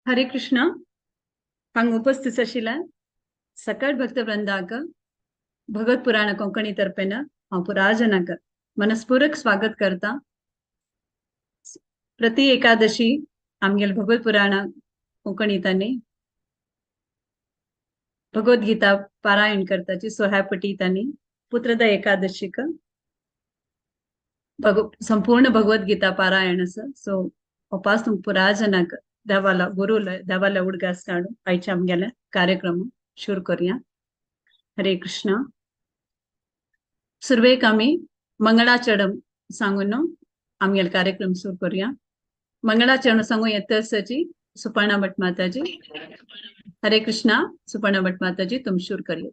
हरे कृष्ण. हांगा उपस्थित आशिल्ल्या सकळ भक्त वृंदाक भगवत पुराण कोंकणी तर्फेन हांव पुराजनाक मनस्पूर्वक स्वागत करता. प्रति एकादशी आमगेले भगवत पुराण कोंकणीतांनी भगवद्गीता पारायण करताची सोह्या पटीतांनी पुत्रदा एकादशीक संपूर्ण भगवद्गीता पारायण आसा. सो उपास तुमकां पुराजनाक देवाला गुरुला देवाला उडगास काडून आयच्या आमगेले कार्यक्रम सुरू करूया. हरे कृष्ण. सुरवेक आमी मंगळाचरण सांगून आमगेले कार्यक्रम सुरू करूया. मंगळाचरण सांगू येतसची सुपर्णा भट माताजी. हरे कृष्णा. सुपर्णा भट माताजी, तुम सुरू करिए.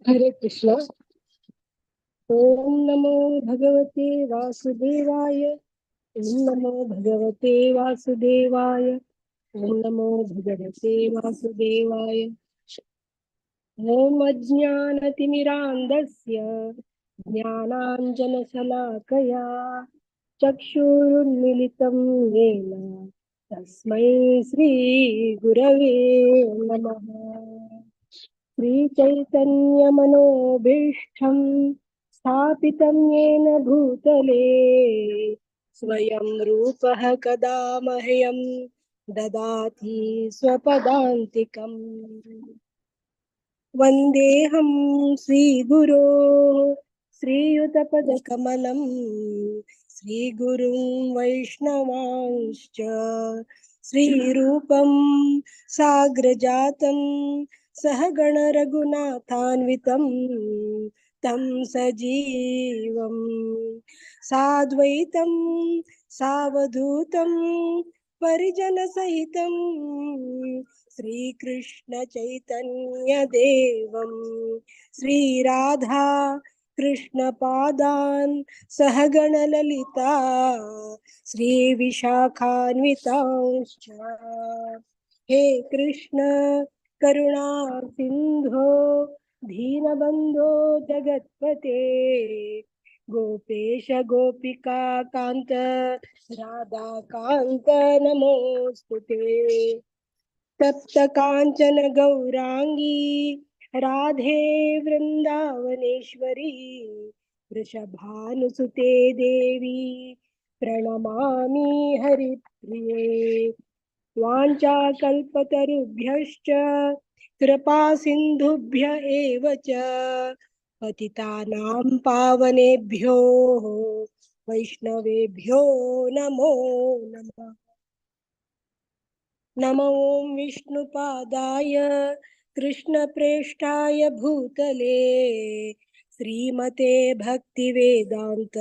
हरे कृष्ण. ॐ नमो भगवते वासुदेवाय. ॐ नमो भगवते वासुदेवाय. ॐ नमो भगवते वासुदेवाय. ॐ अज्ञानतिमिरान्धस्य ज्ञानाञ्जनशलाकया चक्षुरुन्मीलितं येन तस्मै श्रीगुरवे नमः. श्रीचैतन्यमनोभीष्टं स्थापितं येन भूतले स्वयं रूपः कदा मह्यं ददाति स्वपदान्तिकम्. वन्देऽहं श्रीगुरो श्रीयुतपदकमलं श्रीगुरुं वैष्णवांश्च श्रीरूपं साग्रजातं सहगण रघुनाथान्वितं तं सजीवं साद्वैतं सावधूतं परिजनसहितं श्रीकृष्ण चैतन्यदेवं श्रीराधा कृष्णपादान् सहगणललिता श्रीविशाखान्वितांश्च. हे कृष्ण करुणा सिन्धो दीनबन्धो जगत्पते गोपेश गोपिका कान्त राधाकान्त नमोऽस्तु ते. तप्त काञ्चन गौराङ्गी राधे वृन्दावनेश्वरी वृषभानुसुते देवी प्रणमामि हरिप्रिये. वाञ्छाकल्पतरुभ्यश्च कृपा सिन्धुभ्य एव च पतितानां पावनेभ्यो वैष्णवेभ्यो नमो नमः. नमो ॐ विष्णुपादाय कृष्णप्रेष्ठाय भूतले श्रीमते भक्तिवेदान्त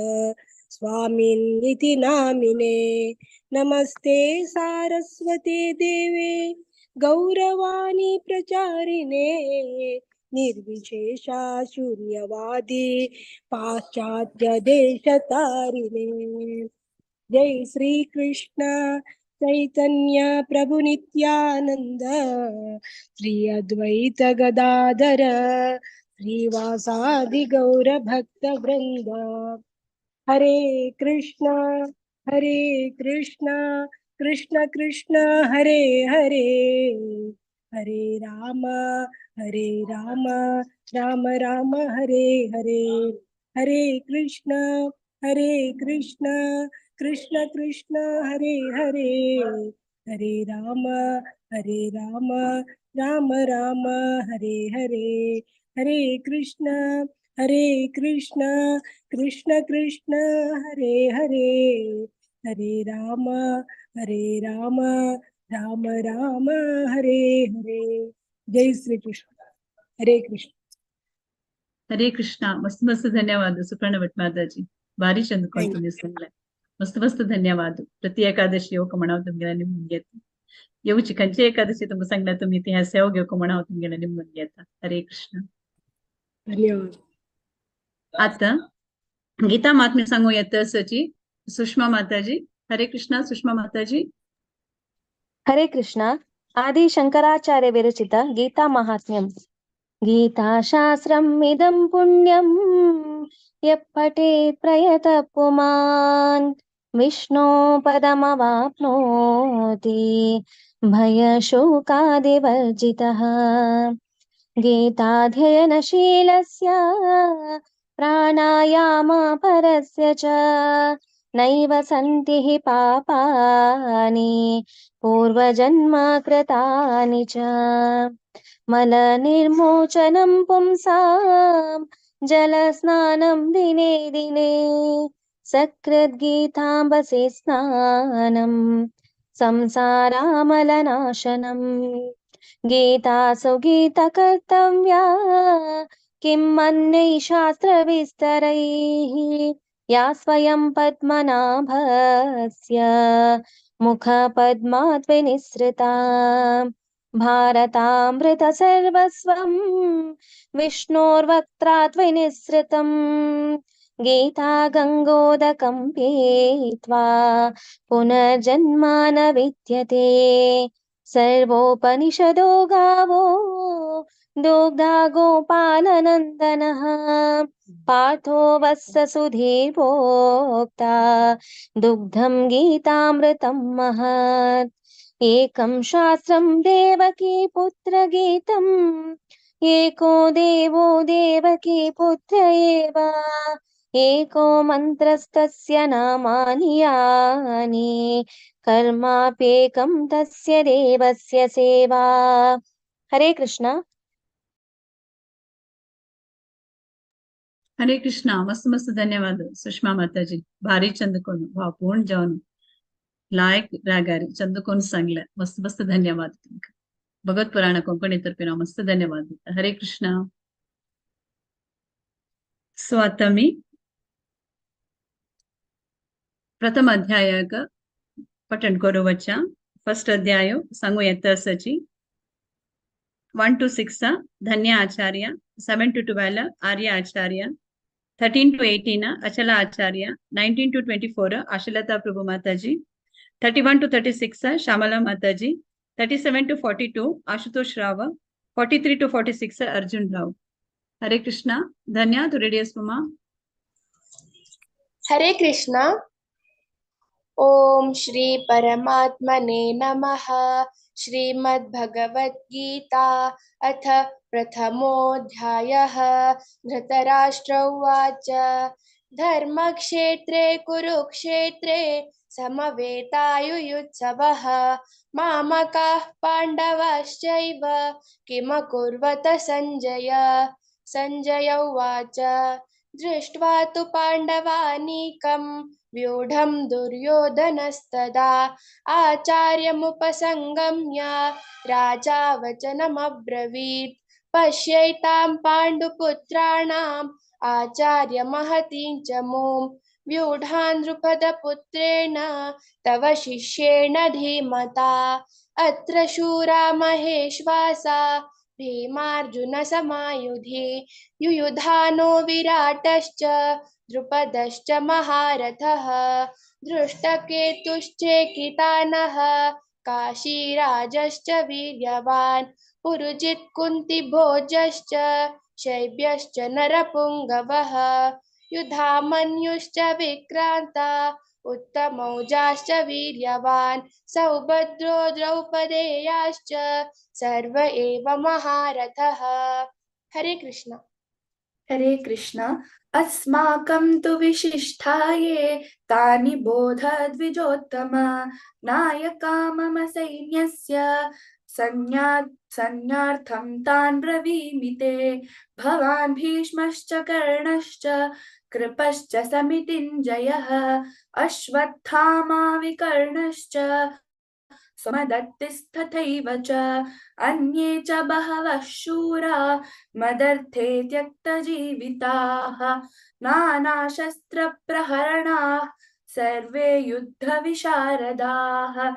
स्वामिन्निति नामिने. नमस्ते सारस्वते देवे गौरवाणी प्रचारिणे निर्विशेषा शून्यवादी पाश्चात्य देशतारिणे. जय श्री कृष्ण चैतन्य प्रभु नित्यानंद श्री अद्वैत गदाधर श्रीवासादि गौर भक्त वृंद. हरे कृष्ण हरे कृष्ण कृष्ण कृष्ण हरे हरे हरे राम हरे राम राम राम हरे हरे. हरे कृष्ण हरे कृष्ण कृष्ण कृष्ण हरे हरे हरे राम हरे राम राम राम हरे हरे. हरे कृष्ण हरे कृष्ण कृष्ण कृष्ण हरे हरे हरे राम हरे राम राम राम हरे हरे. जय श्री कृष्ण. हरे कृष्ण. हरे कृष्णा. मस्त मस्त धन्यवाद सुपर्ణ भट माताजी. ಭಾರಿ ಚಂದ Thank तुम्ही सांगले. मस्त मस्त धन्यवाद. प्रति एकादशी येवक म्हणाव तुमगेला निमून घेता. येवची खंयची एकादशी तुमकां सांगला तुमी इतिहास सेवा घेवक म्हणाव तुमगेला निमून घेता. हरे कृष्ण. धन्यवाद. आता गीता महात्म्य सांगू येतसची सुषमा माताजी. हरे कृष्णा सुषमा माताजी. हरे कृष्ण. आदि शंकराचार्य विरचित गीता महात्म्यम. गीताशास्त्रम् इदं पुण्यं यः पठेत् प्रयतः पुमान्. विष्णो पदमवाप्नोति भयशोकादिवर्जितः। गीताध्ययनशीलस्य प्राणायामपरस्य च नैव सन्ति हि पापानि पूर्वजन्म कृतानि च। मलनिर्मोचनं पुंसां जलस्नानं दिने दिने सकृद्गीताम्बसि स्नानं संसारामलनाशनम्। गीता सुगीता कर्तव्या किं अन्यैः शास्त्रविस्तरैः या स्वयं पद्मनाभस्य मुखपद्मात् विनिसृता। भारतामृतसर्वस्वं विष्णोर्वक्त्रात् विनिसृतम्। गीता गङ्गोदकं पीत्वा पुनर्जन्म न विद्यते। सर्वोपनिषदो गावो दोग्धा गोपालनन्दनः। पार्थो वत्ससुधीर्भोक्ता दुग्धं गीतामृतं महत्। एकं शास्त्रं देवकी पुत्रगीतम् एको देवो देवकी पुत्र एव। एको मन्त्रस्तस्य नामानि यानि कर्माप्येकं तस्य देवस्य सेवा। हरे कृष्णा। हरे कृष्णा। मस्त मस्त धन्यवाद सुषमा माताजी। भारी चंदकोन भावपूर्ण जावन लायक रागारी चंदकोन सांगले। मस्त मस्त धन्यवाद तुमका। भगवत पुराण कोंकणी तर्फे मस्त धन्यवाद। हरे कृष्णा। सो आता मी प्रथम अध्यायाक पठण करू वच्चा। फर्स्ट अध्याय सांगू येता आसाची 1 to 6 Dhanya Acharya, 7 to 12 Arya Acharya, 13 to 18 Achala Acharya, 19 to 24 Ashalata Prabhu Mataji, 31 to 36 Shyamala Mataji, 37 to 42 Ashutosh Rao, 43 to 46 Arjun Rao. Hare Krishna. Dhanya तू रेडी आहेस मम्मा? हरे कृष्णा। ओम श्री परमात्मने नमः। श्रीमद्भगवद्गीता अथ प्रथमोऽध्यायः। धृतराष्ट्र उवाच। धर्मक्षेत्रे कुरुक्षेत्रे समवेतायुयुत्सवः। मामकाः पाण्डवाश्चैव किमकुर्वत संजय। संजय उवाच। दृष्ट्वा तु पाण्डवानीकं व्यूढं दुर्योधनस्तदा आचार्यमुपसंगम्य राजा वचनमब्रवीत्। पश्यैतां पाण्डुपुत्राणाम् आचार्य महतीं च मूं व्यूढान् नृपदपुत्रेण तव शिष्येण धीमता। अत्र शूरा महेश्वासा भीमार्जुन समायुधि युयुधानो विराटश्च द्रुपदश्च महारथः। धृष्टकेतुश्चेकितानः काशीराजश्च वीर्यवान् पुरुजित् कुन्तिभोजश्च शैब्यश्च नरपुङ्गवः। युधामन्युश्च विक्रान्ता उत्तमौजाश्च वीर्यवान् सौभद्रो द्रौपदेयाश्च सर्व एव महारथः। हरे कृष्ण। हरे कृष्ण। अस्माकं तु विशिष्टाये तानि बोध द्विजोत्तम। नायका मम सैन्यस्य संज्ञार्थं तान् ब्रवीमि ते। भवान् भीष्मश्च कर्णश्च कृपश्च समितिञ्जयः अश्वत्थामा विकर्णश्च सोमदत्तिस्तथैव च। अन्ये च बहवः शूरा मदर्थे त्यक्तजीविताः। नानाशस्त्रप्रहरणाः सर्वे युद्धविशारदाः।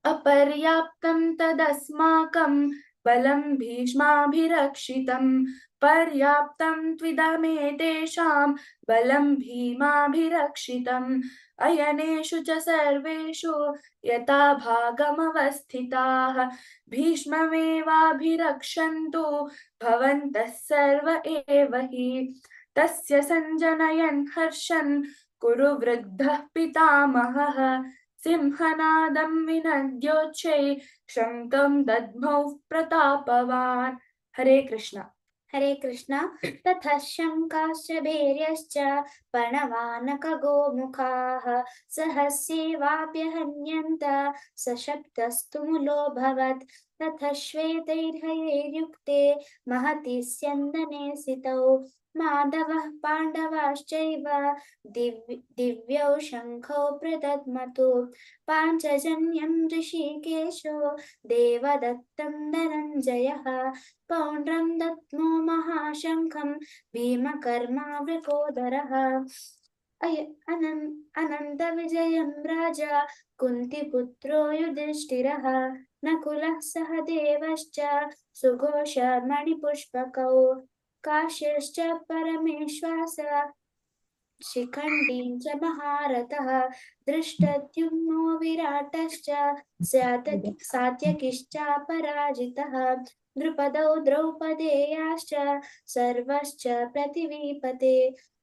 अपर्याप्तं तदस्माकं बलं भीष्माभिरक्षितं। पर्याप्तं त्विदमेतेषां बलं भीमाभिरक्षितम्। अयनेषु च सर्वेषु यथा भागमवस्थिताः। भीष्ममेवाभिरक्षन्तु भवन्तः सर्व एव हि। तस्य सञ्जनयन् हर्षन् कुरु वृद्धः पितामहः। सिंहनादं विनद्योच्चै शङ्खं दद्मौ प्रतापवान्। हरे कृष्ण। हरे कृष्ण। ततः शङ्काश्च भैर्यश्च पणवानकगोमुखाः सहस्येवाप्यहन्यन्त सशब्दस्तुमुलोऽभवत्। ततः श्वेतैर्हयैर्युक्ते महति स्यन्दने स्थितौ माधवः पाण्डवाश्चैव दिव्यौ शङ्खौ प्रदद्मतु। पाञ्चजन्यं ऋषिकेशो देवदत्तं धनञ्जयः पौण्ड्रं दद्मो महाशङ्खं भीमकर्मावृकोदरः। अनन्तविजयं राजा कुन्तिपुत्रो युधिष्ठिरः नकुलः सह देवश्च सुघोष मणिपुष्पकौ काश्यश्च परमेश्वास शिखण्डी च महारथः दृष्टद्युम्नो विराटश्च सात्यकिश्चापराजितः द्रुपदौ द्रौपदेयाश्च सर्वश्च पृथिवीपते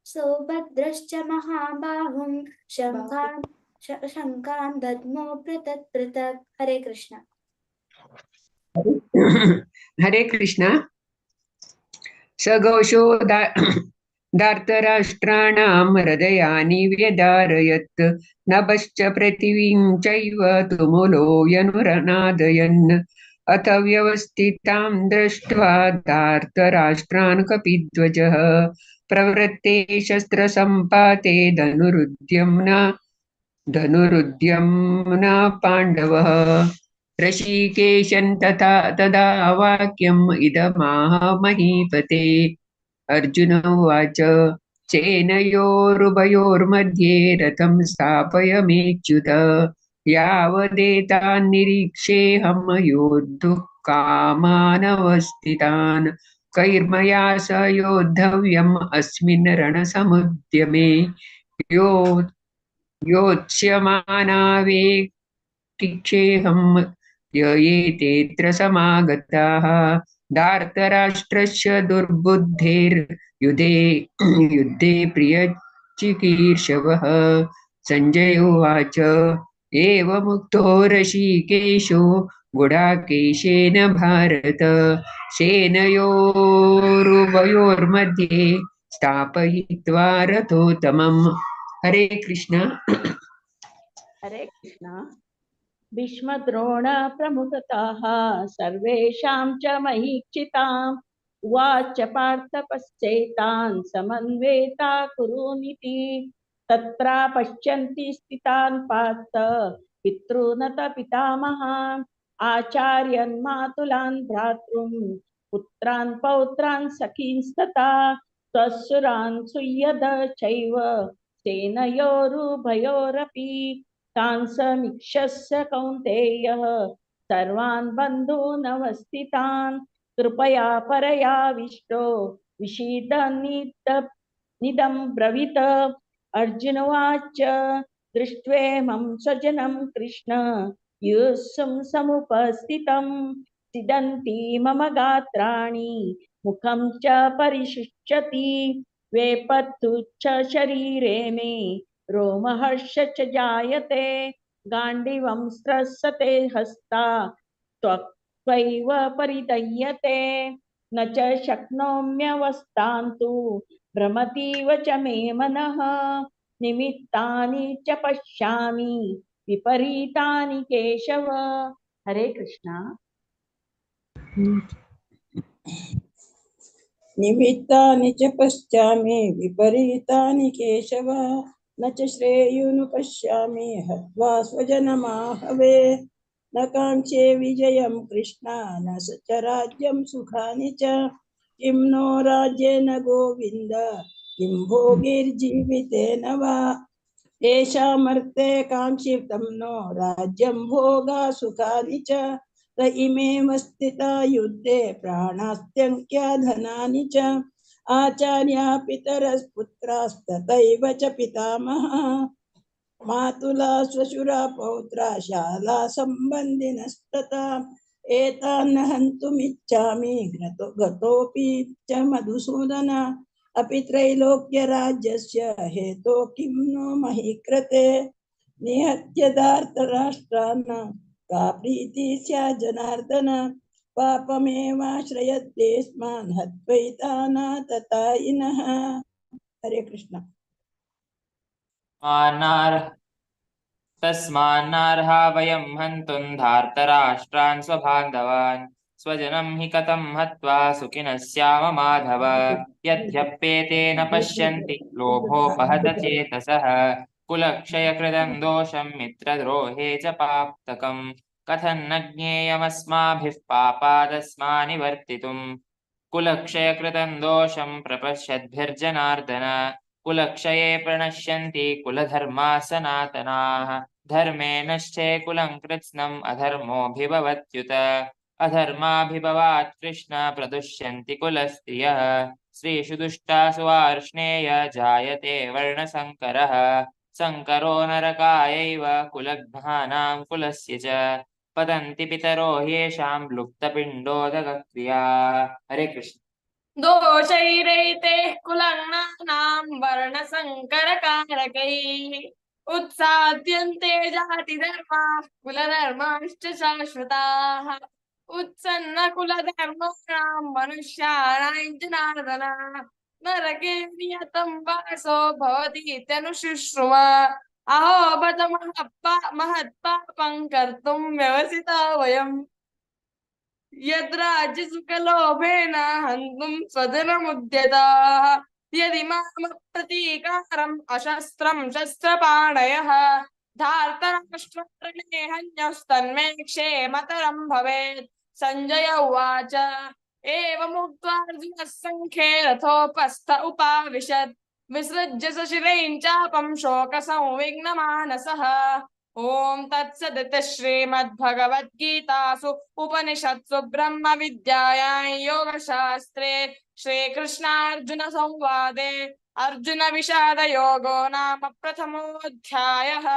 सौभद्रश्च महाबाहुं शङ्कान् दद्मो पृथक् पृथक्। हरे कृष्ण। हरे कृष्ण। सघोषो धार्तराष्ट्राणां हृदयानि व्यदारयत् नभश्च पृथिवीं चैव तुमुलो यनुरनादयन्। अथ व्यवस्थितां दृष्ट्वा धार्तराष्ट्रान् कपिध्वजः प्रवृत्ते शस्त्रसम्पाते धनुरुद्यम्ना पाण्डवः। ऋषिकेशं तथा तदा वाक्यम् इदमाह महीपते। अर्जुन उवाच सेनयोरुभयोर्मध्ये रथं स्थापय मेच्युत यावदेतान् निरीक्षेऽहं योद्धुः कामानवस्थितान् कैर्मया स योद्धव्यम् अस्मिन् रणसमुद्यमे योत्स्यमानावेक्षेऽहं ययेतेऽत्र समागताः। धार्तराष्ट्रस्य दुर्बुद्धेर्युधे युद्धे प्रियचिकीर्षवः। सञ्जय उवाच एवमुक्तो ऋषिकेशो गुडाकेशेन भारत सेनयोरुभयोर्मध्ये स्थापयित्वा रथोत्तमम्। हरे कृष्ण। हरे कृष्ण। भीष्मद्रोण प्रमुखतः सर्वेषां च महीक्षिताम् उवाच पार्थ पश्चैतान् समन्वेता कुरूनिति। तत्र पश्यन्ति स्थितान् पार्थ पितॄनत पितामहान् आचार्यन् मातुलान् भ्रातॄन् पुत्रान् पौत्रान् सखींस्तथा स्वसुरान् सुयद चैव सेनयोरुभयोरपि तान् समीक्षस्य कौन्तेयः सर्वान् बन्धूनवस्थितान् कृपया परयाविष्टो विषीदनिदं ब्रवीत। अर्जुन उवाच दृष्ट्वेमं स्वजनं कृष्ण युत्सुं समुपस्थितं सिदन्ति मम गात्राणि मुखं च परिशुष्यति वेपत्तु च शरीरे मे रोमहर्ष च जायते गाण्डीवं स्रसते हस्ता त्वक्त्वैव परिदह्यते न च शक्नोम्यवस्थान्तु भ्रमतीव च मे मनः निमित्तानि च पश्यामि विपरीतानि केशव। हरे कृष्णा। निमित्तानि च पश्यामि विपरीतानि केशव न च श्रेयोनु पश्यामि हत्वा स्वजनमाहवे। न काङ्क्षे विजयं कृष्ण न स च राज्यं सुखानि च किं नो राज्येन गोविन्द किं भोगैर्जीवितेन वा। येषामर्थे काङ्क्षितं नो राज्यं भोगा सुखानि च त इमेव स्थिता युद्धे प्राणास्त्यङ्क्या धनानि च। आचार्या पितरस्पुत्रास्तथैव च पितामहः मातुला श्वशुरा पौत्रा शाला सम्बन्धिनस्तथा एतान् हन्तुमिच्छामि गतोऽपि च मधुसूदन। अपि त्रैलोक्यराज्यस्य हेतो किं नो महीकृते। निहत्य धार्तराष्ट्राणां का प्रीतिः स्यात् जनार्दन। पापमेवाश्रयतेऽस्मान् हत्वैतानाततायिनः। हरे कृष्ण। तस्मान्नार्हा वयं हन्तुं धार्तराष्ट्रान् स्वबान्धवान्। स्वजनं हि कथं हत्वा सुखिनः स्याम माधव। यद्यप्येते न पश्यन्ति लोभोपहत चेतसः। कुलक्षयकृतं दोषं मित्रद्रोहे च पाप्तकम्। कथं न ज्ञेयमस्माभिः पापादस्मानिवर्तितुम्। कुलक्षयकृतं दोषं प्रपश्यद्भिर्जनार्दन। कुलक्षये प्रणश्यन्ति कुलधर्माः सनातनाः। धर्मे नष्टे कुलं कृत्स्नम् अधर्मोऽभिभवत्युत। अधर्माभिभवात् कृष्ण प्रदुष्यन्ति कुलस्त्रियः। स्त्रीषु दुष्टासु वार्ष्णेय जायते वर्णसङ्करः। सङ्करो नरकायैव कुलघ्नानां कुलस्य च। पतन्ति पितरो ह्येषां लुप्तपिण्डोदकक्रिया। हरे कृष्ण। दोषैरैतैः कुलज्ञानां वर्णसङ्करकारकैः उत्साद्यन्ते जातिधर्माः कुलधर्माश्च शाश्वताः। उत्सन्नकुलधर्माणां मनुष्याणां जनार्दन नरके नियतं वासो भवतीत्यनुशुश्रुम। अहो बत महत्पापं कर्तुं व्यवसिता वयम्। यद्राज्यसुखलोभेन हन्तुं स्वजनमुद्यताः। यदि मामप्रतीकारम् अशस्त्रं शस्त्रपाणयः धार्तराष्ट्ररणे हन्यस्तन्मे क्षेमतरं भवेत्। सञ्जय उवाच एवमुक्त्वा अर्जुनः सङ्ख्ये रथोपस्थ उपाविशत्। विसृज्य सशिरैं चापं शोकसंविघ्नमानसः। ॐ तत्सदिति श्रीमद्भगवद्गीतासु उपनिषत्सु ब्रह्मविद्यायां योगशास्त्रे श्रीकृष्णार्जुनसंवादे अर्जुनविषादयोगो नाम प्रथमोऽध्यायः।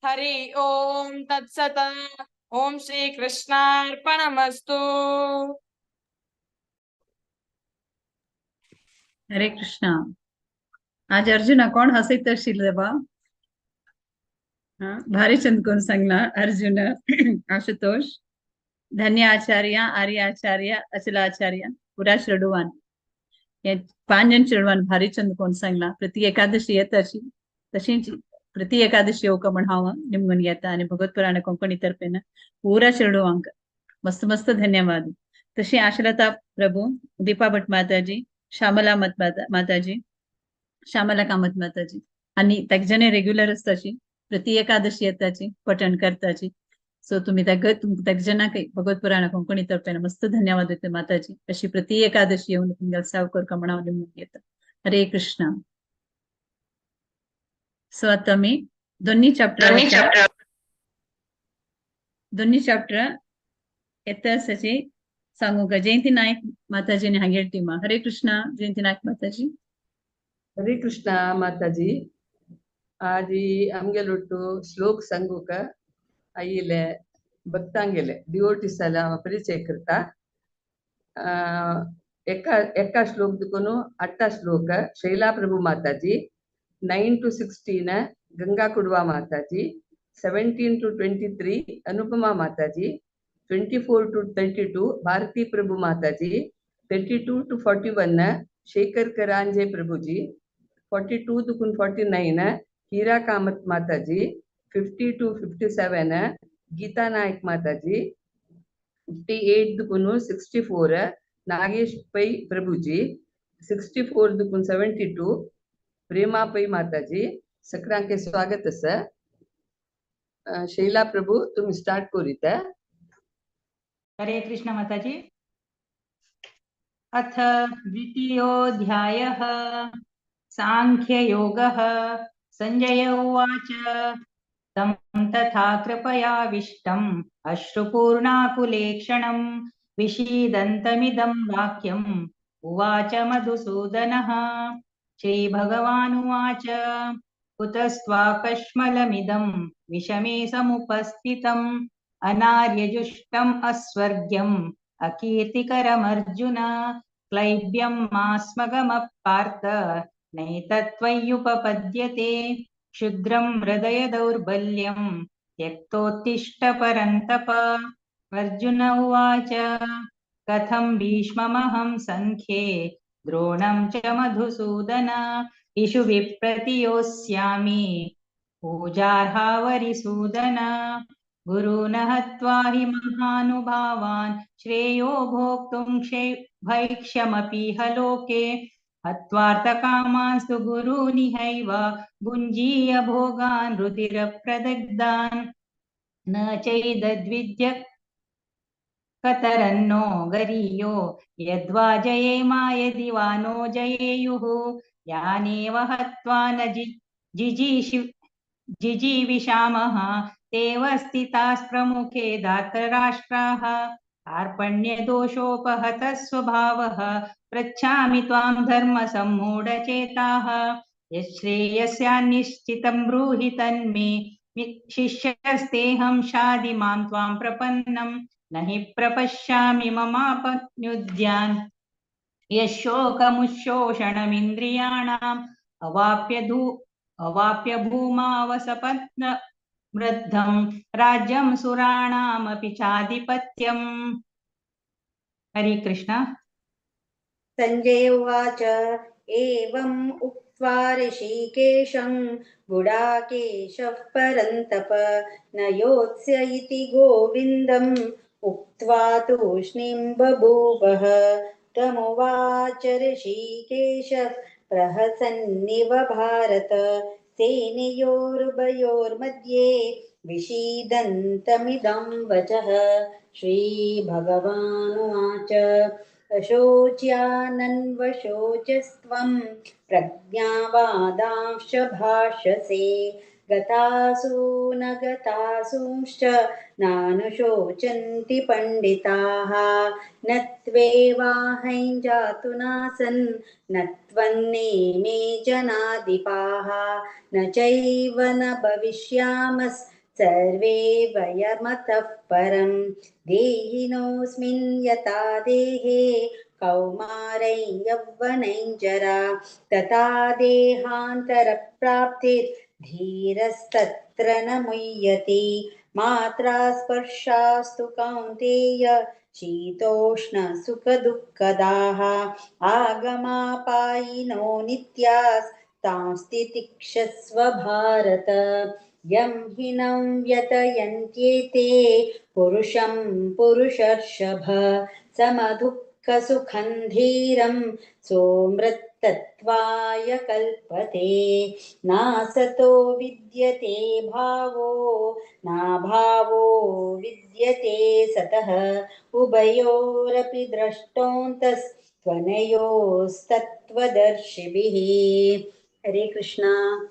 हरि ओम तत्सत्। ओम श्रीकृष्णार्पणमस्तु। हरे कृष्ण। आज अर्जुना कोण हसयत आशिल्ले बा? भारी चंद कोण सांगला अर्जुन आशुतोष धन्य आचार्य आर्य आचार्य अचलाचार्य पुरा चेडवान हे पांच जण चेडवान भारी चंद कोण सांगला। प्रति एकादशी येता अशी तशीच प्रति एकादशी येवका म्हण हांव निमगून घेता आनी भगवत पुराण कोंकणी तर्फेन पुरा चेडवांक मस्त मस्त धन्यवाद। तशी आशलता प्रभू, दीपा भट माताजी, श्यामला मत माताजी, श्यामला कामत माताजी आनी तांच्यानी रेग्युलर आसताची प्रति एकादशी येताची पठण करताची। सो तुम्ही तांच्या भगवत पुराण कोंकणी तर्फेन मस्त धन्यवाद दिता माताजी। अशी प्रति एकादशी येवन तुमगेलो सेवा करका म्हण हांव निमगून घेता। हरे कृष्ण। सो आतां आमी दोन्ही चॅप्टर येता आसाची सांगूंक जयंती नायक माताजीने हांगेर टिमा। हरे कृष्ण जयंती नायक माताजी। हरे कृष्ण माताजी। आज आमगेलोट्टु श्लोक सांगूक आयिले भक्तांगेले डिवोटीस परिचय करता। एका एका श्लोक देखून 8 श्लोक Shaila Prabhu Mataji, 9 to 16 Ganga Kudva Mataji, 17 to 23 Anupama Mataji, 24 to 32 Bharati Prabhu Mataji, 32 to 41 Shekhar Karanje Prabhuji, 42 to 49 Hira Kamath Mataji, 50 to 57 Geeta Naik Mataji, 58 to 64 Nagesh Pai Prabhuji, 64 to 72 Prema Pai Mataji. सगळ्यांके स्वागत आसा। शैला प्रभू तुम्ही start करीता। हरे कृष्ण माताजी। अथ द्वितीयोऽध्यायः सांख्ययोगः। संजय उवाच तं तथा कृपयाविष्टम् अश्रुपूर्णाकुलेक्षणं विषीदन्तमिदं वाक्यम् उवाच मधुसूदनः। श्रीभगवानुवाच कुतस्त्वाकश्मलमिदं विषमे समुपस्थितम् अनार्यजुष्टम् अस्वर्ग्यम् अकीर्तिकरमर्जुन। क्लैब्यं मास्मगमः पार्थ नैतत्त्वय्युपपद्यते। क्षुद्रं हृदय दौर्बल्यं त्यक्तोत्तिष्ठ परन्तप। अर्जुन उवाच, कथं भीष्ममहं सङ्ख्ये द्रोणं च मधुसूदन इषु विप्रतियोस्यामि पूजार्हावरिसूदन। गुरून् हत्वा हि महानुभावान् श्रेयो भोक्तुं भैक्ष्यमपीह लोके। हत्वार्थकामांस्तु गुरूनिहैव भुञ्जीय भोगान् रुधिरप्रदग्धान्। न चैतद्विद्य कतरन्नो गरीयो यद्वा जयेमा यदि वा नो जयेयुः। यानेव हत्वा न जिजीविषामः तेव स्थितास्प्रमुखे धातराष्ट्राः। कार्पण्यदोषोपहतः स्वभावः पृच्छामि त्वां धर्मसम्मूढचेताः। यश्रेयस्यान्निश्चितं ब्रूहि तन्मे शिष्यस्तेऽहं शाधि मां त्वां प्रपन्नं। न हि प्रपश्यामि ममापनुद्यान् यशोकमुशोषणमिन्द्रियाणाम् अवाप्य भूमावसपत्नवृद्धं राज्यं सुराणामपि चाधिपत्यम्। हरे कृष्ण। सञ्जय उवाच, एवम् उक्त्वा ऋषिकेशं गुडाकेशः परन्तप न योत्स्य इति गोविन्दम् उक्त्वा तूष्णीं बभूवः। तमुवाच ऋषिकेशः प्रहसन्निव भारत सेनयोरुभयोर्मध्ये विषीदन्तमिदं वचः। श्रीभगवानुवाच, अशोच्यानन्वशोचस्त्वं प्रज्ञावादांश्च भाषसे गतासु न गतासूंश्च नानुशोचन्ति पण्डिताः। न त्वेवाहं जातु नासन् न त्वन्नेमे जनाधिपाः। न चैव न भविष्यामः सर्वे वयमतः परं। देहिनोऽस्मिन् यथा देहे कौमारं यौवनं जरा तथा देहान्तरप्राप्तिर्धीरस्तत्र न मुह्यति। मात्रा स्पर्शास्तु कौन्तेय शीतोष्णसुखदुःखदाः। आगमापायिनो नित्यास्तांस्तितिक्षस्व भारत। यं हिनं व्यतयन्त्येते पुरुषं पुरुषर्षभ समदुःखसुखं धीरं सोमृतत्वाय कल्पते। नासतो विद्यते भावो नाभावो विद्यते सतः। उभयोरपि द्रष्टोऽन्तस्त्वनयोस्तत्त्वदर्शिभिः। हरे कृष्णा।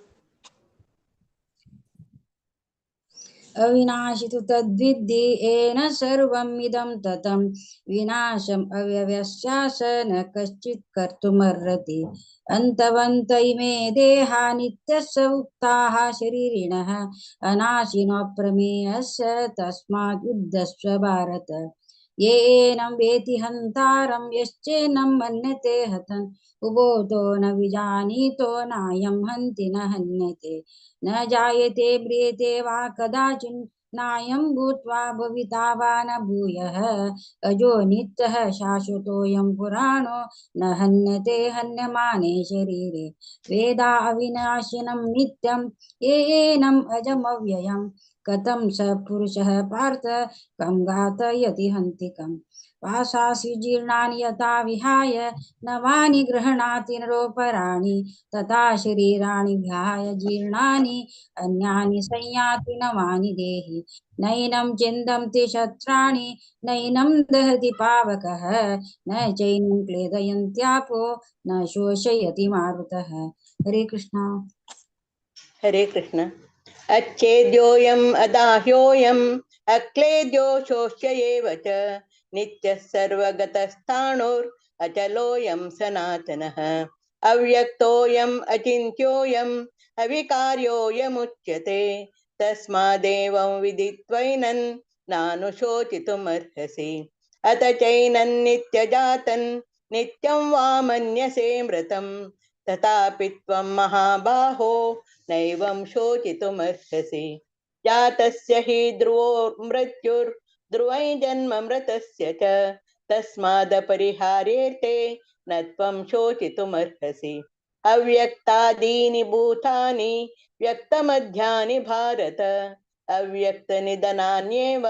अविनाशि तु तद्विद्धि येन सर्वम् इदं ततं। विनाशम् अव्यवस्यास न कश्चित् कर्तुमर्हति। अन्तवन्त इमे देहा नित्यस्य उक्ताः शरीरिणः। अनाशिनो प्रमेयस्य तस्मात् युद्धस्व भारत। येनं वेति हन्तारं यश्चेनं मन्यते हतन्। उभोतो न विजानीतो नायं हन्ति न हन्यते। न जायते म्रियते वा कदाचिन् नायं भूत्वा भविता वा न भूयः। अजो नित्यः शाश्वतोऽयं पुराणो न हन्यते हन्यमाने शरीरे। वेदा अविनाशिनं नित्यं येनम् अजमव्ययम्। कथं स पुरुषः पार्थ कं घातयति हन्ति कम्। वासांसि जीर्णानि यथा विहाय नवानि गृह्णाति नरोपराणि। तथा शरीराणि विहाय जीर्णानि अन्यानि संयाति नवानि देहि। नैनं छिन्दन्ति शस्त्राणि नैनं दहति पावकः। न चैनं क्लेदयन्त्यापो न शोषयति मारुतः। हरे कृष्णा। हरे कृष्ण। अच्छेद्योऽयम् अदाह्योऽयम् अक्लेद्यो शोष्य एव च। नित्यः सर्वगतस्थाणुर् अचलोऽयं सनातनः। अव्यक्तोऽयम् अचिन्त्योऽयम् अविकार्योऽयमुच्यते। तस्मादेवं विदित्वैनन् नानुशोचितुमर्हसि। अत चैनन्नित्यजातन् नित्यं वा मन्यसे मृतं तथापि त्वं महाबाहो नैवं शोचितुमर्हसि। जातस्य हि ध्रुवो मृत्युर्ध्रुवै जन्म मृतस्य च तस्मादपरिहार्येते न त्वं शोचितुमर्हसि। अव्यक्तादीनि भूतानि व्यक्तमध्यानि भारत अव्यक्तनिधनान्येव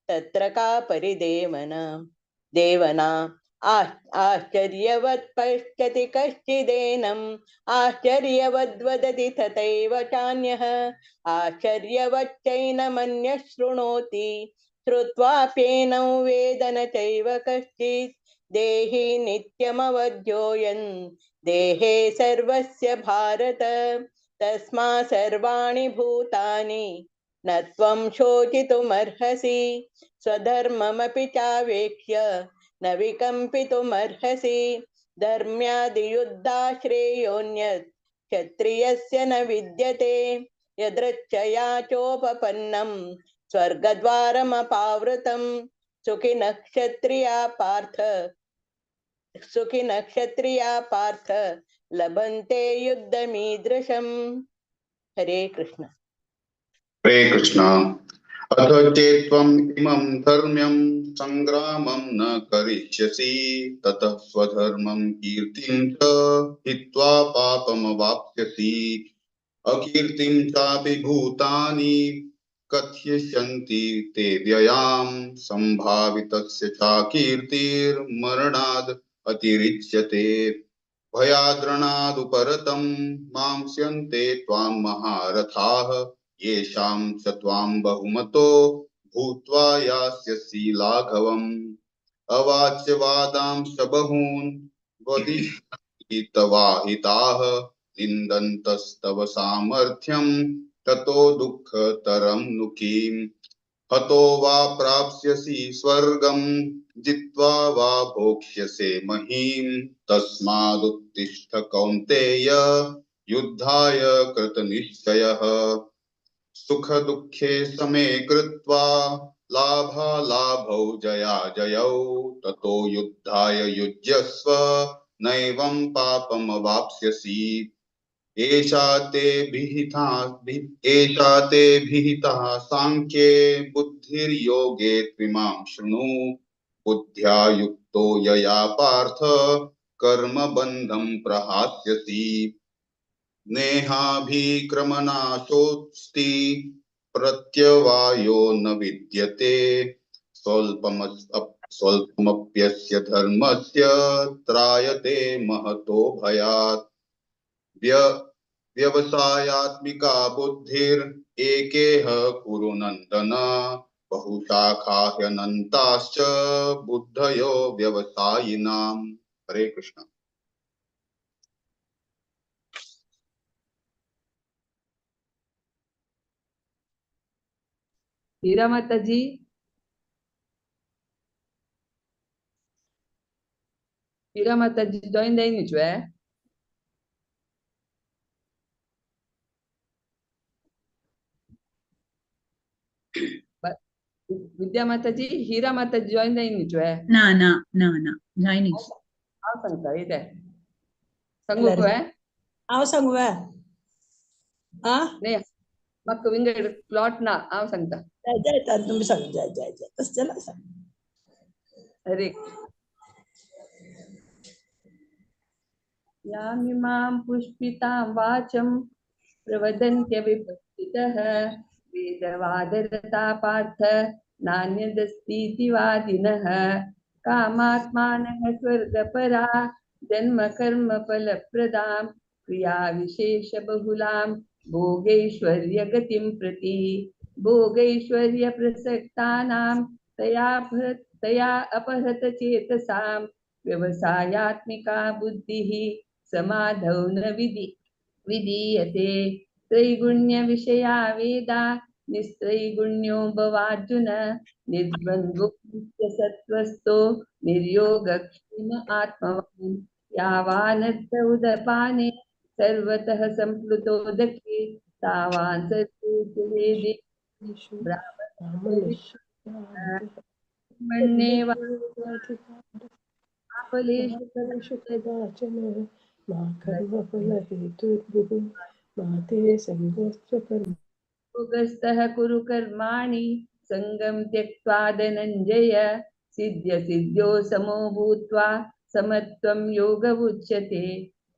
तत्र का परिदेवना देवना। आश्चर्यवत् पश्यति कश्चिदेनम् आश्चर्यवद्वदति तथैव चान्यः आश्चर्यवच्चैनमन्यः शृणोति श्रुत्वाप्येनं वेद न चैव कश्चित्। देहि नित्यमवध्योऽयं देहे सर्वस्य भारत तस्मात् सर्वाणि भूतानि न त्वं शोचितुमर्हसि। स्वधर्ममपि चावेक्ष्य न विकम्पितुमर्हसि। धर्म्यादियुद्धाश्रेयोऽन्यत् क्षत्रियस्य न विद्यते। यदृच्छया चोपपन्नं स्वर्गद्वारमपावृतं सुखिनः क्षत्रिया पार्थ सुखिनः क्षत्रिया पार्थ लभन्ते युद्धमीदृशम्। हरे कृष्ण। हरे कृष्ण। अथ चेत्त्वम् इमं धर्म्यं संग्रामं न करिष्यसि ततः स्वधर्मं कीर्तिं च हित्वा पापमवाप्स्यसि। अकीर्तिं चापि भूतानि कथयिष्यन्ति ते व्ययां संभावितस्य चाकीर्तिर्मरणाद् अतिरिच्यते। भयाद्रणादुपरतं मांस्यन्ते त्वां महारथाः येषां च त्वां बहुमतो भूत्वा यास्यसि लाघवम्। अवाच्यवादांश्च बहून् वदिष्यन्ति तवाहिताः निन्दन्तस्तव सामर्थ्यं ततो दुःखतरं नु किम्। हतो वा प्राप्स्यसि स्वर्गं जित्वा वा भोक्ष्यसे महीं। तस्मादुत्तिष्ठ कौन्तेय युद्धाय कृतनिश्चयः। सुख दुःखे समे कृत्वा लाभालाभौ जयाजयौ ततो युद्धाय युज्यस्व नैवं पापमवाप्स्यसि। एषा ते विहिता सांख्ये बुद्धिर्योगे त्विमां शृणु। बुद्ध्या युक्तो यया पार्थ कर्मबन्धं प्रहास्यसि। नेहाभिक्रमनाशोऽस्ति प्रत्यवायो न विद्यते। स्वल्पमप्यस्य धर्मस्य त्रायते महतो भयात्। व्यवसायात्मिका बुद्धिर् एकेह कुरु नन्दन बहुशाखा ह्यनन्ताश्च बुद्धयो व्यवसायिनाम्। हरे कृष्ण। हीरा माता जी, हीरा माता जी जॉइन नहीं है। विद्या माता जी, हीरा माता जी जॉइन नहीं है। ना ना ना ना जॉइनिंग। हांव सांगता इथे सांगू है। हांव सांगू आ नाही म्हाका विंगड प्लॉट ना हांव सांगता। जाय जाय तुमी सांग जाय जाय जाय तशें जाल्यार सांग। हरे यामिमां पुष्पितां वाचं प्रवदन्त्य विपश्चितः वेदवादरता पार्थ नान्यदस्तीति वादिनः। कामात्मानः स्वर्गपरा जन्म कर्म फलप्रदां क्रिया विशेष बहुलां भोगैश्वर्य गतिं प्रति। भोगैश्वर्य प्रसक्तानां तया अपहृत चेतसां व्यवसायात्मिका बुद्धिः समाधौ न विधीयते। त्रैगुण्य विषया वेदा निस्त्रैगुण्यो भवार्जुन निर्द्वन्द्वो नित्यसत्त्वस्थो निर्योगक्षेम आत्मवान्। यावानर्थ उदपाने सर्वतः सम्प्लुतोदके तावान् सर्वेषु वेदेषु ब्राह्मण्येव फलेषु फलेषु कदाचन मा कर्मफलहेतुर्भुः मा ते सङ्गोऽस्त्वकर्म। योगस्थः कुरु कर्माणि सङ्गं त्यक्त्वा धनञ्जय सिद्ध्य सिद्ध्यो समो भूत्वा समत्वं योग उच्यते।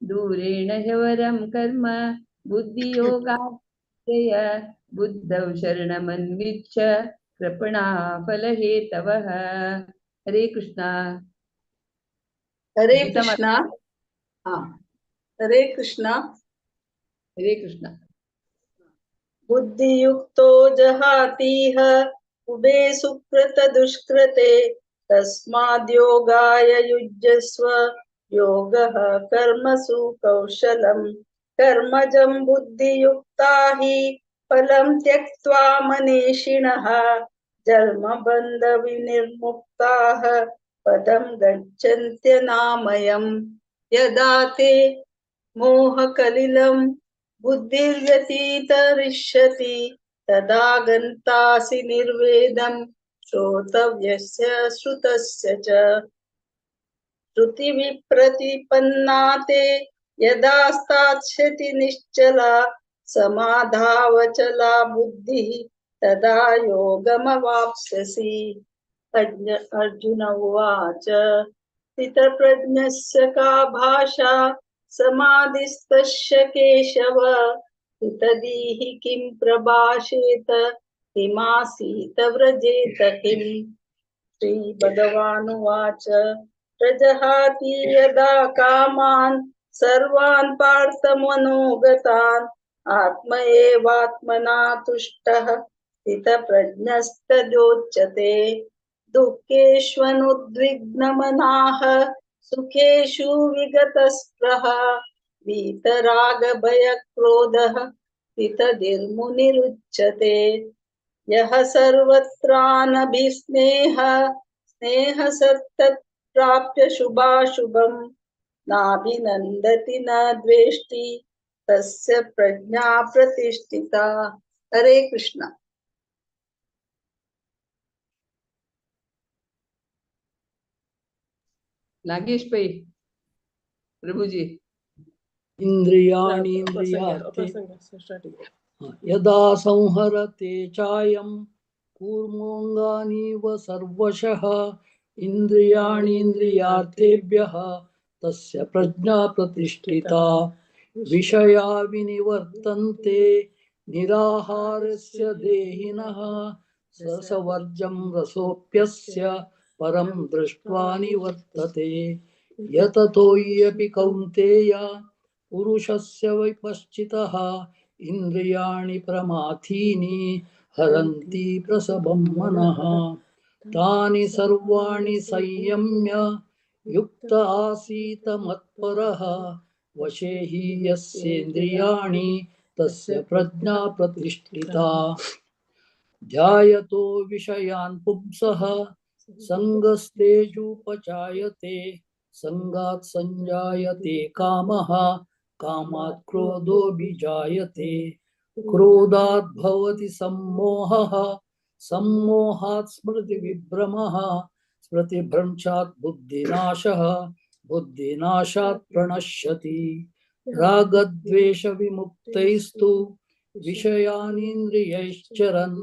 दूरेण ह्यवरं कर्म बुद्धियोगाय बुद्धौ शरणमन्विच्छ कृपणा फलहेतवः। हरे कृष्णा। हरे गीता कृष्णा। हाँ, हरे कृष्णा। हरे कृष्णा। बुद्धियुक्तो जहातीह उभे सुकृत दुष्कृते तस्माद्योगाय युज्यस्व योगः कर्मसु कौशलम्। कर्मजं बुद्धियुक्ता हि फलं त्यक्त्वा मनीषिणः जन्मबन्धविनिर्मुक्ताः पदं गच्छन्त्यनामयम्। यदा ते मोहकलिलं बुद्धिर्व्यतीतरिष्यति तदा गन्तासि निर्वेदं श्रोतव्यस्य श्रुतस्य च। श्रुतिविप्रतिपन्ना ते यदा स्थास्यति निश्चला समाधावचला बुद्धिः तदा योगमवाप्स्यसि। अर्जुन उवाच स्थितप्रज्ञस्य का भाषा समाधिस्तस्य केशव स्थितधीः किं प्रभाषेत किमासीत व्रजेत किम्। श्री भगवानुवाच प्रजहाति यदा कामान् सर्वान् पार्थमनोगतान् आत्म एवात्मना तुष्टः स्थितप्रज्ञस्तदोच्यते। दुःखेष्वनुद्विग्नमनाः सुखेषु विगतस्पृह वीतरागभयक्रोधः स्थितधिर्मुनिरुच्यते। यः सर्वत्रानभिस्नेह स्नेहसत्तत्प्राप्य शुभाशुभं नाभिनन्दति न द्वेष्टि तस्य प्रज्ञा प्रतिष्ठिता। हरे कृष्णा। नागेश भाई प्रभु जी। इंद्रियाणीन्द्रियार्थे यदा संहरते चायं कूर्मोऽङ्गानीव सर्वशः इंद्रियाणीन्द्रियार्थेभ्यः तस्य प्रज्ञा प्रतिष्ठिता। विषया विनिवर्तन्ते निराहारस्य देहिनः ससवर्जं रसोऽप्यस्य परं दृष्ट्वा निवर्तते। यततो ह्यपि कौन्तेय पुरुषस्य विपश्चितः इंद्रियाणि प्रमाथीनि हरन्ति प्रसभं मनः। तानि सर्वाणि संयम्य युक्त आसीत मत्परः वशे हि यस्येन्द्रियाणि तस्य प्रज्ञा प्रतिष्ठिता। ध्यायतो विषयान् पुंसः संगस्तेषुपचायते संगात् संजायते कामः कामात् क्रोधोऽभिजायते क्रोधात् भवति सम्मोहः सम्मोहात् स्मृतिविभ्रमः स्मृतिभ्रंशात् बुद्धिनाशः बुद्धिनाशात् प्रणश्यति। रागद्वेषविमुक्तैस्तु विषयानीन्द्रियैश्चरन्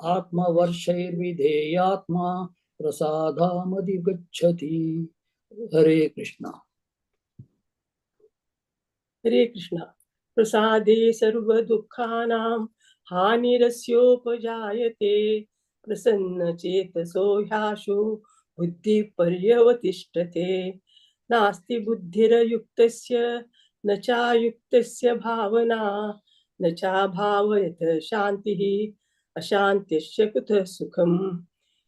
आत्मवर्षैर्विधेयात्मा प्रसादामधिगच्छति। हरे कृष्णा। हरे कृष्णा। प्रसादे सर्वदुःखानां हानिरस्योपजायते प्रसन्नचेतसो ह्याशु बुद्धिः पर्यवतिष्ठते। नास्ति बुद्धिरयुक्तस्य न चायुक्तस्य भावना न चाभावयत शान्तिः अशान्त्यस्य कुतः सुखम्।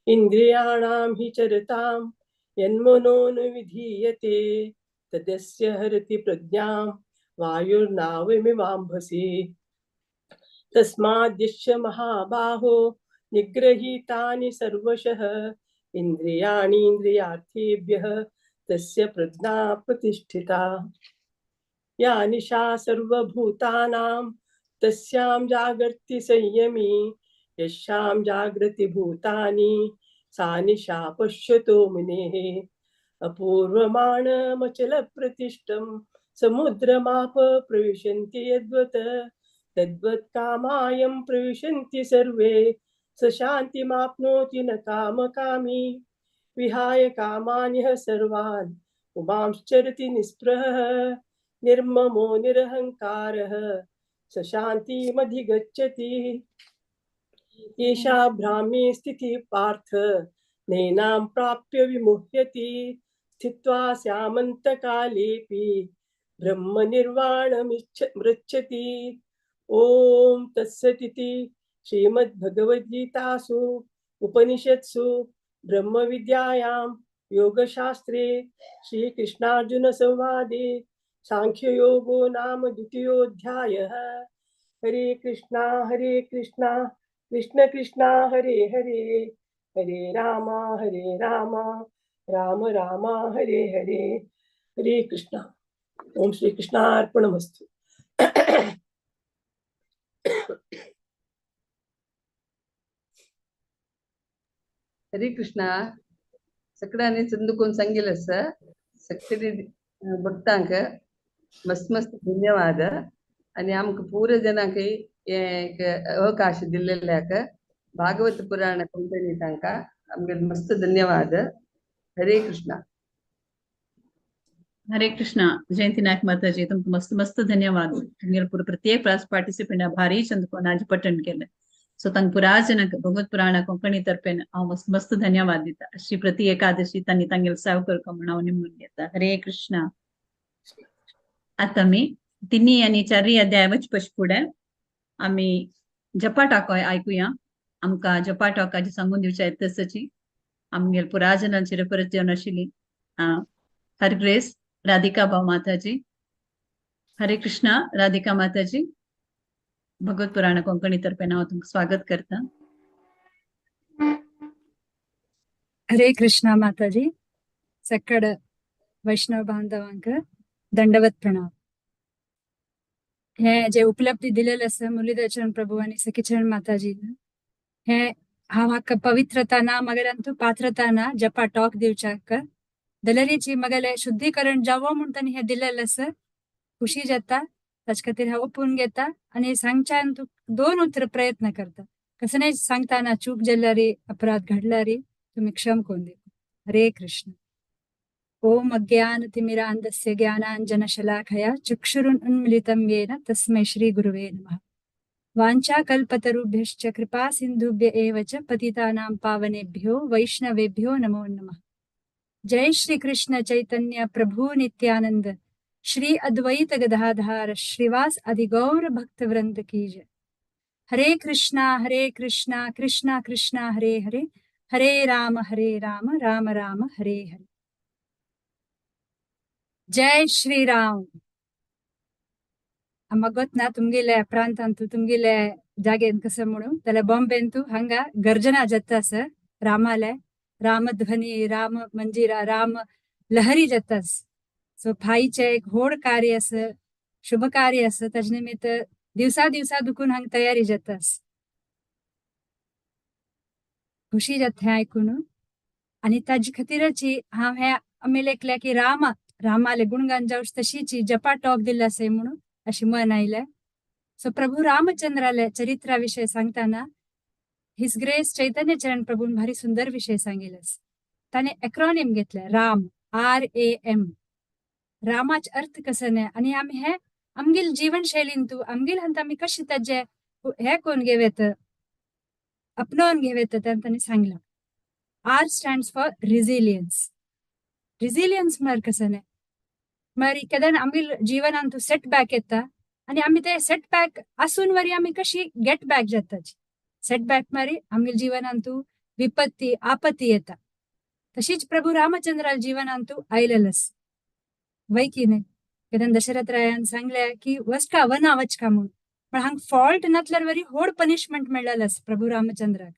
इन्द्रियाणां हि चरतां यन्मनोनुविधीयते तदस्य हरति प्रज्ञां वायुर्नावमिवाम्भसि। तस्माद्यस्य महाबाहो निगृहीतानि सर्वशः इन्द्रियाणीन्द्रियार्थेभ्यः तस्य प्रज्ञा प्रतिष्ठिता। या निशा सर्वभूतानां तस्यां जागर्ति संयमी यस्यां जागृति भूतानि सा निशा पश्यतो मुनेः। अपूर्वमाणमचलप्रतिष्ठं समुद्रमाप प्रविशन्ति यद्वत् तद्वत् कामायं प्रविशन्ति सर्वे स शान्तिमाप्नोति न कामकामी। विहाय कामान्यः सर्वान् पुमांश्चरति निःस्पृहः निर्ममो निरहङ्कारः स शान्तिमधिगच्छति। एषा ब्राह्मी स्थितिः पार्थ नैनां प्राप्य विमुह्यति स्थित्वा स्यामन्तकालेऽपि ब्रह्मनिर्वाणमिच्छति। ॐ तत्सदिति श्रीमद्भगवद्गीतासु उपनिषत्सु ब्रह्मविद्यायां योगशास्त्रे श्रीकृष्णार्जुनसंवादे सांख्ययोगो नाम द्वितीयोऽध्यायः। हरे कृष्णा कृष्ण कृष्णा हरे हरे, हरे रामा राम राम हरे हरे। हरे कृष्णा। ओम श्री कृष्णार्पणमस्तु। हरे कृष्णा। सगळ्यांनी चंदुकोन सांगितलं सर सगळे भक्तांक मस्त मस्त धन्यवाद आणि आमकां पुरे जनांक एक अवकाश दिल्लेल्याक भागवत पुराण कंपनी तांकां आमगे मस्त धन्यवाद। हरे कृष्णा। हरे कृष्णा। जयंती नायक माताजी तुमकां मस्त मस्त धन्यवाद। तुमगेले पुरो प्रत्येक पार्टिसिपेंट भारी चंदकोन आज पठण केलें। सो तांकां पुरा जनांक भगवत पुराणा कोंकणी तर्फेन हांव मस्त मस्त धन्यवाद दिता। श्री प्रति एकादशी तांणी तांगेलो सेवा करपा म्हूण हांव निमून घेता। हरे कृष्णा। आतां आमी तिन्ही आनी चारय अध्याय वचपाचे फुडें आमी जपा टाको आयकुया। आमकां जपा टॉकाची सांगून दिवच्या येतसची आमगेले पुरा जनांची रेफरन्स जेवन आशिल्ली हर ग्रेस राधिका भाव माताजी। हरे कृष्णा राधिका माताजी। भगवत पुराण कोंकणी तर्फेन हांव तुमकां स्वागत करता। हरे कृष्णा माताजी। सकड वैष्णव बांधवांक दंडवत प्रणाम। हे जे उपलब्धी दिलेले आसा मुरलीधरचरण प्रभू आनी सखीचरण माताजी हे हांव हाका पवित्रता ना मगेल्यान पात्रता ना जपा टॉक दिवच्याक दलरीची मगेले शुद्धीकरण जावो म्हूण तांणी हें दिलेलें आसा। खुशी जाता ताचे खातीर हांव ओपून घेता आनी सांगच्यान तुका दोन उतर प्रयत्न करता। कसं सांगताना चूक जाल्यारी अपराध घडल्यारी तुमी क्षम करून दिवं। हरे कृष्ण। ओम अज्ञानतिमिरान्धस्य ज्ञानाञ्जनशलाखया चक्षुरुन्मीलितं येन तस्मै श्री गुरुवे नमः। वाञ्छाकल्पतरुभ्यश्च कृपा सिन्धुभ्य एव च पतितानां पावनेभ्यो वैष्णवेभ्यो नमो नमः। जय श्री कृष्ण चैतन्य प्रभु नित्यानंद श्री अद्वैत गदाधार श्रीवास आदि गौर भक्त वृंद की जय। हरे कृष्णा कृष्णा कृष्णा हरे हरे, हरे राम राम राम हरे हरे। जय श्री राम। मगत ना तुमगेले प्रांतांतु तुमगेले जागेन कसं म्हणून त्याला बॉम्बेंतु हांगा गर्जना जाता सर रामाले रामध्वनी राम मंजिरा राम लहरी जातास। सो फाईचे एक व्हड कार्य आसा, शुभ कार्य आसा, ताजे निमित्त दिवसा दिवसा दुखून हांगा तयारी जातास। खुशी जाता हें आयकून आनी ताजे खातीरच हांव हें आमी लेखल्या की राम रामाले गुणगान जावचे तशीच जपा टॉक दिल्लो आसा म्हणून अशी मन आयलें। सो प्रभू रामचंद्राले चरित्रा विशय सांगताना his grace चैतन्य चरण प्रभून भारी सुंदर विशय सांगितलं। ताणे एक्रोनिम घेतले राम, RAM। रामाच अर्थ कसं न्ही आनी आमी हे आमगेल जीवनशैलीन तूं आमगेल हंत आमी कशें ताजे हे कोण घेवेत अपनोवन घेवेत तांणी सांगलां। R stands for resilience. Resilience म्हळ्यार कसं न्ही म्हळ्यार केन्ना आमगेल जिवनान तूं सेट बॅक येता आनी आमी ते सेट बॅक आसून वरी आमी कशी गेट बॅक जाता। सेट बॅक म्हळ्यार आमगेल जिवनान तूं विपत्ती आपत्ती येता। तशीच प्रभू रामचंद्राल जिवनान तूं आयलेलस वय की न्ही। केन्ना दशरथ रायान सांगले की वचका वना वचका म्हणून, पण हांगा फॉल्ट नासल्यार वरी व्हड पनिशमेंट मेळ्ळेलें आसा प्रभू रामचंद्राक।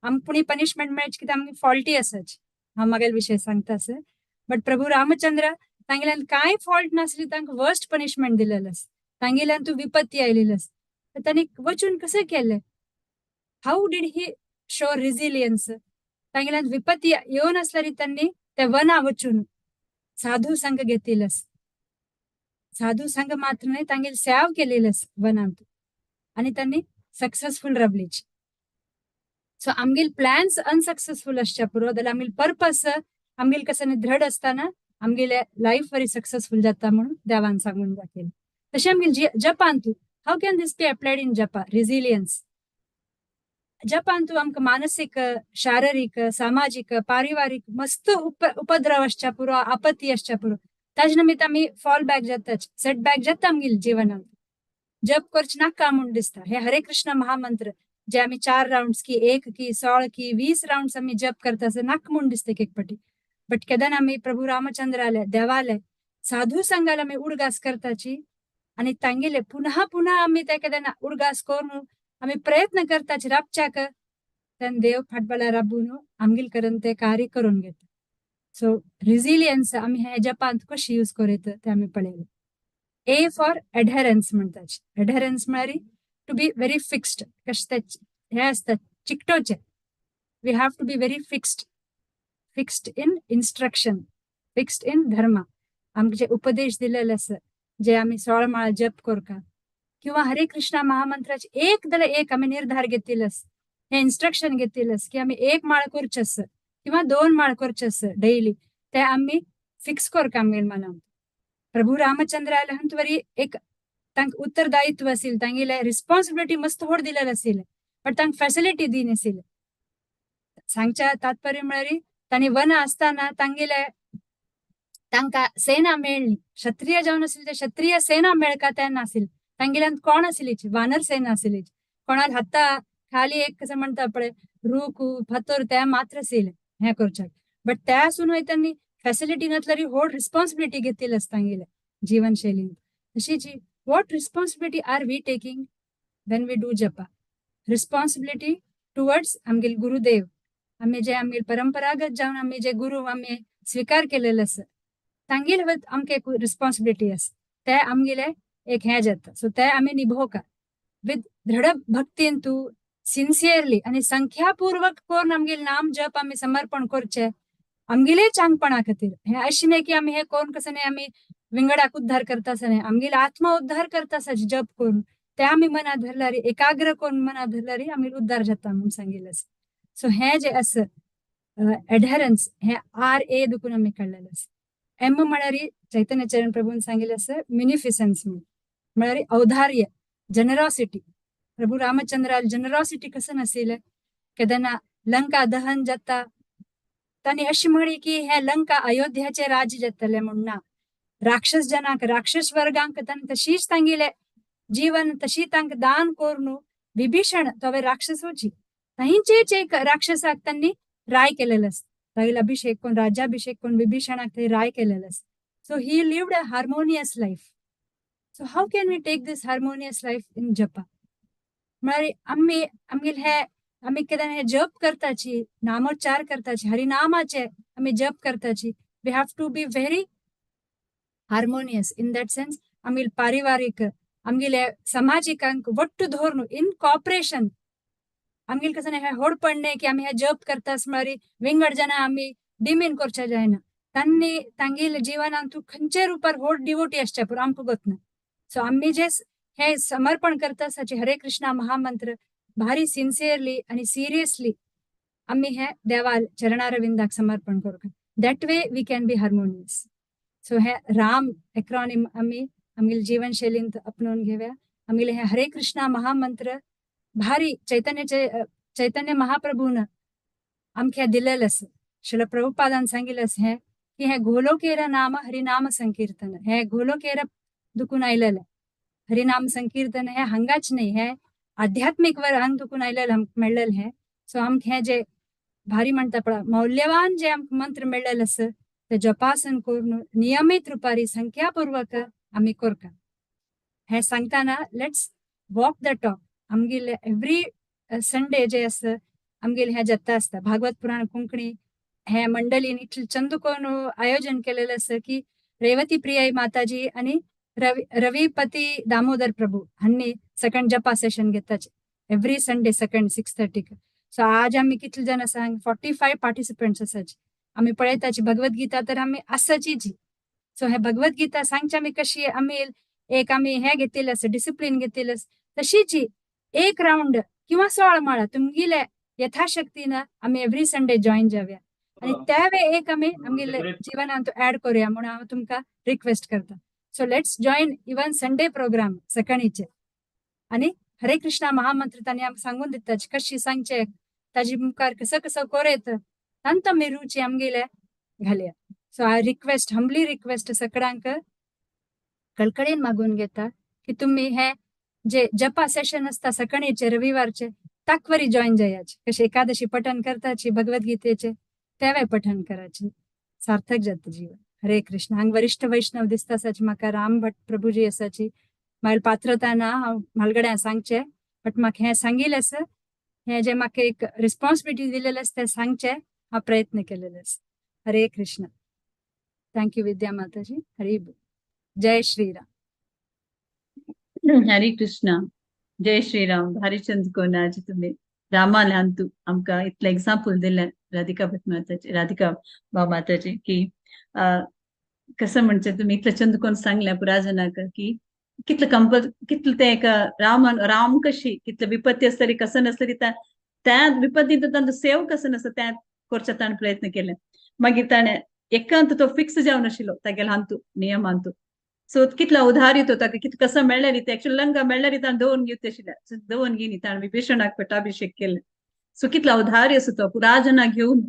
आमकां पुणी पनिशमेंट मेळची कित्याक आमगे फॉल्टी आसाच, हांव मागेल विशय सांगता आसा। बट प्रभू रामचंद्र तांगेल्यान कांय फॉल्ट नासली तांकां वर्स्ट पनिशमेंट दिलेलें आसा, तांगेल्यान तूं विपत्ती आयलेली आसा। तांणी वचून कशें केलें? How did he show resilience? तांगेल्यान विपत्ती येवन आसल्यार तांणी ते वना वचून साधू संग घेतिल्लें. साधू संग मात्र न्हय, तांगेली सेव केलेली वनांत आनी तांणी सक्सेसफूल रावलीच. सो आमगेले प्लॅन्स अनसक्सेसफूल आसच्या पुरो जाल्यार आमगेले पर्पस आमगेले कसं दृढ असताना आमगेले लायफ वरी सक्सेसफूल जाता म्हणून देवान सांगून दाखयलें. तशें आमगेले जपांतू, how can this be applied in japa? Resilience. जपांतू आमकां मानसीक, शारीरिक, सामाजीक, पारिवारीक मस्त उपद्रव आसच्या पुरो, आपत्ती आसच्या पुरो, ताजे निमित्त आमी फॉल बॅक जाताच, सेट बॅक जाता आमगेले जिवनांत. जप करचें नाका म्हूण दिसता. हे हरे कृष्ण महामंत्र जे आमी 4 राउंड्स की, 1 की, 16 की, 20 राउंड्स आमी जप करता आसतना नाका म्हूण दिसता एक एक पटी. बट केदन आमी प्रभू रामचंद्राले, देवाले, साधू संघाले आमी उडगास करताची आनी तांगेले पुन्हा पुन्हा आमी ते केदन उडगास करून आमी प्रयत्न करताची राबच्याक, तेन्ना देव फाटबळार राबून आमगेले करून ते कार्य करून घेता. सो रिझिलियन्स आमी हे जपांत कशी यूज करीत ते आमी पळयलें. A for एडहेरन्स म्हणटाची. एडहेरन्स म्हळ्यार टू बी व्हेरी फिक्स्ड. कशें ते हे आसता चिकटोचे. We have to be very fixed, fixed in instruction, fixed in dharma. आमकां जे उपदेश दिलेले आसा, जे आमी 16 माळ जप करता किंवा हरे कृष्णा महामंत्राचे एक जाल्यार एक आमी निर्धार घेतिल्ले आसा, हे इन्स्ट्रक्शन घेतिल्ले आसा की आमी 1 माळ करचे आसा किंवा 2 माळ करचे आसा डेली, ते आमी फिक्स करता आमगेले मनांत. प्रभू रामचंद्र आले हंतवरी एक तांकां उत्तरदायित्व आशिल्लें, तांगेले रिस्पॉन्सिबिलिटी मस्त व्हड दिलेलें आशिल्लें, बट तांकां फॅसिलिटी दिनाशिल्लें. सांगच्या तात्पर्य म्हळ्यार तांणी वन आसतना तांगेले तांकां सेना मेळ्ळी. क्षत्रिय जावन आशिल्ले ते क्षत्रिय सेना मेळका तेन्ना आशिल्ली. तांगेल्यान कोण आशिल्ली? वानर सेना आशिल्ली. कोणाल हाता खाली एक कसं म्हणटा पळय रूख फातर ते मात्र आशिल्ले हें करच्याक. बट त्या आसूनय तांणी फॅसिलिटी नासल्यार व्हड रिस्पॉन्सिबिलिटी घेतिल्ली आसा तांगेले जीवनशैलीन. तशीच what responsibility are we taking when we do japa? Responsibility towards आमगेले गुरुदेव, आमी जे आमगेले परंपरागत जावन आमी जे गुरु आमी स्विकार केलेले आसा तांगेले आमकां एक रिस्पॉन्सिबिलिटी आसा, ते आमगेले एक हें जाता. सो ते आमी निभोवका विथ दृढ भक्तीन, तूं सिन्सियरली आनी संख्यापूर्वक करून आमगेले नाम जप आमी समर्पण करचे आमगेले चांगपणा खातीर. हें अशें न्हय की आमी हें करून कसं न्हय आमी विंगडाक उद्धार करता आसा न्हय, आमगेले आत्मा उद्धार करता आसा जप करून, ते आमी मनात धरल्यार, एकाग्र करून मनात धरल्यार आमी उद्धार जाता म्हूण सांगिल्लें आसा. सो हें जें आसा एडहेरन्स, हें आर ए दुखून आमी काडलेलें आसा. एम म्हळ्यार चैतन्य चरण प्रभून सांगिल्लें आसा म्युनिफिसन्स म्हूण, म्हळ्यार औदार्य, जनरॉसिटी. प्रभू रामचंद्राल जनरॉसिटी कसं नाशिल्लें. केदना लंका दहन जाता तांणी अशी म्हळी की हें लंका अयोध्याचें राज्य जातलें म्हूण ना, राक्षस जनांक, राक्षस वर्गांक तांणी तशीच तांगेले जीवन तशी तांकां दान करून विभीषण तो राक्षसोची तांचेच एक राक्षसाक तांणी राय केलेलो आसा, तागेलो अभिषेक करून, राज्याभिषेक करून विभीषणाक थंय राय केलेलो आसा. So he lived a harmonious life. So how can we take this harmonious life in japa? म्हळ्यार आमी आमगेले हे आमी केन्ना हे जप करताची, नामोच्चार करताची, हरिनामाचे आमी जप करताची, we have to be very harmonious in that sense. आमगेले पारिवारीक, आमगेले समाजिकांक वट्टू धरून इन कॉपरेशन आमगेले कसं हे होडपण न्हय की आमी हे जप करता म्हळ्यार विंगड जाणां आमी डिमीन करचे जायना. तांणी तांगेले जिवनांत खंयच्या रुपार व्हड डिवोटी आसचे पुरो आमकां गोतना. सो आमी जे हे समर्पण करता आसाचे हरे कृष्णा महामंत्र भारी सिन्सियरली आनी सिरियसली आमी हे देवाल चरणारविंदाक समर्पण करूंक, that way we can be harmonious. So हे राम एक्रोनिम आमी आमगेले जीवनशैलींत अपनोवन घेवया. आमगेले हे हरे कृष्णा महामंत्र भारी चैतन्य चैतन्य महाप्रभून आमकां दिलेलें आसा. श्रील प्रभुपादान सांगिल्लें आसा हें की हें गोलोकेर नाम हरिनाम संकीर्तन, हें गोलोकेर दुखून आयलेलें हरिनाम संकीर्तन हें हांगाच न्हय, हें आध्यात्मीक वर हांग दुखून आयलेलें आमकां मेळ्ळेलें हें. सो आमकां हें जे भारी म्हणटा पळय मौल्यवान जे आमकां मंत्र मेळ्ळेलें आसा ते जपासन करून नियमीत रुपारी संख्यापूर्वक आमी करता. हें सांगतना let's walk the talk. आमगेले एवरी संडे जे आसा आमगेले हें जाता आसता भागवत पुराण कोंकणी हे मंडळीन इतलें चंद करून आयोजन केलेलें आसा की रेवती प्रिया माताजी आनी रविपती दामोदर प्रभू हांणी सेकंड जपा सेशन घेताचे एवरी संडे सेकंड 6:30. सो आज आमी कितले जाण आसा, 45 पार्टिसिपंट्स आसाचे. आमी पळयताची भगवत गीता तर आमी आसाची. सो हे भगवत गीता सांगचे आमी कशी आमी एक आमी हे घेतिल्लें आसा, डिसिप्लीन घेतिल्लें आसा, तशीच एक रावंड किंवा 16 माळा तुमगेले यथाशक्तीन आमी एवरी संडे जॉईन जावया आणि त्यावे एक आमी आमगेले जिवनांत ऍड करूया म्हणून हांव तुमकां रिक्वेस्ट करता. So let's join even Sunday program सकाळीचे. आणि हरे कृष्णा महामंत्र तांणी आमकां सांगून दिता कशी सांगचे, ताजी मुखार कसं कसं कोरेत तांतो आमी रुची आमगेले घालया. So I request, humbly request सगळ्यांक कळकळीन मागून घेता की तुम्ही हे जे जपा सेशन असता सकाळीचे रविवारचे ताकवरी जॉईन जायाचे. कशे एकादशी पठण करताची भगवद्गीतेचे तेवे पठण करायचे, सार्थक जाता जीवन. हरे कृष्ण. हांग वरिष्ठ वैष्णव दिसता आसाची म्हाका राम भट प्रभुजी आसाची, म्हाका पात्रता ना हांव म्हालगड्यां सांगचे, बट म्हाका हें सांगिल्लें आसा, हें जे म्हाका एक रिस्पॉन्सिबिलिटी दिलेलें आसा तें सांगचें हांव प्रयत्न केलेले आसा. हरे कृष्ण. Thank you विद्या माताजी. हरी बोल. जय श्रीराम. हरे कृष्णा. जय श्रीराम. भारी चंद कोणाची तुम्ही रामाला तू आमकां इतलें एग्जाम्पल दिलें राधिका भट माताजी, राधिका भाव माताजी, की कसं म्हणजे तुम्ही इतलें चंद कोण सांगलें पुराजनाक की कितलं कंपल कितलं ते एक रामान राम कशी कितलं विपत्ती आसतली कसं नसतली त्या विपत्तींत तांचो सेव कसं नसता त्या करच्या ताणें प्रयत्न केले. मागीर ताणें एकांत तो फिक्स जावन आशिल्लो तागेलो हांतू नियम हांतू. सो कितला उधार येतो ताका कित कसं मेळ्ळ्यार ते एक्चुअली लंका मेळ्ळ्यार ताणें दवरून घेत आशिल्लें, दवरून घेवन ताणें विभीषणाक पट्टाभिषेक केलें. सो कितला उधार आसा तो पुराजना घेवन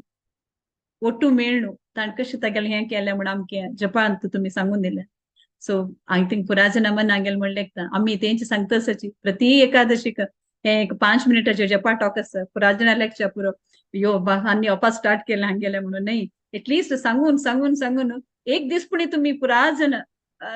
ಒಟ್ಟು ಮೇಳ್ನು ताणें कशें तागेलें हें केलें म्हूण आमकां जपांत तुमी सांगून दिलें. सो I think पुराजना मनाक गेलें म्हण लेखता आमी तेंचे सांगता आसाची प्रति एकादशीक हें एक 5 मिनटाचें जपा टॉक आसा पुराजना लेक्चर पुरो यो आनी ओपा स्टार्ट केलें हांगेलें म्हणून न्ही, एटलिस्ट सांगून सांगून सांगून एक दीस पुणी तुमी पुराजन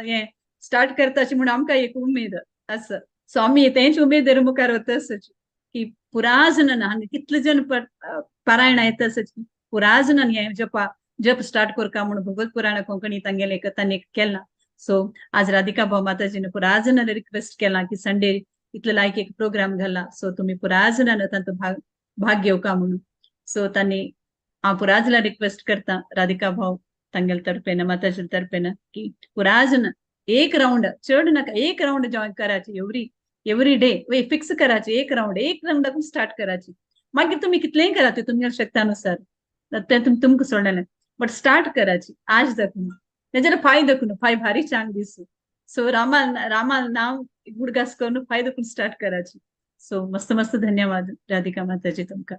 हें स्टार्ट करताची म्हूण आमकां एक उमेद आसा. सो आमी तेंच उमेदीर मुखार वता आसाची की पुराजन हांगा कितले जण पारायणां येता आसाची पुराजनान हें जपा जप स्टार्ट करका म्हणून भगवत पुराण कोंकणी तांगेलें एक तांणी केलां. सो आज राधिका भाव माताजीने पुराजनान रिक्वेस्ट केला की संडे इतले लायक एक प्रोग्राम घाला, सो तुमी पुराजनान तांचो भाग घेवका म्हणून. सो तांणी हांव पुराजना रिक्वेस्ट करता राधिका भाव तांगेले तर्फेन माताजी तर्फेन की पुराजन एक रावंड चड नाका एक रावंड जॉईन करायची एवरी एवरी डे वे फिक्स करायची एक रावंडाकून स्टार्ट करायची. मागीर तुमी कितलेंय करा ते तुमच्या शक्तानुसार तें तुमकां सोडलेलें, बट स्टार्ट करायची आज दाखून नाजाल्यार फाय दाखून फाय भारी चांग दिसू. सो रामा रामा नाव गुडगास करून फाय दाखून स्टार्ट करायची. सो मस्त मस्त धन्यवाद राधिका माताजी तुमकां.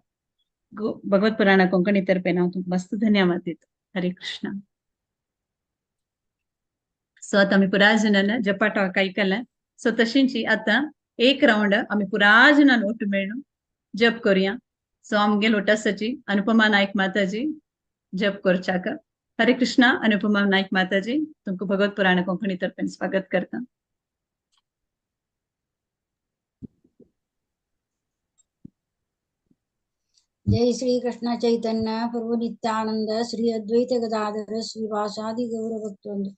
भगवत पुराणा कोंकणी तर्फेन हांव तुमकां मस्त धन्यवाद दिता. हरे कृष्णा. सो आतां आमी पुराजनान जपा टॉक आयकलें. सो तशींची आतां एक रावंड आमी पुराजनान ओटू मेळून जप करूया. सो आमगे लोटसाची अनुपमा नायक माताजी जप करच्याक. हरे कृष्णा. अनुपमा नायक माताजी तुमकां भगवत पुराण कोंकणी तर्फेन स्वागत करता. जय श्री कृष्ण चैतन्य प्रभु नित्यानंद श्री अद्वैत गदाधर श्रीवासादि गौर भक्तवृंद.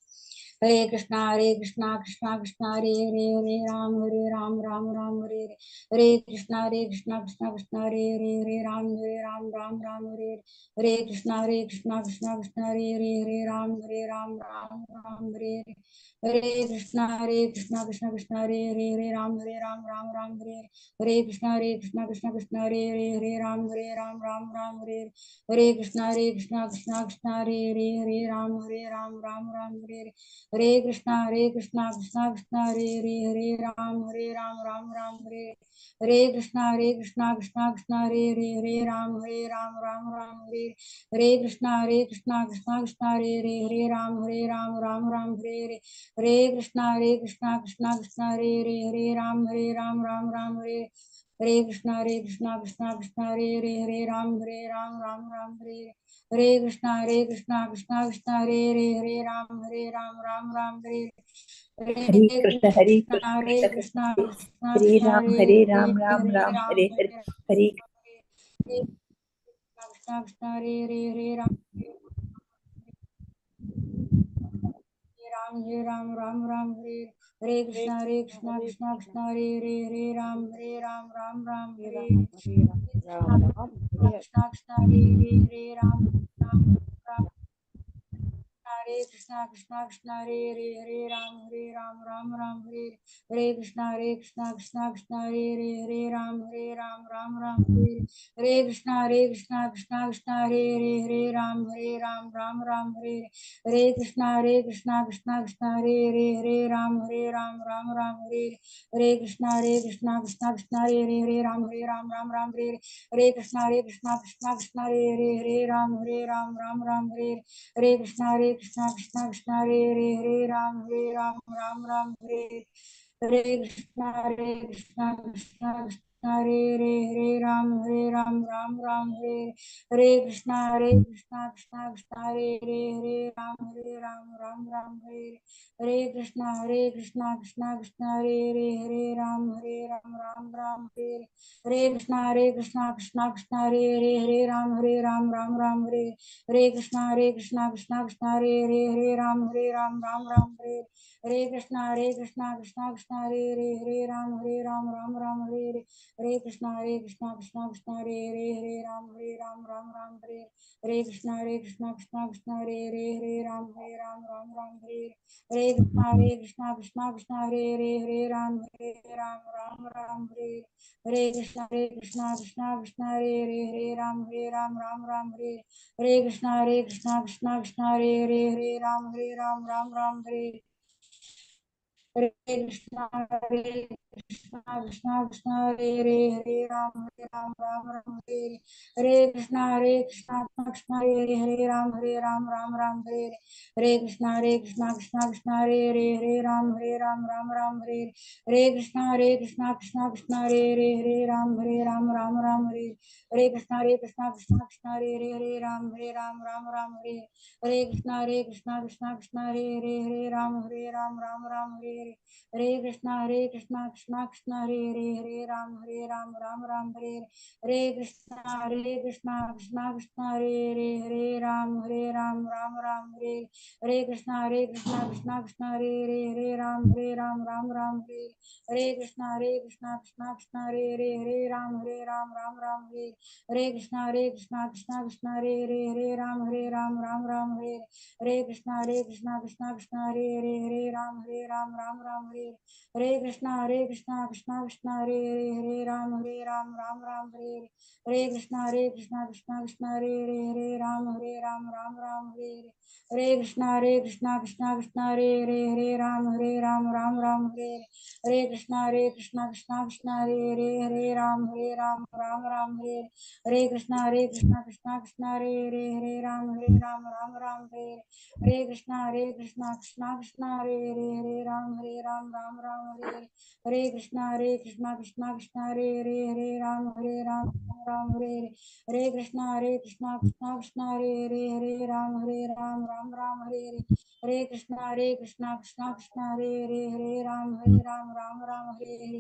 हरे कृष्णा कृष्णा कृष्णा हरे हरे हरे राम राम राम हरे हरे. हरे कृष्णा कृष्णा कृष्णा हरे हरे हरे राम राम राम हरे हरे. हरे कृष्णा कृष्णा कृष्णा हरे हरे हरे राम राम राम हरे हरे. हरे कृष्णा कृष्णा कृष्णा हरे हरे हरे राम राम राम हरे हरे. हरे कृष्णा कृष्णा कृष्णा हरे हरे हरे राम राम राम हरे हरे. हरे कृष्णा कृष्णा कृष्णा हरे हरे हरे राम राम राम हरे हरे. हरे कृष्णा कृष्णा कृष्णा हरे हरे हरे राम राम राम हरे. हरे कृष्णा कृष्णा कृष्णा हरे हरे हरे राम राम राम हरे. हरे कृष्णा कृष्णा कृष्णा हरे हरे हरे राम राम राम हरे हरे. हरे कृष्णा कृष्णा कृष्णा हरे हरे हरे राम राम राम हरे. हरे कृष्णा कृष्णा कृष्णा हरे हरे हरे राम राम राम हरे. हरे कृष्णा कृष्णा कृष्णा हरे हरे हरे राम राम राम हरे. हरे कृष्ण हरे कृष्ण कृष्ण हरे राम राम राम हरे हरे. हरे कृष्णा कृष्णा हरे हरे हरे राम राम राम राम राम हरे. हरे कृष्णा कृष्णा कृष्णा हरे हरे हरे राम राम राम हरे. कृष्णा कृष्णा हरे हरे हरे राम राम राम हरे हरे कृष्णा कृष्णा कृष्णा हरे हरे, हरे राम राम राम हरे हरे। कृष्णा हरे कृष्णा कृष्णा कृष्णा हरे हरे, हरे राम राम राम हरे हरे। कृष्णा हरे कृष्णा कृष्णा कृष्णा हरे हरे, हरे राम राम राम हरे हरे। कृष्णा हरे कृष्णा कृष्णा कृष्णा हरे हरे, हरे राम राम राम हरे हरे। कृष्णा हरे कृष्णा कृष्णा कृष्णा हरे हरे, हरे राम राम राम हरे हरे। कृष्णा हरे कृष्णा कृष्णा कृष्णा हरे हरे, हरे राम राम राम हरे हरे। कृष्णा हरे कृष्णा कृष्णा कृष्णा हरे हरे, हरे राम राम राम हरे हरे। कृष्णा हरे कृष्णा कृष्णा कृष्णा हरे हरे, हरे राम राम राम हरे हरे। कृष्णा हरे कृष्णा कृष्णा कृष्णा हरे हरे, हरे राम राम राम हरे हरे। कृष्णा हरे कृष्णा कृष्णा कृष्णा हरे हरे, हरे राम राम राम हरे हरे। कृष्णा हरे कृष्णा कृष्णा कृष्णा हरे हरे, हरे राम राम राम हरे हरे। कृष्णा हरे कृष्णा कृष्णा कृष्णा हरे हरे, हरे राम राम राम हरे हरे। कृष्णा हरे कृष्णा कृष्णा कृष्णा हरे हरे, हरे राम राम राम हरे हरे। हरे कृष्णा हरे कृष्णा कृष्णा कृष्णा हरे हरे, हरे राम राम राम हरे हरे। कृष्णा हरे कृष्णा कृष्णा कृष्णा हरे हरे, हरे राम राम राम हरे हरे। कृष्णा हरे कृष्णा कृष्णा कृष्णा हरे हरे, हरे राम राम राम हरे हरे। कृष्णा हरे कृष्णा कृष्णा कृष्णा हरे हरे, हरे राम राम राम हरे हरे। कृष्णा हरे कृष्णा कृष्णा कृष्णा हरे हरे, हरे राम राम राम हरे हरे। कृष्णा हरे कृष्णा कृष्णा कृष्णा हरे हरे, हरे राम राम राम हरे हरे। कृष्णा हरे कृष्णा कृष्णा हरे हरे, हरे राम राम राम हरे हरे। कृष्णा हरे कृष्णा कृष्णा कृष्णा हरे हरे, हरे राम राम राम हरे हरे। कृष्णा हरे कृष्णा कृष्णा कृष्णा हरे हरे, हरे राम राम राम हरे हरे। कृष्णा हरे कृष्णा कृष्णा कृष्णा हरे हरे, हरे राम राम राम हरे हरे। कृष्णा हरे कृष्णा कृष्णा कृष्णा हरे हरे, हरे राम राम राम हरे हरे। हरे कृष्णा हरे कृष्णा कृष्णा कृष्णा हरे हरे, हरे राम राम राम हरे हरे। कृष्णा हरे कृष्णा कृष्णा कृष्णा हरे हरे, हरे राम राम राम हरे हरे। कृष्णा हरे कृष्णा कृष्णा कृष्णा हरे हरे, हरे राम राम राम हरे हरे। कृष्णा हरे कृष्णा कृष्णा कृष्णा हरे हरे, हरे राम राम राम हरे हरे। कृष्णा हरे कृष्णा कृष्णा कृष्णा हरे हरे, हरे राम राम राम हरे हरे। कृष्णा हरे कृष्णा कृष्णा कृष्णा हरे हरे, हरे राम राम राम हरे हरे। कृष्णा हरे कृष्णा कृष्णा कृष्णा हरे हरे, हरे राम राम राम हरे हरे। कृष्णा हरे कृष्णा कृष्णा कृष्णा हरे हरे, हरे राम राम राम हरे हरे। कृष्णा हरे कृष्णा कृष्णा कृष्णा हरे हरे, हरे राम राम राम हरे हरे। कृष्णा हरे कृष्णा कृष्णा कृष्णा हरे हरे, हरे राम राम राम हरे हरे। कृष्णा हरे कृष्णा कृष्णा कृष्णा हरे हरे, हरे राम राम राम हरे हरे। कृष्णा हरे कृष्णा कृष्णा कृष्णा हरे हरे, हरे राम राम राम हरे हरे। कृष्णा हरे कृष्णा कृष्णा कृष्णा हरे हरे, हरे राम राम हरे हरे। कृष्णा हरे कृष्णा कृष्णा कृष्णा हरे हरे, हरे राम राम राम हरे हरे। हरे कृष्णा हरे कृष्णा कृष्णा कृष्णा हरे हरे, हरे राम राम राम हरे हरे। हरे कृष्णा हरे कृष्णा कृष्णा कृष्णा हरे हरे, हरे राम राम राम हरे हरे।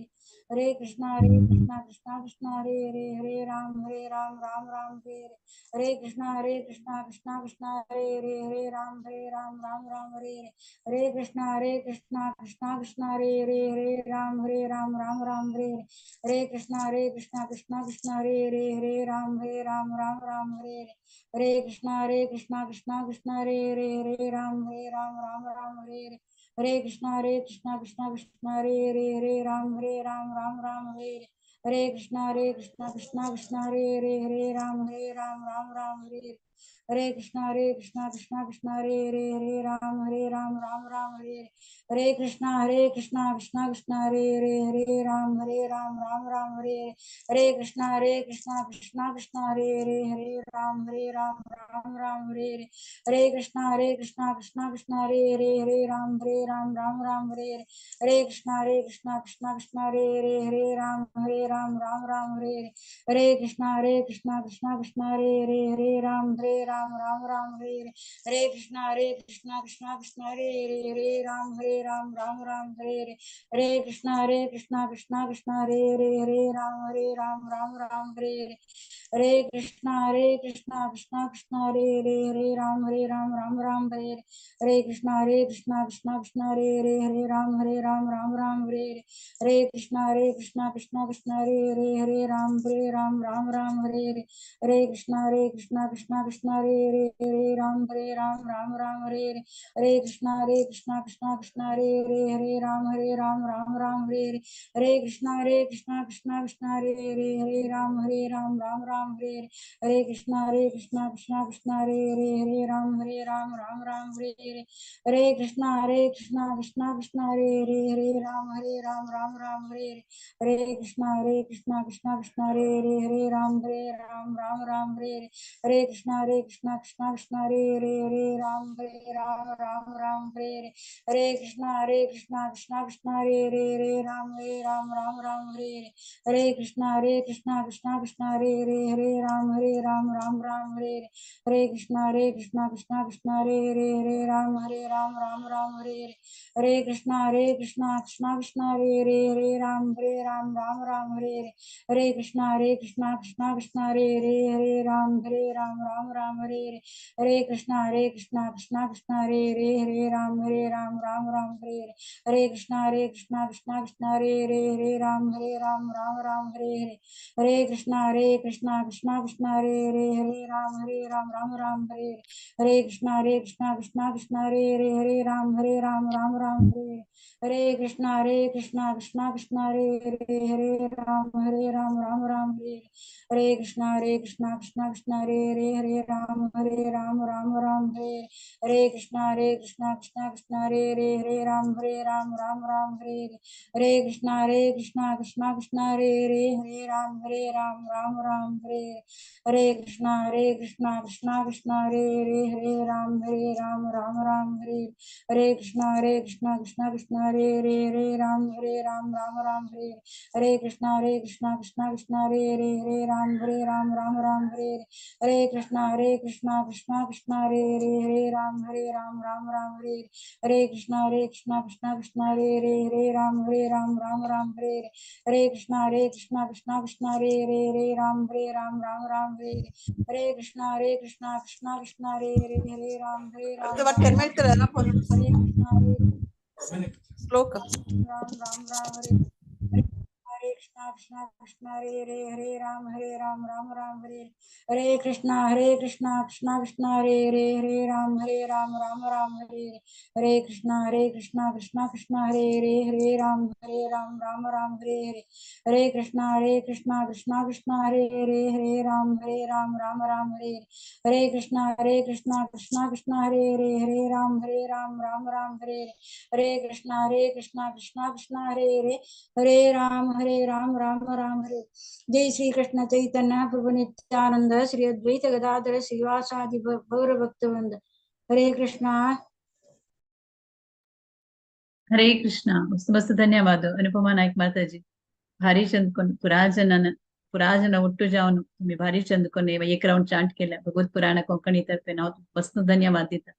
हरे कृष्णा हरे कृष्णा कृष्णा कृष्णा हरे हरे, हरे राम राम राम हरे हरे। हरे कृष्णा हरे कृष्णा कृष्णा कृष्णा हरे हरे, हरे राम राम राम हरे हरे। हरे कृष्णा हरे कृष्णा कृष्णा कृष्णा हरे हरे, हरे राम राम राम हरे हरे। हरे कृष्णा हरे कृष्णा कृष्णा कृष्णा हरे हरे, हरे राम राम राम हरे हरे। हरे कृष्णा हरे कृष्णा कृष्णा कृष्णा हरे हरे, हरे राम राम राम हरे हरे। हरे कृष्णा हरे कृष्णा कृष्णा कृष्णा हरे हरे, हरे राम राम राम हरे हरे। हरे कृष्णा हरे कृष्णा कृष्णा कृष्णा हरे हरे, हरे राम राम राम हरे हरे। हरे कृष्णा हरे कृष्णा कृष्णा कृष्णा हरे हरे, हरे राम राम राम हरे हरे। हरे कृष्णा हरे कृष्णा कृष्णा कृष्णा हरे हरे, हरे राम राम राम हरे हरे। हरे कृष्णा हरे कृष्णा कृष्णा कृष्णा हरे हरे, हरे राम राम राम हरे हरे। हरे कृष्णा हरे कृष्णा कृष्णा कृष्णा हरे हरे, हरे राम राम राम हरे हरे। हरे कृष्णा हरे कृष्णा कृष्णा कृष्णा हरे हरे, हरे राम राम राम हरे हरे। हरे कृष्णा हरे कृष्णा कृष्णा कृष्णा हरे हरे, हरे राम राम राम हरे हरे। हरे कृष्णा हरे कृष्णा कृष्णा कृष्णा हरे हरे, हरे राम राम राम हरे हरे। हरे कृष्णा कृष्णा कृष्णा हरे हरे, हरे राम राम राम हरे हरे। हरे कृष्णा कृष्णा कृष्णा हरे हरे, हरे राम राम राम हरे हरे। हरे कृष्णा कृष्णा कृष्णा हरे हरे, हरे राम राम राम हरे हरे। हरे कृष्णा कृष्णा कृष्णा कृष्ण हरे हरे हरे राम राम राम हरे हरे हरे कृष्ण कृष्ण कृष्ण हरे हरे हरे राम राम राम हरे हरे हरे कृष्ण कृष्ण कृष्ण हरे हरे हरे राम राम राम हरे हरे हरे कृष्ण कृष्ण कृष्ण हरे हरे हरे राम राम राम हरे हरे हरे कृष्ण कृष्ण कृष्ण हरे हरे हरे राम राम राम हरे हरे हरे कृष्ण कृष्ण कृष्ण हरे हरे हरे राम राम राम हरे हरे हरे कृष्ण कृष्ण कृष्ण हरे हरे हरे राम राम राम हरे हरे हरे कृष्ण कृष्ण कृष्ण हरे हरे हरे राम राम राम हरे हरे हरे कृष्ण कृष्ण कृष्ण हरे हरे हरे राम राम राम हरे हरे हरे कृष्ण कृष्ण कृष्ण हरे हरे हरे राम राम राम हरे हरे हरे कृष्ण कृष्ण कृष्ण हरे हरे हरे राम राम राम हरे हरे हरे कृष्ण कृष्ण कृष्ण हरे हरे हरे राम राम राम हरे हरे हरे कृष्ण कृष्ण कृष्ण हरे हरे हरे राम राम राम हरे हरे हरे कृष्ण कृष्ण कृष्ण हरे हरे हरे राम राम राम हरे हरे हरे कृष्ण कृष्ण कृष्ण हरे हरे हरे राम राम राम हरे हरे हरे कृष्ण कृष्ण कृष्ण हरे हरे हरे राम राम राम हरे हरे हरे कृष्ण कृष्ण कृष्ण हरे हरे हरे राम राम राम हरे हरे कृष्ण कृष्ण कृष्ण हरे हरे हरे राम राम राम हरे हरे कृष्ण कृष्ण कृष्ण हरे हरे हरे राम राम राम हरे हरे हरे कृष्ण कृष्ण कृष्ण हरे हरे हरे राम राम राम हरे हरे कृष्ण कृष्ण कृष्ण हरे हरे हरे राम राम राम हरे हरे कृष्ण कृष्ण कृष्ण हरे हरे हरे राम राम राम हरे हरे कृष्ण कृष्ण कृष्ण हरे हरे हरे राम राम राम हरे हरे कृष्ण कृष्ण कृष्ण हरे हरे हरे राम राम राम हरे हरे कृष्ण कृष्ण कृष्ण हरे हरे हरे राम राम राम हरे हरे कृष्ण कृष्ण कृष्ण हरे हरे हरे राम राम राम हरे हरे कृष्ण कृष्ण कृष्ण हरे हरे हरे राम राम हरे कृष्ण हरे श्लोक राम राम राम हरे हरे कृष्णा कृष्णा कृष्ण हरे हरे हरे राम राम राम हरे हरे कृष्णा कृष्ण कृष्ण हरे हरे हरे राम राम राम हरे हरे कृष्णा कृष्ण कृष्ण हरे हरे हरे राम राम राम हरे हरे हरे कृष्णा कृष्ण कृष्ण हरे हरे हरे राम राम राम हरे हरे कृष्णा कृष्ण कृष्ण हरे हरे हरे राम राम राम हरे हरे कृष्णा कृष्ण कृष्ण हरे हरे हरे राम राम राम हरे। जय श्री कृष्ण चैतन्य प्रभु नित्यानंद श्री अद्वैत गदाधर श्रीवासादि गौर भक्तवृंद। हरे कृष्णा। हरे कृष्णा। मस्त मस्त धन्यवाद अनुपमा नायक माताजी। भारी चंद कोण पुराजनान पुराजन उट्टू जावन तुम्ही भारी चंद कोण एक राऊंड चांट केला भगवत पुराण कोंकणी तर्फे नाव मस्त धन्यवाद दिता।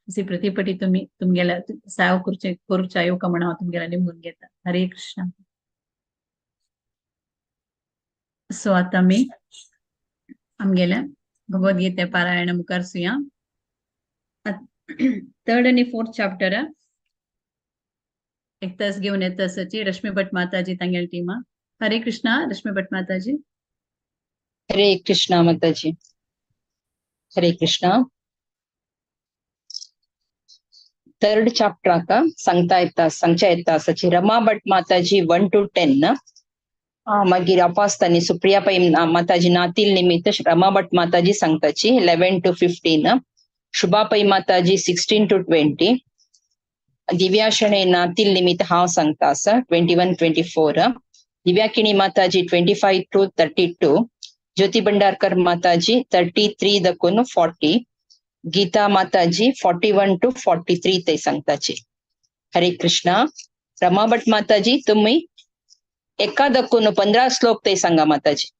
अशी प्रतिपटी तुम्ही तुमगेला साव करूचे करूचा येवका म्हण हांव तुमगेला निमगून घेता। हरे कृष्णा। सो आता मी आमगेल्या भगवद्गीते पारायण मुखार सुया। थर्ड आणि फोर्थ चॅप्टर एक तास घेऊन येत आसाची रश्मी भट माताजी तांगेली टीमा। हरे कृष्णा रश्मी भट माताजी। हरे कृष्णा माताजी। हरे कृष्णा। थर्ड चॅप्टराक सांगता येता सांगच्या येता आसाची रमा भट माताजी 1 to 10। मागीर अपास्तानी सुप्रिया पै माताजी नातील निमित्त रमा भट माताजी सांगताची 11 to 15। Shubha Pai Mataji 16 to 20। Divya Shenoy नातील निमित्त हांव सांगता आसा 21 24। दिव्या किणी माताजी 25 to 32। Jyoti Bhandarkar Mataji 33 दकून 40। Gita Mataji 41 to 43 ते सांगताची। हरे कृष्णा। रमा भट माताजी तुम्ही एका दकून 15 श्लोक ते सांगा माताजी।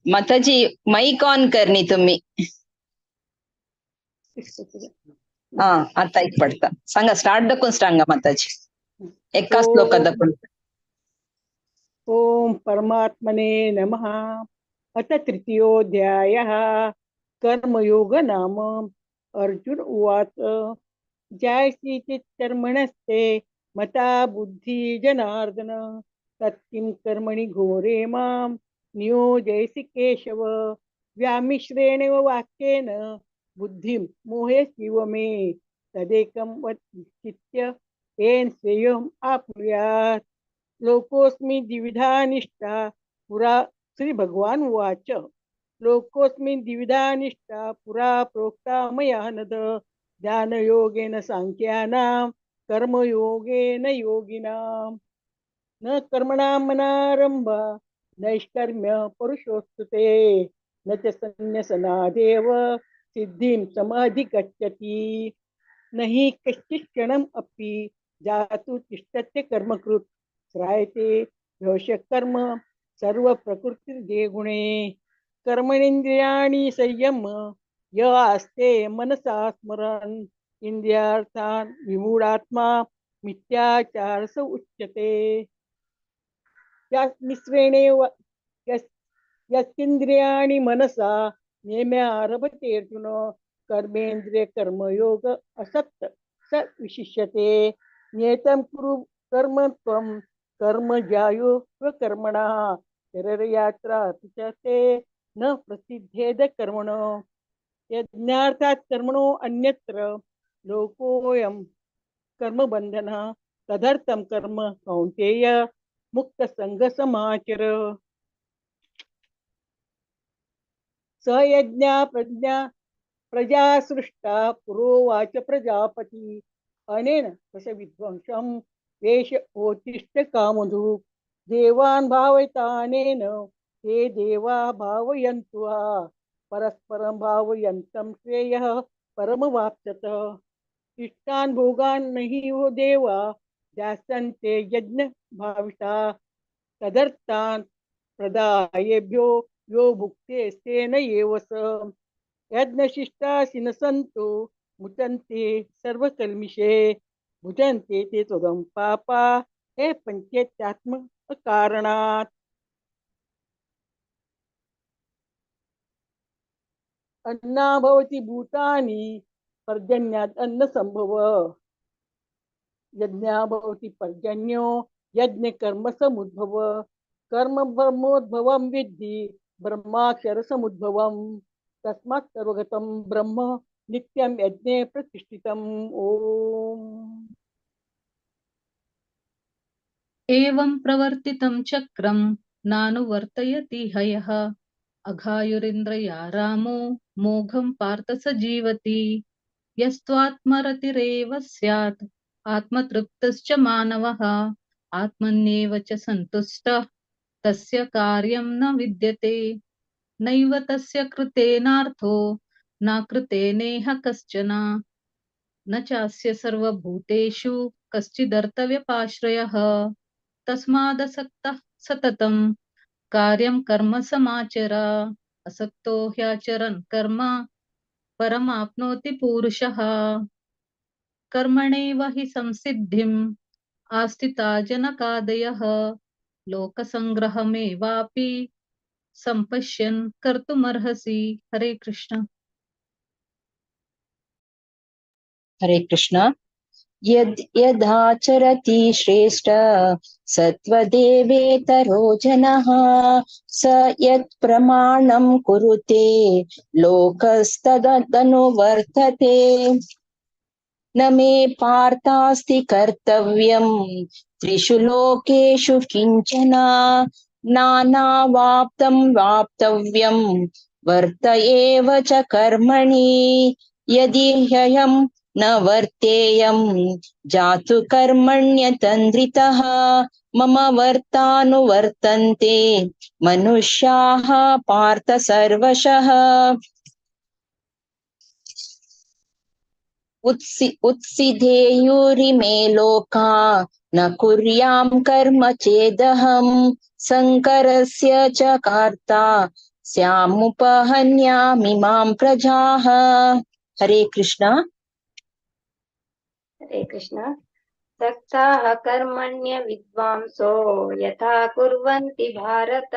माताजी माईक ऑन करनी तुम्ही। हा आता एक पडता सांगा स्टार्ट दकून सांगा माताजी एका श्लोका दकून। ॐ परमात्मने नमः। अथ तृतीयोऽध्यायः कर्मयोग नाम। अर्जुन उवाच, जायसी चेत् कर्मणस्ते मता बुद्धि जनार्दन, तत्किं कर्मणि घोरे मां नियोजयसि केशव। व्यामिश्रेणेव वाक्येन बुद्धिं मोहयसीव मे, तदेकं वद निश्चित्य येन श्रेयम् आप्नुयात्। लोकोऽस्मि द्विविधा निष्ठा पुरा, श्री भगवान उवाच, लोकोऽस्मि द्विविधा निष्ठा पुरा प्रोक्ता मया नद, ध्यानयोगेन सांख्यानां कर्मयोगेन योगिनां। न कर्मणामनारंभ नैष्कर्म्य पुरुषोस्तुते, न च संन्यसनादेव सिद्धिं समाधिगच्छति। न हि कश्चित् क्षणम् अपि जातु तिष्ठत्य कर्मकृत्, श्रायते कर्म सर्वप्रकृतिर्जे गुणे। कर्मणेन्द्रियाणि संयम य आस्ते मनसा स्मरन्, इंद्रियार्थान् विमूढात्मा मिथ्याचार स उच्यते। या मिश्रेणेव यस्येन्द्रियाणि मनसा नियम्य आरभते अर्जुन, कर्मेन्द्रिय कर्मयोग असक्त स विशिष्यते। नियतं कुरु कर्म त्वं कर्म जायो स्वकर्मणः, शरीरयात्रा अपि च ते न प्रसिद्धेद कर्मणो। यज्ञार्थात् कर्मणो अन्यत्र लोकोऽयं कर्मबन्धनः, तदर्थं कर्म कौन्तेय मुक्तसङ्गसमाचर। स यज्ञा प्रज्ञा प्रजा सृष्टा पुरोवाच प्रजापति, अनेन रसविध्वंसं वेश ओतिष्ठ कामधु। देवान् भावयतानेन ते देवा भावयन्तु, परस्परं भावयन्तं श्रेयः परमवाप्स्यत। इष्टान् भोगान् नहि वो देवा दास्यन्ते यज्ञ भाविता, तदर्थान् प्रदायेभ्यो यो भुक्तेस्तेन एव स। यज्ञशिष्टासि न सन्तो मुचन्ते सर्वकल्मिषे, भुजन्ते ते त्वदं पापा हे पंचेत्यात्म कारणात्। अन्ना भवति भूतानि पर्जन्यात् अन्न संभव, यज्ञा भवति पर्जन्यो यज्ञ कर्म समुद्भव। कर्म ब्रह्मोद्भवं विद्धि ब्रह्माक्षर समुद्भवं, तस्मात् सर्वगतं ब्रह्म नित्यं यज्ञे प्रतिष्ठितम्। ओम। एवं प्रवर्तितं चक्रं नानुवर्तयति हयः, अघायुरिन्द्रया रामो मोघं पार्थ स जीवति। यस्त्वात्मरतिरेव स्यात् आत्मतृप्तश्च मानवः, आत्मन्येव च सन्तुष्टः तस्य कार्यं न विद्यते। नैव तस्य कृतेनार्थो न कृतेनेह कश्चन, न चास्य सर्वभूतेषु कश्चिदर्थव्यपाश्रयः। तस्मादसक्तः सततं कार्यं कर्म समाचर, असक्तो ह्याचरन् कर्म परमाप्नोति पुरुषः। कर्मणैव हि संसिद्धिम् आस्थिता जनकादयः, लोकसंग्रहमेवापि संपश्यन् कर्तुमर्हसि। हरे कृष्ण। हरे कृष्ण। यद् यदाचरति श्रेष्ठ सत्त्वदेवेतरो जनः, स यत् प्रमाणं कुरुते लोकस्तदनुवर्तते। न मे पार्थास्ति कर्तव्यं त्रिषु लोकेषु किञ्चन, नानावाप्तं वाप्तव्यं वर्त एव च कर्मणि। यदि ह्ययं न वर्तेयं जातु कर्मण्यतन्द्रितः, मम वर्तानुवर्तन्ते मनुष्याः पार्थ सर्वशः। उत्सिधेयुरिमे लोका न कुर्यां कर्म चेदहं, शङ्करस्य च कर्ता स्यामुपहन्यामि मां प्रजाः। हरे कृष्णा। हरे कृष्णा। सक्ताः कर्मण्य विद्वांसो यथा कुर्वन्ति भारत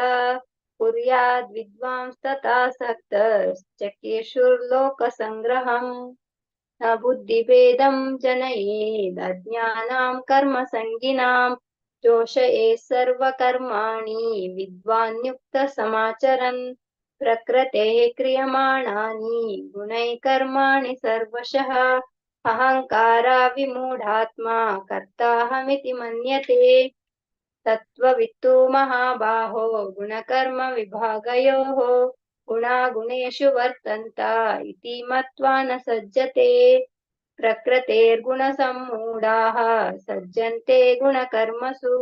कुर्याद् विद्वांस्तथा सक्तश्चकेशुर्लोकसङ्ग्रहम्। न बुद्धिभेदं जनयेदज्ञानां कर्मसङ्गिनां जोषये सर्वकर्माणि विद्वान्युक्तसमाचरन्। प्रकृतेः क्रियमाणानि गुणैः कर्माणि सर्वशः अहङ्काराविमूढात्मा कर्ताहमिति मन्यते। तत्त्ववित्तो महाबाहो गुणकर्म विभागयोः गुणागुणेषु वर्तन्त इति मत्वा न सज्जते। प्रकृतेर्गुणसम्मूढाः सज्जन्ते गुणकर्मसु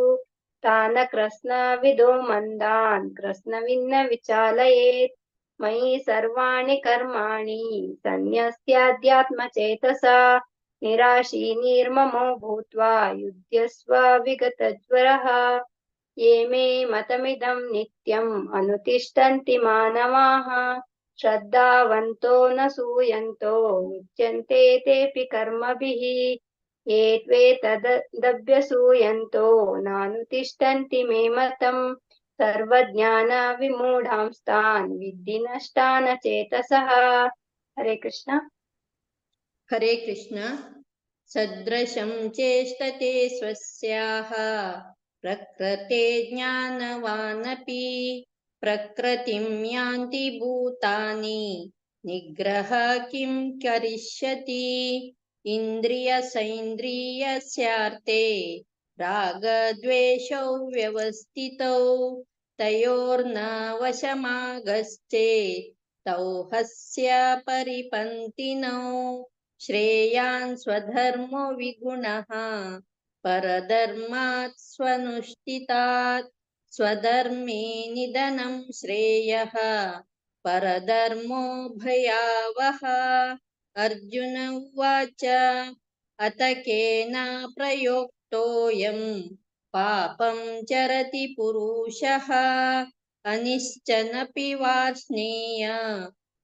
तान् कृत्स्नविदो मन्दान् कृत्स्नविन्न विचालयेत्। मयि सर्वाणि कर्माणि सन्न्यस्याध्यात्मचेतसा निराशी निर्ममो भूत्वा युध्यस्व विगतज्वरः। ये मे मतमिदं नित्यम् अनुतिष्ठन्ति मानवाः श्रद्धावन्तो न सूयन्तो मुच्यन्ते तेऽपि कर्मभिः। ये त्वेतदभ्यसूयन्तो नानुतिष्ठन्ति मे मतम् सर्वज्ञानविमूढांस्तान् विद्धि नष्टान् चेतसः। हरे कृष्ण। हरे कृष्ण। सदृशं चेष्टते स्वस्याः प्रकृते ज्ञानवानपि प्रकृतिं यान्ति भूतानि निग्रह किं करिष्यति। इन्द्रियसैन्द्रियस्यार्थे रागद्वेषौ व्यवस्थितौ तयोर्न वशमागस्ते तौ हस्य परिपन्थिनौ। श्रेयान् स्वधर्मो विगुणः परधर्मात् स्वनुष्ठितात् स्वधर्मे निधनं श्रेयः परधर्मो भयावह। अर्जुन उवाच अत केन प्रयोक्तोऽयं पापं चरति पुरुषः अनिश्चनपि वार्ष्णेय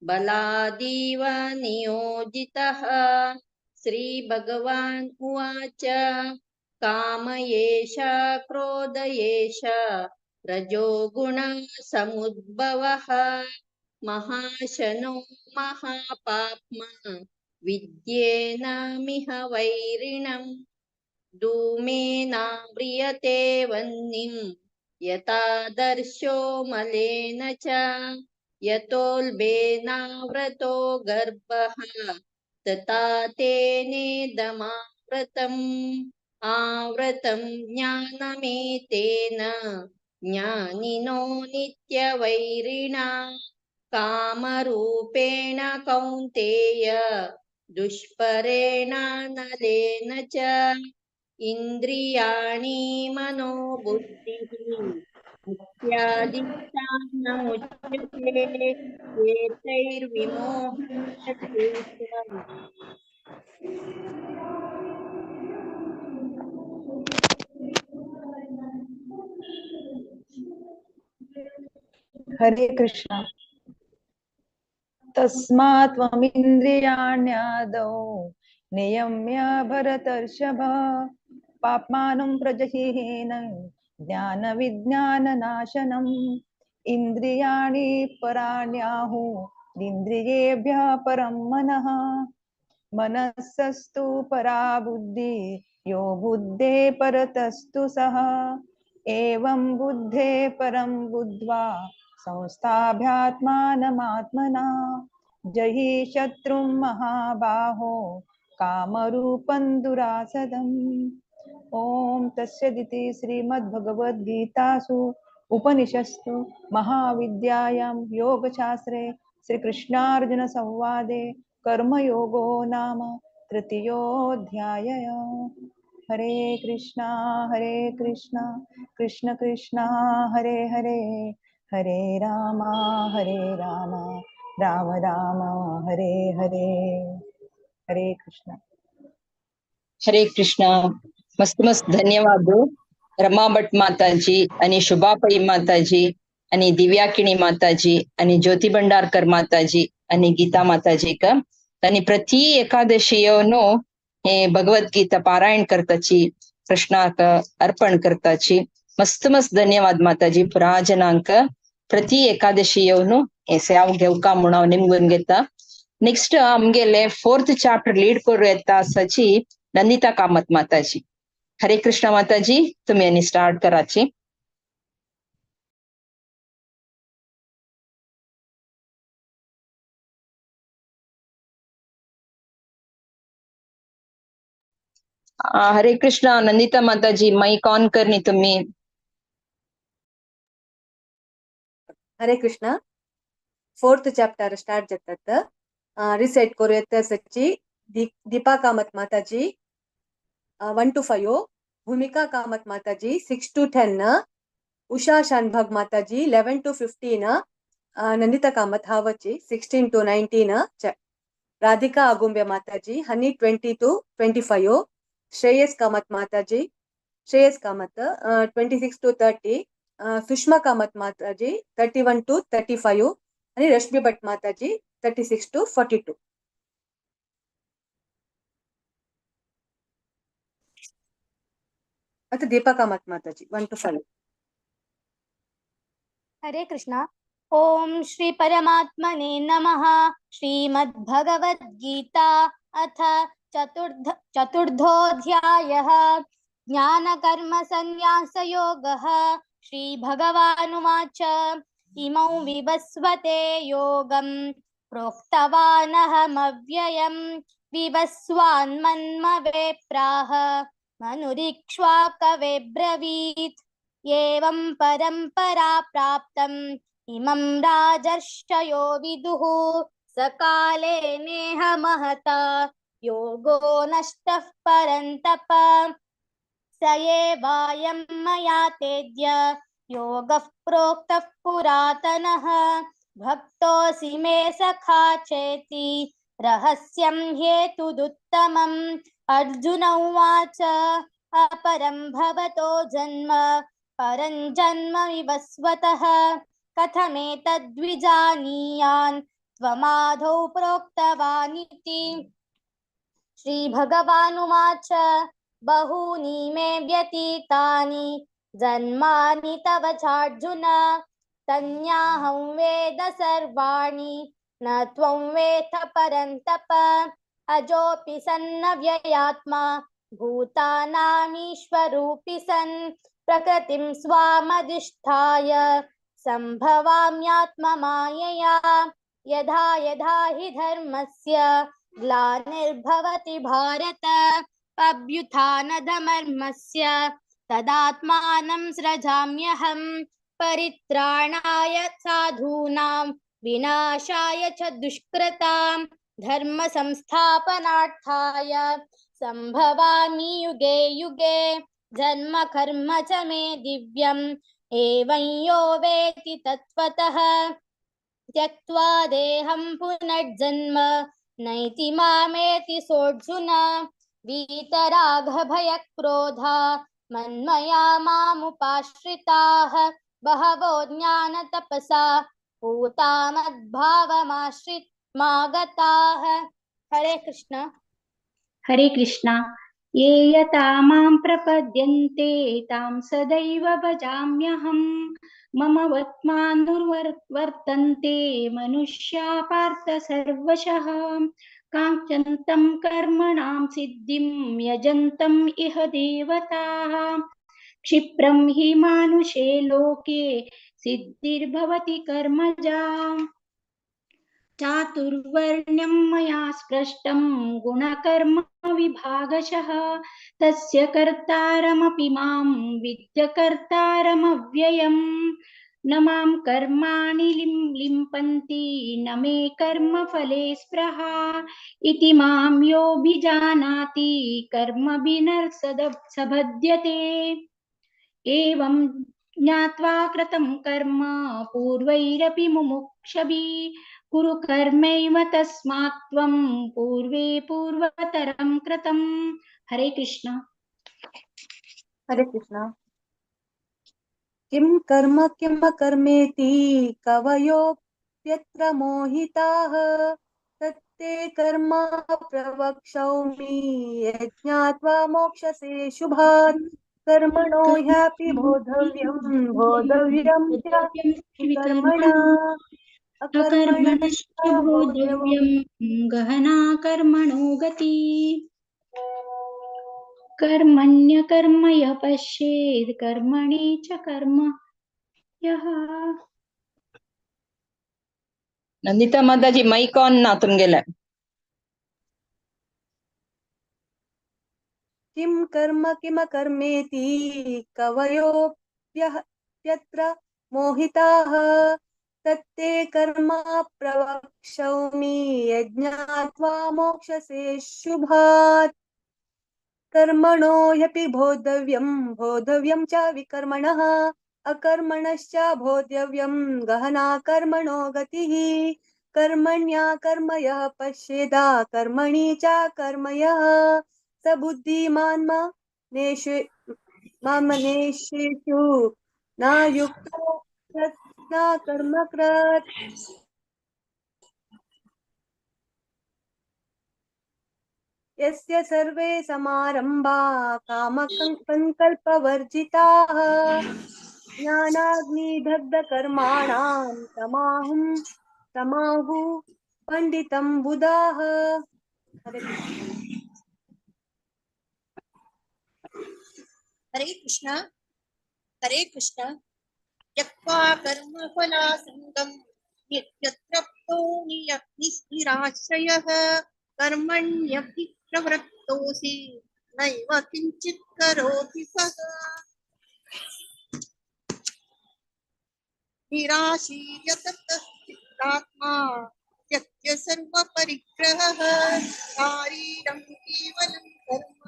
बलादीव नियोजितः। श्री भगवान् उवाच काम एष क्रोध एष रजोगुण समुद्भवः महाशनो महापाप्मा विद्येनामिह वैरिणम् धूमेनाव्रियते वह्निं यथादर्शो मलेन च यतोल्बेनावृतो गर्भः तथा तेनेदमावृतम् आवृतं ज्ञानमेतेन ज्ञानिनो नित्यवैरिणा। कामरूपेण कौन्तेय दुष्परेण नलेन च इन्द्रियाणि मनोबुद्धिः इत्यादिष्टानमुच्यते एतैर्विमोहते। हरे कृष्ण। तस्मात् त्वमिन्द्रियाण्यादौ नियम्य भरतर्षभ पाप्मानं प्रजहीनं ज्ञानविज्ञाननाशनम्। इन्द्रियाणि पराण्याहुरिन्द्रियेभ्यः परं मनः मनसस्तु परा बुद्धि यो बुद्धे परतस्तु सः। एवं बुद्धे परं बुद्ध्वा संस्थाभ्यात्मानमात्मना जहि शत्रुं महाबाहो कामरूपं दुरासदम्। ॐ तस्यदिति श्रीमद्भगवद्गीतासु उपनिषत्सु महाविद्यायां योगशास्त्रे श्रीकृष्णार्जुनसंवादे कर्मयोगो नाम तृतीयोऽध्यायः। हरे कृष्णा कृष्ण कृष्ण हरे हरे, हरे रामा राम राम हरे हरे। हरे कृष्ण। हरे कृष्ण। मस्त मस्त धन्यवाद रमा भट माताजी आणि शुभा पै माताजी आणि दिव्या किणी माताजी आणि ज्योती भंडारकर माताजी आणि गीता माताजी का आणि प्रति एकादशीयोनो हे भगवद्गीता पारायण करताची कृष्णाक अर्पण करताची. मस्त मस्त धन्यवाद माताजी. पुरा जनांक प्रति एकादशी येवन हे सेव घेवका म्हणून हांव निमगून घेता. नेक्स्ट आमगेले फोर्थ चॅप्टर लीड करू येता आसाची नंदिता कामत माताजी. हरे कृष्ण माताजी, तुम्ही आनी स्टार्ट कराची. हरे कृष्ण नंदिता माताजी, माईक ऑन करणी तुम्ही. हरे कृष्ण. फोर्थ चॅप्टर स्टार्ट जातात. रिसेट करू येता सच्ची दीपा कामत माताजी 1 to 5, Bhumika Kamat Mataji 6 to 10, Usha Shanbhag Mataji 11 to 15, Nandita Kamat हावची 16 to 19, Radhika Agumbe Mataji Honey 20 to 25, Shreyas Kamat Mataji Shreyas Kamat 26 to 30, Sushma Kamat Mataji 31 to 35 आणि रश्मी भट माताजी 36 to 42. आता दीपा कामत माताजी 1 to 5. हरे कृष्णा. ओम श्री परमात्मने नमः. श्रीमद्भगवद्गीता अथ चतुर्थोऽध्यायः. ज्ञानकर्मसन्न्यासयोगः. श्रीभगवानुवाच. इमौ विवस्वते योगं प्रोक्तवानहमव्ययं विवस्वान्मन्मवे प्राह मनुरीक्ष्वाकवे ब्रवीत्. एवं परम्परा प्राप्तम् इमं राजर्षयो विदुः सकाले नेह महता योगो नष्टः परन्तप. स एवायं मया तेद्य योगः प्रोक्तः पुरातनः. भक्तोऽसि मे सखा चेति रहस्यं हेतुदुत्तमम्. अर्जुन उवाच. अपरं भवतो जन्म परं जन्म विवस्वतः. कथमेतद्विजानीयान् त्वमाधौ प्रोक्तवानिति. श्रीभगवानुवाच. बहूनि मे व्यतीतानि जन्मानि तव चार्जुन. तन्याहं वेद सर्वाणि न त्वं वेत्थ परन्तप. अजोऽपि सन्नव्ययात्मा भूतानामीश्वरूपि सन्. प्रकृतिं स्वामधिष्ठाय सम्भवाम्यात्ममायया. यथा यथा हि धर्मस्य ग्लानिर्भवति भारत. अभ्युत्थानधर्मस्य तदात्मानं सृजाम्यहं. परित्राणाय साधूनां विनाशाय च दुष्कृतां. धर्म संस्थापनार्थाय संभवामि युगे युगे. जन्म कर्म च मे दिव्यम् एवं यो वेति तत्त्वतः. त्यक्त्वा देहं पुनर्जन्म नैति मामेति सोऽर्जुन. वीतरागभयक्रोधा मन्मया मामुपाश्रिताः. बहवो ज्ञानतपसा पूता मद्भावमाश्रितमागताः. हरे कृष्ण. हरे कृष्णा. ये यथा मां प्रपद्यन्ते तां सदैव भजाम्यहं. मम वर्त्मानुर्वर्तन्ते मनुष्या पार्थ सर्वशः. काङ्क्षन्तं कर्मणां सिद्धिं यजन्तं इह देवताः. क्षिप्रं हि मानुषे लोके सिद्धिर्भवति कर्मजा. चातुर्वर्ण्यं मया स्पृष्टं गुणकर्म विभागशः. तस्य कर्तारमपि मां विद्य कर्तारमव्ययम्. न मां कर्माणि लिम्पन्ति न मे कर्मफले स्पृहा. इति मां योऽभिजानाति कर्मभिर्नसबध्यते. एवं ज्ञात्वा कृतं कर्म पूर्वैरपि मुमुक्षभिः. कुरु कर्मैव तस्मात् त्वं पूर्वे पूर्वतरं कृतम्. हरे कृष्ण. हरे कृष्ण. किं कर्म किं कर्मेति कवयोऽप्यत्र मोहिताः. तत् तत्ते कर्म प्रवक्ष्यामि यज्ञात्वा मोक्षसे शुभात्। कर्मणो ह्यापि बोधव्यं बोधव्यं च विकर्मणा अकर्मणश्च बोधव्यं गहना कर्मणो गति। कर्मण्यकर्म यः पश्येत् कर्मणि च कर्म यः। नंदिता माताजी माईक ऑन ना तुमगेले। किं कर्म किमकर्मेति कवयोऽप्यत्र मोहिताः तत्ते कर्म प्रवक्ष्यामि यज्ञात्वा मोक्षसे शुभात्। कर्मणो ह्यपि बोधव्यं बोधव्यं च विकर्मणः अकर्मणश्च बोधव्यं गहना कर्मणो गतिः। कर्मण्या कर्म यः पश्येदा कर्मणि च कर्म यः स बुद्धिमान् मामनेषु न युक्तो न कर्मकृत्। यस्य सर्वे समारंभा कामसंकल्पवर्जिताः ज्ञानाग्निदग्धकर्माणां तमाहु पंडितं बुधाः। हरे कृष्ण। हरे कृष्ण हरे कृष्ण। त्यक्त्वा कर्मफलासङ्गं नित्यतृप्तो निराश्रयः कर्मण्यभिप्रवृत्तोऽसि नैव किञ्चित् करोति सः। निराशीर्यततश्चित्तात्मा त्यक्त्य सर्वपरिग्रहः शारीरं केवलं कर्म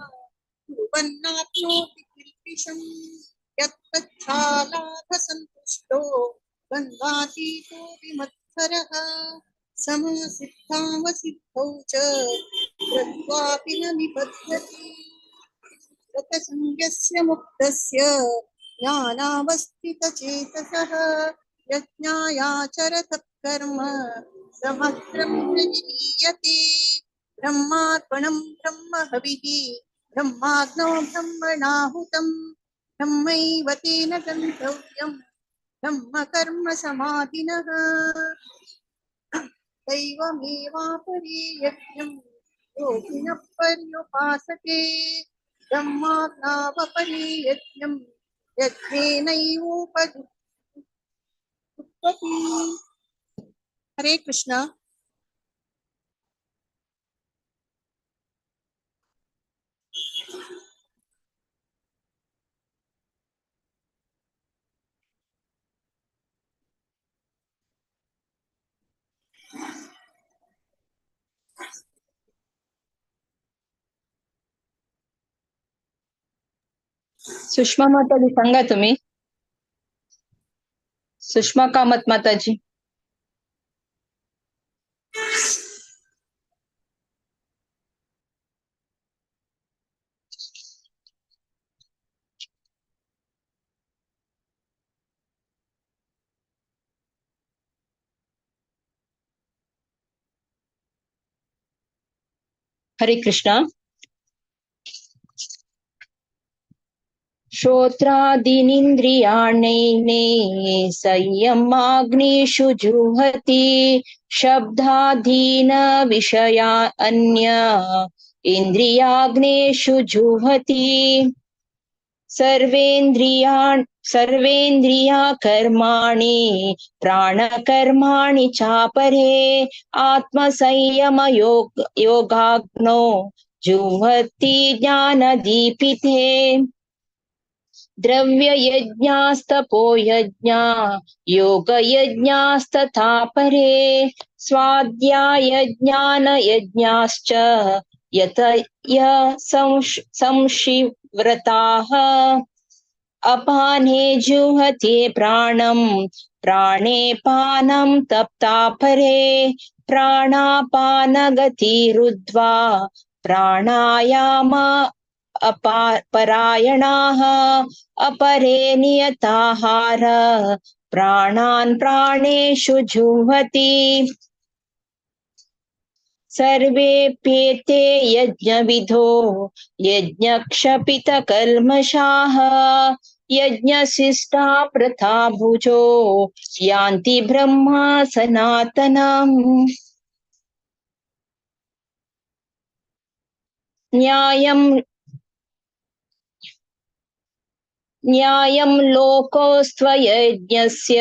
कुर्वन्नाप्नोति किल्बिषम्। यत्तच्छालाभसन्तुष्टो द्वन्द्वातीतो विमत्सरः समसिद्धावसिद्धौ च कृत्वापि न निबध्यति। रतसंज्ञस्य मुक्तस्य ज्ञानावस्थितचेतसः यज्ञायाचरत कर्म समग्रं विलीयते। ब्रह्मार्पणं ब्रह्महविः ब्रह्माग्नौ ब्रह्मणाहुतं ब्रह्मैव तेन गन्तव्यं ब्रह्मकर्म समाधिनः। दैवमेवापरे यज्ञं योगिनः पर्युपासते ब्रह्माग्नावपरे यज्ञं यज्ञेनैवोपजुह्वति। हरे कृष्ण। सुषमा माताजी सांगा तुम्ही। सुषमा कामत माताजी। हरे कृष्णा। श्रोत्रादीनिन्द्रियाणैने संयमाग्निषु जुह्वति शब्दाधीन विषया अन्य इन्द्रियाग्नेषु जुह्वति। सर्वेन्द्रिया कर्माणि प्राणकर्माणि चापरे आत्मसंयम योगाग्नौ जुह्वति ज्ञानदीपिते। द्रव्ययज्ञास्तपो यज्ञा योगयज्ञास्तथा परे स्वाध्यायज्ञानयज्ञाश्च यतय संशिव्रताः। अपाने जुहते प्राणं प्राणे पानं तप्तापरे प्राणापानगतिरुद्ध्वा प्राणायाम परायणाः अपरे नियताहार प्राणान् प्राणेषु जुह्वति। सर्वेऽप्येते यज्ञविधो यज्ञक्षपितकल्मषाः यज्ञशिष्टा प्रथा भुजो यान्ति ब्रह्मा सनातनम्। न्यायं न्यायं लोकोस्त्वयज्ञस्य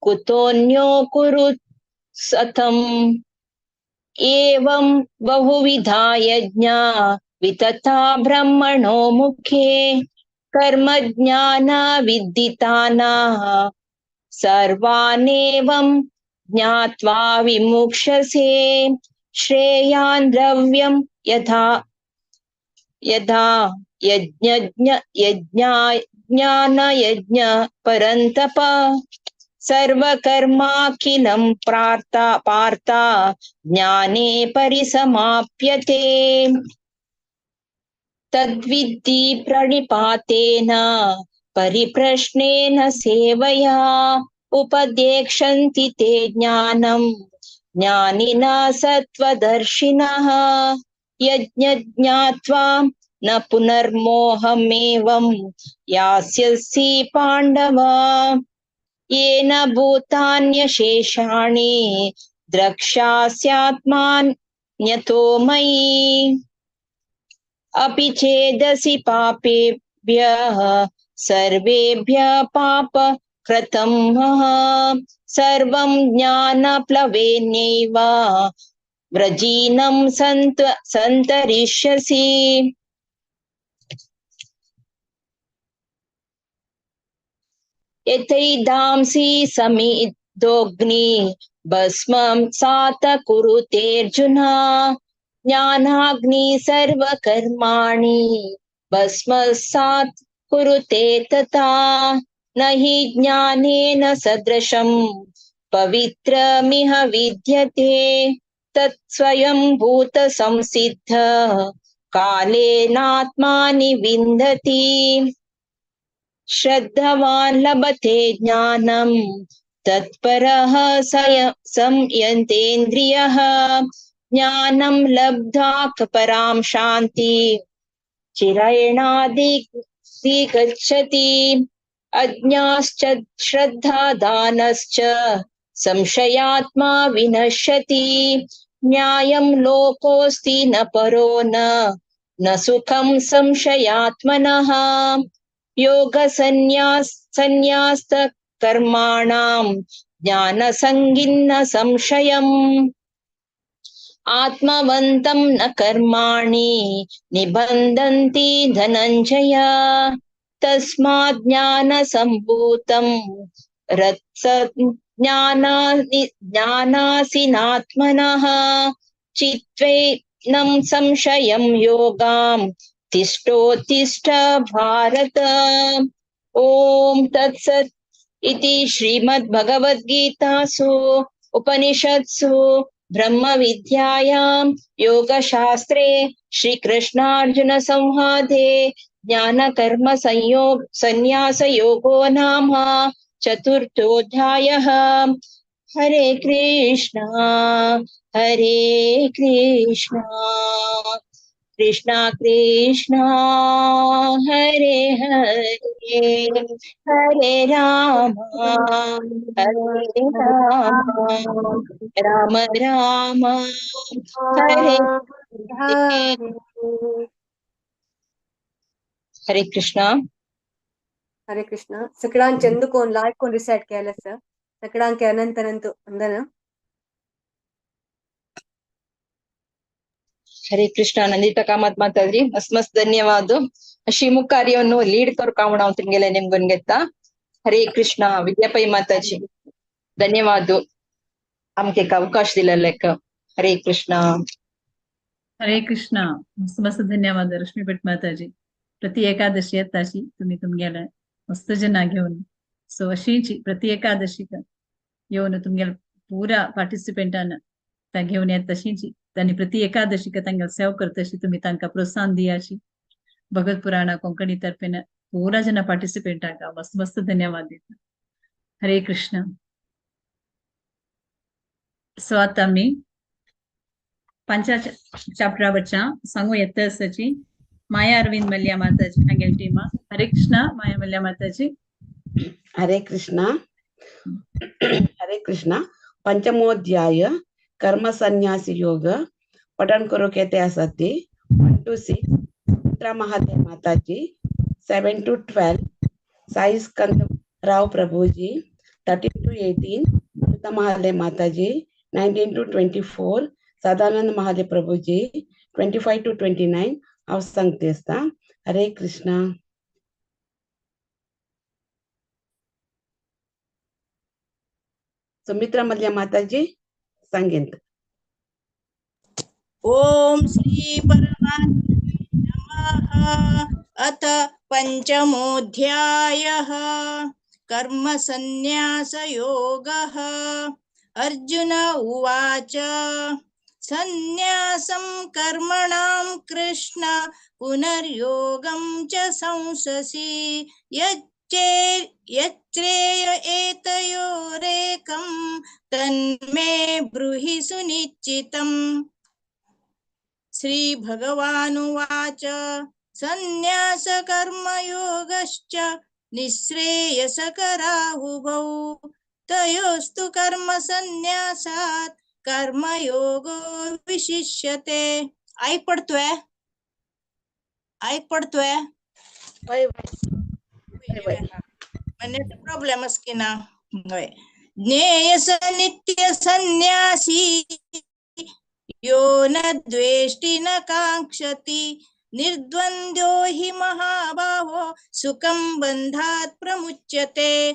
कुतोऽन्यो कुरु सतम्। एवं बहुविधा यज्ञा वितता ब्रह्मणो मुखे कर्म ज्ञान विदितानाः सर्वानेवं ज्ञात्वा विमुक्षसे। श्रेयान् द्रव्यं यथा यथा यज्ञ यज्ञा ज्ञान यज्ञ परन्तप सर्वकर्माखिलं प्रार्था पार्था ज्ञाने परिसमाप्यते। तद्विद्धि प्रणिपातेन परिप्रश्नेन सेवया उपदेक्षन्ति ते ज्ञानं ज्ञानिना सत्त्वदर्शिनः। यज्ञ ज्ञात्वा न पुनर्मोहमेवं यास्यसि पाण्डव। येन भूतान्यशेषाणि द्रक्ष्यास्यात्मान्यतो मयि। अपि चेदसि पापेभ्यः सर्वेभ्यः पापकृतं सर्वं ज्ञानप्लवेनैव व्रजीनं सन्तरिष्यसि। यथैदांसि समिद्धोऽग्नि भस्मं सात कुरुतेऽर्जुन। ज्ञानाग्नि सर्वकर्माणि भस्मसात् कुरुते तथा। न हि ज्ञानेन सदृशं पवित्रमिह विद्यते। तत्स्वयं भूत संसिद्ध कालेनात्मानि विन्दति। श्रद्धावान् लभते ज्ञानं तत्परः संयन्तेन्द्रियः। ज्ञानं लब्ध्वा परां शान्ति चिरेणाधिगच्छति। अज्ञाश्च श्रद्धादानश्च संशयात्मा विनश्यति। न्यायं लोकोऽस्ति न परो न सुखं संशयात्मनः। योग संन्यास्तकर्माणां ज्ञानसंगिन्न संशयम्। आत्मवन्तं न कर्माणि निबन्धन्ति धनञ्जय। तस्मात् ज्ञानसम्भूतं ज्ञानासिनात्मनः। चित्वैनं संशयं योगां तिष्ठोत्तिष्ठ भारत। ॐ तत्सत् इति श्रीमद्भगवद्गीतासु उपनिषत्सु ब्रह्मविद्यायां योगशास्त्रे श्रीकृष्णार्जुन संवादे ज्ञानकर्म संयोग संन्यासयोगो नाम चतुर्थोऽध्यायः। हरे कृष्णा हरे कृष्णा कृष्णा कृष्णा हरे हरे हरे राम हरे राम राम राम हरे हरे। हरे कृष्णा हरे कृष्णा। सगळ्यांक चंदकोन लायक कोन रिसेट केलं सर। सगळ्यांक अनंत अनंत वंदन। हरे कृष्ण। ನಂದಿತಾ ಕಾಮತ್ ಮಾತಾದ್ರಿ, ಮಸ್ತ್ ಮಸ್ತ್ ಧನ್ಯವಾದ. ಶಿಮು ಕಾರ್ಯವನ್ನು ಲೀಡ್ ಕರ್ ಕಾವಣ ತಿಂಗೆಲೆ ನಿಮ್ಗೊಂಗೆತ್ತ. ಹರೇ ಕೃಷ್ಣ. ವಿದ್ಯಾಪೈ ಮಾತಾಜಿ ಧನ್ಯವಾದ ಆಮ್ಕೆ ಅವಕಾಶ ದಿಲ್ಲ ಲೆಕ್ಕ. ಹರೇ ಕೃಷ್ಣ. हरे कृष्ण. मस्त मस्त धन्यवाद रश्मी भट माताजी. प्रति एकादशी येताशी तुम्ही तुमगेले मस्त जना घेवन सो अशीची प्रति एकादशीक येवन तुमगेले पुरा पार्टिसिपेंटान ता घेवन येता तशीची आनी प्रति एकादशीक तांगेले सेवा करतशी तुम्ही तांकां प्रोत्साहन दियाशी. भगवत पुराणा कोंकणी तर्फेन पुरा जना पार्टिसिपेंटांक मस्त मस्त धन्यवाद दिता. हरे कृष्ण. सो आतां आमी पांचव्या चॅप्टरा वरच्या सांगू येता आसाची माया अरविंद मल्ल्या माताजी हांगेली टीमा. हरे कृष्णा माया मल्ल्या माताजी. हरे कृष्णा. हरे कृष्णा. पंचमोध्याय कर्म संन्यासी योग पठन करूंक येते आसा ती 1 to 6 Sumitra Mahadev Mataji, 7 to 12 Sai Skanda Rao Prabhuji, 13 to 18 Amrita Mahadev Mataji, 19 to 24 Sadanand Mahadev Prabhuji, 25 to 29 हांव सांगते आसता. हरे कृष्णा. सुमित्रा मल्ल्या माताजी सांगेन. ओम श्री परमात्मने नमः. अथ पंचमोऽध्यायः कर्मसन्न्यासयोगः. अर्जुन उवाच सन्न्यासं कर्मणां कृष्ण पुनर्योगं च संससि यच्चेय एतयोरेकं तन्मे ब्रूहि सुनिश्चितम्. श्री भगवानुवाच संन्यास कर्मयोगश्च निःश्रेयसकराहुभौ तयोस्तु कर्म संन्यासात् कर्मयोगो विशिष्यते. ऐक पडतोय? ऐक पडतोय? म्हणजे प्रॉब्लेमच की ना. ज्ञेय स नित्य संन्यासी यो न द्वेष्टि न कांक्षति निर्द्वंद्वो हि महाबाहो सुखं बंधात् प्रमुच्यते.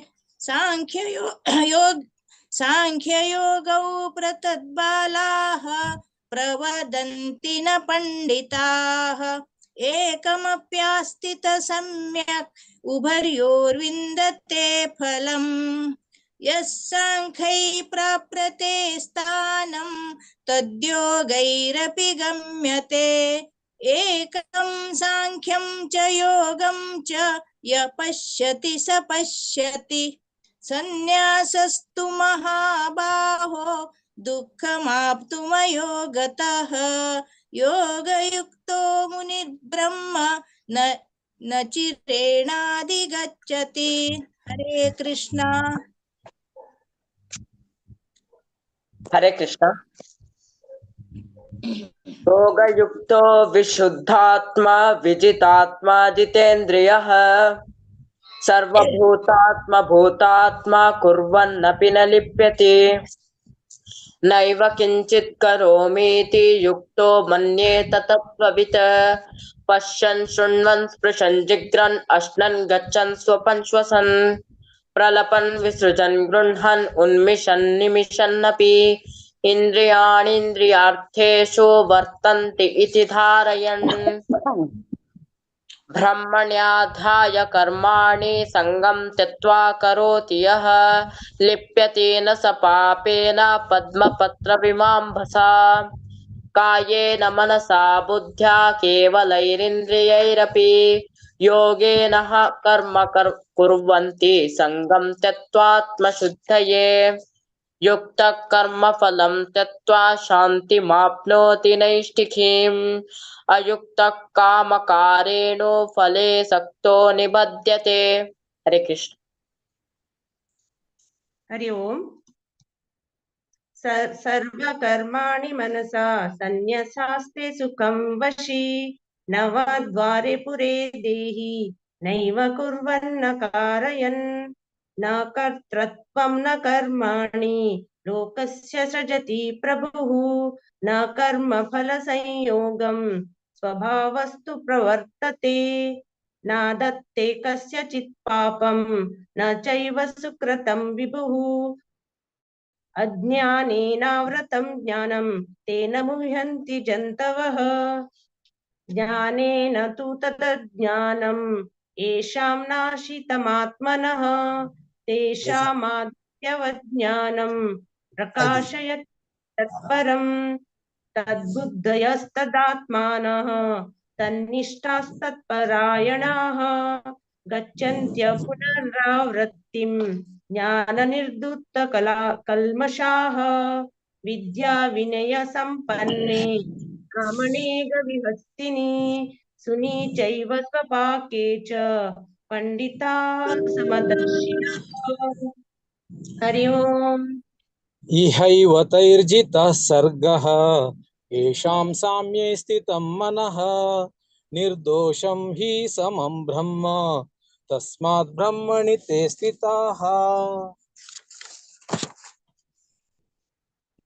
सांख्ययोगौ प्रतद्बालाः प्रवदन्ति न पंडिताः. एकमप्यास्थित सम्यक् उभयोर्विन्दते फलम्. यः सांख्यै प्राप्यते स्थानं तद्योगैरपि गम्यते. एकं सांख्यं च योगं च यः पश्यति स पश्यति. संन्यासस्तु महाबाहो दुःखमाप्तुमयोगतः. योगयुक्तो मुनिर्ब्रह्म न चिरेणाधिगच्छति. हरे कृष्णा. हरे कृष्णा. योगयुक्तो विशुद्धात्मा विजितात्मा जितेन्द्रियः सर्वभूतात्मा भूतात्मा कुर्वन्नपि न लिप्यते. नैव किंचित् करोमीति युक्तो मन्येत तत्त्ववित्. पश्यन् शृण्वन् स्पृशन् जिघ्रन् अश्नन् गच्छन् स्वपन् श्वसन् प्रलपन् विसृजन् गृह्णन् उन्मिषन् निमिषन्नपि इन्द्रियाणीन्द्रियार्थेषु वर्तन्ते इति धारयन्. ब्रह्मण्याधाय कर्माणि संगं त्यक्त्वा करोति यः लिप्यते न स पापेन पद्मपत्रविमाम्भसा. कायेन मनसा बुद्ध्या केवलैरिन्द्रियैरपि योगेन कर्म कुर्वन्ति संगं त्यक्त्वात्मशुद्धये. युक्तः कर्मफलं त्यक्त्वा शान्तिमाप्नोति नैष्ठिकीम्. अयुक्तः कामकारेणो फले सक्तो निबध्यते. हरे कृष्ण. हरि ओम. सर्वकर्माणि मनसा सन्न्यसास्ते सुखं वशी. नवद्वारे पुरे देहि नैव कुर्वन्न कारयन्. न कर्तृत्वं न कर्माणि लोकस्य सृजति प्रभुः. न कर्मफलसंयोगं स्वभावस्तु प्रवर्तते. न दत्ते कस्यचित् पापं न चैव सुकृतं विभुः. अज्ञानेनावृतं ज्ञानं तेन मुह्यन्ति जन्तवः. ज्ञानेन तु तदज्ञानं येषां नाशितमात्मनः. तेषामाद्यवज्ञानं प्रकाशयति तत्परं. तद्बुद्धयस्तदात्मानः तन्निष्ठास्तत्परायणाः. गच्छन्त्य पुनरावृत्तिं ज्ञाननिर्धूतकला कल्मषाः. विद्या विनय संपन्ने ब्राह्मणे गविहस्तिनि सुनीचैव स्वपाके च पंडिता समदर्शिनः। हरि ओम। इहैव तैर्जितः सर्गः येषां साम्ये स्थितं मनः निर्दोषं हि समं ब्रह्म तस्मात् ब्रह्मणि ते स्थिताः।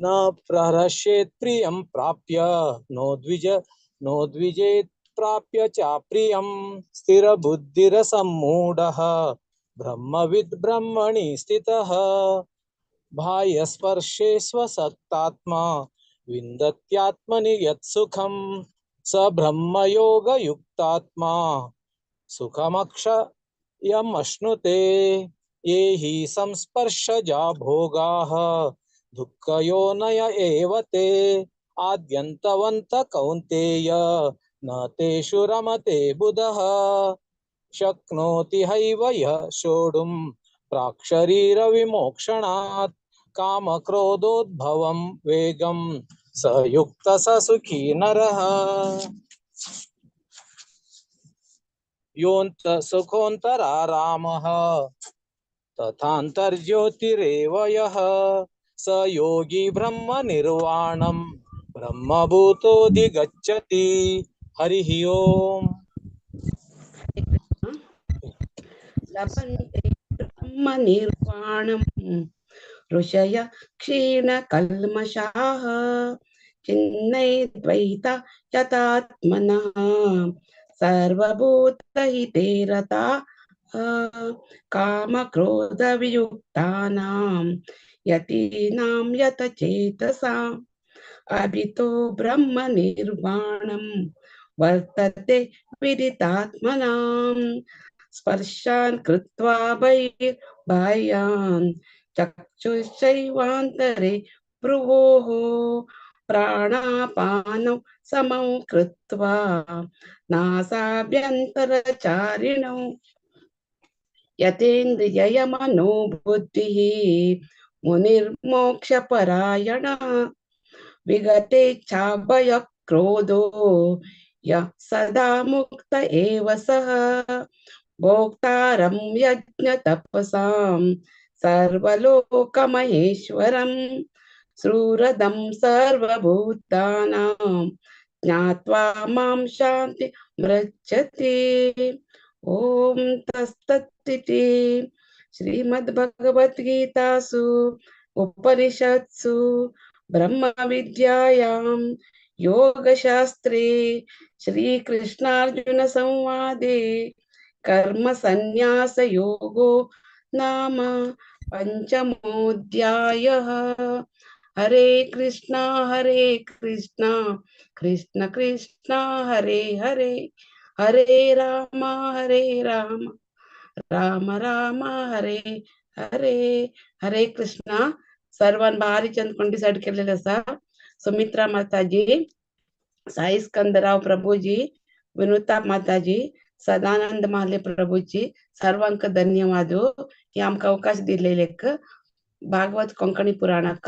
न प्रहर्षेत् प्रियं प्राप्य नो द्विजेत् प्राप्य चाप्रियं स्थिरबुद्धिरसम्मूढः ब्रह्मविद् ब्रह्मणि स्थितः। बाह्यस्पर्शे स्वसक्तात्मा विन्दत्यात्मनि यत्सुखं स ब्रह्मयोगयुक्तात्मा सुखमक्षयमश्नुते। ये हि संस्पर्शजा भोगाः दुःखयोनय एव ते आद्यन्तवन्त कौन्तेय न तेषु रमते बुधः। शक्नोति हैव यः सोढुं प्राक्शरीरविमोक्षणात् कामक्रोधोद्भवं वेगं स युक्तः स सुखी नरः। योऽन्त सुखोऽन्तरारामः तथान्तर्ज्योतिरेव यः स योगी ब्रह्मनिर्वाणं ब्रह्मभूतोऽधिगच्छति। हरिः ओम्। लभन्ते ब्रह्मनिर्वाणं ऋषय क्षीणकल्मषाः चिन्नैर्द्वैता यतात्मनः सर्वभूतहिते रताः कामक्रोधवियुक्तानां यतीनां यतचेतसाम् अभितो ब्रह्मनिर्वाणं वर्तते विदितात्मनां। स्पर्शान् कृत्वा बहिर्बाह्यान् चक्षुश्चैवान्तरे भ्रुवोः प्राणापानौ समौ कृत्वा नासाभ्यन्तरचारिणौ यतेन्द्रियमनोबुद्धिः मुनिर्मोक्षपरायणः विगतेच्छाभयक्रोधो यः सदा मुक्त एव सः। भोक्तारं यज्ञतपसां सर्वलोकमहेश्वरं सुहृदं सर्वभूतानां ज्ञात्वा मां शान्ति मृच्छति। ॐ तत्सदिति श्रीमद्भगवद्गीतासु उपनिषत्सु ब्रह्मविद्यायां योगशास्त्रे श्रीकृष्णार्जुनसंवादे कर्मसन्न्यासयोगो नाम पंचमोऽध्यायः। हरे कृष्णा कृष्ण कृष्ण हरे हरे, हरे राम राम राम हरे हरे। हरे कृष्णा। सर्वान भारी चंद कोण डिसाइड केलेले आसा। सुमित्रा माताजी, साई स्कंदराव प्रभुजी, विनुता माताजी, सदानंद माले प्रभुजी, सर्वांक धन्यवाद ही आमकां अवकाश दिलेलेक भागवत कोंकणी पुराणाक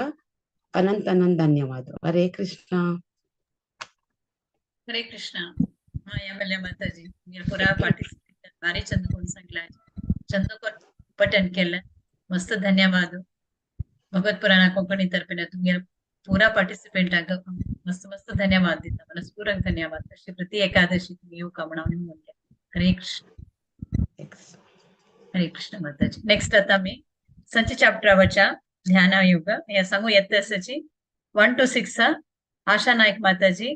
अनंत अनंत धन्यवाद। हरे कृष्णा। हरे कृष्णा। हा माताजी पुरा पार्टिसिपेट भारी चंद कोण सांगला, चंद पठन केलं, मस्त धन्यवाद। भगवत पुराणा कोंकणी तर्फे तुमगे पुरा पार्टिसिपेंटांक मस्त मस्त धन्यवाद दिता, मनस्पूर्वक धन्यवाद। अशी प्रति एकादशी तुम्ही येवका म्हणून म्हणले। हरे कृष्ण। हरे कृष्ण माताजी। नेक्स्ट आता मी संच चॅप्टरावरच्या ध्यानायोग या सांगू येत असाची 1 to 6 Asha Naik Mataji,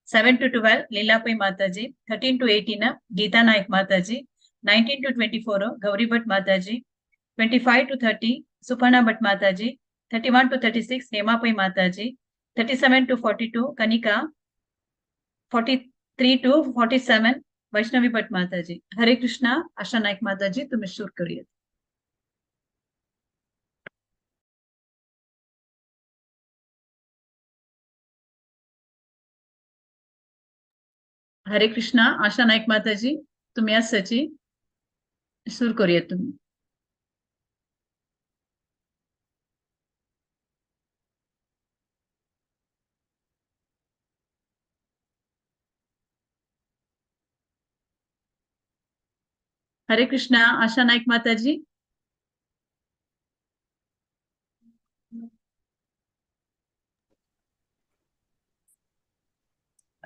7 to 12 Leela Pai Mataji, 13 to 18 Geeta Naik Mataji, 19 to 24 Gauri Bhat Mataji, 25 to 30 Suparna Bhat Mataji, 31 to 36 Hema Pai Mataji, 37 to 42 Kanika, 43 to 47 Vaishnavi Bhat Mataji. Hare Krishna. Asha Naik Mataji तुम्ही सुरू करूया। हरे कृष्णा। आशा नाईक माताजी तुम्ही असाची सुरू करूया तुम्ही। हरे कृष्णा आशा नाईक माताजी.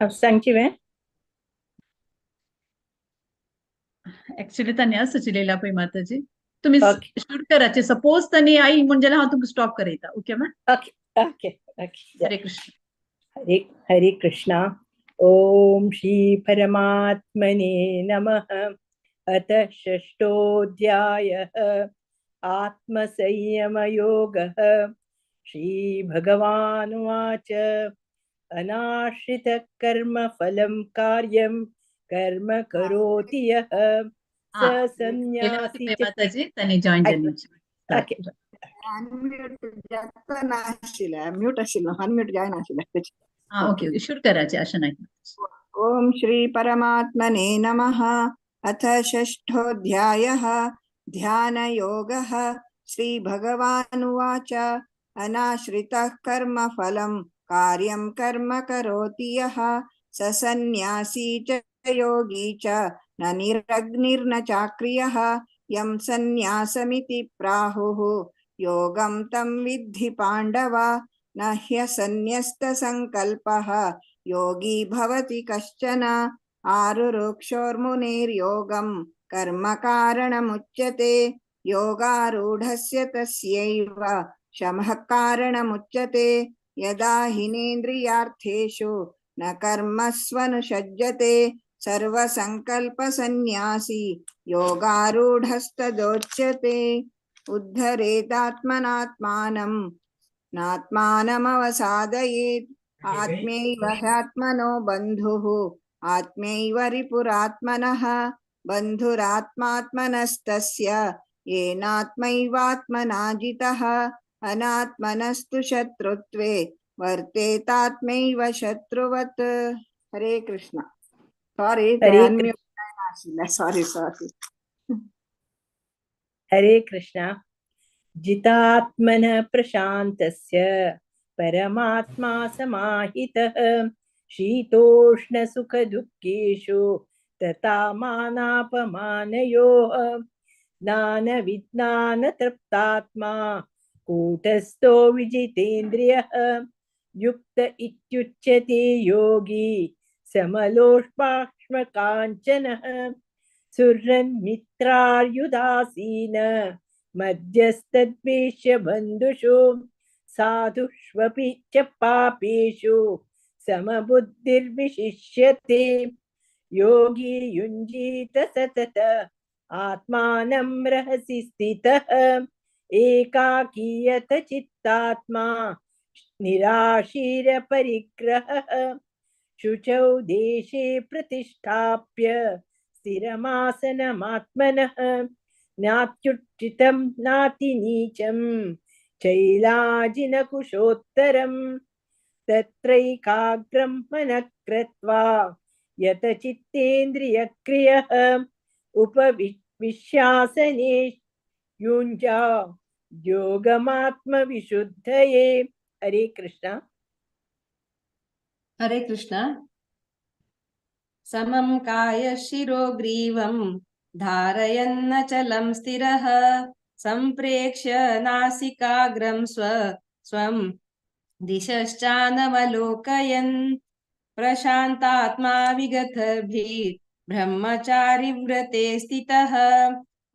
सांगची वे actually तांणी सुचलेला पळय माताजी, तुम्ही शूट कराचे. सपोज तांणी आई म्हणजे हांव तुमकां stop करयता. Okay ma'am? Okay okay okay. Hare Krishna. Hare Hare Krishna. Om Shri परमात्मने नमः. अथ षष्ठोऽध्यायः आत्मसंयमयोगः. श्री भगवानुवाच. अनाश्रितकर्मफलं कार्यं कर्म करोति यः स संन्यासी. माताजी तांणी जॉईन जाली. ओके. अनम्यूट जाता म्यूट आशिल्लो, अनम्यूट जायनाशिल्लें. ओके ओके, शूट कराचे आशा नाईक. ओम श्री परमात्मने नमः. अथ षष्ठोऽध्यायः ध्यानयोगः. श्री भगवानुवाच. अनाश्रितः कर्मफलं कार्यं कर्म करोति यः स सन्न्यासी च योगी च न निरग्निर्न चाक्रियः. यं सन्न्यासमिति प्राहुः योगं तं विद्धि पाण्डव. न ह्यसन्न्यस्तसङ्कल्पः योगी भवति कश्चन. आरुरुक्षोर्मुनेर्योगं कर्म कारणमुच्यते. योगारूढस्य तस्यैव शमः कारणमुच्यते. यदा हिनेन्द्रियार्थेषु न कर्मस्वनुषज्जते सर्वसङ्कल्पसन्न्यासी योगारूढस्तदोच्यते. उद्धरेतात्मनात्मानं नात्मानमवसादयेत्. आत्मैव ह्यात्मनो बन्धुः आत्मैव रिपुरात्मनः. बन्धुरात्मात्मनस्तस्य येनात्मैवात्मना जितः. अनात्मनस्तु शत्रुत्वे वर्तेतात्मैव शत्रुवत्. Hare Krishna. Sorry, sorry sorry. Hare Krishna. जितात्मनः प्रशान्तस्य परमात्मा समाहितः. शीतोष्णसुखदुःखेषु तथा मानापमानयोः. ज्ञानविज्ञानतृप्तात्मा कूटस्थो विजितेन्द्रियः. युक्त इत्युच्यते योगी समलोष्पाक्ष्मकाञ्चनः. सुरन्मित्रार्युदासीन मध्यस्तद्वेष्य बन्धुषु. साधुष्वपि च पापेषु समबुद्धिर्विशिष्यते. योगी युञ्जीत सतत आत्मानं रहसि स्थितः. एकाकीयत चित्तात्मा निराशीरपरिग्रहः. शुचौ देशे प्रतिष्ठाप्य स्थिरमासनमात्मनः. नात्युच्चितं नातिनीचं चैलाजिनकुशोत्तरं. तत्रैकाग्रं मनः कृत्वा यत चित्तेन्द्रियक्रियः. उपविश्यासने युञ्जा योगमात्मविशुद्धये. हरे कृष्ण. हरे कृष्ण. समं कायशिरोग्रीवं धारयन्नचलं स्थिरः. सम्प्रेक्ष्य नासिकाग्रं स्वं दिशश्चानवलोकयन्. प्रशान्तात्मा विगतभिः ब्रह्मचारि व्रते स्थितः.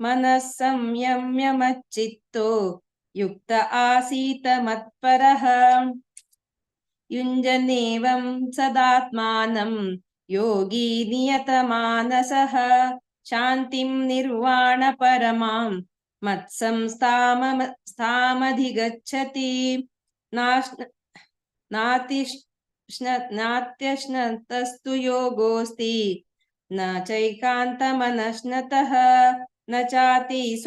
मनः संयम्य मच्चित्तो युक्त आसीत मत्परः. युञ्जनेवं सदात्मानं योगी नियतमानसः. शान्तिं निर्वाणपरमां मत्संस्थामधिगच्छति. नात्यश्नतस्तु योगोऽस्ति न चैकान्तमनश्नतः. न चाति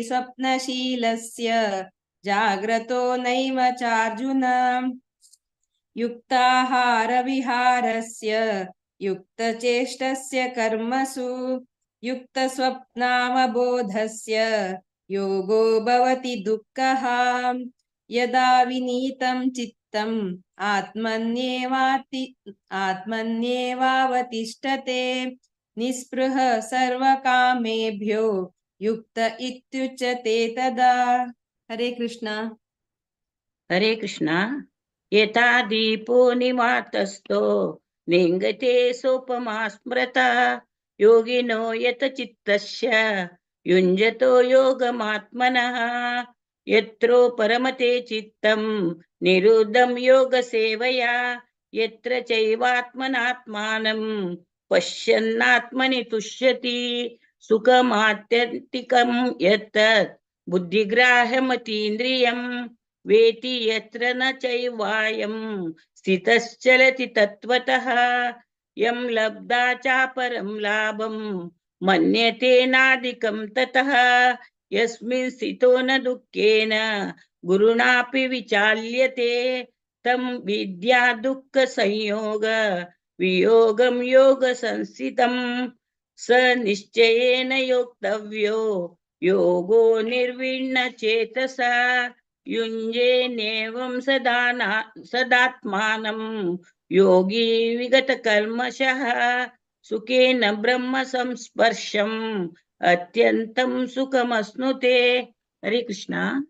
स्वप्नशीलस्य जाग्रतो नैव चार्जुन. युक्ताहारविहारस्य युक्तचेष्टस्य कर्मसु युक्तस्वप्नावबोधस्य योगो भवति दुःखः। यदा विनीतं चित्तम् आत्मन्येवावतिष्ठते निस्पृह सर्वकामेभ्यो युक्त इत्युच्यते तदा। हरे कृष्णा। हरे कृष्णा। यथा दीपो निवातस्थो नेङ्गते सोपमा स्मृता योगिनो यत चित्तस्य युञ्जतो योगमात्मनः यत्रो परमते चित्तं निरुद्धं योगसेवया यत्र चैवात्मनात्मानं पश्यन्नात्मनि तुष्यति सुखमात्यन्तिकं यत्तत् बुद्धिग्राह्यमतीन्द्रियं वेति यत्र न चैवायं स्थितश्चलति तत्त्वतः यं लब्धा चापरं लाभं मन्यते नाधिकं ततः यस्मिन् स्थितो न दुःखेन गुरुणापि विचाल्यते तं विद्या दुःख संयोग वियोगं योग संस्थितं स निश्चयेन योक्तव्यो योगो निर्विण्ण चेतसा युञ्जेनेवं सदात्मानं योगी विगतकल्मषः सुखेन ब्रह्म संस्पर्शम् अत्यन्तं सुखमश्नुते। हरे कृष्णा।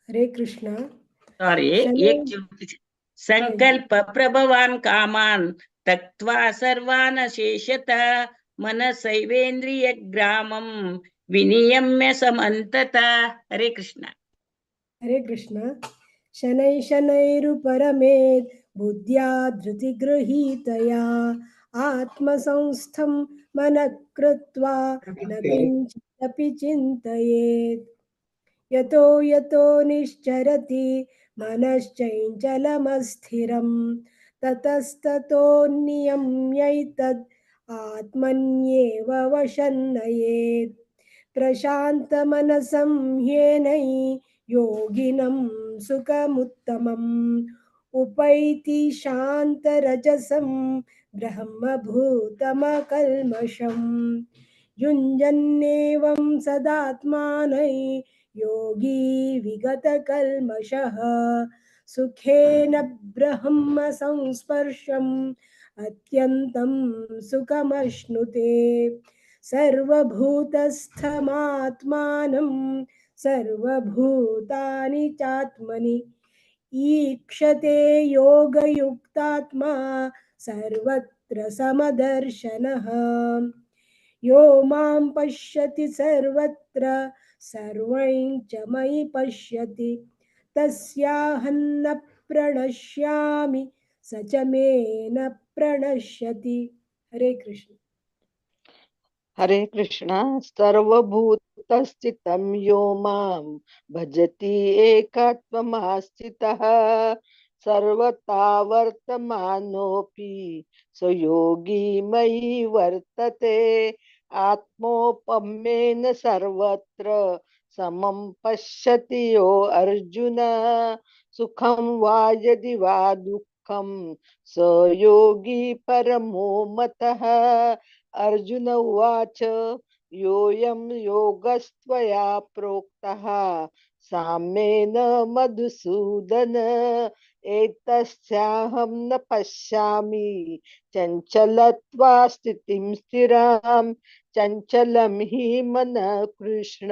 हरे कृष्णा। सॉरी, एक संकल्प प्रभवान कामान त्यक्त्वा सर्वान् शेषतः मनसैवेन्द्रिय ग्रामं विनियम्य समन्ततः। हरे कृष्णा। हरे कृष्णा। शनै शनैरुपरमेत् बुद्ध्या धृतिगृहीतया आत्मसंस्थं मनः कृत्वा न किञ्चिदपि चिन्तयेत्। यतो यतो निश्चरति मनश्चञ्चलमस्थिरं ततस्ततो नियम्यैतद् आत्मन्येव वशन्नयेत्। प्रशान्तमनसं ह्येनै योगिनं सुखमुत्तमम् उपैति शान्तरजसं ब्रह्मभूतमकल्मषम्। युञ्जन्नेवं सदात्मानै योगी विगतकल्मषः सुखेन ब्रह्म संस्पर्शम् अत्यन्तं सुखमश्नुते। सर्वभूतस्थमात्मानं सर्वभूतानि चात्मनि ईक्षते योगयुक्तात्मा सर्वत्र समदर्शनः। यो मां पश्यति सर्वत्र सर्वं च मयि पश्यति तस्याहं न प्रणश्यामि स च मे न प्रणश्यति। हरे कृष्ण। हरे कृष्ण। सर्वभूतस्थितं यो मां भजति एकत्वमास्थितः सर्वथा वर्तमानोऽपि स योगी मयि वर्तते। आत्मोपम्येन सर्वत्र समं पश्यति यो अर्जुन सुखं वा यदि वा दुःखं स योगी परमो मतः। अर्जुन उवाच योऽयं योगस्त्वया प्रोक्तः साम्येन मधुसूदन एतस्याहं न पश्यामि चञ्चलत्वा स्थितिं स्थिरां चञ्चलं हि मनः कृष्ण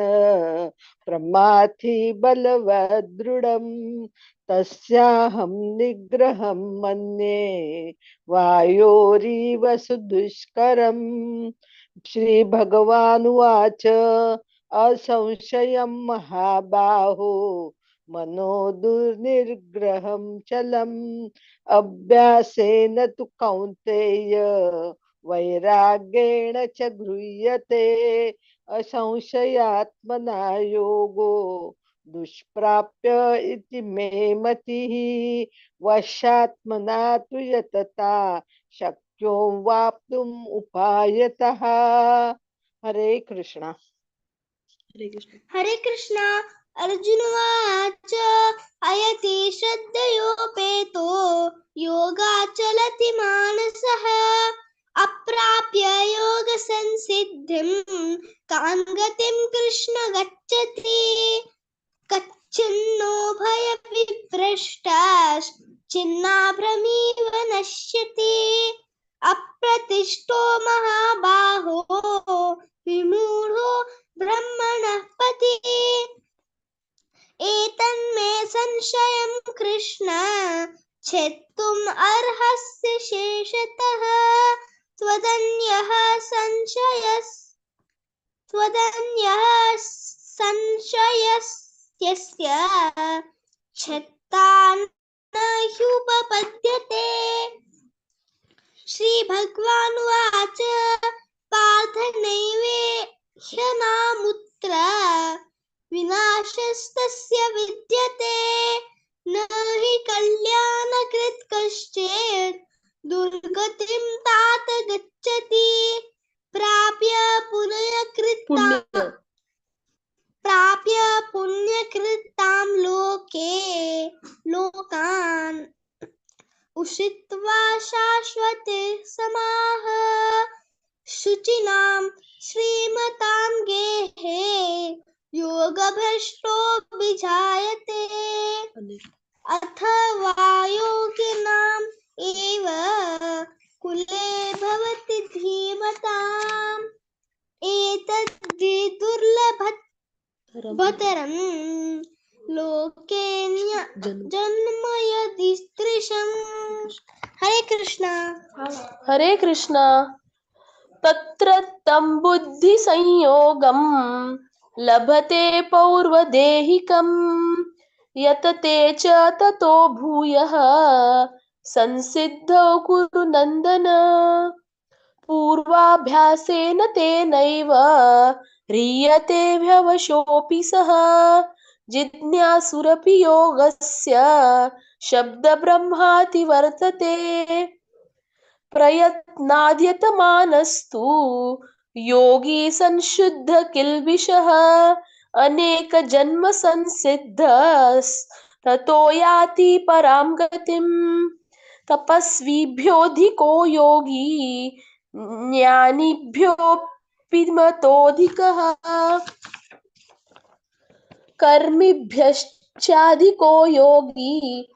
प्रमाथि बलवदृढं तस्याहं निग्रहं मन्ये वायोरिव सुदुष्करम्। श्री भगवानुवाच असंशयं महाबाहो मनो दुर्निग्रहं चलम् अभ्यासेन तु कौन्तेय वैराग्येण च गृह्यते। असंशयात्मना योगो दुष्प्राप्य इति मे मतिः वशात्मना तु यतता शक्यो वाप्तुम् उपायतः। हरे कृष्णा। हरे कृष्ण। हरे कृष्णा। अर्जुन उवाच अयति श्रद्धयोपेतो योगाचलति मानसः अप्राप्य योग संसिद्धिं कां गतिं कृष्ण गच्छति। कच्चिन्नो भयविभ्रष्टाश्चिन्नाभ्रमिव नश्यति। अप्रतिष्ठो महाबाहो विमूढो ब्रह्मणः पतिः। एतन्मे संशयं कृष्ण छेत्तुम् अर्हसि शेषतः। त्वदन्यः संशयस्य छेत्ता न ह्युपपद्यते। श्री भगवानुवाच पार्थ नैवे ह्यनामुत्र विनाशस्तस्य विद्यते। न हि कल्याणकृत् कश्चित् दुर्गतिं तात गच्छति। प्राप्य पुण्यकृतां लोके लोकान् उषित्वा शाश्वते समाः। शुचिनां श्रीमतां गेहे योगभ्रष्टो विजायते। अथवा योगिनाम् एव कुले भवति धीमताम्। एतद्धि दुर्लभतरं लोके जन्म यदीदृशम्। हरे कृष्णा। हरे कृष्णा। तत्र तं बुद्धि संयोगं लभते पौर्वदेहिकं यतते च ततो भूयः संसिद्धौ कुरु नंदन। पूर्वाभ्यासेन तेनैव ह्रियते व्यवशोऽपि सः। जिज्ञासुरपि योगस्य शब्दब्रह्माति वर्तते। प्रयत्नाद्यतमानस्तु योगी संशुद्ध किल्बिषः। अनेक जन्म संसिद्धस् ततो याति परां गतिम्। तपस्वीभ्योऽधिको योगी ज्ञानिभ्योऽपि मतोऽधिकः। कर्मिभ्यश्चाधिको योगी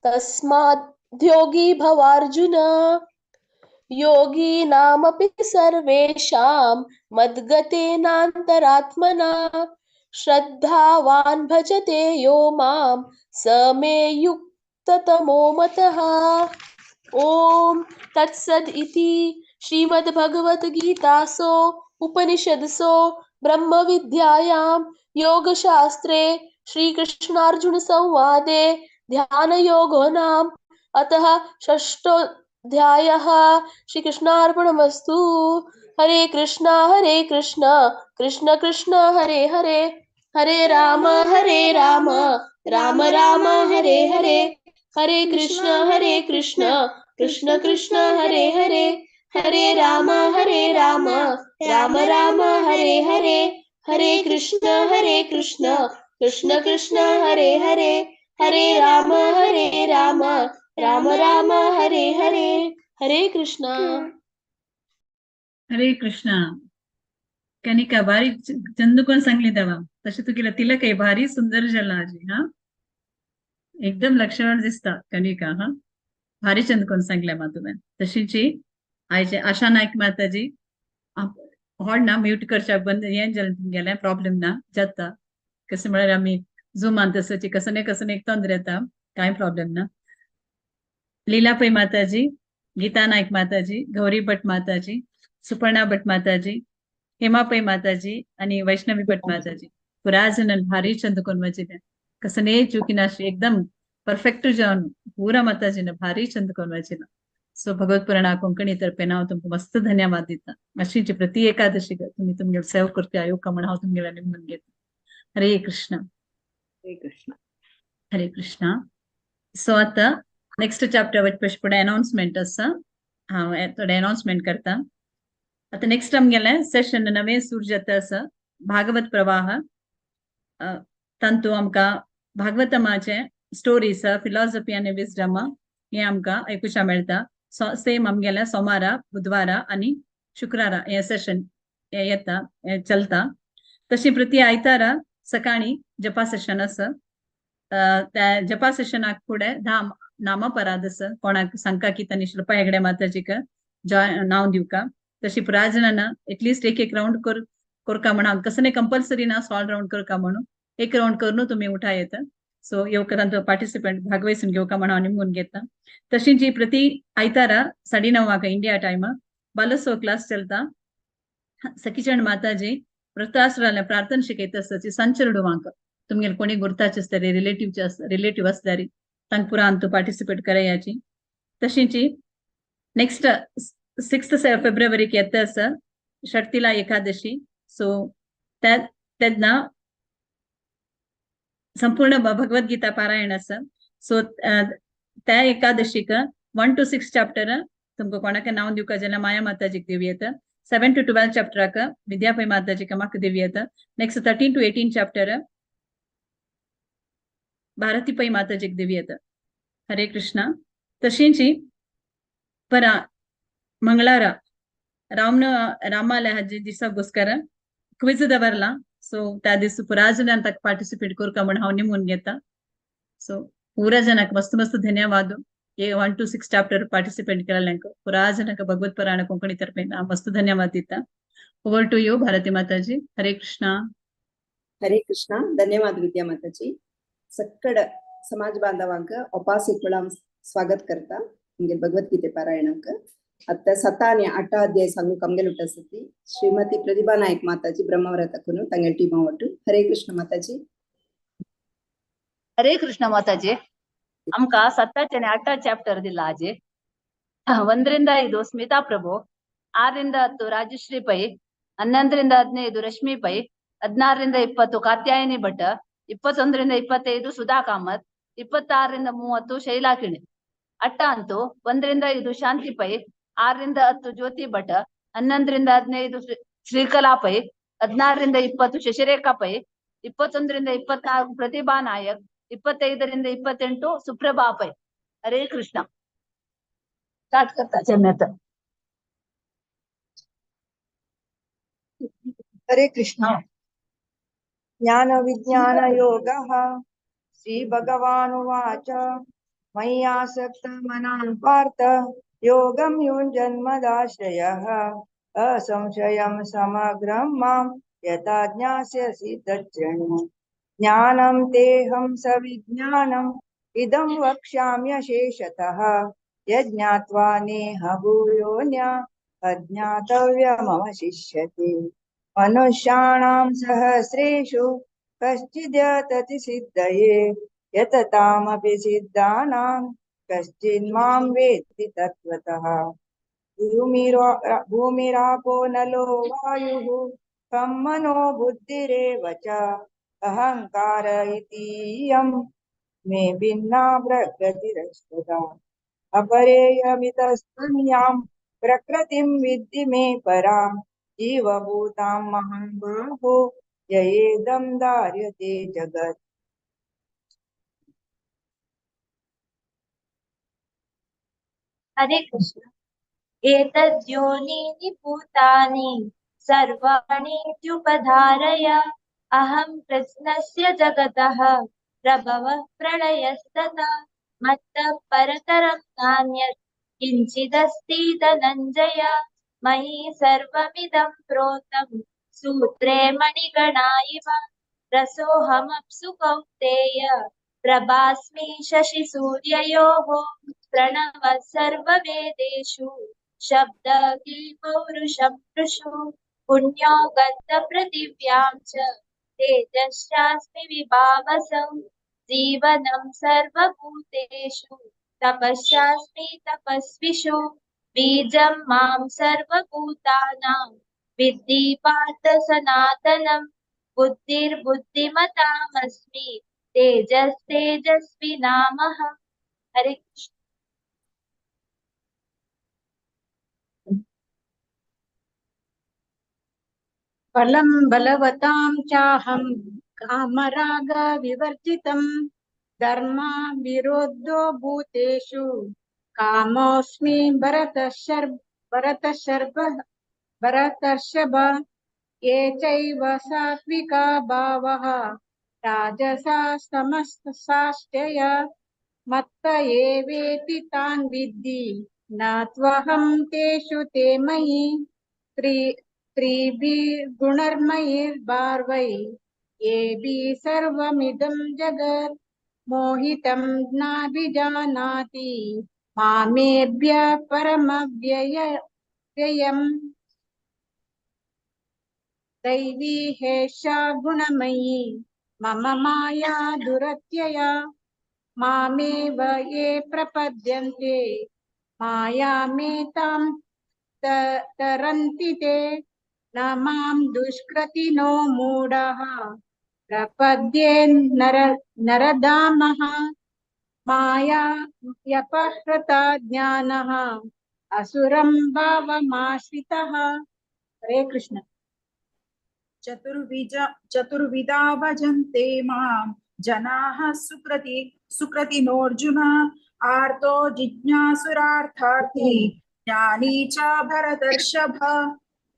तस्माद्योगी भवार्जुन। योगीनामपि सर्वेषां मद्गतेनान्तरात्मना। श्रद्धावान् भजते यो मां स मे युक्ततमो मतः। ॐ तत्सद् इति श्रीमद्भगवद्गीतासु उपनिषदसु ब्रह्मविद्यायां योगशास्त्रे श्रीकृष्णार्जुन संवादे ध्यानयोगो नाम अतः षष्ठोऽध्यायः। श्रीकृष्णार्पणमस्तु। हरे कृष्णा कृष्ण कृष्ण हरे हरे, हरे राम राम राम हरे हरे, हरे कृष्ण कृष्ण कृष्ण हरे हरे, हरे राम राम राम हरे हरे, हरे कृष्ण कृष्ण कृष्ण हरे हरे, हरे राम राम राम हरे हरे। हरे कृष्णा। हरे कृष्णा। कनिका भारी चंद कोण सांगली तेव्हा तशें तुगेलें तिलकय भारी सुंदर जाला आजी। हा एकदम लक्षण दिसता कनिका। हा भारी चंद कोण सांगले मा तुवें। तशीची आयचे आशा नायक माताजी हॉड ना म्यूट करच्या बंद हें जालें तुमगेलें प्रॉब्लेम ना जाता कशें म्हळ्यार आमी झुमान तसोची कसं न्ही कसं एक तोंदर येता कांय प्रॉब्लेम ना। लीला पै माताजी, गीता नायक माताजी, गौरी भट माताजी, सुपर्णा भट माताजी, हेमा पै माताजी आणि वैष्णवी भट माताजी पुराजनन भारी चंद कोण वाचिलें कसं न्ही चुकी नाशी एकदम परफेक्ट जावन पुरा माताजीन भारी चंद कोण वाचिलां। सो भगवत पुराणा कोंकणी तर्फेन हांव तुमकां मस्त धन्यवाद दिता। अशीच प्रति एकादशी तुमी तुमगेले सेव करता येवका म्हण हांव तुमगेल्या निमून घेता। हरे कृष्ण। हरे कृष्ण। हरे कृष्ण। सो आतां नेक्स्ट चॅप्टर वचपा फुडें अनाउन्समेंट आसा, हांव थोडें अनाउन्समेंट करता। आतां नेक्स्ट आमगेलें सेशन नवें सुरू जाता आसा भागवत प्रवाह। तातूंत आमकां भागवतमाचें स्टोरीज, फिलॉसॉफी आनी विजडम हें आमकां आयकुच्या मेळटा। सेम आमगेलें सोमारा, बुधवारा आनी शुक्रारा हें सेशन हें येता, हें चलता। तशी प्रति आयतारा सकाळी जपा सेशन आसा. त्या जपा सेशनाक फुडें 10 नामपराध आसा. कोणाक सांगका की तांणी शिल्पा हेगडे माताजीक नांव दिवका. तशी पुराय जाणां एटलिस्ट एक एक रावंड करका म्हणून, कसं नाही कंपल्सरी ना सॉल रावंड करका म्हणून, एक रावंड करून तुम्ही उठा येता. सो येवका तांचो पार्टिसिपंट भागवैसून घेवका म्हणून हांव निमगून घेता. तशी जी प्रति आयतारा 9:30 इंडिया टायमा बालोत्सव क्लास चलता. सखीचरण माताजी व्रतासुराला प्रार्थना शिकयत आसता सांचेडवांक. तुमगेले कोणी गुर्ताचे आसतले, रिलेटिव्ह आसल्यार तांकां पुरा अंतू पार्टिसिपेट करायाची. तशीची नेक्स्ट 6 फेब्रुवारीक येता आसा षटतिला एकादशी. सो तेन्ना संपूर्ण भगवद्गीता पारायण आसा. सो त्या एकादशीक 1 to 6 chapter तुमकां कोणाक नांव दिवका जाल्यार माया माताजीक दिवं येता. 7 to 12 चॅप्टराक विद्यापय माताजीक म्हाका दिवं येता. Next 13 to 18 chapter Bharati Pai माताजीक दिवं येता. हरे कृष्णा. तशींची परा मंगळारा रामालय हाजे दिसाक क्विज दवरला. सो त्या दीस पुरा जणांक ताका पार्टिसिपेट करका म्हण हांव निमून घेता. सो पुरा जणांक मस्त मस्त धन्यवाद. हे 1 to 6 chapter participate केलेल्यांक पुरा जणांक भगवत परायण कोंकणी तर्फे हांव मस्त धन्यवाद दिता. Over to you Bharati Mataji. Hare Krishna. Hare Krishna. धन्यवाद विद्या माताजी. सक्कड समाज बांधवांक उपासिक स्वागत करता आमगेले भगवद्गीते पारायणाक. आतां 7 आनी 8 अध्याय सांगूंक आमगेले उठ श्रीमती प्रतिभा नायक माताजी ब्रह्मव्रतकून तांगेले टीमा ಒಟ್ಟು. हरे कृष्ण माताजी. हरे कृष्ण माताजी. आमकां 7 आनी 8 चॅप्टर दिला आजे. 1 ರಿಂದ 5 ಸ್ಮಿತಾ ಪ್ರಭು, 6 ರಿಂದ 10 ರಾಜಶ್ರೀ ಪೈ, 11 ರಿಂದ 15 ರಶ್ಮಿ ಪೈ, 16 ರಿಂದ 20 ಕಾತ್ಯಾಯಿನಿ ಭಟ್, 21 ರಿಂದ 25 ಸುಧಾ ಕಾಮತ್, 26 ರಿಂದ 30 ಶೈಲಾ ಕಿಣಿ. 8 ಅಂತೂ 1 ರಿಂದ 5 ಶಾಂತಿ ಪೈ, 6 ರಿಂದ 10 ಜ್ಯೋತಿ ಭಟ್, 11 ರಿಂದ 15 ಶ್ರೀಕಲಾ ಪೈ, 16 ರಿಂದ 20 ಶಶಿರೇಖಾ ಪೈ, 21 ರಿಂದ 24 ಪ್ರತಿಭಾ ನಾಯಕ್, 25 ರಿಂದ 28 ಸುಪ್ರಭಾ ಪೈ. ಹರೇ ಕೃಷ್ಣ. ಸ್ಟಾರ್ಟ್ करता चम्यत. हरे कृष्ण. ज्ञान विज्ञान योगः. श्री भगवानुवाच मय्यासक्त मनां पार्थ योगं युञ्जन्मदाश्रयः असंशयं समग्रं मां यथा ज्ञास्यसि तच्छृणु. ज्ञानं तेऽहं सविज्ञानम् इदं वक्ष्याम्यशेषतः यज्ञात्वा नेह भूयोऽन्य अज्ञातव्यमवशिष्यते. मनुष्याणां सहस्रेषु कश्चिद्यतति सिद्धये यततामपि सिद्धानां कश्चिन् मां वेत्ति तत्त्वतः. भूमिरापो नलो वायुः खं मनो बुद्धिरेव च अहंकार इति इयं मे भिन्ना प्रकृतिरस्तदा. अपरेयमितस्तन्यां प्रकृतिं विद्धि मे परां जीवभूतां महाबाहो ययेदं धार्यते जगत्. हरे कृष्ण. एतद्योनीनि भूतानि सर्वाणीत्युपधारय अहं कृत्स्नस्य जगतः प्रभवः प्रलयस्तथा मत्तः परतरं नान्यत् किञ्चिदस्ति धनञ्जय. मयि सर्वमिदं प्रोतं सूत्रे मणिगणा इव रसोऽहमप्सु कौन्तेय प्रभास्मि शशिसूर्ययोः प्रणवः सर्ववेदेषु शब्दके पौरुषं पृषु पुण्यो गन्धपृथिव्यां च तेजश्चास्मि विभावसौ जीवनं सर्वभूतेषु तपश्चास्मि तपस्विषु बीजं मां सर्वभूतानां विद्धि पार्थ सनातनं बुद्धिर्बुद्धिमतामस्मि तेजस्तेजस्विनामहम्. हरे कृष्ण. बलं बलवतां चाहं कामराग विवर्जितं धर्मा विरोधो भूतेषु कामोऽस्मि भरतर्षभ. ये चैव सात्विका भावः राजसास्तमसाश्चय मत्त एवेति तान् विद्धि न त्वहं तेषु ते मयि त्रिभिर्गुणर्मयैर्भार्वै येभिः सर्वमिदं जगत् मोहितं नाभिजानाति मामेभ्य परमव्ययम्। दैवी हेषा गुणमयी मम माया दुरत्यया मामेव ये प्रपद्यन्ते मायामेतां तरन्ति ते न मां दुष्कृतिनो मूढाः प्रपद्ये नरदामः। माया व्यपहृता ज्ञानः असुरं भावमाश्रितः। हरे कृष्ण। चतुर्विधा भजन्ते मां जनाः सुकृतिनोऽर्जुन आर्तो जिज्ञासुरार्थार्थी ज्ञानी च भरतर्षभ।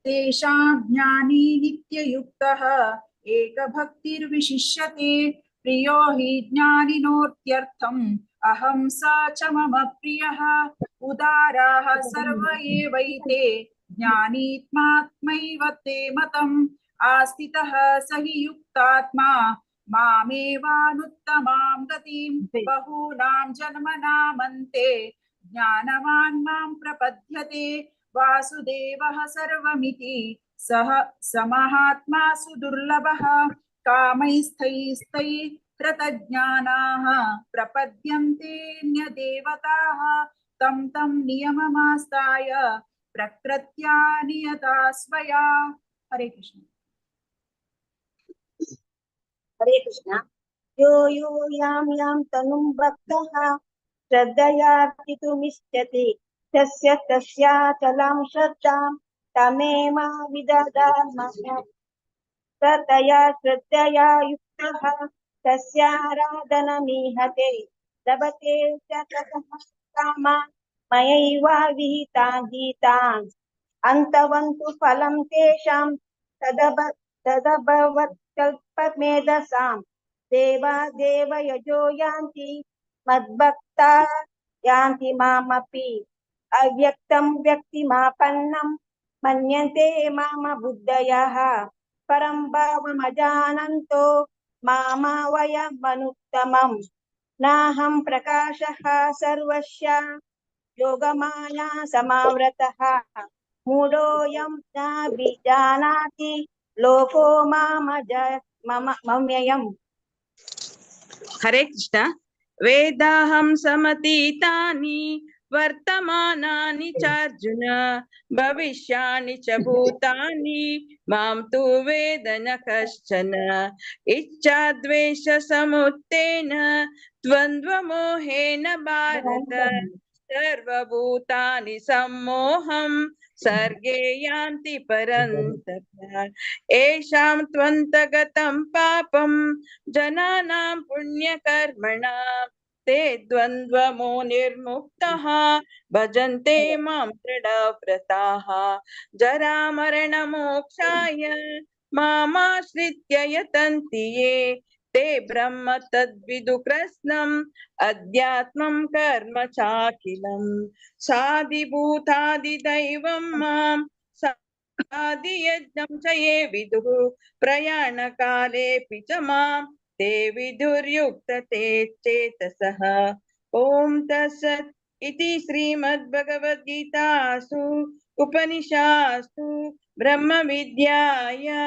तेषां ज्ञानी नित्ययुक्तः एकभक्तिर्विशिष्यते प्रियो हि ज्ञानिनोत्यर्थम् अहं स च मम प्रियः। उदाराः सर्व एवैते ज्ञानीत्मात्मैव ते मतम् आस्थितः स हि युक्तात्मा मामेवानुत्तमां गतिं बहूनां जन्मनामन्ते ज्ञानवान् मां प्रपद्यते। वासुदेवः सर्वमिति सः समाहात्मा सुदुर्लभः कामैस्थैस्तैः कृतज्ञानाः प्रपद्यन्तेऽन्यदेवताः तं तं नियममास्ताय प्रकृत्या नियता स्वया। हरे कृष्ण। हरे कृष्ण। यो यो यां यां तनुं भक्तः श्रद्धयार्पितुमिच्छति तस्य तस्याचलां श्रद्धां तमेव विदधामः। स तया श्रद्धया युक्तः तस्याराधनमीहते लभते च ततः कामान् मयैव विहितान् गीतान्। अन्तवन्तु फलं तेषां तदभवत्कल्पमेधसां। देवा देव यजो यान्ति मद्भक्ता यान्ति मामपि। अव्यक्तं व्यक्तिमापन्नं मन्यन्ते माम बुद्धयः परं भावमजानन्तो मामावयमनुत्तमम्। नाहं प्रकाशः सर्वस्य योगमाया समावृतः मूढोऽयं न विजानाति लोको मामयम्। हरे कृष्ण। वेदाहं समतीतानि वर्तमानानि चार्जुन भविष्याणि च भूतानि मां तु वेद न कश्चन। इच्छाद्वेषसमुत्थेन द्वन्द्वमोहेन भारत सर्वभूतानि सम्मोहं सर्गे यान्ति परन्तप। एषां त्वन्तगतं पापं जनानां पुण्यकर्मणां ते द्वन्द्वमो निर्मुक्तः भजन्ते मां दृढव्रताः। जरामरणमोक्षाय मामाश्रित्य यतन्ति ये ते ब्रह्म तद्विदु कृत्स्नम् अध्यात्मं कर्म चाखिलम्। साधिभूतादिदैवं मां साधियज्ञं च ये विदुः प्रयाणकालेऽपि च मां ते विदुर्युक्त ते चेतसः। ॐ तत्सत् इति श्रीमद्भगवद्गीतासु उपनिषत्सु ब्रह्मविद्याया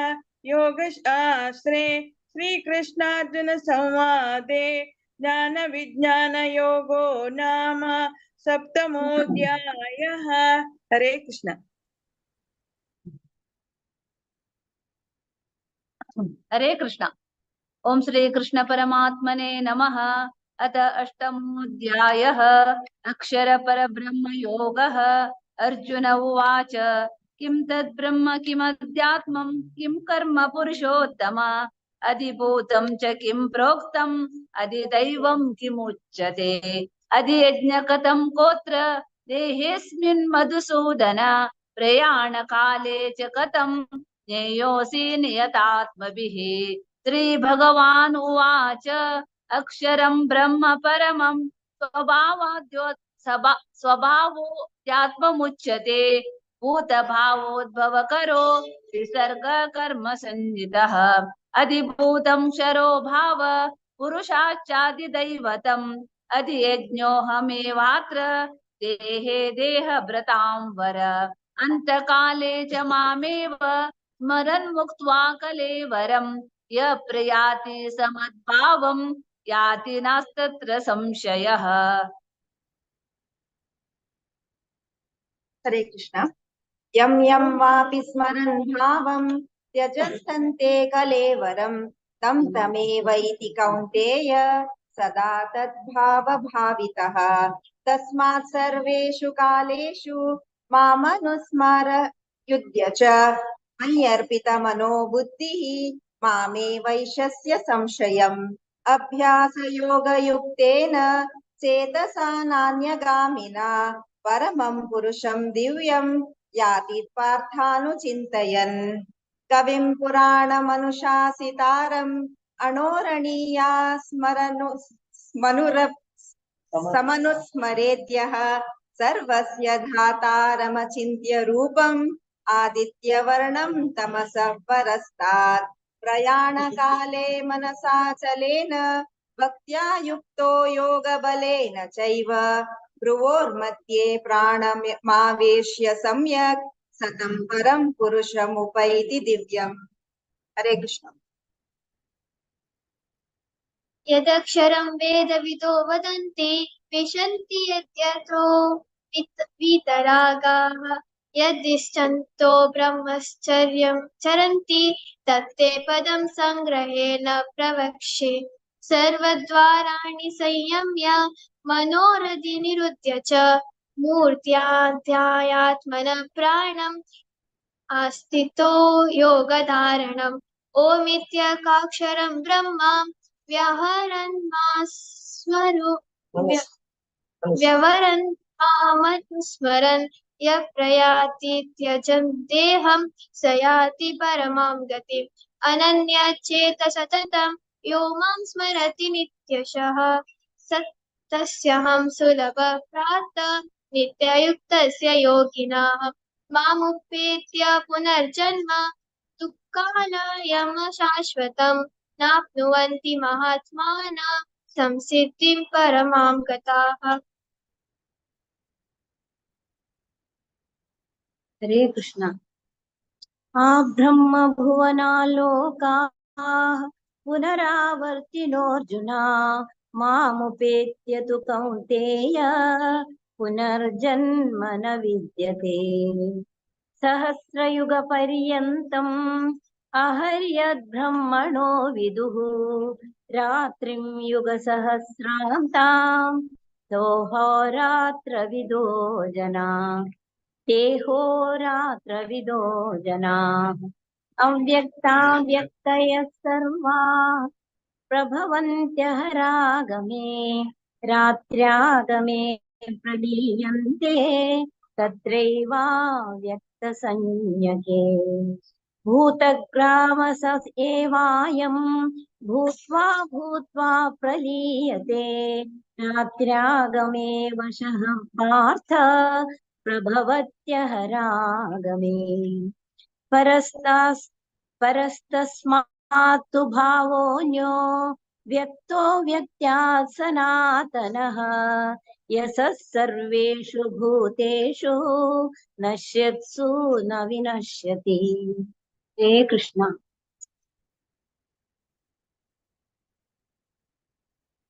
योगशास्त्रे श्रीकृष्णार्जुन संवादे ज्ञान विज्ञान योगो नाम सप्तमोऽध्यायः। हरे कृष्ण। हरे कृष्ण। ओम श्री कृष्ण परमात्मने नमः। अथ अष्टमोऽध्यायः अक्षर परब्रह्म योगः। अर्जुन उवाच किं तद् ब्रह्म किमध्यात्मं किं कर्म पुरुषोत्तम अधिभूतं च किं प्रोक्तम् अधिदैवं किमुच्यते अधियज्ञ कथं कोत्र देहेऽस्मिन् मधुसूदन प्रयाणकाले च कथं ज्ञेयोऽसि नियतात्मभिः। श्रीभगवान् उवाच अक्षरं ब्रह्म परमं स्वभावोऽध्यात्ममुच्यते भूतभावोद्भवकरो विसर्ग कर्म संजितः। अधिभूतं क्षरो भाव पुरुषाच्चादिदैवतम् अधियज्ञोऽहमेवात्र देहे देहभृतां वर। अन्तकाले च मामेव स्मरन् मुक्त्वा कलेवरं य प्रयाति समद्भावं याति नास्तत्र संशयः। हरे कृष्ण। यं यं वापि स्मरन् भावं त्यजन्ते कलेवरं तं तमेवैति कौन्तेय सदा तद्भावभावितः। तस्मात् सर्वेषु कालेषु मामनुस्मर युध्य च मय्यर्पितमनो बुद्धिः मामे वैशस्य संशयम्। अभ्यासयोगयुक्तेन चेतसा नान्यगामिना परमं पुरुषं दिव्यं याति पार्थानुचिन्तयन्। कविं पुराणमनुशासितारम् अणोरणीया समनुस्मरेद्यः सर्वस्य धातारमचिन्त्य रूपम् आदित्यवर्णं तमसः परस्तात्। प्रयाणकाले मनसा चलेन भक्त्या युक्तो योगबलेन चैव भ्रुवोर्मध्ये प्राणमावेश्य सम्यक् सतं परं पुरुषमुपैति दिव्यम्। हरे कृष्ण। यदक्षरं वेदविदो वदन्ति विशन्ति यद्यतो वीतरागाः यदिष्टन्तो ब्रह्मचर्यं चरन्ति तत्ते पदं संग्रहेण प्रवक्ष्ये। सर्वद्वाराणि संयम्य मनोहृदि निरुध्य च मूर्त्याध्यायात्मनः प्राणम् आस्थितो योगधारणम्। ओमित्यकाक्षरं ब्रह्म व्यवहरन् मामनुस्मरन् यः प्रयाति त्यजन् देहं स याति परमां गतिम्। अनन्यचेत सततं यो मां स्मरति नित्यशः तस्यहं सुलभः प्रातः नित्ययुक्तस्य योगिनः। मामुपेत्य पुनर्जन्म दुःखालयं शाश्वतं नाप्नुवन्ति महात्मानः संसिद्धिं परमां गताः। हरे कृष्ण। आब्रह्म भुवनालोकाः पुनरावर्तिनोऽर्जुन मामुपेत्य तु कौन्तेय पुनर्जन्म न विद्यते। सहस्रयुगपर्यन्तम् अहर्यद्ब्रह्मणो विदुः रात्रिं युगसहस्रान्तां सोऽहोरात्रविदो जनाः तेहोरात्रविदो जनाः। अव्यक्ताव्यक्तयः सर्वा प्रभवन्त्यहरागमे रात्र्यागमे प्रलीयन्ते तत्रैवाव्यक्तसंज्ञके। भूतग्रामस एवायं भूत्वा भूत्वा प्रलीयते रात्र्यागमे वशः पार्थ प्रभवत्यहरागमे। परस्तस्मात्तु भावोऽन्यो व्यक्तो व्यक्त्यात् सनातनः यसः सर्वेषु भूतेषु नश्यत्सु न विनश्यति। हरे कृष्ण।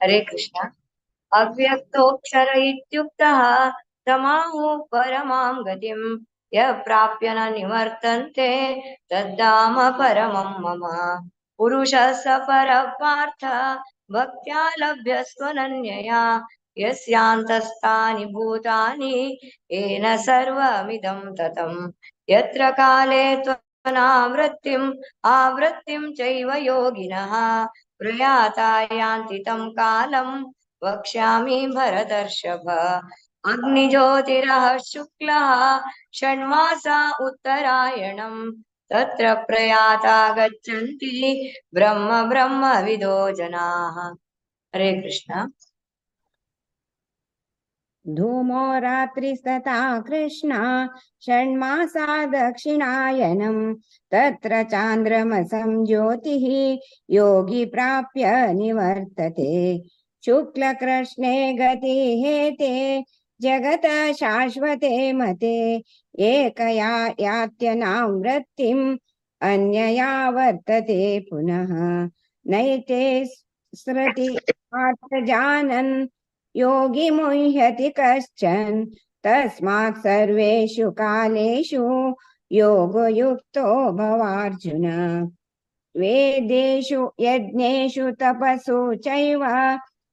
हरे कृष्ण। अव्यक्तोऽक्षर इत्युक्तः तमाहुः परमां गतिं यः प्राप्य न निवर्तन्ते तद्धाम परमं मम। पुरुषः स परः पार्थ भक्त्या लभ्यस्त्वनन्यया यस्यान्तस्तानि भूतानि येन सर्वमिदं ततम्। यत्र काले त्वनावृत्तिम् आवृत्तिं चैव योगिनः प्रयाता यान्ति तं कालं वक्ष्यामि भरतर्षभ। अग्निज्योतिरः शुक्लः षण्मासा उत्तरायणं तत्र प्रयाता गच्छन्ति ब्रह्म ब्रह्मविदो जनाः। हरे कृष्ण। धूमो रात्रिस्तथा कृष्णा षण्मासा दक्षिणायनं तत्र चान्द्रमसं ज्योतिः योगी प्राप्य निवर्तते। शुक्लकृष्णे गति हेते जगत शाश्वते मते एकया यात्यनावृत्तिम् अन्यया वर्तते पुनः। नैते स्मृति जानन् योगी मुह्यति कश्चन तस्मात् सर्वेषु कालेषु योगयुक्तो भवार्जुन। वेदेषु यज्ञेषु तपसु चैव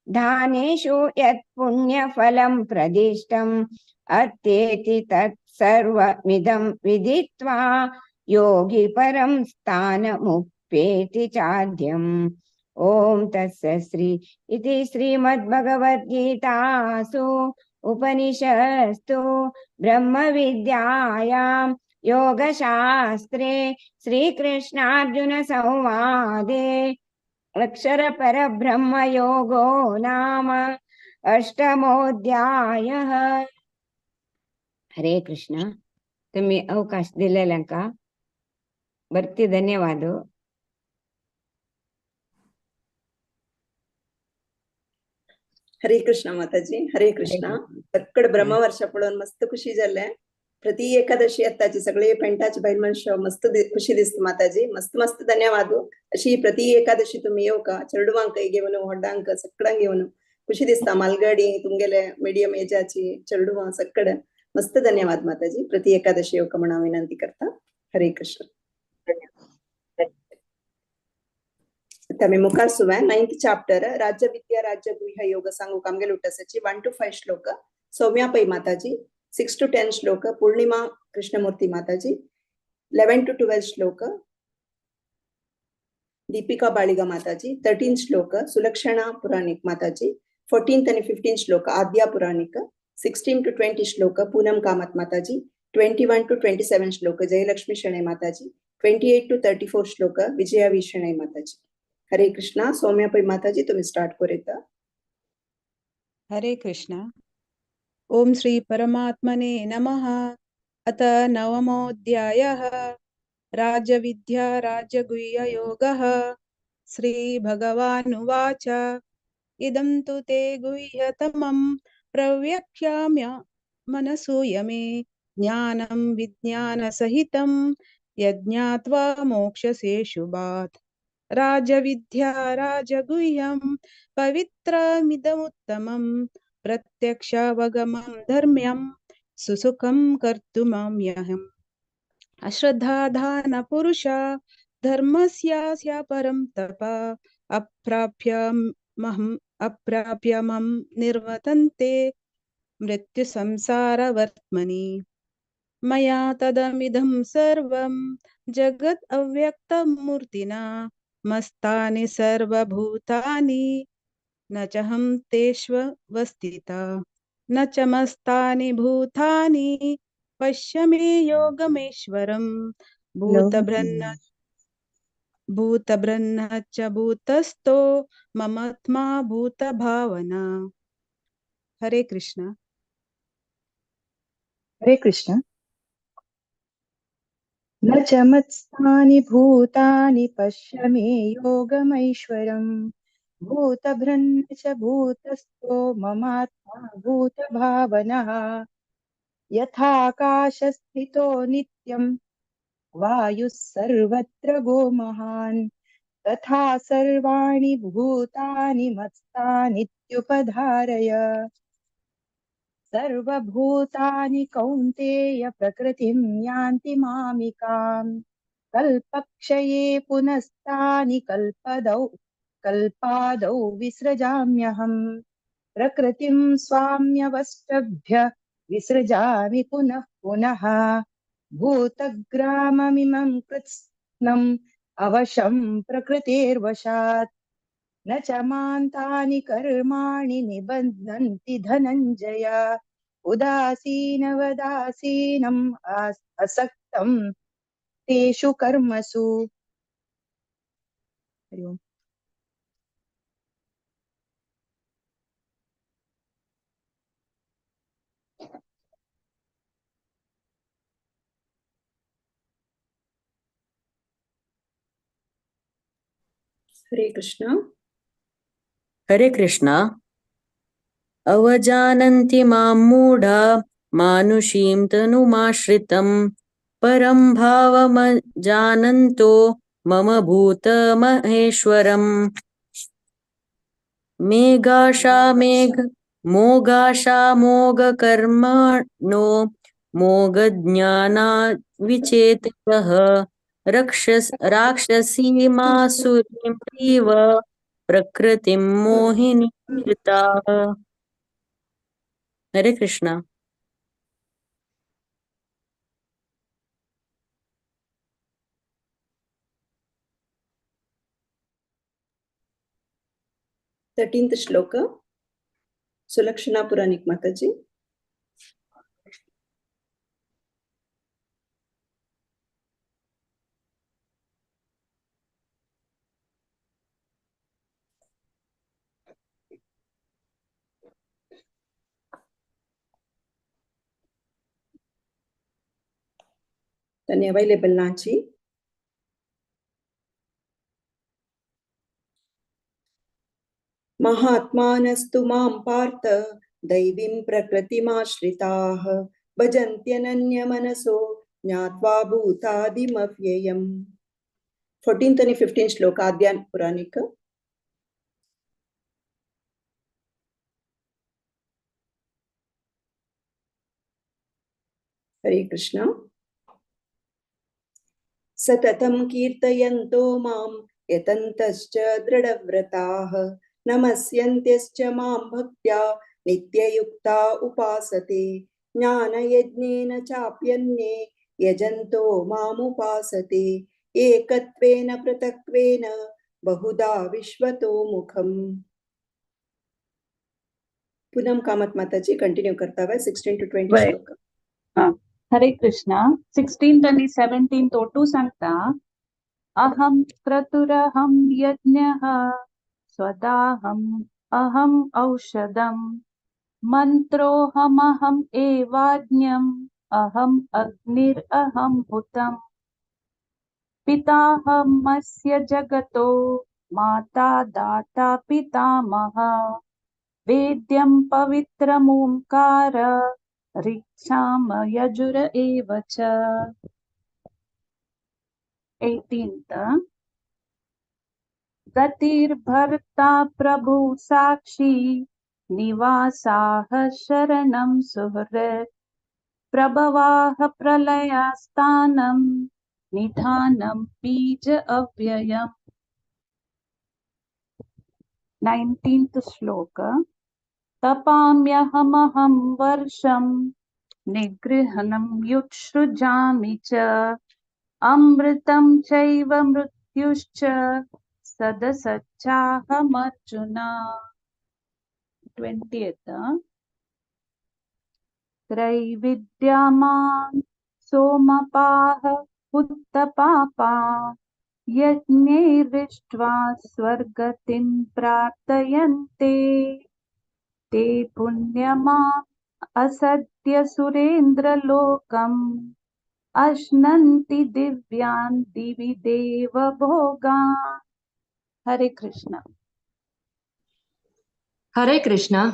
दानेषु यत् पुण्यफलं प्रदिष्टम् अत्येति तत् सर्वमिदं विदित्वा योगी परं स्थानमुपेति चाद्यम्। ओम तत्सत् श्री इति श्रीमद्भगवद्गीतासु उपनिषत्सु ब्रह्मविद्यायां योगशास्त्रे श्रीकृष्णार्जुन संवादे अक्षर परब्रह्मयोगो नाम अष्टमोऽध्यायः। हरे कृष्ण। तुम्ही अवकाश दिलेल्यांका बरती धन्यवाद। हरे कृष्ण माताजी, हरे कृष्ण। तक्कड ब्रह्मवर्ष पळोवन मस्त खुशी जाले। प्रति एकादशी आताची सगळे पेंटाचे बायल मनशां मस्त खुशी दिसता माताजी। मस्त मस्त धन्यवाद। अशी प्रति एकादशी तुम्ही येवका चेडवांक घेवन व्हडांक सगळ्यांक घेवन खुशी दिसता। मालगाडी तुमगेले मिडियम एजाची चेडवां सगळे मस्त धन्यवाद माताजी। प्रति एकादशी येवका म्हणून हांव विनंती करता। हरे कृष्ण। आमी मुखार सुव्या 9th chapter राज्य विद्या राज्य गुह्य योग सांगूक आमगेले उट्टासाची 1 to 5 श्लोक सौम्या पै माताजी, 6 to 10 श्लोक पूर्णिमा कृष्णमूर्ती माताजी, 11 to 12 श्लोक दीपिका बाळिगा माताजी, 13 श्लोक सुलक्षणा पुराणिक माताजी, 14th आणि 15 श्लोक आद्या पुराणिक, 16 to 20 श्लोक पूनम कामत माताजी, 21 to 27 श्लोक जयलक्ष्मी शणै माताजी, 28 to 34 श्लोक Vijaya we Shenoy Mataji. Hare Krishna. Saumya Pai Mataji तुम्ही स्टार्ट करूया। हरे कृष्णा। ओम श्री परमात्मने नमः। अथ नवमोऽध्यायः राजविद्या राजगुह्य योगः। श्री भगवानुवाच इदं तु ते गुह्यतमं प्रव्यक्ष्याम्य मनसूय मे ज्ञानं विज्ञानसहितं यज्ञात्वा मोक्षसे शुभात्। राजविद्या राजगुह्यं पवित्रमिदमुत्तमं प्रत्यक्षावगमं धर्म्यं सुसुखं कर्तुमाम्यहम्। अश्रद्धाधान पुरुषा धर्मस्यास्य परं तप अप्राप्य मम निर्वर्तन्ते मृत्युसंसारवर्त्मनि। मया तदमिदं सर्वं जगत् अव्यक्तमूर्तिना मस्तानि सर्वभूतानि न चहं तेष्वस्थिता न च मस्तानि भूतानि पश्य मे योगमेश्वरं। भूतभ्रन्न च भूतस्थो ममात्मा भूतभावना। हरे कृष्ण। हरे कृष्ण। न च मत्स्थानि भूतानि पश्य मे योगमैश्वरं भूतभृन्न च भूतस्थो ममात्मा भूतभावनः। यथाकाशस्थितो नित्यं वायुः सर्वत्र गो महान् तथा सर्वाणि भूतानि मत्स्थानीत्युपधारय। सर्वभूतानि कौन्तेय प्रकृतिं यान्ति मामिकां कल्पक्षये पुनस्तानि कल्पादौ विसृजाम्यहम्। प्रकृतिं स्वाम्यवष्टभ्य विसृजामि पुनः पुनः। भूतग्राममिमं कृत्स्नम् अवशं प्रकृतेर्वशात्। न च मां तानि कर्माणि निबध्नन्ति धनञ्जय। उदासीनवदासीनम् असक्तं तेषु कर्मसु। हरि ओम्। हरे कृष्ण। हरे कृष्ण। अवजानन्ति मां मूढा मानुषीं तनुमाश्रितं परं भावमजानन्तो मम भूतमहेश्वरम्। मेघाशा मोघाशा मोघकर्मणो मोघज्ञाना विचेतसः राक्षसीमासुरीं इव प्रकृतिं मोहिनी कृताः। हरे Krishna. 13th shloka, Sulakshana Puranik Mataji. Tanya available नाची. महात्मानस्तु मां पार्थ दैवीं प्रकृतिमाश्रिताः भजन्त्यनन्यमनसो ज्ञात्वा भूतादिमव्ययम्। 14th and 15th shloka Adyan Puranik. Hare Krishna. सततं कीर्तयन्तो मां यतन्तश्च दृढव्रताः नमस्यन्त्यश्च मां भक्त्या नित्ययुक्ता उपासते ज्ञानयज्ञेन चाप्यन्ये यजन्तो मामुपासते एकत्वेन पृथक्त्वेन बहुधा विश्वतो मुखम्। पूनम कामत माताजी कंटिन्यू करता हुआ 16 to 20 श्लोक। हरे कृष्णा। 16th आणि 17th ओटू सांगता, अहं क्रतुरहं यज्ञः स्वदाहम् अहम् औषधं मन्त्रोऽहमहम् एवाज्ञम् अहम् अग्निरहं हुतम् पिताहमस्य जगतो माता दाता पितामहः वेद्यं पवित्रमोंकार ऋक्षाम यजुर एव च। 18th गतिर्भर्ता प्रभु साक्षी निवासाः शरणं सुहृत् प्रभवाः प्रलयास्थानं निधानं बीज अव्ययम्। 19th श्लोक तपाम्यहमहं वर्षं निगृहणं युत्सृजामि च अमृतं चैव मृत्युश्च सदसच्चाहमर्जुन। 20th त्रैविद्यामां सोमपाः उत्तपापा यज्ञैरिष्ट्वा स्वर्गतिं प्रार्थयन्ते ते पुण्यमाम् असद्य सुरेन्द्रलोकम् अश्नन्ति दिव्यान् दिवि देव भोगान्। हरे कृष्ण। हरे कृष्ण।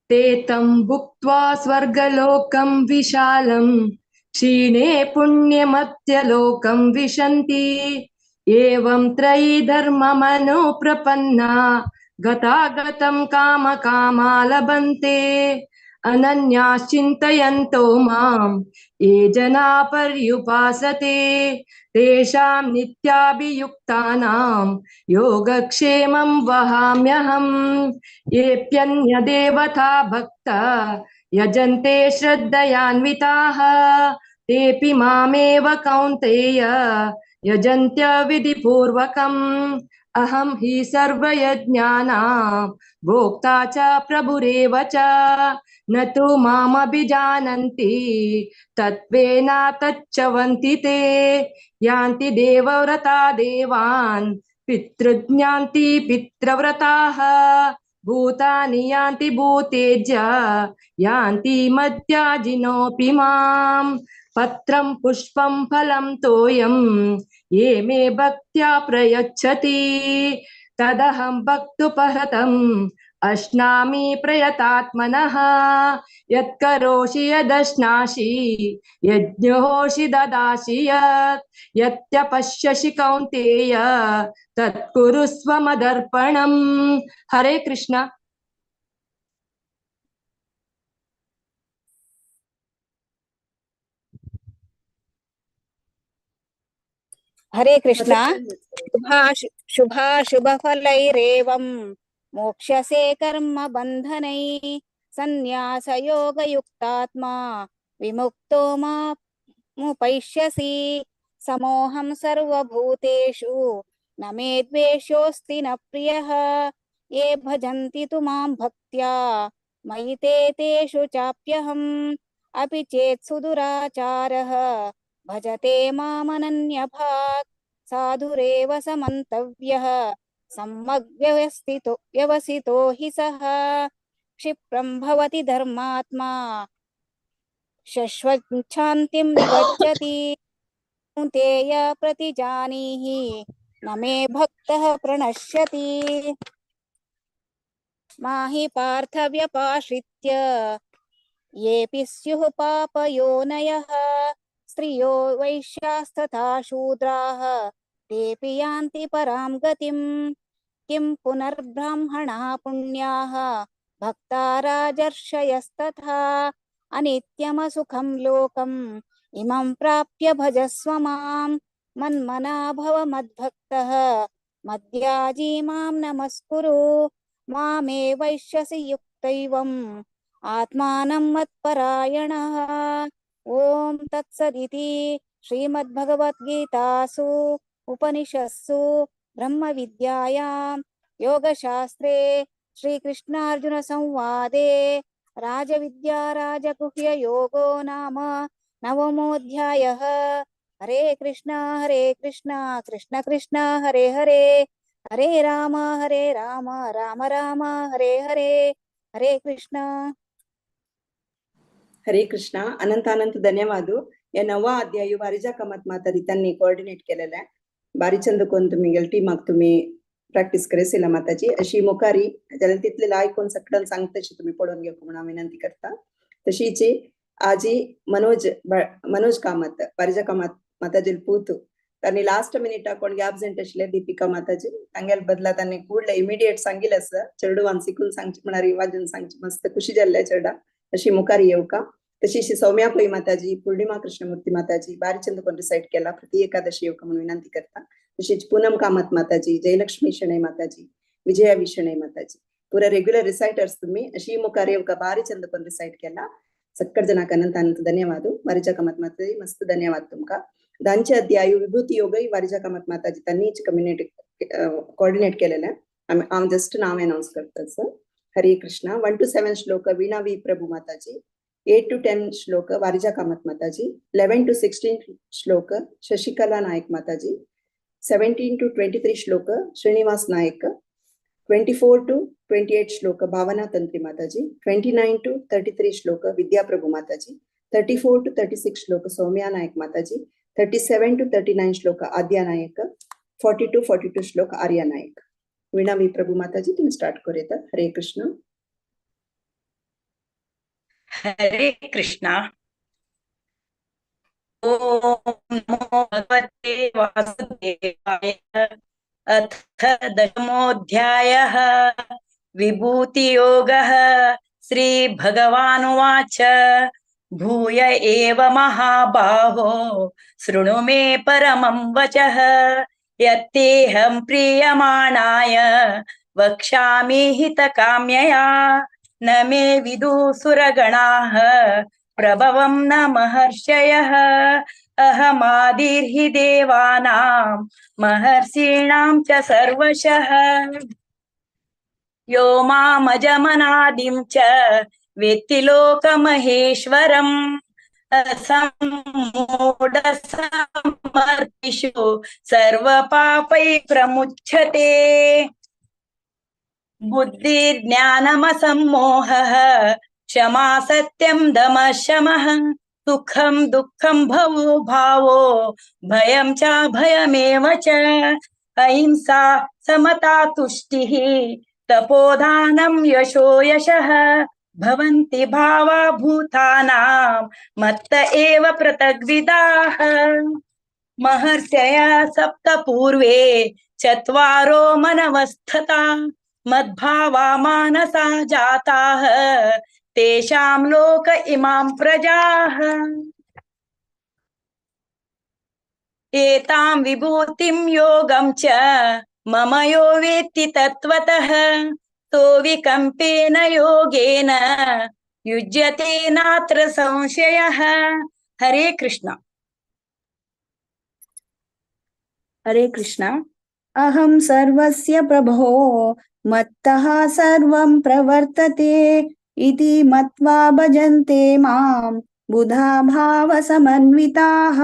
ते तं भुक्त्वा स्वर्गलोकं विशालं क्षीणे पुण्यमत्यलोकं विशन्ति एवं त्रयी धर्ममनुप्रपन्ना गतागतं काम कामा लभन्ते अनन्याश्चिन्तयन्तो मां ये जना पर्युपासते तेषां नित्याभियुक्तानां योगक्षेमं वहाम्यहम्। येऽप्यन्यदेवता भक्ता यजन्ते श्रद्धयान्विताः तेऽपि मामेव कौन्तेय यजन्त्य विधिपूर्वकम्। अहं हि सर्वयज्ञानां भोक्ता च प्रभुरेव च न तु मामभिजानन्ति तत्त्वेन तच्चवन्ति ते यान्ति देवव्रता देवान् पितृज्ञान्ति पितृव्रताः भूतानि यान्ति भूतेज्य यान्ति मद्याजिनोऽपि माम् पत्रं पुष्पं फलं तोयं ये मे भक्त्या प्रयच्छति तदहं भक्तुपहृतम् अश्नामि प्रयतात्मनः यत्करोषि यदश्नासि यज्ञोषि ददासि यत् यत्यपश्यसि कौन्तेय तत्कुरुस्व मदर्पणम्। हरे कृष्ण। हरे कृष्णा। शुभाशुभफलैरेवं मोक्ष्यसे कर्म बन्धनैः सन्न्यासयोगयुक्तात्मा विमुक्तो मामुपैष्यसि। समोऽहं सर्वभूतेषु न मे द्वेषोऽस्ति न प्रियः। ये भजन्ति तु मां भक्त्या मयि ते तेषु चाप्यहम्। अपि चेत् सुदुराचारः भजते मामनन्यभाक् साधुरेव समन्तव्यः सम्यग् व्यवसितो हि सः। क्षिप्रं भवति धर्मात्मा शश्वच्छान्तिं निगच्छति। कौन्तेय प्रतिजानीहि न मे भक्तः प्रणश्यति। मा हि पार्थव्यपाश्रित्य येऽपि स्युः पापयोनयः स्त्रियो वैश्यास्तथा शूद्राः तेऽपि यान्ति परां गतिम्। किं पुनर्ब्राह्मणाः पुण्याः भक्ता राजर्षयस्तथा अनित्यमसुखं लोकम् इमं प्राप्य भजस्व मां। मन्मना भव मद्भक्तः मद्याजी मां नमस्कुरु। मामे वैश्यसि युक्तैवम् आत्मानं मत्परायणः। ॐ तत्सदिति श्रीमद्भगवद्गीतासु उपनिषत्सु ब्रह्मविद्यायां योगशास्त्रे श्रीकृष्णार्जुनसंवादे राजविद्या राजगुह्ययोगो नाम नवमोऽध्यायः। हरे कृष्णा कृष्ण कृष्ण हरे हरे, हरे राम राम राम हरे हरे। हरे कृष्ण। हरे कृष्णा। अनंत अनंत धन्यवाद। या नवा अध्याय वारिजा कामत माताजी त्यांनी कोऑर्डिनेट केलेला आहे। बारी चंद कोण तुम्ही गेल टीमाक तुम्ही प्रॅक्टिस करेसिला माताजी अशी मुखारी जाल्यार तितले ऐकून सगळ्यांना सांगतशी तुम्ही पळोवन घेवंक म्हणून विनंती करता। तशीच आजी मनोज मनोज कामत वारिजा कामत माताजी पूत त्यांनी लास्ट मिनिटाक कोण ऍबसेंट आशिल्ले दीपिका माताजी तांगेल बदला त्यांनी कूडले इमिडिएट सांगिल्लें आसा चेडवान शिकून सांगची म्हळ्यार वाजून सांगची मस्त खुशी जाल्ले चेडा अशी मुखारी येवका। तशी सौम्या पै माताजी पूर्णिमा कृष्णमूर्ती माताजी बारीचंद कोण रिसाइट केला प्रति एकादशी येवका म्हणून विनंती करता। तशीच पूनम कामत माताजी जयलक्ष्मी शणै माताजी विजया विशणै माताजी पुरा रेग्युलर रिसाइटर्स तुम्ही अशी मुखार येवका बारीचंद कोण रिसाइट केला सक्कड जनाक अनंत अनंत धन्यवाद। वारिजा कामत माताजी मस्त धन्यवाद तुमका। दांचे अध्याय विभूती योगही वारिजा कामत माताजी त्यांनीच कम्युनिटी कोऑर्डिनेट केलेलं आहे। हांव जस्ट नाव अनाउन्स करता sir. Hare Krishna. 1 to 7 श्लोक veena we Prabhu Mataji, 8 to 10 श्लोक वारिजा कामत माताजी, 11 to 16 श्लोक शशिकला नायक माताजी, 17 to 23 श्लोक श्रीनिवास नायक, 24 to 28 श्लोक भावना तंत्री माताजी, 29 to 33 श्लोक विद्या प्रभु माताजी, 34 to 36 श्लोक सौम्या नायक माताजी, 37 to 39 श्लोक आद्या नायक, 40 to 42 श्लोक आर्या नायक। वीणा we प्रभु माताजी तुम्ही स्टार्ट करूया। हरे कृष्ण। हरे कृष्णा। ओम नमो भगवते वासुदेवाय। अथ दशमोऽध्यायः विभूतियोगः। श्री भगवानुवाच। भूय एव महाबाहो शृणु मे परमं वचः। यत्तेऽहं प्रीयमाणाय वक्ष्यामि हितकाम्यया। न मे विदुसुरगणाः प्रभवं न महर्षयः। अहमादिर्हि देवानां महर्षीणां च सर्वशः। यो मामजमनादिं च वेत्ति लोकमहेश्वरम् असम्मूढसमर्थिषु सर्वपापैः प्रमुच्यते। बुद्धिर्ज्ञानमसम्मोहः क्षमा सत्यं दमः शमः सुखं दुःखं भवो भावो भयं च भयमेव च अहिंसा समता तुष्टिः तपोदानं यशो यशः भवन्ति भावा भूतानां मत्त एव पृथग्विदाः। महर्षयः सप्त पूर्वे चत्वारो मनवस्थता मद्भावा मानसा जाताः तेषां लोक इमां प्रजाः। एतां विभूतिं योगं च मम यो वेत्ति तत्त्वतः तो विकम्पेन योगेन युज्यते नात्र संशयः। हरे कृष्ण। हरे कृष्ण। अहं सर्वस्य प्रभो मत्तः सर्वं प्रवर्तते इति मत्वा भजन्ते मां बुधा भावसमन्विताः।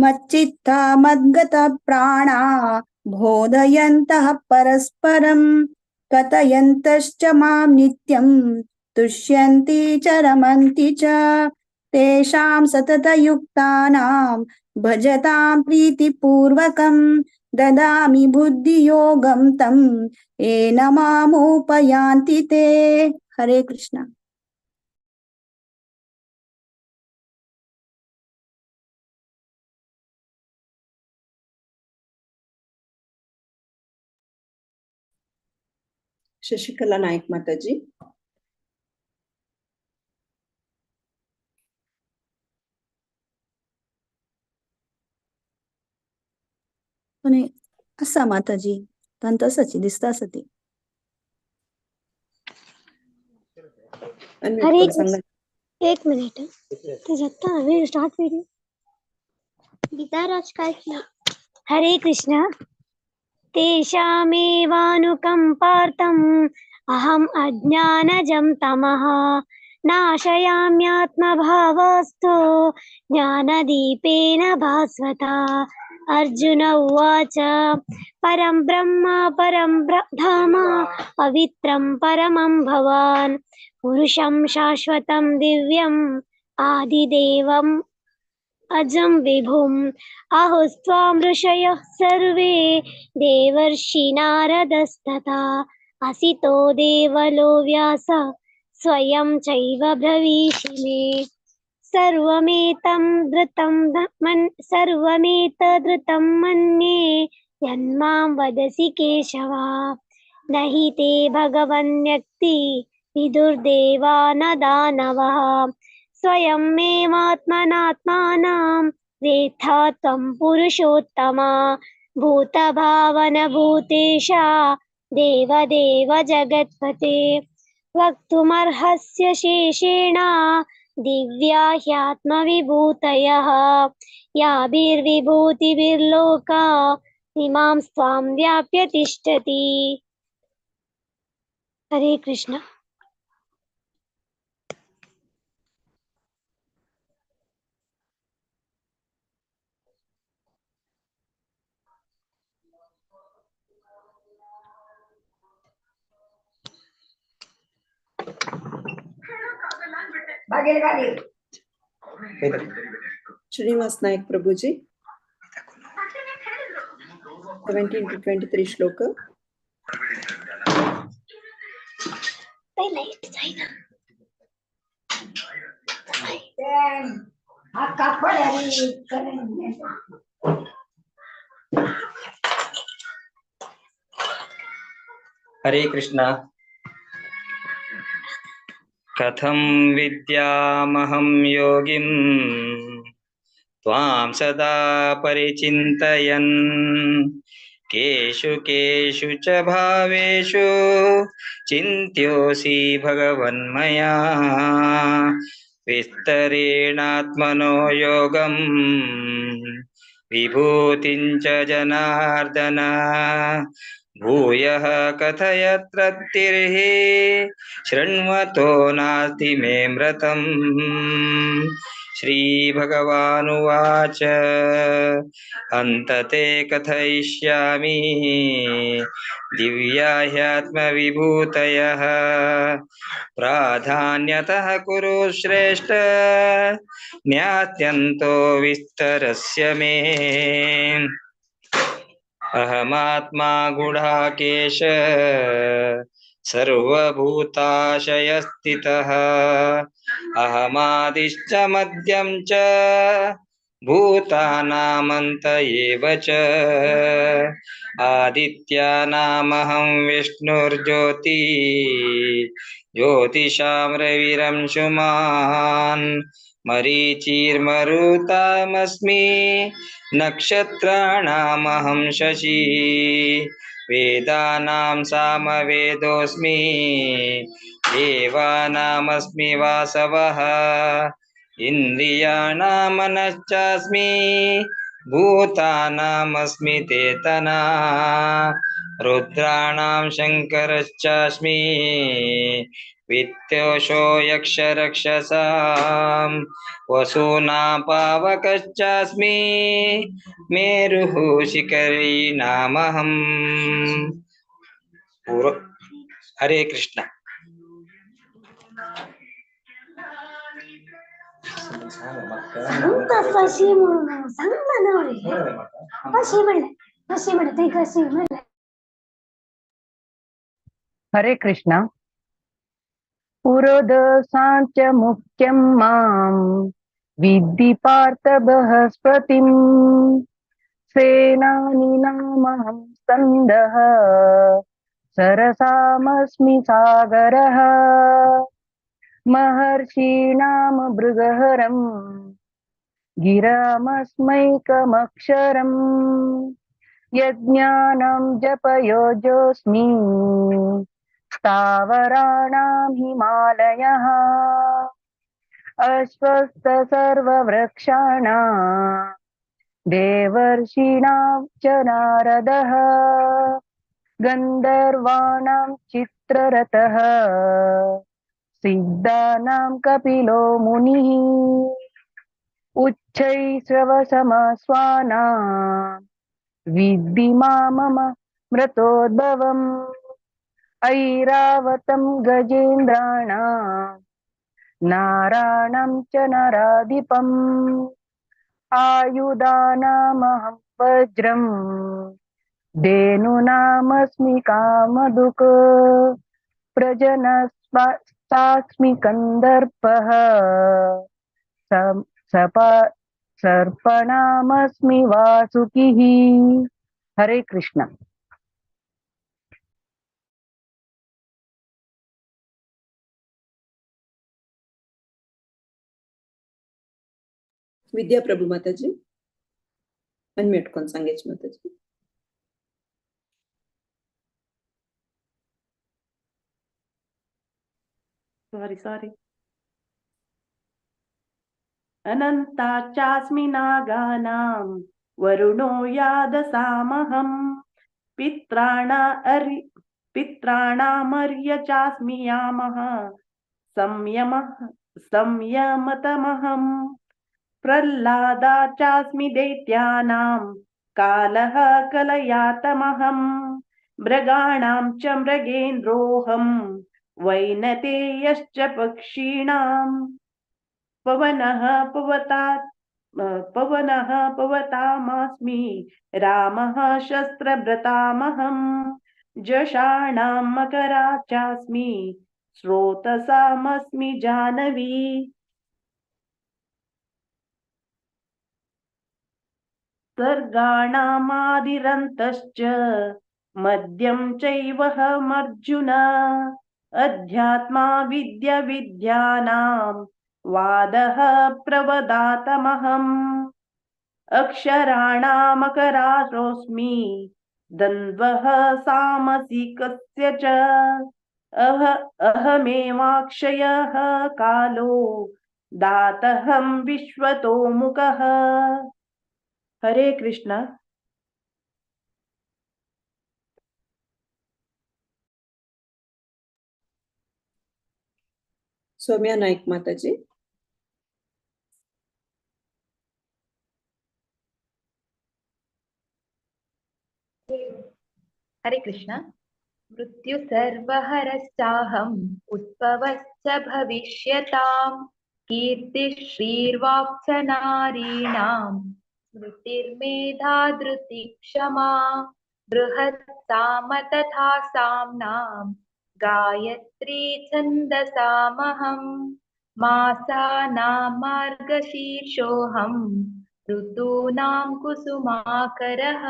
मच्चित्ता मद्गतप्राणा बोधयन्तः परस्परं कथयन्तश्च मां नित्यं तुष्यन्ति च रमन्ति च। तेषां सततयुक्तानां भजतां प्रीतिपूर्वकं ददामि बुद्धियोगं तं येन मामुपयान्ति ते। हरे कृष्ण। शशिकला नायक माताजी। आनी आसा माताजी तांकां आसाची दिसता आसा ती। अनम्यूट हरे करून सांगा। कृष्ण। एक मिनिट ते जाता वेळ स्टार्ट व्हिडिओ गीता राज काय की। हरे कृष्ण। तेषामेवानुकम्पार्थम् अहम् अज्ञानजं तमः नाशयाम्यात्मभावस्तु ज्ञानदीपेन भास्वता। अर्जुन उवाच परं ब्रह्म परं धाम पवित्रं परमं भवान् पुरुषं शाश्वतं दिव्यम् आदिदेवम् अजं विभुम् आहुस्त्वां ऋषयः सर्वे देवर्षि नारदस्तथा असितो देवलो व्यास स्वयं चैव ब्रवीषि मे। सर्वमेतं धृतं सर्वमेतद्धृतं मन्ये यन्मां वदसि केशव। न हि ते भगवन्यक्ति विदुर्देवा न दानवः स्वयमेवात्मनात्मानं वेत्था त्वं पुरुषोत्तमा। भूतभावन भूतेशा देवदेव जगत्पते वक्तुमर्हस्य शेषेण दिव्या ह्यात्मविभूतयः। याभिर्विभूतिभिर्लोका इमां स्वां व्याप्य तिष्ठति। हरे Krishna. Srinivas Naik Prabhuji 17 to 23 shloka. Hare Krishna. कथं विद्यामहं योगिं त्वां सदा परिचिन्तयन् केषु केषु च भावेषु चिन्त्योऽसि भगवन्मया। विस्तरेणात्मनो योगं विभूतिं च जनार्दन। भूयः कथय तृप्तिर्हि शृण्वतो नास्ति मे मृतम्। श्रीभगवानुवाच अन्तते कथयिष्यामि दिव्या ह्यात्मविभूतयः प्राधान्यतः कुरु श्रेष्ठ न्यास्यन्तो विस्तरस्य मे। अहमात्मा गुडाकेश सर्वभूताशयस्थितः अहमादिश्च मध्यं च भूतानामन्त एव च। आदित्यानामहं विष्णुर्ज्योति ज्योतिषां रविरंशुमान् मरीचिर्मरुतामस्मि नक्षत्राणामहं शशि वेदानां सामवेदोऽस्मि देवानामस्मि वासवः इन्द्रियाणां मनश्चास्मि भूतानामस्मि चेतना रुद्राणां शङ्करश्चास्मि वित्तोषो यक्षरक्षसां वसूनां पावकश्चास्मि मेरुः शिखरीणामहम्। हरे कृष्ण। हरे कृष्ण। पुरोदसाञ्च मुख्यं मां विद्धि पार्थ बृहस्पतिं सेनानीनामहं स्कन्दः सरसामस्मि सागरः महर्षीणां भृगहरं गिरामस्मैकमक्षरं यज्ञानं जपयोजोऽस्मि स्थावराणां हिमालयः अश्वत्थ सर्ववृक्षाणां देवर्षीणां च नारदः गन्धर्वाणां चित्ररथः सिद्धानां कपिलो मुनिः उच्चैश्रवसमस्वानां विद्धि मामम मृतोद्भवम् ऐरावतं गजेन्द्राणां नाराणं च नराधिपम् आयुधानामहं वज्रं धेनूनामस्मि कामधुक् प्रजनस्तास्मि कन्दर्पः सर्पणामस्मि वासुकिः। हरे कृष्ण। विद्या प्रभु माताजी अनम्यूट कोन सांगेच माताजी। Sorry sorry. अनंता चास्मि नागानां वरुणो यादसामहं पित्राणामर्य चास्मि यामः संयमतमहं प्रह्लादा चास्मि दैत्यानां कालः कलयातमहं मृगाणां च मृगेन्द्रोऽहं वैनतेयश्च पक्षिणां पवनः पवतामास्मि रामः शस्त्रभृतामहं जषाणां मकरा चास्मि स्रोतसामस्मि जानवी। सर्गाणामादिरन्तश्च मद्यं चैवहमर्जुन अध्यात्मा विद्या विद्यानां वादः प्रवदातमहम् अक्षराणामकरारोऽस्मि द्वन्द्वः सामसिकस्य च अहमेवाक्षयः कालो दातहं विश्वतोमुखः. हरे कृष्ण. सौम्या नाईक माताजी. हरे कृष्ण. मृत्यु सर्वहरश्चाहम् उद्भवश्च भविष्यताम् कीर्तिश्रीर्वाक्च नारीणां स्मृतिर्मेधा धृतिः क्षमा बृहत्साम तथा साम्नां गायत्री छन्दसामहम् मासानां मार्गशीर्षोऽहम् ऋतूनां कुसुमाकरः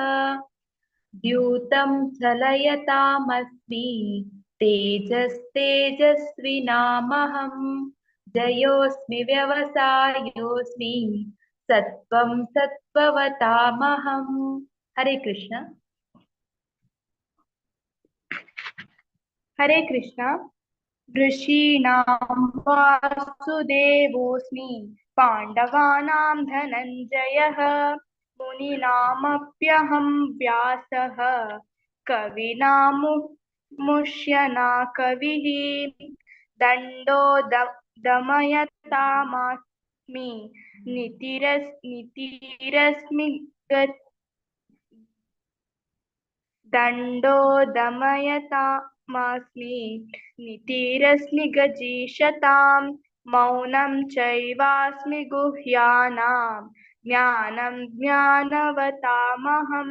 द्यूतं चलयतामस्मि तेजस्तेजस्विनामहं जयोऽस्मि व्यवसायोऽस्मि सत्त्वं सत्त्ववतामहम्. हरे कृष्ण. हरे कृष्ण. ऋषीणां वासुदेवोऽस्मि पाण्डवानां धनञ्जयः मुनीनामप्यहं व्यासः कवीनामुष्यना कविः दण्डो दमयतामस्मि नितिरस्मि दण्डो दमयतामस्मि नितिरस्मि गजीषतां मौनं चैवास्मि गुह्यानां ज्ञानं ज्ञानवतामहं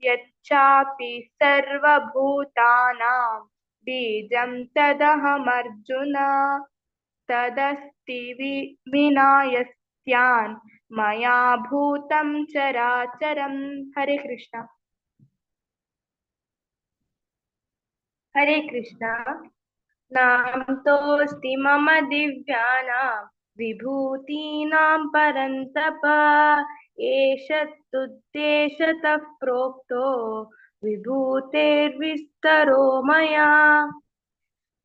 यच्चापि सर्वभूतानां बीजं तदहमर्जुन तदस्ति विनायस्यान् मया भूतं चराचरं. हरे कृष्ण. हरे कृष्ण. नामतोऽस्ति मम दिव्यानां विभूतीनां परन्तप एष तुद्देशतः प्रोक्तो विभूतेर्विस्तरो मया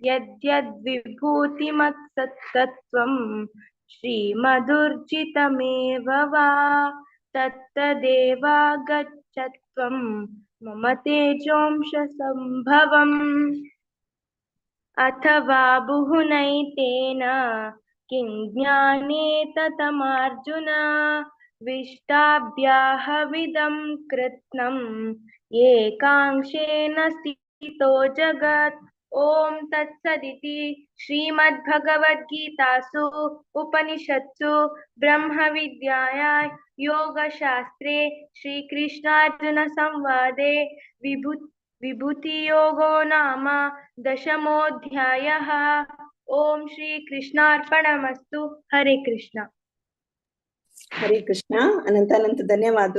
यद्यद्विभूतिमत्सत्तत्त्वं श्रीमदुर्जितमेव वा तत्तदेवागच्छत्वं मम तेजोंश सम्भवम्. अथवा बुहुनैतेन किं ज्ञाने ततमार्जुन विष्टाभ्याहविदं कृत्स्नं एकांशेन स्थितो जगत्. ॐ तत्सदिति श्रीमद्भगवद्गीतासु उपनिषत्सु ब्रह्मविद्यायां योगशास्त्रे श्रीकृष्णार्जुनसंवादे विभूतियोगो नाम दशमोऽध्यायः. ओम श्री कृष्णार्पणमस्तु. हरे कृष्ण. हरे कृष्ण. अनंत अनंत धन्यवाद.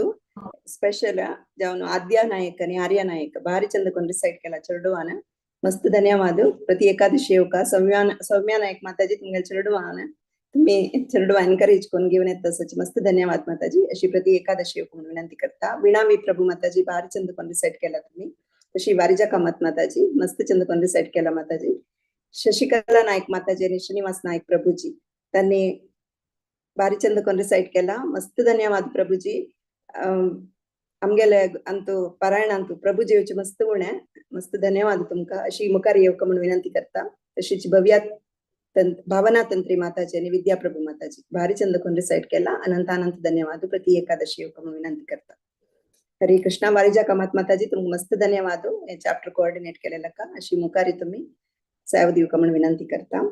स्पेशल जावन आद्या नायक आणि आर्य नायक भारी चंद कोण रिसाइट केला चेरडुवान मस्त धन्यवाद. प्रति एकादशी येवका सौम्या नायक माताजी तुमगे चेरडुवान तुम्ही चेरडुवा एनकरेज करून घेऊन येत तसंच मस्त धन्यवाद माताजी. अशी प्रति एकादशी येवका म्हणून विनंती करता. वीणा मी प्रभू माताजी भारी चंद कोण रिसाइट केला तुम्ही. तशी वारिजा कामत माताजी मस्त चंद कोण रिसाइट केला माताजी. शशिकला नायक माताजी आणि श्रीनिवास नायक प्रभूजी त्यांनी भारी चंद कोण रिसाइट केला मस्त धन्यवाद प्रभूजी. आमगेले अंतु पारायण अंतु प्रभूजी येवचे मस्त उणे मस्त धन्यवाद तुमका. अशी मुखार येवका म्हणून विनंती करता. तशीच भव्या भावना तंत्री माताजी आणि विद्या प्रभू माताजी भारी चंद कोण रिसाइट केला अनंत अनंत धन्यवाद. प्रति एकादशी येवका म्हणून विनंती करता. हरे कृष्णा. वारिजा कामत माताजी तुमका मस्त धन्यवाद. हे चॅप्टर कोऑर्डिनेट केलेला का अशी मुखारी तुम्ही सेवा दिवका म्हणून विनंती करता.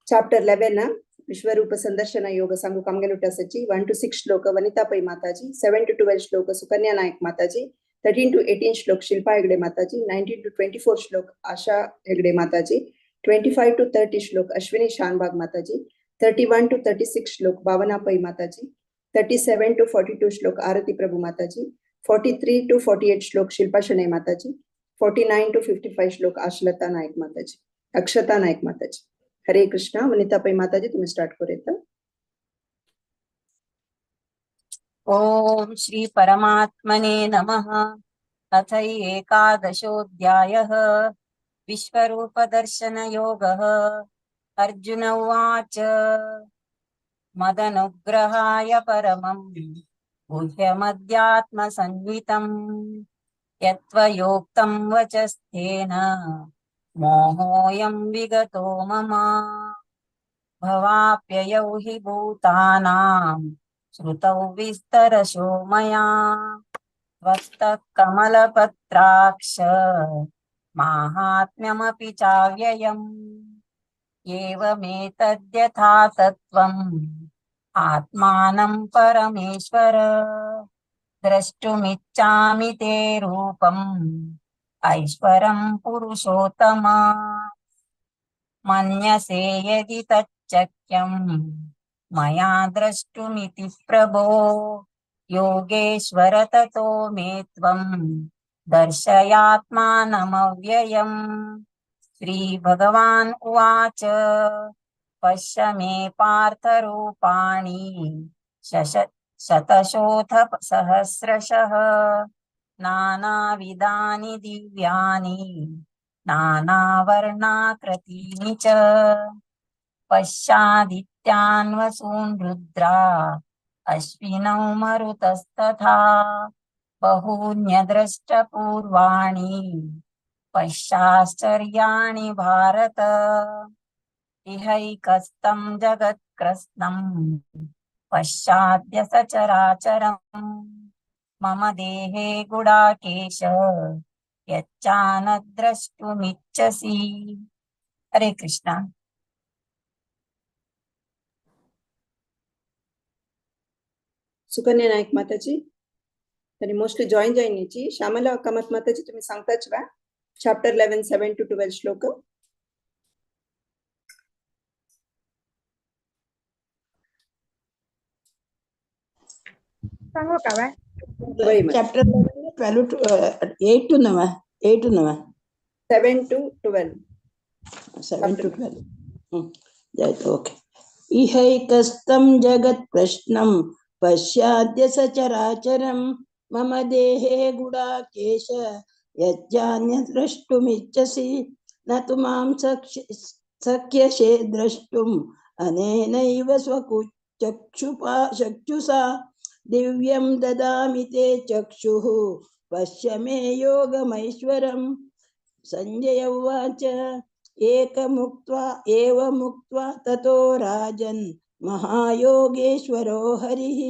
चॅप्टर 11 विश्वरूप संदर्शन योग सांगू कामगेलुटासची 1 to 6 श्लोक वनिता पै माताजी, 7 to 12 श्लोक सुकन्या नायक माताजी, 13 to 18 श्लोक शिल्पा हेगडे माताजी, 19 to 24 श्लोक आशा हेगडे माताजी, 25 to 30 श्लोक अश्विनी शानबाग माताजी, 31 to 36 श्लोक भावना पै माताजी, 37 to 42 श्लोक आरती प्रभु माताजी, 43 to 48 श्लोक शिल्पा शणै माताजी, 49 to 55 श्लोक आशलता नायक माताजी, अक्षता नायक माताजी. हरे कृष्णा. वनिता पै माताजी तुम्ही स्टार्ट करूया. ओम श्री परमात्मने नमः. अथ एकादशोऽध्यायः विश्वरूपदर्शनयोगः. अर्जुन उवाच. मदनुग्रहाय परमं गुह्यमध्यात्मसन्नितं यत्त्वयोक्तं वचस्तेन मोहोऽयं विगतो मम। भवाप्ययौ हि भूतानां श्रुतौ विस्तरशो मया त्वत्तः कमलपत्राक्ष माहात्म्यमपि चाव्ययम्। एवमेतद्यथा तत्त्वम् आत्मानं परमेश्वर द्रष्टुमिच्छामि ते रूपम् ऐश्वरं पुरुषोत्तम। मन्यसे यदि तच्चक्यं मया द्रष्टुमिति प्रभो योगेश्वर ततो मे त्वं दर्शयात्मानमव्ययम्। श्रीभगवान् उवाच पश्य मे पार्थरूपाणि शतशोऽथ सहस्रशः नानाविधानि दिव्यानि नानावर्णाकृतीनि च। पश्यादित्यान् वसून् रुद्रा अश्विनौ मरुतस्तथा बहून्यद्रष्टपूर्वाणि पश्याश्चर्याणि भारत। इहैकस्तं जगत्कृत्स्नं पश्चाद्य सचराचरम्। मम देहे गुडाकेश यच्चानद्रष्टुमिच्छसि। हरे कृष्णा। सुकन्या नाईक माताजी त्यांनी मोस्टली जॉईन जाईन. श्यामला कामत माताजी तुम्ही सांगताच का चॅप्टर 11 7 to 12 श्लोक? सांगू का bye? Chapter 12 to 8 to 9, 8 to 9, 7 to 12, 7 to 12. Okay. इहैकस्तं जगत्प्रश्नं पश्याद्य सचराचरं मम देहे गुडाकेश यज्जान्य द्रष्टुमिच्छसि न तु मां शक्यसे द्रष्टुम् अनेनैव स्वचक्षुषा दिव्यं ददामि ते चक्षुः पश्य मे योगमैश्वरम्। संजय उवाच एवमुक्त्वा ततो राजन् महायोगेश्वरो हरिः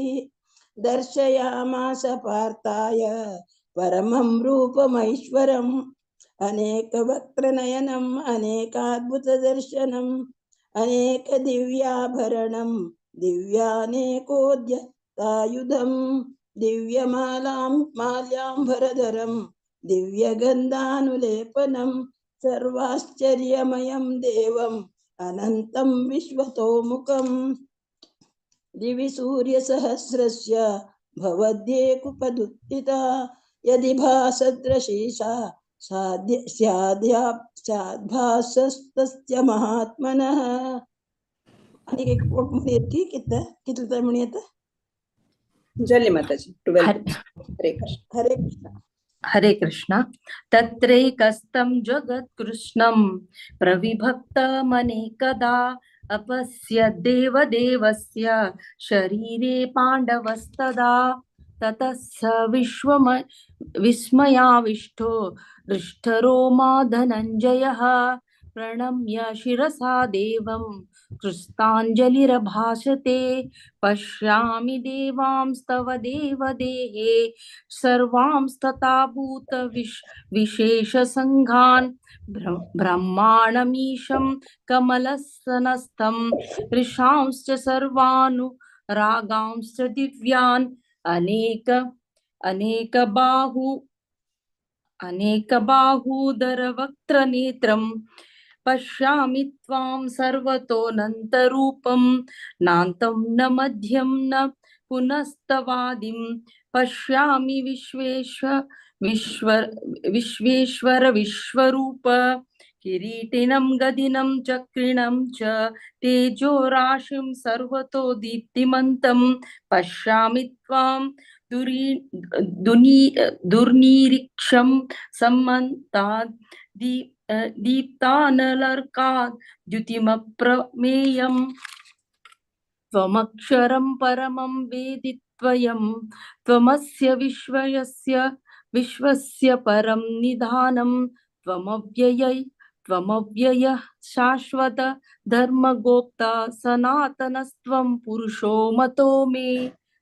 दर्शयामास पार्थाय परमं रूपमैश्वरम्। अनेकवक्त्रनयनम् अनेकाद्भुतदर्शनम् अनेकदिव्याभरणं दिव्यानेकोद्यतायुधं दिव्यमालां माल्याम्बरधरं दिव्यगन्धानुलेपनं सर्वाश्चर्यमयं देवम् अनन्तं विश्वतोमुखम्। दिवि सूर्यसहस्रस्य भवद्येकुपदुत्थिता यदि भासद्रशीषा स्याद्भासस्तस्य महात्मनः. आणि एक कोट म्हणूयात की किती तर म्हणूयात? जल्ली माताजी 12. हरे कृष्ण. हरे कृष्ण. हरे कृष्ण. तत्रैकस्तं जगत्कृष्णं प्रविभक्तमनेकदा अपश्य देवदेवस्य शरीरे पाण्डवस्तदा। ततः स विस्मयाविष्टो हृष्टरोमा धनञ्जयः प्रणम्य शिरसा देवं कृताञ्जलिरभाषते। पश्यामि देवांस्तव देवदेहे सर्वांस्तथा भूत विशेषसङ्घान् ब्रह्माणमीशं कमलसनस्थं ऋषांश्च सर्वानुरागांश्च दिव्यान् अनेक अनेक बाहु अनेकबाहूदरवक्त्रनेत्रं पश्यामि त्वां सर्वतोऽनन्तरूपं नान्तं न मध्यं न पुनस्तवादिं पश्यामि विश्वेश्वर विश्वरूप। किरीटिनं गदिनं चक्रिणं च तेजोराशिं सर्वतो दीप्तिमन्तं पश्यामि त्वां दुर्निरीक्षं समन्ताद् दीप्तानलर्काद् द्युतिमप्रमेयम्। त्वमक्षरं परमं वेदित्वयं त्वमस्य विश्वस्य विश्वस्य परं निधानं त्वमव्ययः शाश्वत धर्मगोप्ता सनातनस्त्वं पुरुषो मतो मे।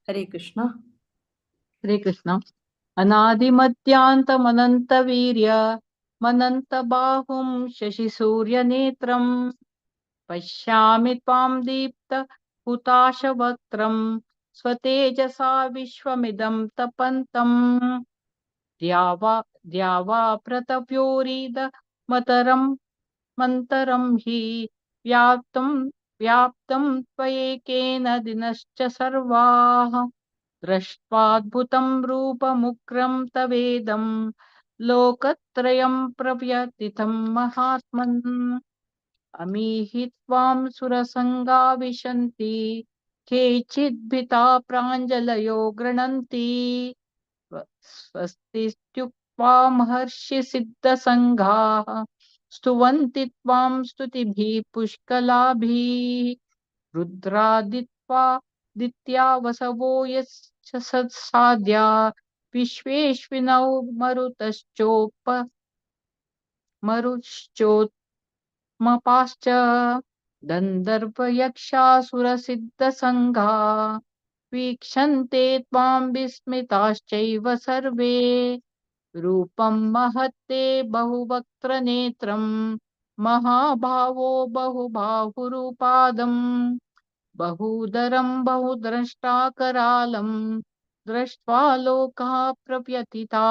हरे कृष्ण। हरे कृष्ण। अनादिमध्यान्तमनन्तवीर्य मनन्तबाहुं शशिसूर्यनेत्रं पश्यामि त्वां दीप्त हुताशवक्त्रं स्वतेजसा विश्वमिदं तपन्तम् द्यावा द्यावा पृथिव्योरिदमतरं मन्तरं हि व्याप्तं व्याप्तं त्वयैकेन दिनश्च सर्वाः दृष्ट्वाद्भुतं रूपमुग्रं तवेदं लोकत्रयं प्रव्यथितं महात्मन्। अमीहि त्वां सुरसङ्गा विशन्ति केचिद्भिता प्राञ्जलयो गृह्णन्ति स्वस्तित्युक्त्वा महर्षिसिद्धसङ्घाः स्तुवन्ति त्वां स्तुतिभिः पुष्कलाभिः। रुद्रादित्वा दित्या वसवो यश्च सत्साध्या विश्वेश्विनौ मरुतश्चोप मरुश्चोत्मपाश्च गन्धर्वयक्षासुरसिद्धसङ्घा वीक्षन्ते त्वां विस्मिताश्चैव सर्वे। रूपं महत्ते बहुवक्त्रनेत्रं महाभावो बहुबाहुरूपादं बहुदरं बहुद्रष्टाकरालं दृष्ट्वा लोकाः प्रव्यथितास्तथाहं।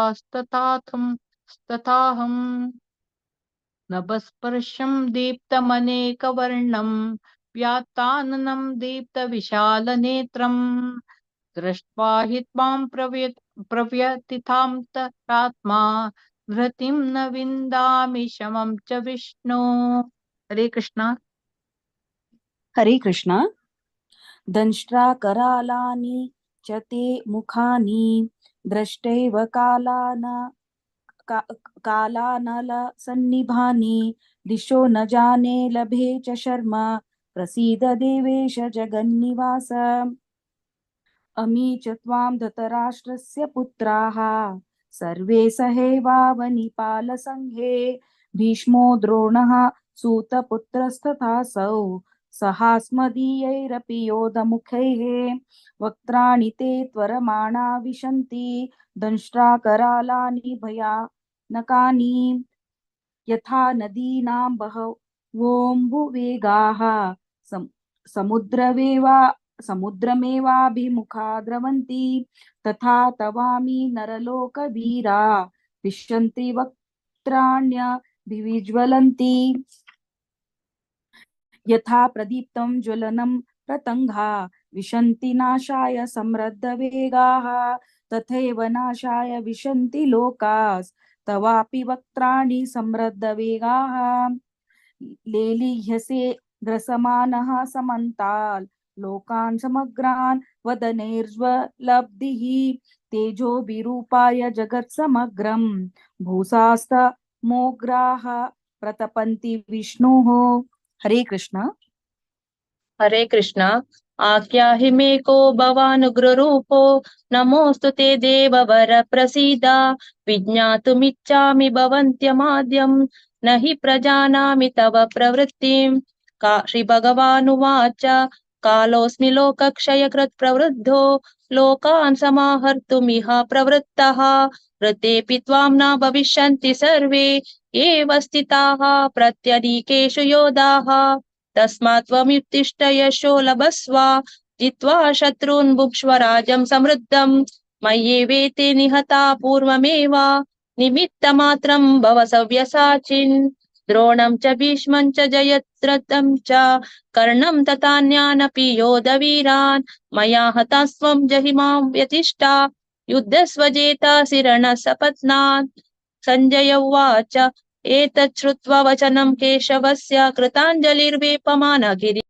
नभस्पर्शं दीप्तमनेकवर्णं व्यात्ताननं दीप्तविशालनेत्रं दृष्ट्वा हि त्वां प्रव्यथितान्तरात्मा धृतिं न विन्दामि शमं च विष्णो। हरे कृष्णा। हरे कृष्णा। दंष्ट्रा करालानि च ते मुखानि द्रष्टैव कालानल सन्निभानि दिशो न जाने लभे च शर्म प्रसीद देवेश जगन्निवास। अमी च त्वां धृतराष्ट्रस्य पुत्राः सर्वे सहैवावनिपालसङ्घे भीष्मो द्रोणः सूतपुत्रस्तथासौ सहास्मदीयैरपि योधमुखैः। वक्त्राणि ते त्वरमाणा विशन्ति दंष्ट्राकरालानि भयानकानि यथा नदीनां बहवोऽम्बुवेगाः समुद्रमेवाभिमुखा द्रवन्ति तथा तवामि नरलोकवीरा विशन्ति वक्त्राण्यभिविज्वलन्ति। यथा प्रदीप्तं ज्वलनं प्रतङ्घा विशन्ति नाशाय समृद्धवेगाः तथैव नाशाय विशन्ति लोकास्तवापि वक्त्राणि समृद्धवेगाः। लेलिह्यसे ग्रसमानः समन्ताल् लोकान् समग्रान् वदनैर्ज्वलब्धिः तेजोभिरूपाय जगत्समग्रं भूसास्तमोग्राः प्रतपन्ति विष्णोः। हरे कृष्णा। हरे कृष्णा। आख्याहि मे को भवानुग्ररूपो नमोऽस्तु ते देववर प्रसीद। विज्ञातुमिच्छामि भवन्त्यमाद्यं न हि प्रजानामि तव प्रवृत्तिं। श्री भगवानुवाच कालोऽस्मि लोकक्षयकृत् प्रवृद्धो लोकान् समाहर्तुमिह प्रवृत्तः। ऋतेऽपि त्वां न भविष्यन्ति सर्वे एव स्थिताः प्रत्यनीकेषु योधाः। तस्मात् त्वमुत्तिष्ठ यशो लभस्व जित्वा शत्रून् भुक्ष्व राजं समृद्धं। मय्येवेते निहता पूर्वमेव निमित्तमात्रं भव सव्यसाचिन्। द्रोणं च भीष्मं च जयद्रथं च कर्णं तथान्यानपि योधवीरान्। मया हतास्त्वं जहि मां व्यतिष्ठा युद्धस्व जेतासि रणसपत्नान्। सञ्जय उवाच एतत् श्रुत्वा वचनं केशवस्य कृताञ्जलिर्वेपमानगिरिः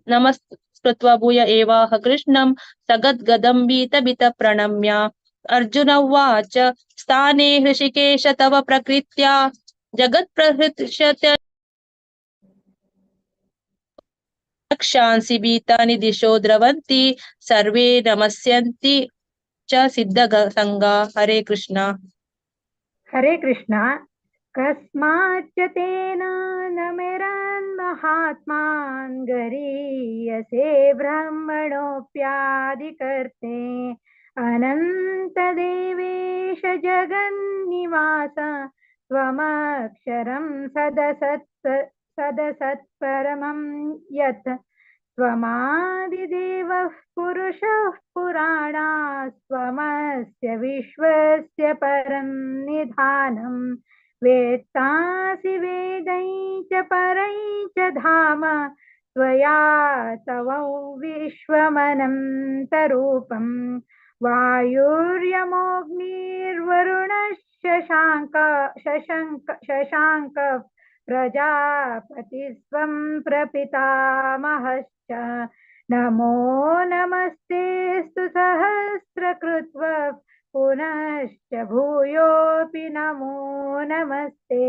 नमस्कृत्वा भूय एवाह कृष्णं सगद्गदं बीतबित प्रणम्य। अर्जुन उवाच स्थाने हृषिकेश तव प्रकृत्या जगत्प्रहृष्यते। रक्षांसि भीतानि दिशो द्रवन्ति सर्वे नमस्यन्ति च सिद्धसंगा। हरे कृष्णा। हरे कृष्णा। कस्माच्च तेन न मेरन् महात्मान् गरीयसे ब्रह्मणोऽप्यादिकर्ते अनन्तदेवेश जगन्निवास त्वमक्षरं सदसत्परमं यत् त्वमादिदेवः पुरुषः पुराणास्त्वमस्य विश्वस्य परं निधानं वेत्तासि वेदै च परै च धाम त्वया तव विश्वमनन्तरूपं वायुर्यमोऽग्निर्वरुणः शशाङ्क प्रजापतिस्त्वं प्रपितामहश्च। नमो नमस्तेऽस्तु सहस्रकृत्वः पुनश्च भूयोऽपि नमो नमस्ते।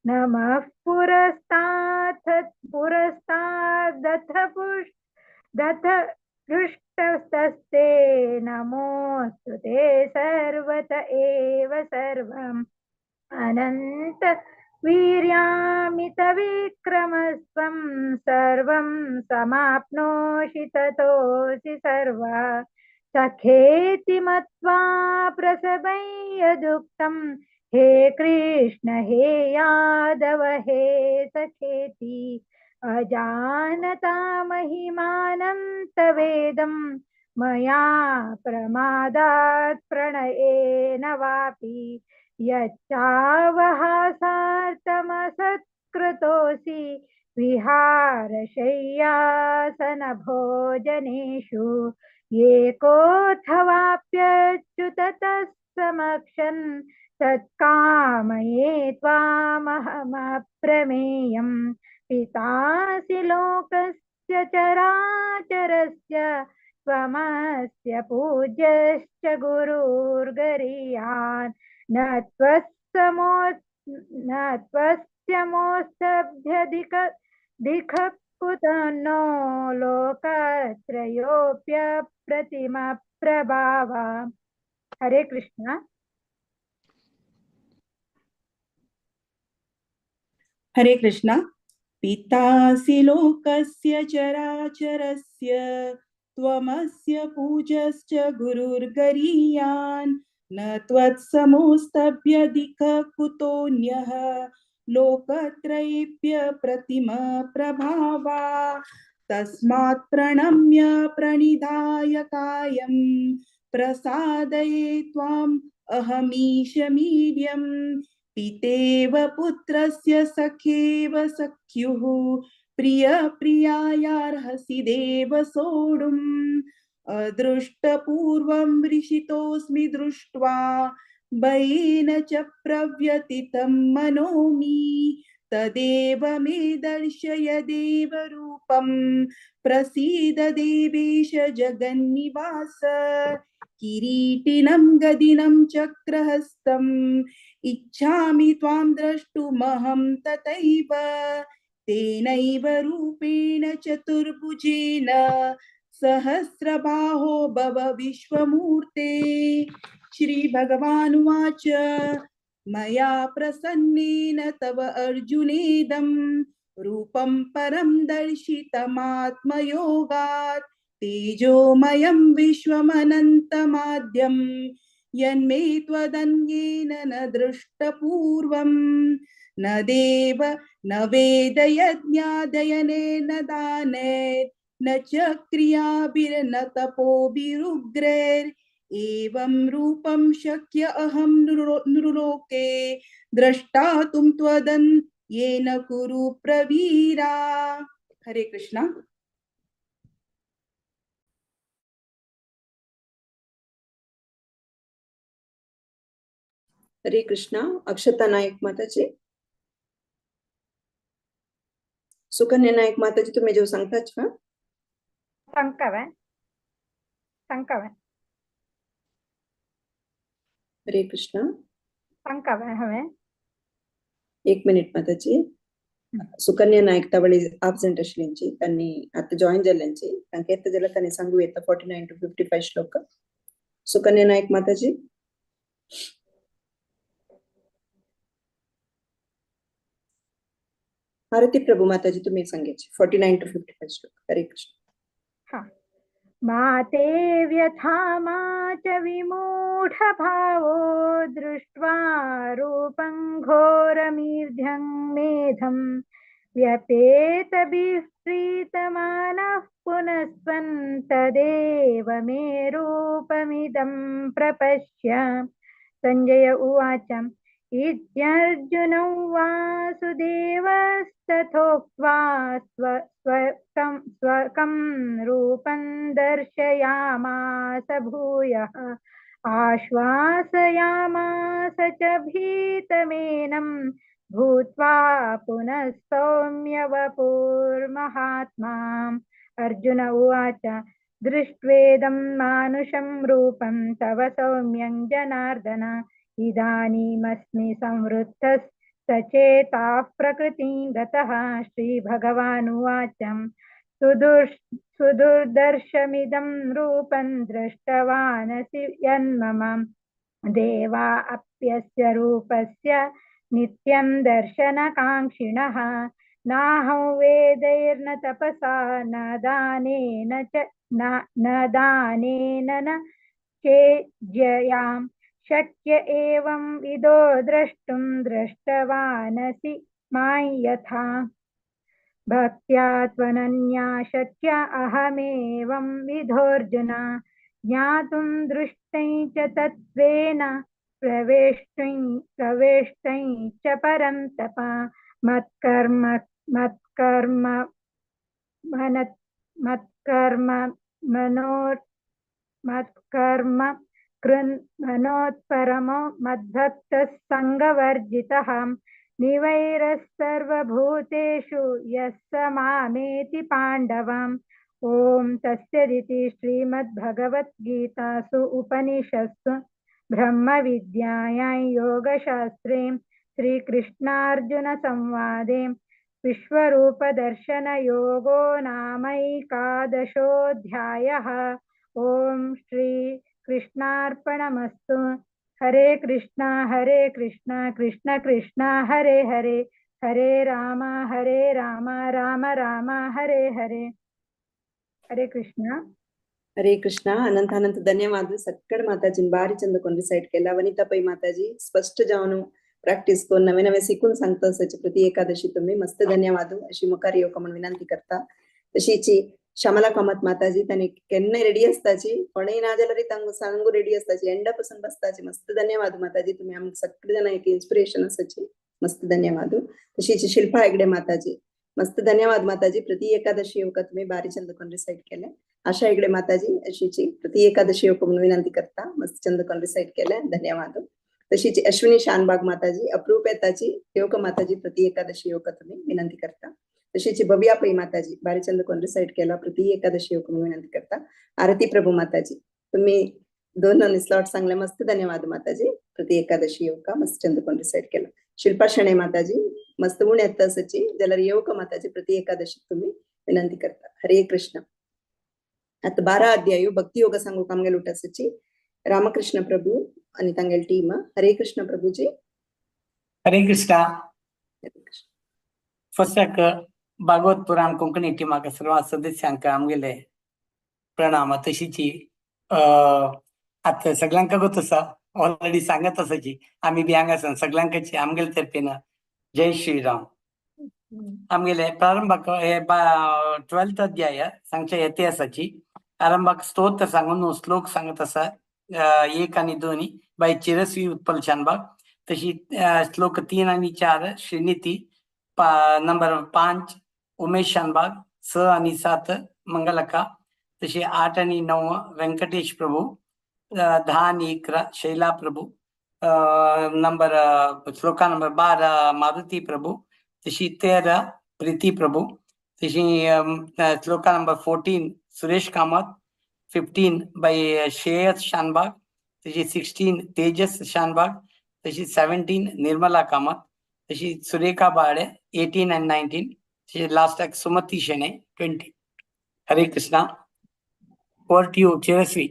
नमः पुरस्तादथ पृष्ठतस्ते नमोऽस्तु ते सर्वत एव सर्वम्। अनन्त वीर्यामितविक्रमस्त्वं सर्वं समाप्नोषि ततोऽसि सर्वः। सखेति मत्वा प्रसवै यदुक्तं हे कृष्ण हे यादव हे सखेति। अजानता महिमानं तवेदं मया प्रमादात् प्रणयेन वापि यच्चावहासार्थमसत्कृतोऽसि विहारशय्यासनभोजनेषु। एकोऽथवाप्यच्युत तत्समक्षन् तत्कामये त्वामहमप्रमेयम्। पितासि लोकस्य चराचरस्य त्वमस्य पूज्यश्च गुरुर्गरीयान्। न त्वस्यमोऽस्तभ्यधिककुतनो लोकत्रयोऽप्यप्रतिमप्रभावा। हरे कृष्ण। हरे कृष्ण। पितासि लोकस्य चराचरस्य त्वमस्य पूजश्च गुरुर्गरीयान्। न त्वत्समोऽस्तभ्यधिकः कुतोऽन्यः लोकत्रयेऽप्य प्रतिमप्रभावा। तस्मात् प्रणम्य प्रणिधाय कायं प्रसादये त्वाम् अहमीशमीड्यम्। पितेव पुत्रस्य सखेव सख्युः प्रिय प्रियायार्हसि देव सोढुम्। अदृष्टपूर्वं वृषितोऽस्मि दृष्ट्वा भयेन च प्रव्यथितं मनोमि। तदेव मे दर्शय देवरूपं प्रसीद देवेश जगन्निवास। किरीटिनं गदिनं चक्रहस्तम् इच्छामि त्वां द्रष्टुमहं तथैव। तेनैव रूपेण चतुर्भुजेन सहस्रबाहो भव विश्वमूर्ते। श्री भगवानुवाच मया प्रसन्नेन तव अर्जुनेदं रूपं परं दर्शितमात्मयोगात्। तेजोमयं विश्वमनन्तमाद्यं यन्मे त्वदन्येन न दृष्टपूर्वं। न देव न वेद यज्ञादयनेन दानेर् न च क्रियाभिर्न तपोभिरुग्रैर्। एवं रूपं शक्य अहं नृलोके द्रष्टातुं त्वदन् येन कुरु प्रवीरा। हरे कृष्णा। हरे कृष्णा। अक्षता नायक माताजी, सुकन्या नायक माताजी तुम्ही जो सांगताच का? सांगतावे सांगतावे। हरे कृष्णा। सांगतावे हमें। एक मिनिट माताजी। सुकन्या नायक तवळी absent आशिल्ल्यांची तांणी आतां जॉईन जाल्ल्यांची तांकां येता जाल्यार तांणी सांगू येता 49 to 55 श्लोक. सुकन्या नायक माताजी. आरती प्रभू माताजी तुम्ही सांगायचे 49 to 55 श्लोक. हरे कृष्ण. हा. माते व्यथा मा च विमूढभावो दृष्ट्वा रूपं घोरमीर्ध्यं मेधं व्यपेतभिः प्रीतमानः पुनस्त्वं तदेव मे रूपमिदं प्रपश्य. सञ्जय उवाच इत्यर्जुनौ वासुदेवस्तथोक्त्वा स्वकं रूपं दर्शयामास भूयः आश्वासयामास च भीतमेनं भूत्वा पुनः सौम्य वपुर्महात्मा. अर्जुन उवाच दृष्ट्वेदं मानुषं रूपं तव सौम्यं जनार्दन इदानीमस्मि संवृत्तः सचेताः प्रकृतिं गतः. श्रीभगवानुवाच सुदुर्दर्शमिदं रूपं दृष्टवानसि यन्मम देवा अप्यस्य रूपस्य नित्यं दर्शनकाङ्क्षिणः. नाहं वेदैर्न तपसा न दानेन च न दानेन न चेज्ययां शक्य एवं विदो द्रष्टुं दृष्टवानसि मां यथा. भक्त्या त्वनन्या शक्य अहमेवं विधोऽर्जुन ज्ञातुं दृष्टं च तत्त्वेन प्रवेष्टुं च परं तप. मत्कर्म मत्कर्म मत्कर्म मत्कर्म कृन् मनोत्परमो मद्भक्तः सङ्गवर्जितः. निवैरः सर्वभूतेषु यः स मामेति पाण्डवम्. ॐ तत्सदिति श्रीमद्भगवद्गीतासु उपनिषत्सु ब्रह्मविद्यायां योगशास्त्रे श्रीकृष्णार्जुनसंवादे विश्वरूपदर्शनयोगो नामैकादशोऽध्यायः. ॐ श्री कृष्णार्पणमस्तु. हरे कृष्णा कृष्ण कृष्ण हरे हरे हरे राम राम राम हरे हरे. हरे कृष्ण. हरे कृष्ण. अनंत अनंत धन्यवाद सक्कड माताजी भारी चंद कोण रिसाइट केला. वनिता पै माताजी स्पष्ट जावन प्रॅक्टिस करून नवे नवे शिकून सांगता असायचे प्रति एकादशी तुम्ही मस्त धन्यवाद अशी मुखार येवका म्हणून विनंती करता. तशीची श्यामला कामत माताजी तांणी केन्नाय रेडी असताची कोणूय ना जाल्यार तांकां सांगू रेडी असताची एंडा पासून बसताची. मस्त धन्यवाद माताजी तुम्ही आमकां सगळे जाणां एक इन्स्पिरेशन आसाची. मस्त धन्यवाद. तशीच शिल्पा हेगडे माताजी मस्त धन्यवाद माताजी प्रति एकादशी येवका तुम्ही बारी चंद कोण रिसाइट केले. आशा हेगडे माताजी अशीची प्रति एकादशी येवका म्हणून विनंती करता मस्त चंद कोण रिसाइट केले. धन्यवाद. तशीच अश्विनी शानबाग माताजी अप्रूप येताची येवका माताजी प्रति एकादशी येवका तुम्ही विनंती करता. तशीच भव्या पै माताजी बारीचंद कोण रिसाइट केला प्रति एकादशी येवका म्हणून विनंती करता. आरती प्रभू माताजी तुम्ही दोन दोन स्लॉट सांगले मस्त धन्यवाद माताजी प्रति एकादशी येवका मस्त चंद कोण रिसाइट केला. शिल्पा शणे माताजी मस्त उण येता सची जाल्यार येवका माताजी प्रति एकादशी तुम्ही विनंती करता. हरे कृष्ण. आता 12 अध्याय भक्ती योग सांगू आमगेल उठासची रामकृष्ण प्रभू आणि तांगेल टीम. हरे कृष्ण प्रभूजी. हरे कृष्णा. फर्स्टाक भागवत पुराण कोंकणी टिमाक सर्व सदस्यांक आमगेले प्रणाम. तशीची आतां सगळ्यांक गोत आसा ऑलरेडी सांगत आसाची आमी बी हांगा आसा सगळ्यांकची आमगेले तर्फेन जय श्रीराम. आमगेले प्रारंभाक हे 12th अध्याय सांगच्या इतिहासाची आरंभाक स्तोत्र सांगून श्लोक सांगत आसा 1 आणि 2 बाय चिरस्वी उत्पल शानबाग. तशी श्लोक 3 आणि 4 श्रीनीती, नंबर 5 उमेश शानबाग, 6 आणि 7 मंगलका, तशी 8 आणि 9 व्यंकटेश प्रभू, 10 आणि 11 शैला प्रभू, नंबर श्लोका नंबर 12 मारुती प्रभू, तशी 13 प्रीती प्रभू, तशी श्लोका नंबर 14 सुरेश कामत, 15 बाय श्रेयस शानबाग, तशी 16 तेजस शानबाग, तशी 17 निर्मला कामत, तशी सुरेखा बाळे 18 आनी 19, तशी लास्टाक Sumathi Shenoy 20. Hare Krishna. Over to you Chirasvi.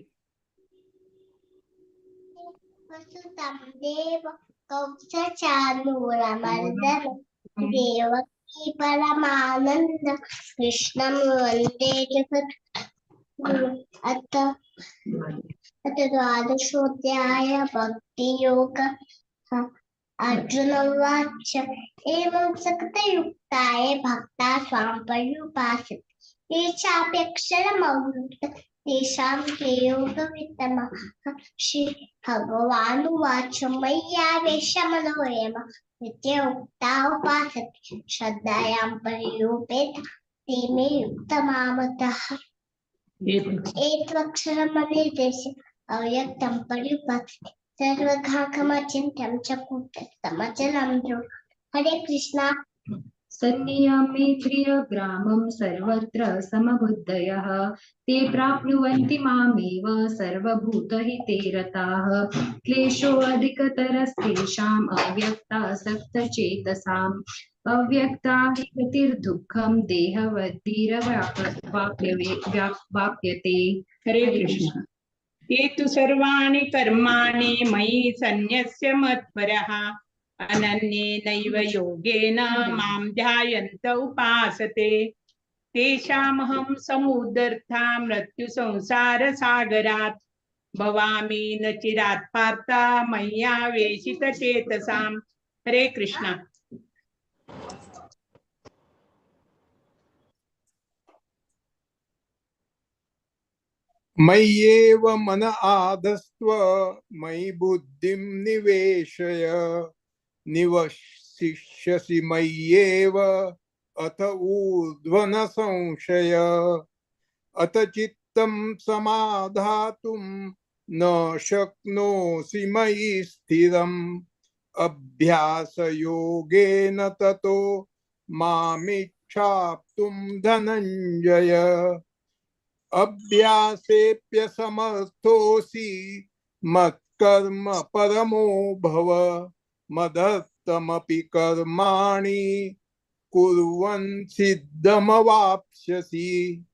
वसुतं देव कंसचाणूरमर्दनं देवकी परमानन्द कृष्णं वन्दे जगद्गुरुम्. अथ द्वादशोऽध्याय भक्तियोग. अर्जुन उवाच, एवं सततयुक्ताय भक्ता स्वां पर्युपासते, ये चाप्यक्षरमव्यक्तं तेषां के योगवित्तमः. श्री भगवानुवाच, मय्यावेशमनो ये मां नित्ययुक्ता उपासते, श्रद्धयां पर्युपेत ते मे युक्तमामतः. एतदक्षरमनिर्देश्य अव्यक्तं पर्युपासते, सर्वघाघमचिन्त्यं च कूटस्थमचलं ध्रुवम्. हरे कृष्णा. सन्नियमेन्द्रियग्रामं सर्वत्र समबुद्धयः, ते प्राप्नुवन्ति मामेव सर्वभूतहिते रताः. क्लेशोऽधिकतरस्तेषाम् अव्यक्तासक्तचेतसाम्, अव्यक्ता हि गतिर्दुःखं देहवद्भिरवाप्यते. हरे कृष्ण. ये तु सर्वाणि कर्माणि मयि सन्न्यस्य मत्परः, अनन्येनैव योगेन मां ध्यायन्त उपासते, तेषामहं समुद्धर्ता मृत्युसंसारसागरात् भवामि न चिरात् पार्थ मय्यावेशितचेतसाम्. हरे कृष्ण. मय्येव मन आधस्त्व मयि बुद्धिं निवेशय, निवसिष्यसि मय्येव अथ ऊर्ध्व न संशय. अथ चित्तं समाधातुं न शक्नोसि मयि स्थिरम्, अभ्यासयोगेन ततो मामिच्छाप्तुं धनञ्जय. अभ्यासेऽप्यसमर्थोऽसि मत्कर्म परमो भव, मदर्थमपि कर्माणि कुर्वन् सिद्धमवाप्स्यसि.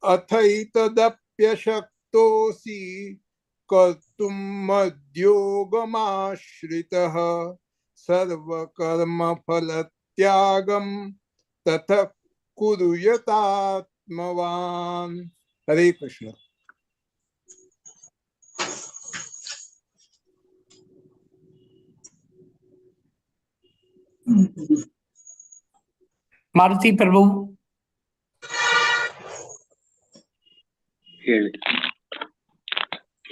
अथैतदप्यशक्तोऽसि कर्तुं मद्योगमाश्रितः, सर्वकर्मफलत्यागं ततः कुरु यतात्मवान्. हरे कृष्ण. मारुती प्रभु. ಹೇಳಿ.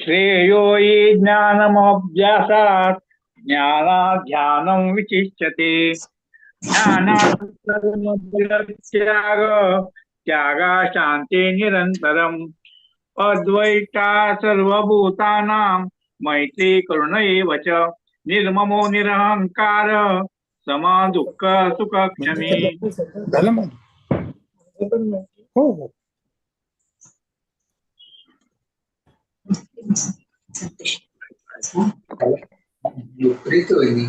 ಶ್ರೇಯೋ ಈ ಜ್ಞಾನಮಭ್ಯಾಸಾತ್ ಜ್ಞಾನಾತ್ ಧ್ಯಾನಂ ವಿಚಿಚ್ಯತೆ, ಜ್ಞಾನಾತ್ ಕರ್ಮಫಲತ್ಯಾಗ ತ್ಯಾಗ ಶಾಂತಿ ನಿರಂತರಂ, ಅದ್ವೈತ ಸರ್ವಭೂತಾನಾಂ ಮೈತ್ರಿ ಕರುಣ ಏವ ಚ, ನಿರ್ಮಮೋ ನಿರಹಂಕಾರ ಸಮ ದುಃಖ ಸುಖ ಕ್ಷಮಿ. झालं मग? हो हो. विपरीत वहिनी.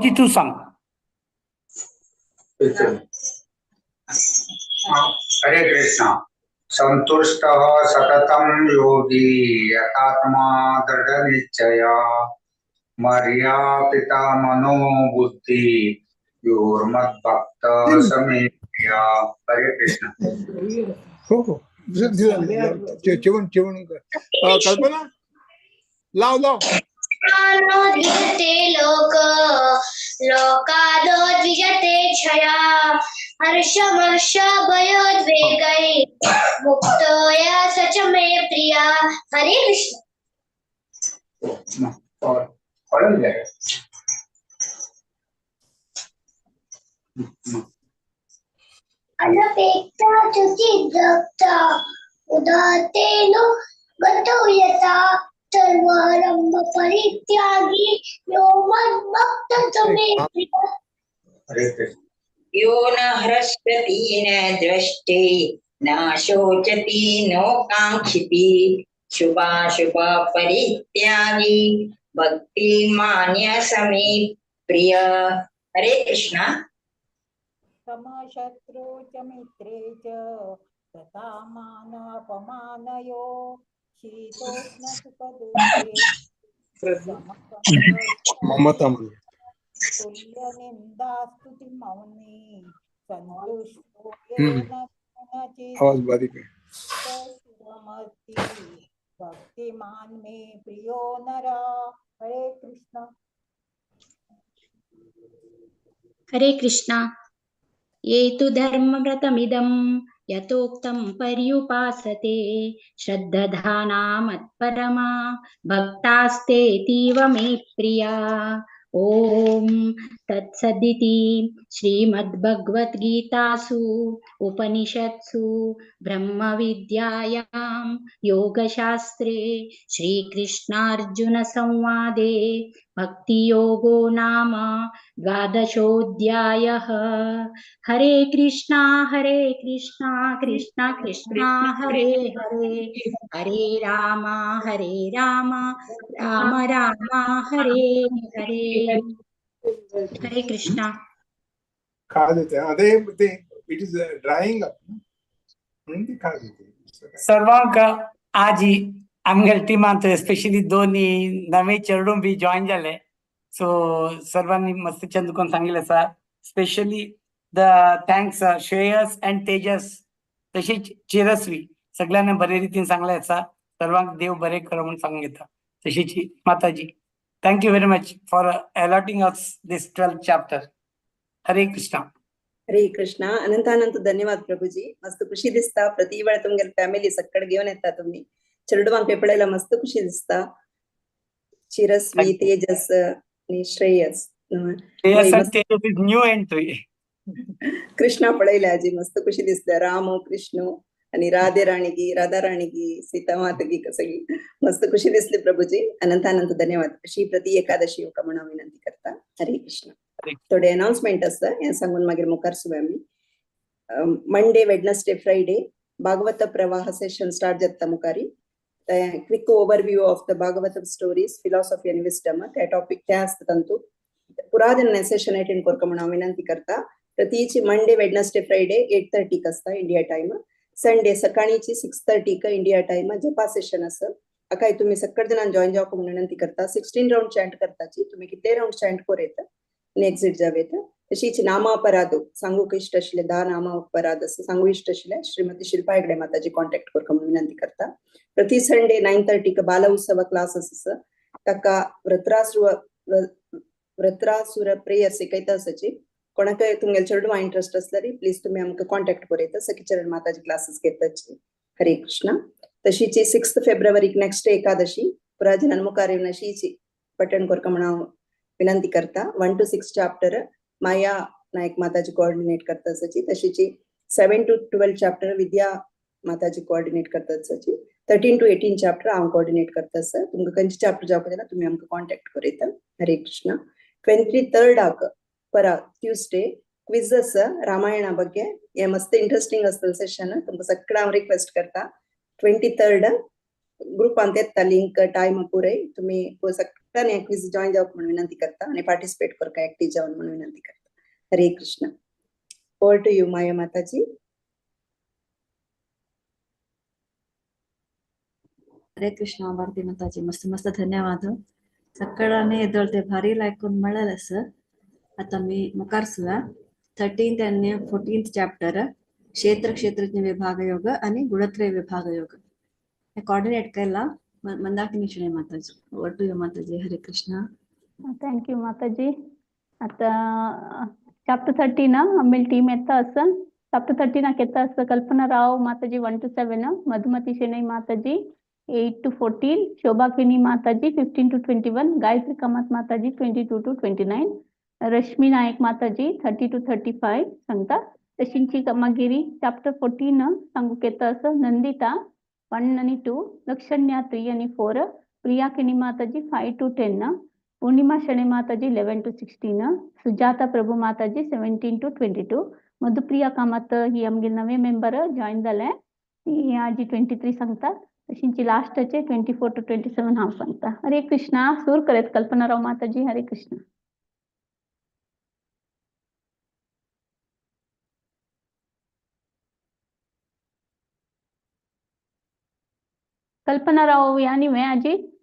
जी तू सांग. हरे कृष्ण. संतुष्टः सततं योगी यतात्मा दृढनिश्चय, मर्यापिता मनोबुद्धि योर्मद्भक्त समे प्रिय. हरे कृष्ण. हो हो. जेवण जेवण कर. कल्पना लाव लाव. द्विजते लोक लोकादो द्विजते क्षया, हर्षमर्ष भयोद्वेगै मुक्तो या स च मे प्रिया. हरे कृष्ण. अनपेक्षा शुचिदक्ता उदातेनो गतो यथा, सर्वारंभ परित्यागी यो मद्भक्त स मे प्रिय. हरे कृष्ण. यो न हृष्यति न द्रष्टे न शोचति नो काङ्क्षति, शुभाशुभ परित्यागी भक्तिमान्य समे प्रिय. हरे कृष्णा. समशत्रु च मित्रे च तथा मान अपमानयो शीतोष्ण सुखदुःखे ममता तुल्य निंदा स्तुति मौनी संतुष्टो येन केनचित् आवाज बारीक आहे. स्थिरमति भक्तिमान मे प्रियो नरा. हरे कृष्ण. हरे कृष्णा. ये तु धर्मव्रतमिदं यथोक्तं पर्युपासते श्रद्दधाना मत्परमा भक्तास्तेतीव मे प्रिया. ॐ तत्सदिति श्रीमद्भगवद्गीतासु उपनिषत्सु ब्रह्मविद्यायां योगशास्त्रे श्रीकृष्णार्जुनसंवादे भक्तियोगो नाम द्वादशोऽध्यायः. हरे कृष्णा कृष्णा कृष्णा हरे हरे, हरे राम राम राम हरे हरे. हरे कृष्णा. खाज येते. हा, ते ते it is drying up म्हणून ती खाज येते. सर्वांक आजी आमगेले टिमांत स्पेशली दोनी नवे चेडूं बी जॉईन जाले, सो सर्वांनी मस्त चंद करून सांगितलं आसा. Specially the thanks Shreyas and Tejas तशीच चिरस्वी सगळ्यांना बरे रितीन सांगले आसा. सर्वांक देव बरे करो म्हणून सांगूंक येता. तशीच माताजी, thank you very much for allotting us this 12th chapter. Hare Krishna. Hare Krishna. अनंत अनंत धन्यवाद प्रभुजी. मस्त खुशी दिसता प्रति वेळ तुमगेले फॅमिली सक्कड घेऊन येता तुम्ही. चेडवांक पळयला मस्त खुशी दिसता. चिरस्वी, तेजस आणि श्रेयस. Shreyas and Tejas is new entry. Krishna पळयले आजी, मस्त खुशी दिसता. राम कृष्ण आणि राधे राणीगी, राधा राणीगी, सीता मातगी सगळी मस्त खुशी दिसली प्रभुजी. अनंत अनंत धन्यवाद. अशी प्रति एकादशी येवका म्हणून हांव विनंती करता. हरे कृष्ण. थोडे अनाउन्समेंट आसा हें सांगून मागीर मुखार सुया आमी. Monday, Wednesday, Friday Bhagavata Pravaha session start जाता मुखारी. Quick overview of the Bhagavata stories, philosophy आनी विस्डम त्या टॉपिक ते आसता तांतू. पुरा दिन सेशन अटेंड करका म्हणून हांव विनंती करता. प्रतीची मंडे, वेडनसडे, फ्रायडे 8:30 आसता इंडिया टायम. संडे सकाळीची 6:30 इंडिया टायम जपा सेशन आसा. हाकाय तुमी सक्कड जाणां जॉईन जावपाक म्हणून विनंती करता. 16 राउंड चॅन्ट करताची, तुमी कितले राउंड चॅन्ट करूं येता आनी एक्झिट जावं येता. तशीच नामापराध सांगूक इश्ट आशिल्ले 10 नामापराध आसा सांगू इश्ट आशिल्ले श्रीमती शिल्पा हेगडे माताजी कॉन्टॅक्ट करका म्हणून विनंती करता. प्रति संडे 9:30 बाल उत्सव क्लास आसा. ताका व्रत्रासुर प्रेयर शिकयता आसाची. कोणाकय तुमगेले चेडवां इंट्रस्ट आसल्यार प्लीज तुमी आमकां कॉन्टॅक्ट करूं येता. सखी चरण माताजी क्लासीस घेताची. हरे कृष्ण. तशीच 6 फेब्रुवारीक नेक्स्ट एकादशी पुरा जनां मुखार येवन अशीच पठण करका म्हणून हांव विनंती करता. 1 to 6 chapter Maya Naik Mataji coordinate करता आसाची. तशीच 7 to 12 chapter Vidya Mataji coordinate करता आसाची. 13 to 18 chapter हांव कोऑर्डिनेट करता आसा. तुमकां खंयचे चॅप्टर जावपाक जाल्यार तुमी आमकां कॉन्टॅक्ट करूं येता. हरे कृष्ण. 23rd परा ट्यूसडे क्विज आसा रामायणा ಬಗ್ಗೆ. हे मस्त इंट्रस्टिंग आसतलें सेशन. तुमकां सगळ्यांक हांव रिक्वेस्ट करता. 23rd ग्रुपांत येता लिंक टायम पुराय. तुमी सगळ्यांनी क्विज जॉईन जावप म्हणून विनंती करता आनी पार्टिसिपेट करका एक्टीव जावन म्हणून विनंती करता. Hare Krishna. Over to you Maya Mataji. Hare Krishna Bharati Mataji, मस्त मस्त धन्यवाद. सकाळाने येदोळ ते भारी लायकून मेळ्ळें सर. आतां आमी मुखार सुया 13th आनी 14th chapter क्षेत्र क्षेत्रज्ञ विभाग योग आणि गुणत्रय विभाग योग हे कोऑर्डिनेट केला Mandakini Shenoy Mataji. Over to you Mataji. Hare Krishna. Thank you Mataji. आतां चॅप्टर 13 आमगेली टीम येता आसा. चॅप्टर 13 येता आसा Kalpana Rao Mataji 1 to 7, Madhumati Shenoy Mataji 8 to 14, Shobha Kini Mataji 15 to 21, Gayatri Kamath Mataji 22 to 29, Rashmi Naik Mataji 30 to 35 सांगता. तशींची मागीर chapter 14 सांगूक येता आसा नंदिता 1 आनी 2, लक्षण्या 3 आनी 4, Priya Kini Mataji 5 to 10, Purnima Shenoy Mataji 11 to 16, Sujata Prabhu Mataji 17 to 22, Madhupriya Kamath ही आमगेले नवे member join जाले, ती आजी 23 सांगता. तशींची लास्टाचे 24 to 27 हांव सांगता. हरे कृष्णा. सूर करत कल्पना राव माताजी. हरे कृष्णा. कल्पना राव यानी मैं आजी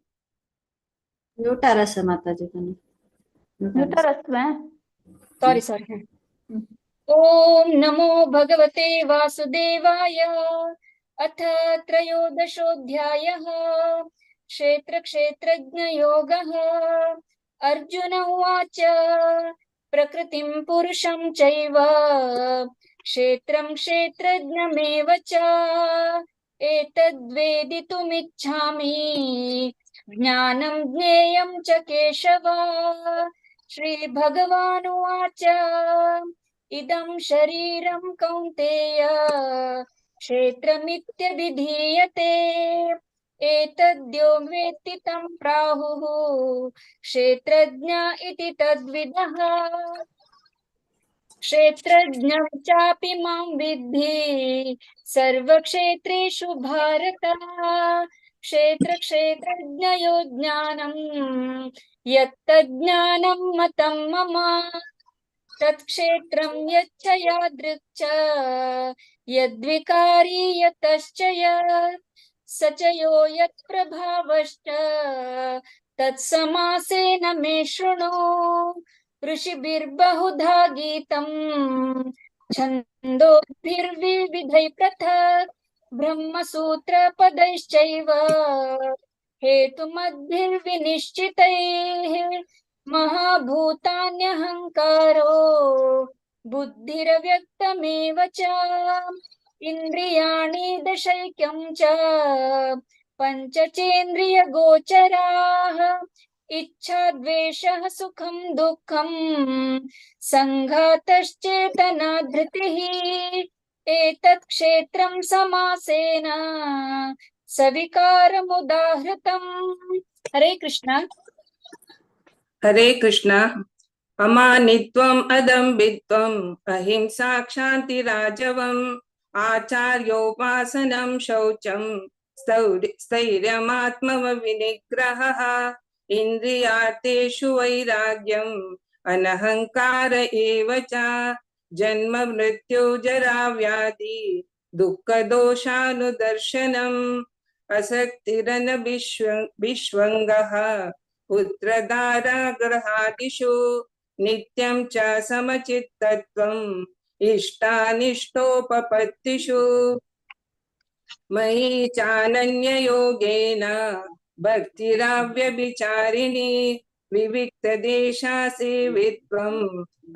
म्यूटार आसा माताजी तांणी. म्यूटार आसवे. Sorry sorry. ओम नमो भगवते वासुदेवाय. अथ त्रयोदशोऽध्यायः. क्षेत्र क्षेत्रज्ञयोगः. अर्जुन उवाच. प्रकृतिं पुरुषं चैव क्षेत्रं क्षेत्रज्ञमेव च एतद्वेदितुमिच्छामि ज्ञानं ज्ञेयं च केशव. श्री भगवानुवाच. इदं शरीरं कौन्तेय क्षेत्रमित्यभिधीयते एतद्यो वेत्ति तं प्राहुः क्षेत्रज्ञ इति तद्विदः. क्षेत्रज्ञं चापि मां विद्धि सर्वक्षेत्रेषु भारत. क्षेत्र क्षेत्रज्ञयो ज्ञानं यत्तज्ज्ञानं मतं मम. तत्क्षेत्रं यच्च यादृक् च यद्विकारी यतश्च यत् स च यो यत्प्रभावश्च तत्समासेन मे शृणु. ऋषिभिर्बहुधा गीतं छन्दोभिर्विविधैः पृथक् ब्रह्मसूत्रपदैश्चैव हेतुमद्भिर्विनिश्चितैः. महाभूतान्यहङ्कारो बुद्धिरव्यक्तमेव च इन्द्रियाणि दशैक्यं च पञ्चचेन्द्रियगोचराः. इच्छा द्वेषः सुखं दुःखं संघातश्चेतना धृतिः. एतत् क्षेत्रं समासेन सविकारमुदाहृतम्. हरे कृष्णा. हरे कृष्णा. अमानित्वम् अदम्बित्वम् अहिंसा क्षान्तिराजवम् आचार्योपासनं शौचं स्थैर्यमात्मविनिग्रहः इन्द्रियार्थेषु वैराग्यम् अनहंकार एव च जन्म मृत्यु जरा व्याधि दुःखदोषानुदर्शनम् असक्तिरन विश्वङ्गः पुत्रदाराग्रहादिषु नित्यं च समचित्तत्वम् इष्टानिष्टोपपत्तिषु. मयि चानन्ययोगेन भक्तिराव्यभिचारिणी विविक्तदेशासेवित्वं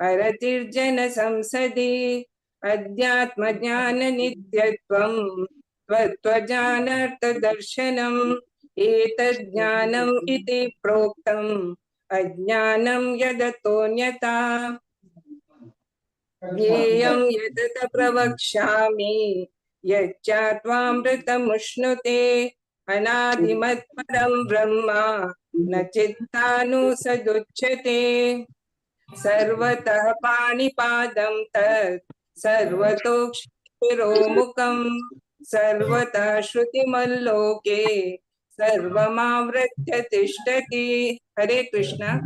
हरतिर्जन संसदि अध्यात्मज्ञाननित्यत्वं त्वत्त्वजानार्थदर्शनम् एतज्ज्ञानम् इति प्रोक्तम् अज्ञानं यदतोऽन्यथा. ज्ञेयं यदत प्रवक्ष्यामि यच्चात्वामृतमुश्नुते अनादिमत्परं ब्रह्म न चित्तानुसदुच्यते. सर्वतः पाणिपादं तत् सर्वतोक्षिशिरोमुखं सर्वतः श्रुतिमल्लोके सर्वमावृत्य तिष्ठति. हरे कृष्णा.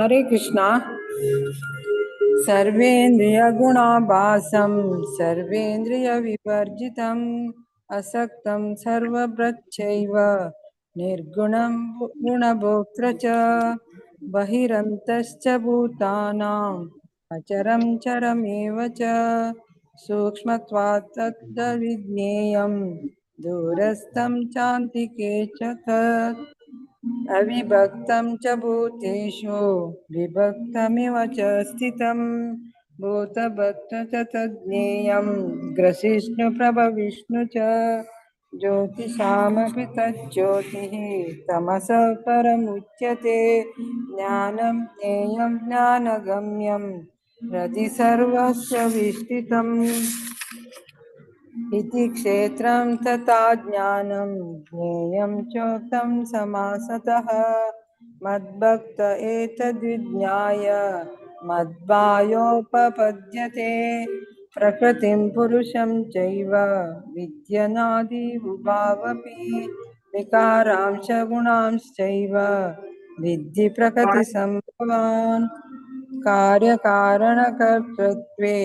हरे कृष्णा. सर्वेन्द्रियगुणाभासं सर्वेन्द्रियविवर्जितम् असक्तं सर्वभृच्छैव निर्गुणं गुणभोक्तृ च बहिरन्तश्च भूतानाम् अचरं चरमेव च सूक्ष्मत्वात् तद्विज्ञेयं दूरस्थं चान्तिके च तत् अविभक्तं च भूतेषु विभक्तमिव च स्थितं भूतभक्त च तज्ज्ञेयं ग्रसिष्णुप्रभविष्णु च ज्योतिषामपि तज्ज्योतिः तमसः परमुच्यते. ज्ञानं ज्ञेयं ज्ञानगम्यं हृदि सर्वस्य विष्ठितम् इति क्षेत्रं तथा ज्ञानं ज्ञेयं चोक्तं समासतः. मद्भक्त एतद्विज्ञाय मद्वायोपपद्यते। प्रकृतिं पुरुषं चैव विद्यनादिउभावपि विकारांश गुणांश्चैव विद्धि प्रकृतिसम्भवान्। कार्यकारणकर्तृत्वे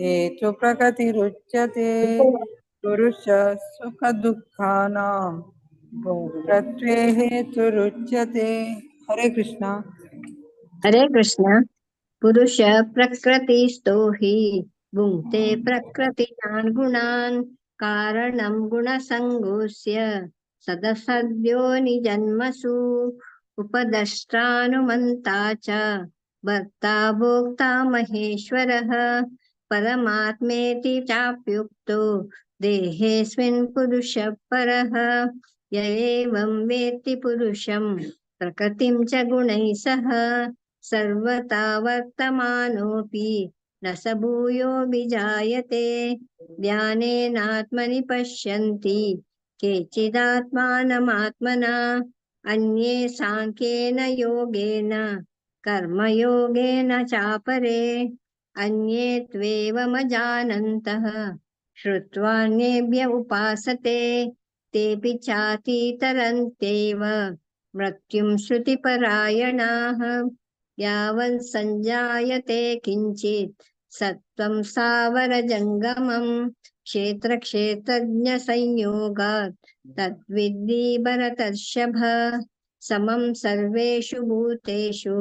हेतु प्रकृतिरुच्यते। पुरुष सुखदुःखानां भोक्तृत्वे हेतुरुच्यते। हरे कृष्णा। हरे कृष्ण। पुरुष प्रकृतिस्थो हि भुङ्क्ते प्रकृतिजान् गुणान् कारणं गुणसङ्गोऽस्य सदसद्यो निजन्मसु उपद्रष्टानुमन्ता च भर्ता भोक्ता महेश्वरः परमात्मेति चाप्युक्तो देहेऽस्मिन् पुरुषः परः। य एवं वेत्ति पुरुषं प्रकृतिं च गुणैः सह सर्वथा वर्तमानोऽपि न स भूयो विजायते। ध्यानेनात्मनि पश्यन्ति केचिदात्मानमात्मना अन्ये साङ्ख्येन योगेन कर्मयोगेन चापरे अन्ये त्वेवमजानन्तः श्रुत्वान्येभ्य उपासते तेऽपि चातितरन्त्येव मृत्युं श्रुतिपरायणाः। यावत् सञ्जायते किञ्चित् सत्त्वं सावरजङ्गमं क्षेत्रक्षेत्रज्ञसंयोगात् तद्विद्धि भरतर्षभ। समं सर्वेषु भूतेषु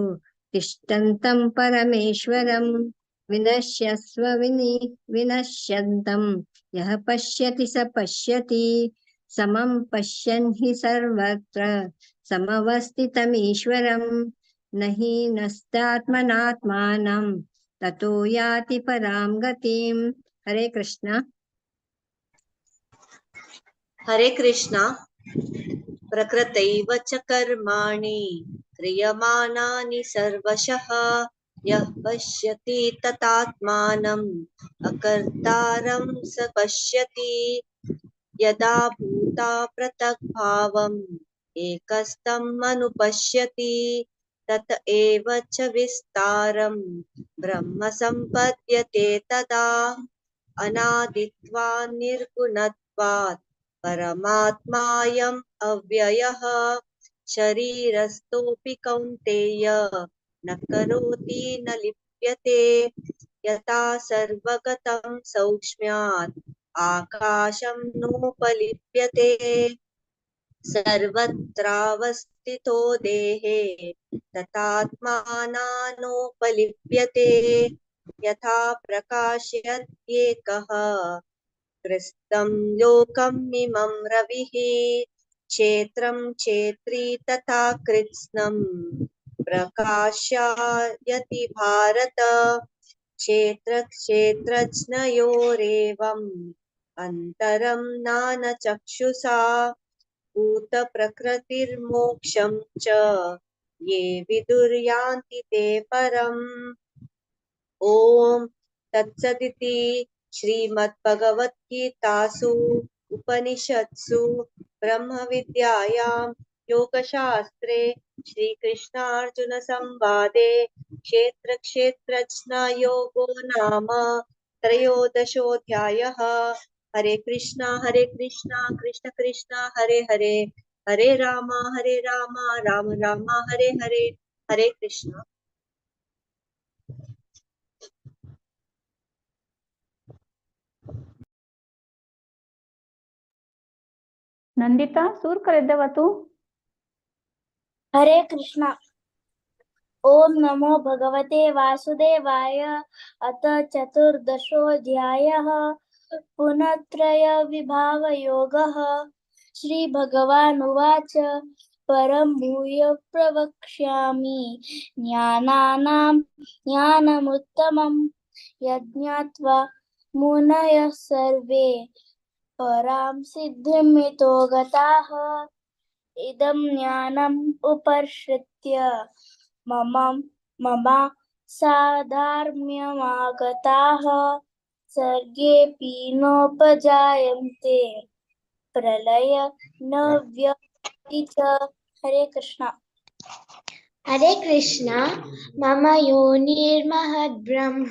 तिष्ठन्तं परमेश्वरं विनश्यस्व विनश्यन्तं यः पश्यति स पश्यति। समं पश्यन् हि सर्वत्र समवस्थितमीश्वरं न हि नस्तात्मनात्मानं ततो याति परां गतिम्। हरे कृष्णा। हरे कृष्णा। प्रकृतैव च कर्माणि क्रियमाणानि सर्वशः यः पश्यति ततात्मानम् अकर्तारं स पश्यति। यदा भूता पृथग्भावम् एकस्थम् अनुपश्यति तत एव च विस्तारं ब्रह्म सम्पद्यते तदा। अनादित्वान् निर्गुणत्वात् परमात्मायम् अव्ययः शरीरस्थोऽपि कौन्तेय न करोति न लिप्यते। यथा सर्वगतं सौक्ष्म्यात् आकाशं नोपलिप्यते। सर्वत्रावस्थितो देहे तथात्मानानोपलिप्यते। यथा प्रकाशयत्येकः कृत्स्नं लोकमिमं रविः क्षेत्रं क्षेत्री तथा कृत्स्नं प्रकाशयति भारत। क्षेत्र क्षेत्रज्ञयोरेवम् अन्तरं नानचक्षुषा भूतप्रकृतिर्मोक्षं च ये विदुर्यान्ति ते परम्। ॐ तत्सदिति श्रीमद्भगवद्गीतासु उपनिषत्सु ब्रह्मविद्यायां योगशास्त्रे श्रीकृष्णार्जुनसंवादे क्षेत्र क्षेत्रज्ञयोगो नाम त्रयोदशोऽध्यायः। हरे कृष्णा कृष्ण कृष्ण हरे हरे, हरे राम राम राम हरे हरे। हरे कृष्णा। नंदिता सूर करे देवा तू। हरे कृष्णा। ओम नमो भगवते वासुदेवाय। अथ चतुर्दशोऽध्यायः पुनत्रय विभावयोगः। श्री भगवानुवाच परं भूय प्रवक्ष्यामि ज्ञानानां ज्ञानमुत्तमं यज्ञात्वा मुनयः सर्वे परां सिद्धिमितो गताः। इदं ज्ञानम् उपाश्रित्य मम मम साधर्म्यमागताः सर्गेऽपि नोपजायन्ते प्रलय न व्यति च। हरे कृष्णा। हरे कृष्णा। मम योनिर्महद्ब्रह्म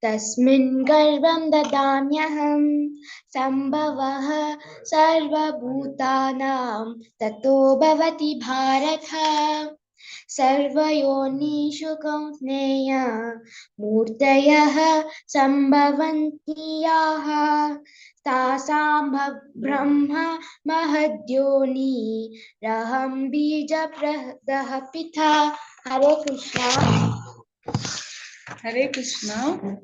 तस्मिन् गर्भं ददाम्यहं, सम्भवः सर्वभूतानां ततो भवति भारत। सर्वयोनिषु कौन्तेय मूर्तयः सम्भवन्ति याः, तासां ब्रह्म महद्योनिरहं बीजप्रदः पिता। हरे कृष्णा। हरे कृष्णा।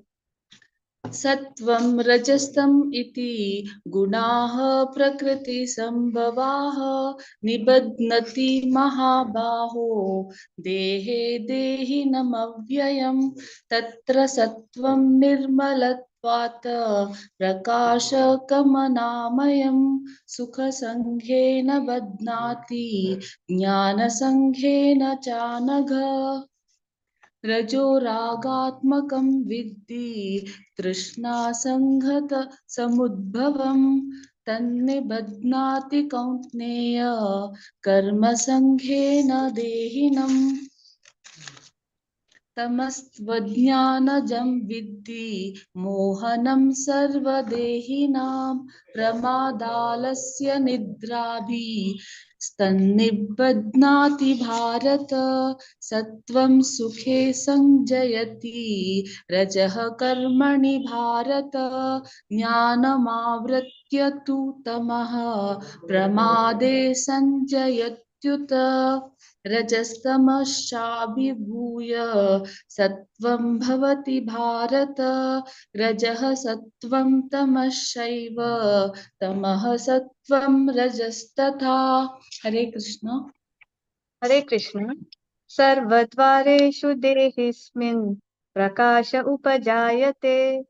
सत्वं रजस्तम इति गुणाः प्रकृति संभवाः निबध्नति महाबाहो देहे देहिनमव्ययम्। तत्र सत्वं निर्मलत्वात् प्रकाशकमनामयं सुखसंघेन बध्नाति ज्ञानसंघेन चानघ। रजोरागात्मकं विद्धि तृष्णासंघत समुद्भवं तन्निबध्नाति कौन्तेय कर्मसंघेन देहिनम्। तमस्त्वज्ञानजं विद्धि मोहनं सर्वदेहिनां प्रमादालस्य निद्राभिस्तन्निबध्नाति भारत। सत्वं सुखे संजयति रजः कर्मणि भारत। ज्ञानमावृत्य तु तमः प्रमादे संजयत्युत। रजस्तमश्चाभिभूय सत्वं भवति भारत। रजः सत्वं तमश्चैव तमः सत्वं रजस्तथा। हरे कृष्ण। हरे कृष्ण। सर्वद्वारेषु देहिस्मिन् प्रकाश उपजायते,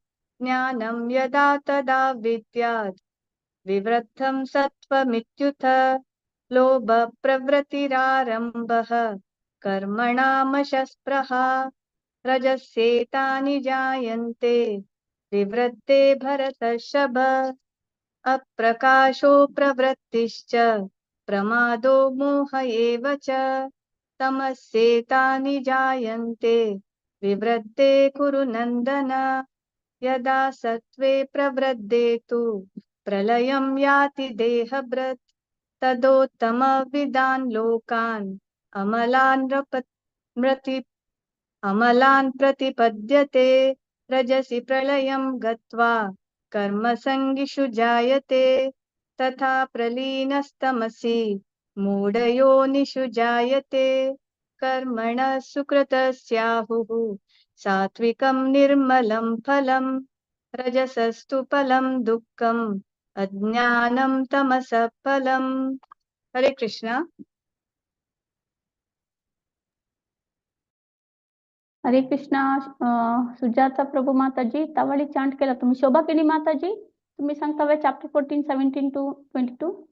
ज्ञानं यदा तदा विद्यात् विवृद्धं सत्त्वमित्युत। लोभ प्रवृत्तिरारम्भः कर्मणामशस्पृहा रजस्येतानि जायन्ते विवृद्धे भरतर्षभ। अप्रकाशो प्रवृत्तिश्च प्रमादो मोह एव च तमस्येतानि जायन्ते विवृद्धे कुरु नन्दन। यदा सत्त्वे प्रवृद्धे तु प्रलयं याति देहभृत् तदोत्तमविदान् लोकान् अमलान् प्रतिपद्यते। रजसि प्रलयं गत्वा कर्मसङ्गिषु जायते तथा प्रलीनस्तमसि मूढयोनिषु जायते। कर्मणः सुकृतस्याहुः सात्विकं निर्मलं फलं रजसस्तु फलं दुःखम् अज्ञानं तमसः फलम्। हरे कृष्णा। हरे कृष्णा। सुजाता प्रभू माताजी तावडी चांट केला तुम्ही। शोभा केली माताजी, तुम्ही सांगता चॅप्टर 14 17 to 22।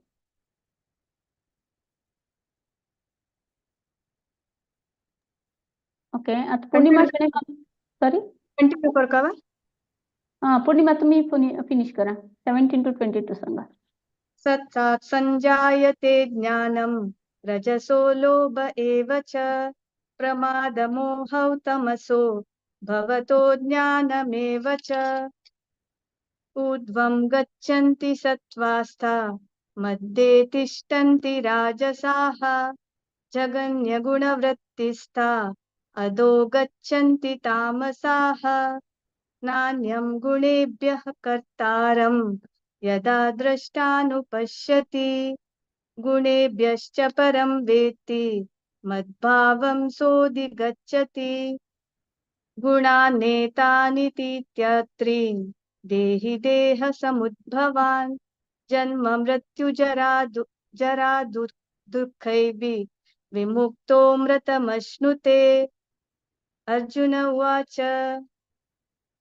Okay, आता पूर्णिमा सॉरी कंटिन्यू करू का? हा पूर्णिमा तुम्ही फिनिश करा। 17 to 22 सांगा। सत्सात् संजायते ज्ञानं रजसो लोभ एव च प्रमादमोहौ तमसो भवतो ज्ञानमेव च। ऊर्ध्वं गच्छन्ति सत्त्वास्था मध्ये तिष्ठन्ति राजसाः जघन्यगुणवृत्तिस्था अधो गच्छन्ति तामसाः। नान्यं गुणेभ्यः कर्तारं यदा द्रष्टानुपश्यति गुणेभ्यश्च परं वेत्ति मद्भावं सोऽधिगच्छति। गुणानेतानितीत्यत्रीन् देहि देह समुद्भवान् जन्म मृत्यु जरा जरा दुःखैः विमुक्तो मृतमश्नुते। अर्जुन उवाच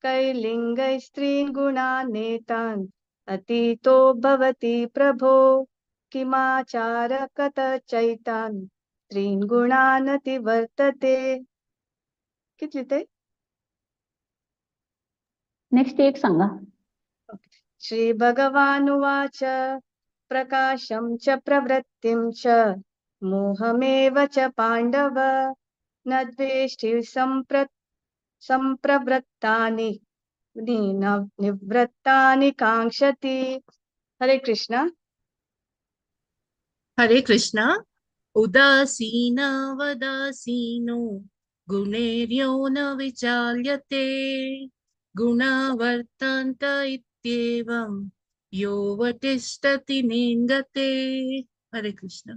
कैलिङ्गैस्त्रीन् गुणानेतान् अतीतो भवति प्रभो किमाचार कत चैतान् त्रीन् गुणानतिवर्तते। कितली ते? नेक्स्ट एक सांगा। श्री भगवानुवाच प्रकाशं च प्रवृत्तिं च मोहमेव च पाण्डव न द्वेष्टि सम्प्रवृत्तानि निवृत्तानि काङ्क्षति। हरे कृष्णा। हरे कृष्णा। उदासीना वदासीनो गुणैर्यो न विचाल्यते गुणा वर्तन्त इत्येवं यो वतिष्ठति नेङ्गते। हरे कृष्णा।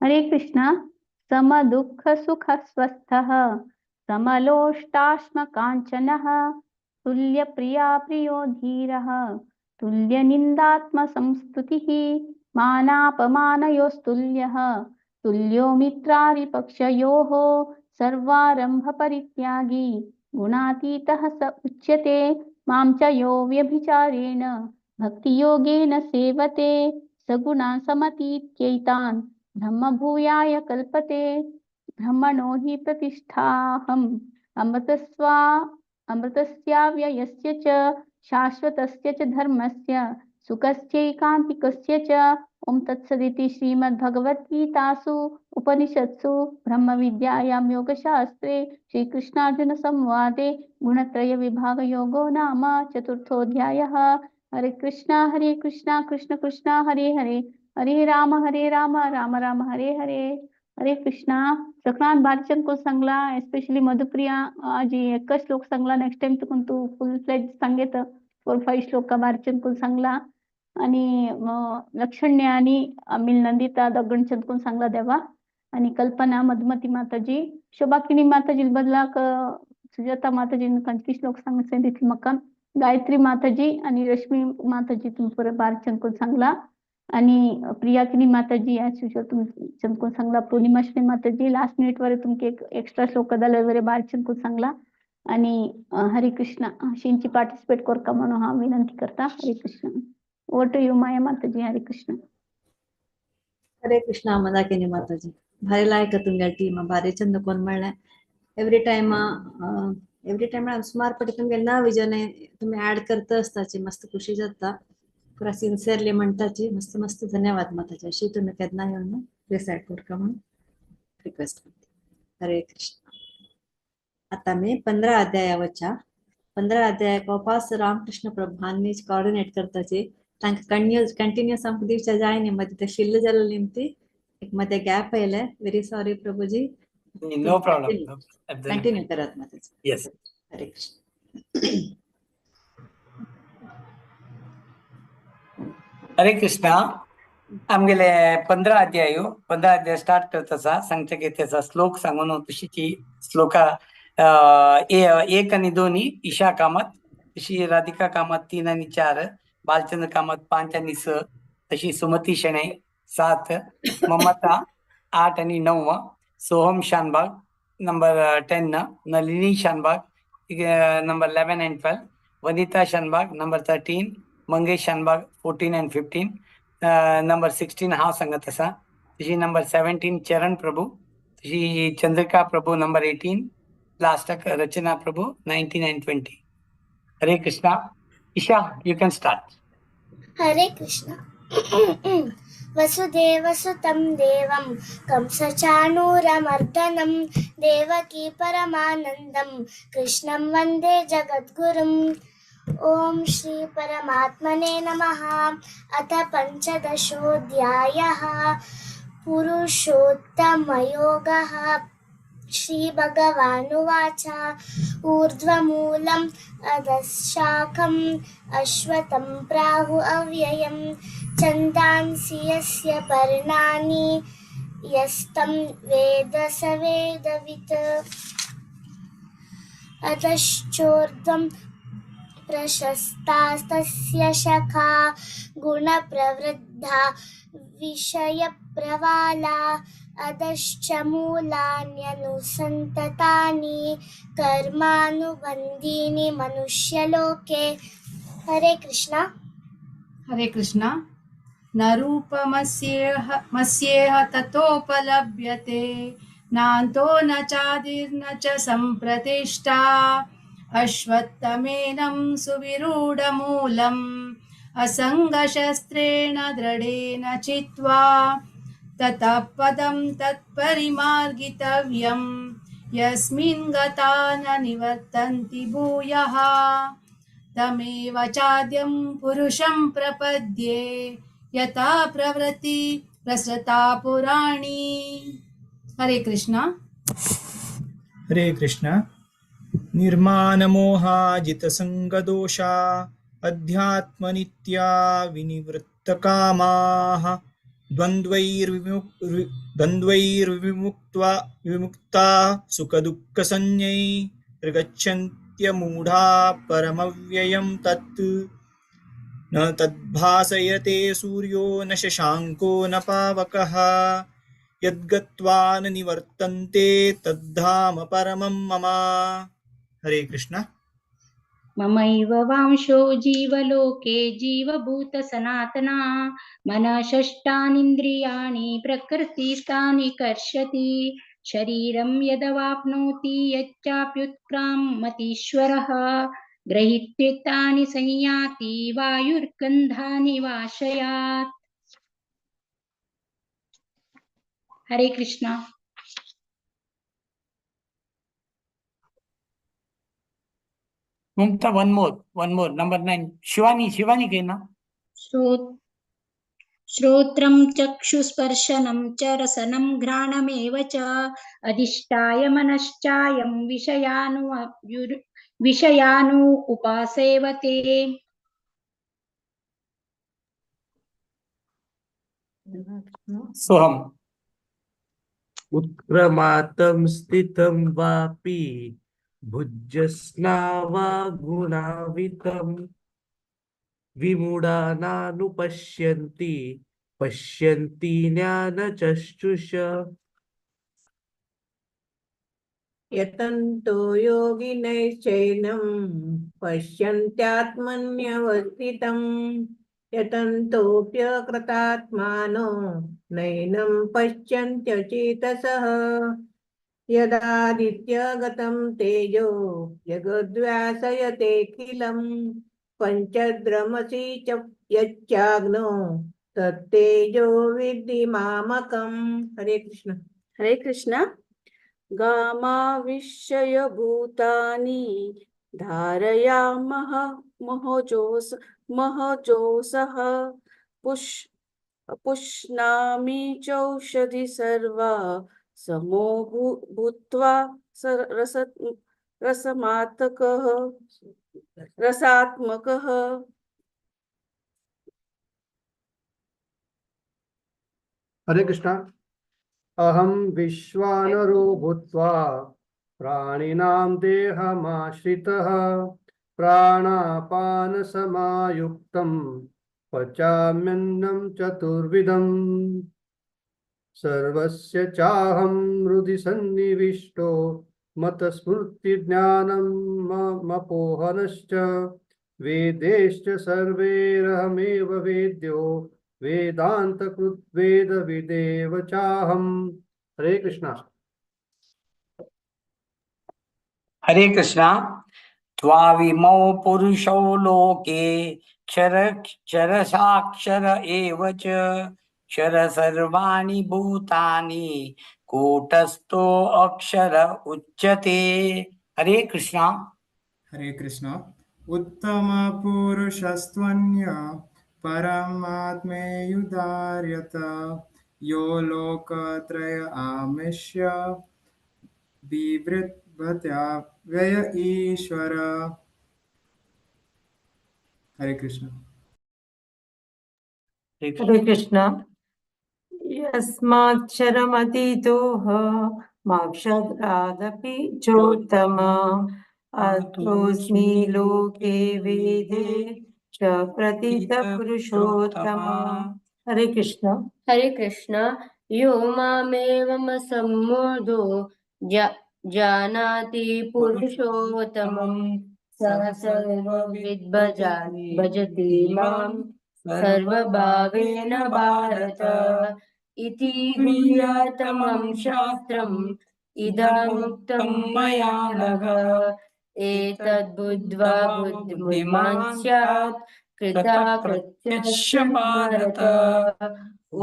हरे कृष्णा। सम दुःख सुख स्वस्थः समलोष्टाश्म काञ्चनः तुल्य प्रिया प्रियो धीरः तुल्य निन्दात्म संस्तुतिः मानापमानयोस्तुल्यः तुल्यो मित्रारिपक्षयोः सर्वारंभ परित्यागी गुणातीतः स उच्यते। मां च यो व्यभिचारेण भक्तियोगेन सेवते सगुणान् समतीत्यैतान् ब्रह्मभूयाय कल्पते। ब्रह्मणो हि प्रतिष्ठाहम् अमृतस्याव्ययस्य च शाश्वतस्य च धर्मस्य सुखस्यैकान्तिकस्य च। ओम तत्सदिति श्रीमद्भगवद्गीतासु उपनिषत्सु ब्रह्मविद्यायां योगशास्त्रे श्रीकृष्णार्जुन संवादे गुणत्रय विभागयोगो नाम चतुर्थोऽध्यायः। हरे कृष्णा कृष्ण कृष्ण हरे हरे हरे राम राम राम हरे हरे। हरे कृष्णा। सगळ्यांत बारीक को सांगला, एस्पेशली मधुप्रिया आजी एकच श्लोक सांगला। नेक्स्ट टाइम तुका तू फुल फ्लेज सांगेत 4-5 श्लोक बारीक को सांगला। आणि लक्षण्य आणि अमिल नंदिता दगडचंद कोण सांगला देवा। आणि कल्पना मधुमती माताजी शोभाकिनी माताजी बदलाक सुजाता माताजी कंचकी श्लोक सांगचे तिथली मका गायत्री माताजी आणि रश्मी माताजी तुम बारचंद कोण सांगला। आणि प्रियाकिनी माताजी ॲज युजल तुम चंदकोण सांगला। पौर्णिमा श्री माताजी लास्ट मिनिट वर तुमके एक एक्स्ट्रा श्लोक जाले वरे बार चंदकोण सांगला। आणि हरे कृष्णा अशींची पार्टिसिपेट करका म्हणून हा विनंती करता। Hare Krishna. Over to you Maya Mataji. Hare Krishna. Hare Krishna Mandakini Mataji. भारी लायक तुमगे टीम भारी चंद कोण म्हणलें। एवरी टायम सुमार पटी तुमगे नवे जन तुमी ऍड करता आसताची मस्त खुशी जाता पुरा सिन्सियरली म्हणताची मस्त मस्त धन्यवाद माताजी। अशी तुम्ही केन्ना येवन रिसायड करका म्हणून रिक्वेस्ट करता। हरे कृष्ण। आता मी 15 अध्यायावरच्या 15 अध्यायाक वापास रामकृष्ण प्रभुांनी कॉर्डिनेट करताची तांकां कंटिन्युअस आमकां दिवच्या जायना मदीं ते फिल्ल जाल्ले निमती एक मध्ये गॅप आयले। Very sorry Prabhuji. No problem. Continue करात माताजी। येस। हरे कृष्ण। हरे कृष्णा। आमगेले 15 अध्याय 15 अध्याय स्टार्ट करत आसा। सांगचे की त्याचा श्लोक सांगून तशीची श्लोका 1 आणि 2 ईशा कामत, तशी राधिका कामत 3 आणि 4, बालचंद्र कामत 5 आणि 6, तशी सुमती शणे 7, ममता 8 आणि 9, Soham Shanbhag number 10, Nalini Shanbhag number 11 and 12, Vanita Shanbhag number 13, Mangesh Shanbhag 14 and 15, number 16 हांव सांगत आसा, तशी नंबर 17 चरण प्रभू, तशी चंद्रिका प्रभू नंबर 18, लास्टाक Rachana Prabhu 19 and 20। Hare Krishna. Isha, you can start. Hare Krishna. वसुदेवसुतं देवं कंसचाणूरमर्दनं देवकी परमानन्दं कृष्णं वन्दे जगद्गुरुम्। ॐ श्री परमात्मने नमः। अथ पञ्चदशोऽध्यायः पुरुषोत्तमयोगः। श्री भगवानुवाच। ऊर्ध्वमूलम् अधशाखम् अश्वत्थं प्राहु अव्ययम् छन्दांसि यस्य पर्णानि यस्तं वेद स वेदवित्। अधश्चोर्ध्वं प्रशस्तास्तस्य शाखा गुणप्रवृद्धा विषयप्रवाला अधश्च मूलान्यनुसन्ततानि कर्मानुबन्धीनि मनुष्यलोके। हरे कृष्णा। हरे कृष्णा। न रूपमस्येह ततोपलभ्यते नान्तो न चादिर्न च सम्प्रतिष्ठा। अश्वत्थमेनं सुविरूढमूलम् असङ्गशस्त्रेण दृढेन चित्वा ततः पदं तत्परिमार्गितव्यं यस्मिन् गता न निवर्तन्ति भूयः। तमेव चाद्यं पुरुषं प्रपद्ये यथा प्रवृत्ति प्रसृता पुराणी। हरे कृष्णा। हरे कृष्ण। निर्मानमोहाजितसङ्गदोषा अध्यात्मनित्या विनिवृत्तकामाः द्वन्द्वैर्विमुक्त्वा विमुक्ता सुखदुःखसंज्ञैर्गच्छन्त्यमूढा परमव्ययं तत्। न तद्भासयते सूर्यो न शशाङ्को न पावकः यद्गत्वा न निवर्तन्ते तद्धाम परमं मम। हरे कृष्ण। ममैव वांशो जीवलोके जीवभूतसनातना मनःषष्ठानीन्द्रियाणि प्रकृतिस्थानि कर्षति शरीरं यदवाप्नोति यच्चाप्युत्क्रामतीश्वरः ग्रहीत्वेतानि संयाति वायुर्गन्धानि वाशयात्। हरे Krishna. Mumta, one more, number 9. Shivani, Shivani ke na? श्रोत्रं चक्षुस्पर्शनं च रसनं घ्राणमेव च अधिष्ठाय मनश्चायं विषयानु उपासेवते। सोहम। उत्क्रमातं स्थितं वापि भुज्यस्नावा गुणावितं विमूढानानुपश्यन्ति पश्यन्ति ज्ञानचक्षुष। यतन्तो योगिनश्चैनं पश्यन्त्यात्मन्यवस्थितं यतन्तोऽप्यकृतात्मानो नैनं पश्यन्त्यचेतसः। यदादित्यगतं तेजो जगद्व्यासयतेऽखिलं पञ्चद्रमसि च यच्चाग्नो तत्तेजो विद्धि मामकम्। हरे कृष्ण। हरे कृष्ण। गामाविश्य भूतानि धारयामः महोजोसः पुष्णामि चौषधि सर्वा समो भूत्वा रसात्मकः। हरे कृष्णा। अहं विश्वानरो भूत्वा प्राणिनां देहमाश्रितः प्राणापानसमायुक्तं पचाम्यन्नं चतुर्विधम्। सर्वस्य चाहं हृदि सन्निविष्टो मतस्मृतिज्ञानं मपोहनश्च वेदेश्च सर्वैरहमेव वेद्यो वेदान्तकृद्वेदविदेव चाहम्। हरे कृष्णा। हरे कृष्णा। त्वाविमौ पुरुषौ लोके क्षर क्षरसाक्षर एव च क्षर सर्वाणि भूतानि कूटस्थो अक्षर उच्यते। हरे कृष्णा। हरे कृष्णा। उत्तम पुरुषस्त्वन्य परमात्मेयुदार्यत यो लोकत्रय आमिष्य बिभृत्या व्यय ईश्वर। हरे कृष्ण। हरे कृष्ण। यस्माक्षरमतीतोह माक्षरादपि चोत्तम अतोऽस्मि लोके वेदे च प्रतितः पुरुषोत्तम। हरे कृष्ण। हरे कृष्ण। यो मामेवमसम्मूढो जानाति पुरुषोत्तमं स सर्वविद् भजति मां सर्वभावेन भारत। इति गुह्यतमं शास्त्रम् इदमुक्तं मया नघ। एतद्बुद्ध्वा बुद्धिमान् स्यात् कृताकृत्यश्च भारत। ॐ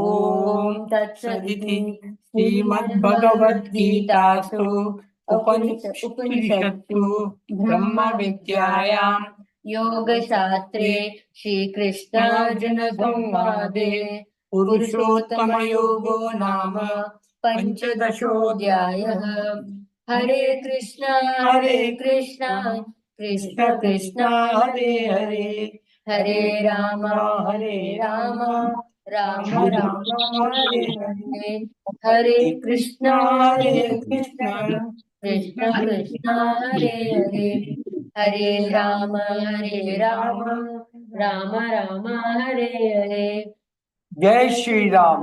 तत्सदिति श्रीमद्भगवद्गीतासु उपनिषत्सु ब्रह्मविद्यायां योगशास्त्रे श्रीकृष्णार्जुनसंवादे पुरुषोत्तमयोगो नाम पञ्चदशोऽध्यायः। हरे कृष्णा हरे कृष्णा कृष्ण कृष्ण हरे हरे हरे राम हरे राम राम राम हरे हरे हरे कृष्णा हरे कृष्णा कृष्ण कृष्ण हरे हरे हरे राम हरे राम राम राम हरे हरे। जय श्री राम,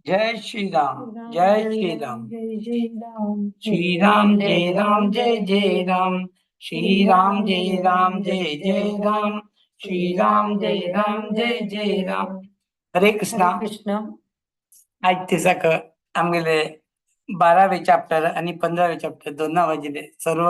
जय श्री राम, जय श्री राम, जय जय राम, श्री राम जय राम जय जय राम, श्री राम जय राम जय जय राम, श्री राम जय राम जय जय राम। हरे कृष्णा। कृष्णा। आज दिसाक आमगेले 12वे चॅप्टर आणि 15वे चॅप्टर दोन वाजिले सर्व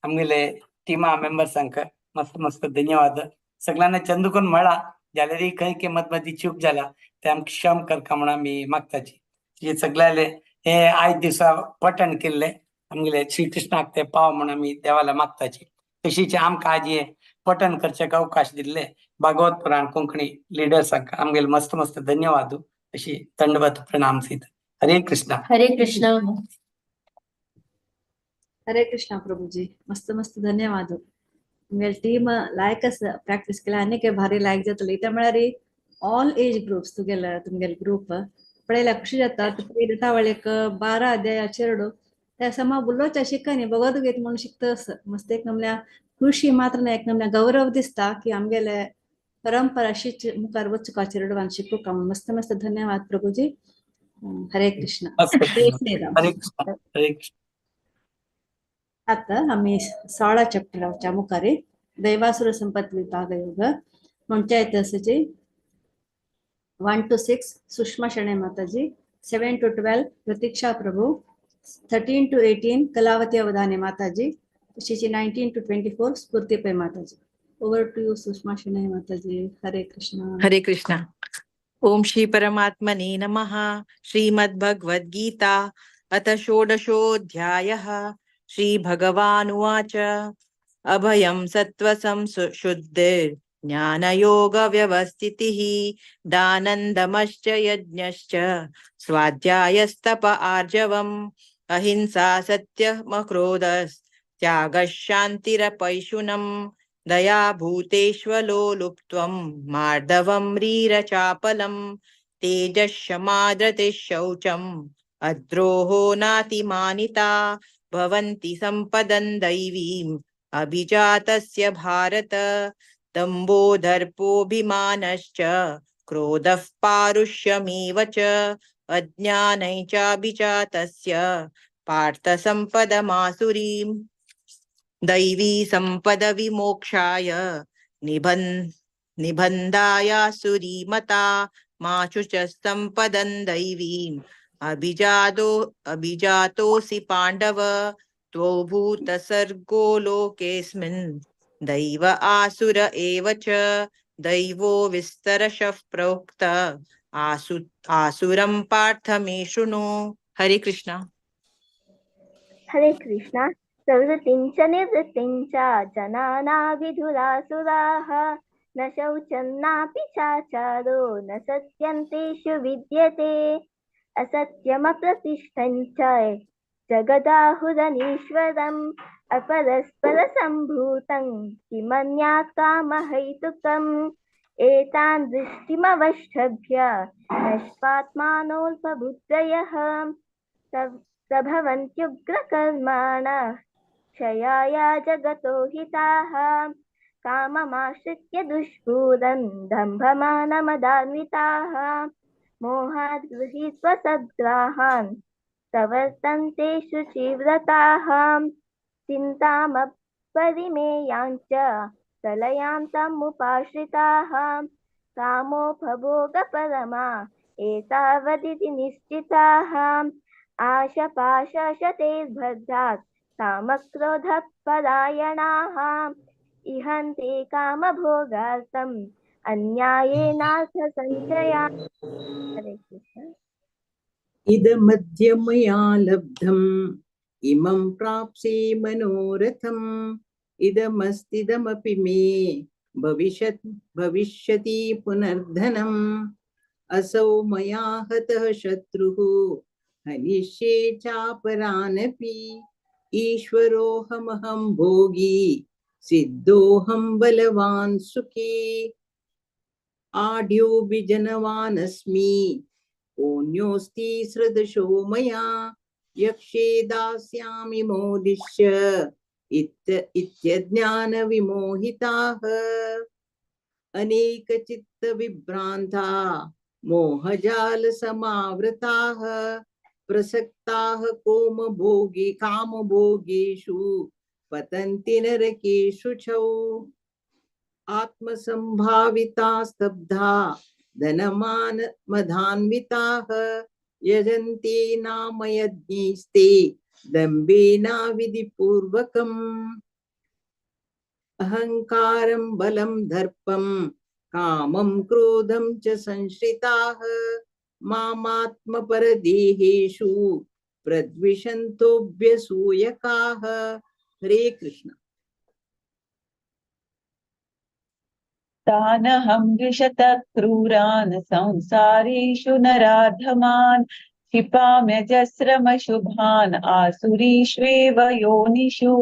आमगेले टीमा मेंबर्सांक मस्त मस्त धन्यवाद। सगळ्यांना चंदूकून म्हळा जाल्यार खंय किंमत मदी चूक जाला ते आमकां क्षम करका म्हणून आमी मागताची। हे सगळ्याले हे आयज दिसा पठण केल्ले आमगेले श्रीकृष्णाक ते पाव म्हणून आमी देवाला मागताची। तशीच आमकां आज हे पठण करचेक अवकाश दिल्ले भागवत पुराण कोंकणी लिडर्सांक आमगेले मस्त मस्त धन्यवाद। अशी दंडवत प्रणाम सीत। हरे कृष्णा। हरे कृष्णा। हरे कृष्णा प्रभुजी, मस्त मस्त धन्यवाद। तुमगेले टीम लायक प्रॅक्टीस केल्या आनी भारी लायक जातली। त्या म्हळ्यार ऑल एज ग्रुप्स तुगेले तुमगेले ग्रुप पळयल्यार खुशी जाता। येता 12 अध्याय चेरडो त्या समा उलोवच्या शिकनी भगवद्गीत म्हणून शिकता असं मस्त एक नमल्या खुशी मात्र ना एक नमल्या गौरव दिसता की आमगेले परंपरा अशीच मुखार वचुका चेरडवान शिकूका म्हणून मस्त मस्त धन्यवाद प्रभुजी। हरे कृष्ण। हरे कृष्ण। हरे कृष्ण। आता आम्ही 16 चॅप्टराच्या मुखारे दैवासुर संपत विभाग योग म्हणच्या इतिहासाचे 1 to 6 Sushma Shenoi Mataji, 7 to 12 Pratiksha Prabhu, 13 to 18 Kalavati Avadhani Mataji, तशीच 19 to 24 Sphurti Pai Mataji. Over to you Sushma Shenoy Mataji. Hare Krishna. Hare Krishna. Om Shri परमात्मने नमः। श्रीमद्भगवद्गीता अथ षोडशोऽध्यायः। श्री भगवानुवाच अभयं सत्त्वसं शुद्धिर् ज्ञानयोग व्यवस्थितिः दानन्दमश्च यज्ञश्च स्वाध्यायस्तप आर्जवम् अहिंसा सत्यमक्रोधस्त्यागः शान्तिरपैशुनम् दया भूतेष्वलोलुप्त्वं मार्दवं रीरचापलं तेजः शौचम् अद्रोहो नातिमानिता भवन्ति सम्पदं दैवीम् अभिजातस्य भारत। दम्भो दर्पोऽभिमानश्च क्रोधः पारुष्यमेव च अज्ञानै चाभिजातस्य पार्थ सम्पदमासुरीम्। दैवी सम्पद विमोक्षाय निबन्धायासुरीमता मा शुचः सम्पदं दैवीम् अभिजातोऽसि पाण्डव त्वो भूतसर्गो लोकेऽस्मिन् दैव आसुर एव च दैवो विस्तरशः प्रोक्त आसुरं पार्थ मे शृणु। हरे कृष्णा। हरे कृष्णा। प्रवृत्तिं च निवृत्तिं च जनाना विधुरासुराः न शौचं नापि चाचारो न सत्यं तेषु विद्यते। असत्यमप्रतिष्ठं च जगदाहुरनीश्वरम् अपरस्परसम्भूतं किमन्यात् कामहैतुकम्। एतान् दृष्टिमवष्टभ्य नष्टात्मानोऽल्पबुद्धयः प्रभवन्त्युग्रकर्माणः क्षयाय जगतो हिताः। काममाश्रित्य दुष्पूरं दम्भमानमदान्विताः मोहाद् गृहीत्वा सद्ग्राहान् प्रवर्तन्ते शुचिव्रताः। चिन्तामपरिमेयाञ्च प्रलयान्तमुपाश्रिताः कामोपभोगपरमा एतावदिति निश्चिताः। आशपाशशतैर्बद्धात् कामक्रोधपरायणाः इहन्ते कामभोगार्थम् अन्यायेनार्थसञ्चया। हरे कृष्ण। इदमद्य मया लब्धम् इमं प्राप्स्ये मनोरथम् इदमस्तिदमपि मे भविष्यति पुनर्धनम् असौ मया हतः शत्रुः हनिष्ये चापरानपि ईश्वरोऽहमहं भोगी सिद्धोऽहं बलवान् सुखी आढ्योऽभिजनवानस्मि कोऽन्योऽस्ति सदृशो मया यक्षे दास्यामि मोदिष्य इत्यज्ञानविमोहिताः अनेकचित्तविभ्रान्ता मोहजालसमावृताः प्रसक्ताः कोमभोगे कामभोगेषु पतन्ति नरकेषु च। आत्मसंभाविता स्तब्धा धनमानमदान्विताः यजन्ते नाम यज्ञैस्ते दम्भेनाविधिपूर्वकम् अहङ्कारं बलं दर्पं कामं क्रोधं च संश्रिताः मामात्मपरदेहेषु प्रद्विषन्तोऽभ्यसूयकाः। हरे कृष्ण। तानहं द्विषतः क्रूरान् संसारेषु नराधमान् क्षिपाम्यजस्रमशुभान् आसुरीष्वेव योनिषु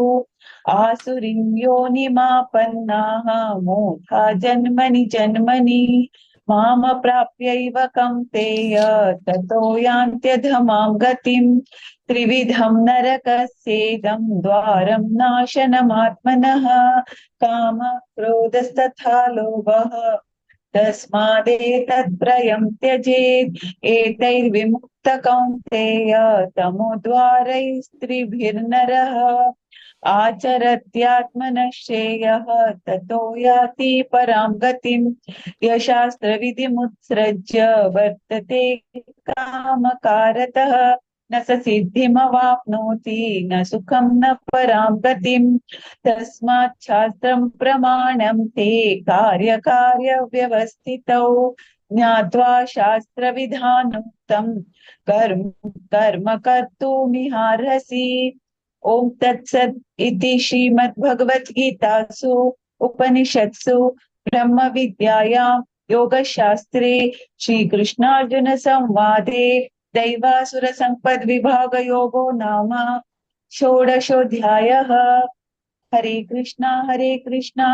आसुरीं योनिमापन्नाः मूढा जन्मनि जन्मनि माम प्राप्यैव कौन्तेय ततो यान्त्यधमां गतिं त्रिविधं नरकस्येदं द्वारं नाशनमात्मनः काम क्रोधस्तथा लोभः तस्मादेतत्त्रयं त्यजेत् एतैर्विमुक्तः कौन्तेय तमोद्वारैस्त्रिभिर्नरः आचरत्यात्मनः श्रेयः ततो याति परां गतिं यशास्त्रविधिमुत्सृज्य वर्तते कामकारतः न स सिद्धिमवाप्नोति न सुखं न परां गतिं तस्मात् शास्त्रं प्रमाणं ते कार्यकार्यव्यवस्थितौ ज्ञात्वा शास्त्रविधानोक्तं कर्म कर्म कर्तुमिहार्हसि। ॐ तत्सत् इति श्रीमद्भगवद्गीतासु उपनिषत्सु ब्रह्मविद्यायां योगशास्त्रे श्रीकृष्णार्जुन संवादे दैवासुरसम्पद्विभागयोगो नाम षोडशोऽध्यायः। हरे कृष्णा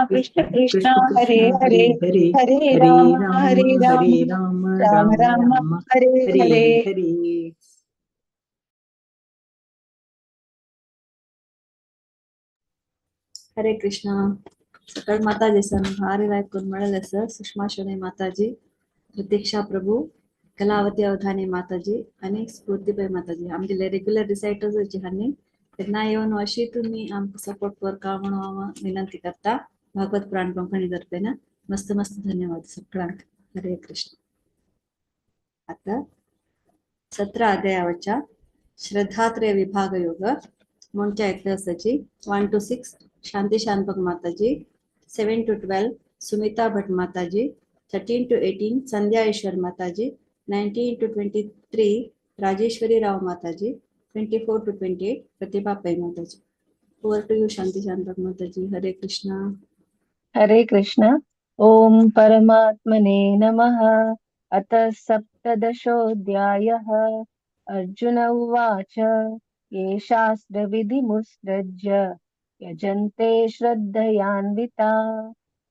कृष्ण कृष्ण हरे हरे हरे हरे हरे राम राम हरे राम हरे राम राम राम राम राम हरे हरे हरे। हरे। हरे कृष्णा। सकळ माताजी सर भारी लायक करून मिळाले सर सुषमा शोने माताजी, प्रतीक्षा प्रभू, कलावती अवधानी माताजी आणि स्फूर्तीबाई माताजी आमगेले रेग्युलर रिसायटर्स हांनी तेन्ना येवन अशी तुमी आमकां सपोर्ट करता म्हणून हांव विनंती करता भागवत पुराण कोंकणी तर्फेन मस्त मस्त धन्यवाद सगळ्यांक। हरे कृष्ण। आता 17 अध्यायाच्या श्रद्धात्रय विभाग योग म्हणच्या इतिहासाची 1 to 6 Shanti Shanbhag Mataji, 7 to 12 Sumita Bhat Mataji, 13 to 18 Sandhya Eshwar Mataji, 19 to 23 Rajeshwari Rao Mataji, 24 to 28 Pratibha Pai Mataji. Over to you Shanti Shanbhag Mataji. Hare Krishna. Hare Krishna. ॐ परमात्मने नमः। अथ सप्तदशोऽध्यायः। अर्जुन उवाच, ये शास्त्रविधिमुत्सृज्य यजन्ते श्रद्धयान्विता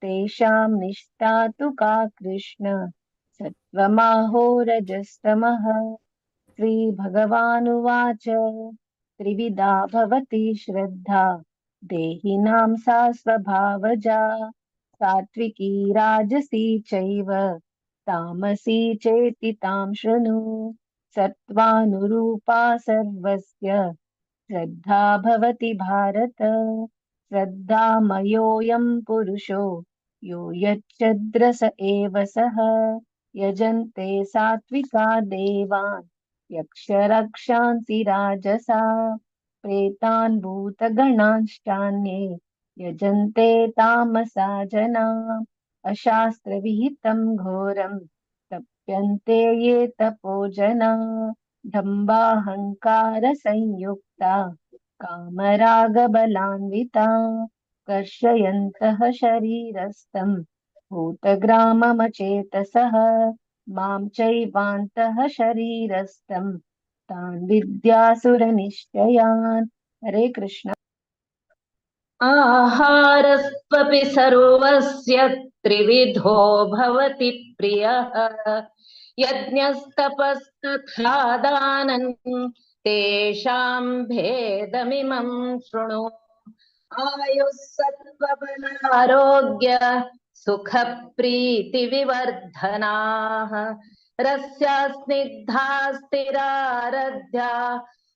तेषां निष्ठा तु का कृष्ण सत्त्वमाहो रजस्तमः। श्रीभगवानुवाच, त्रिविधा भवति श्रद्धा देहिनां सा स्वभावजा सात्विकी राजसी चैव तामसी चेति तां शृणु। सत्त्वानुरूपा सर्वस्य श्रद्धा भवति भारत। श्रद्धामयोऽयं पुरुषो यो यच्छद्रस एव सः। यजन्ते सात्विका देवान् यक्षरक्षांसि राजसा प्रेतान् भूतगणांश्चान्ये यजन्ते तामसा जना। अशास्त्रविहितं घोरं तप्यन्ते ये तपो जना दम्भाहङ्कारसंयुक्ता कामरागबलान्विता कर्षयन्तः शरीरस्थं भूतग्राममचेतसः मां चैवान्तः शरीरस्थं तान् विद्यासुरनिश्चयान्। हरे कृष्ण। आहारस्त्वपि सर्वस्य त्रिविधो भवति प्रियः यज्ञस्तपस्तथा दानं तेषां भेदमिमं शृणु। आयुः सत्त्वबलारोग्य सुखप्रीतिविवर्धनाः रस्या स्निग्धा स्थिरारध्या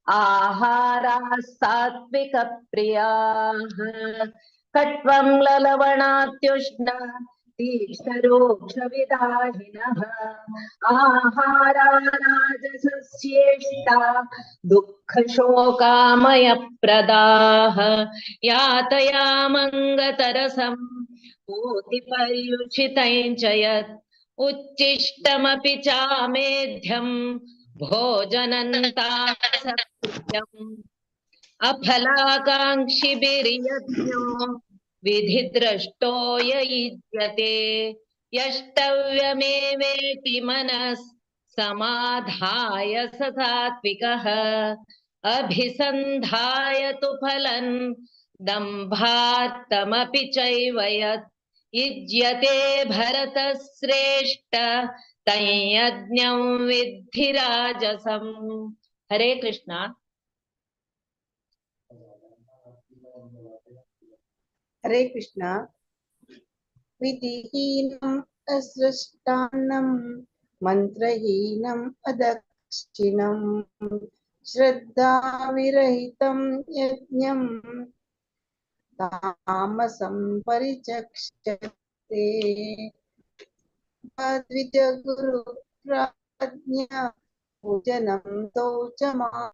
आहाराः सात्विकप्रियाः। कट्वं ललवणात्युष्ण तीक्ष्णरोक्षविदाहिनः आहारा राजसस्येष्टा दुःखशोकामयप्रदाः। यातयामङ्गतरसं पूतिपर्युषितं च यत् उच्छिष्टमपि चामेध्यं भोजनं तामसप्रियम्। अफलाकाङ्क्षिभिर्यज्ञो विधिद्रष्टो य युज्यते यष्टव्यमेवेति मनः समाधाय स सात्विकः। अभिसन्धाय तु फलं दम्भात्तमपि चैव यत् युज्यते भरतश्रेष्ठ तं यज्ञं विद्धि राजसम्। हरे कृष्णा। हरे कृष्णा। विधिहीनम् असृष्टान्नं मन्त्रहीनम् अदक्षिणं श्रद्धाविरहितं यज्ञं तामसं परिचक्षते। द्विजगुरु प्राज्ञा पूजनं तौ च मा।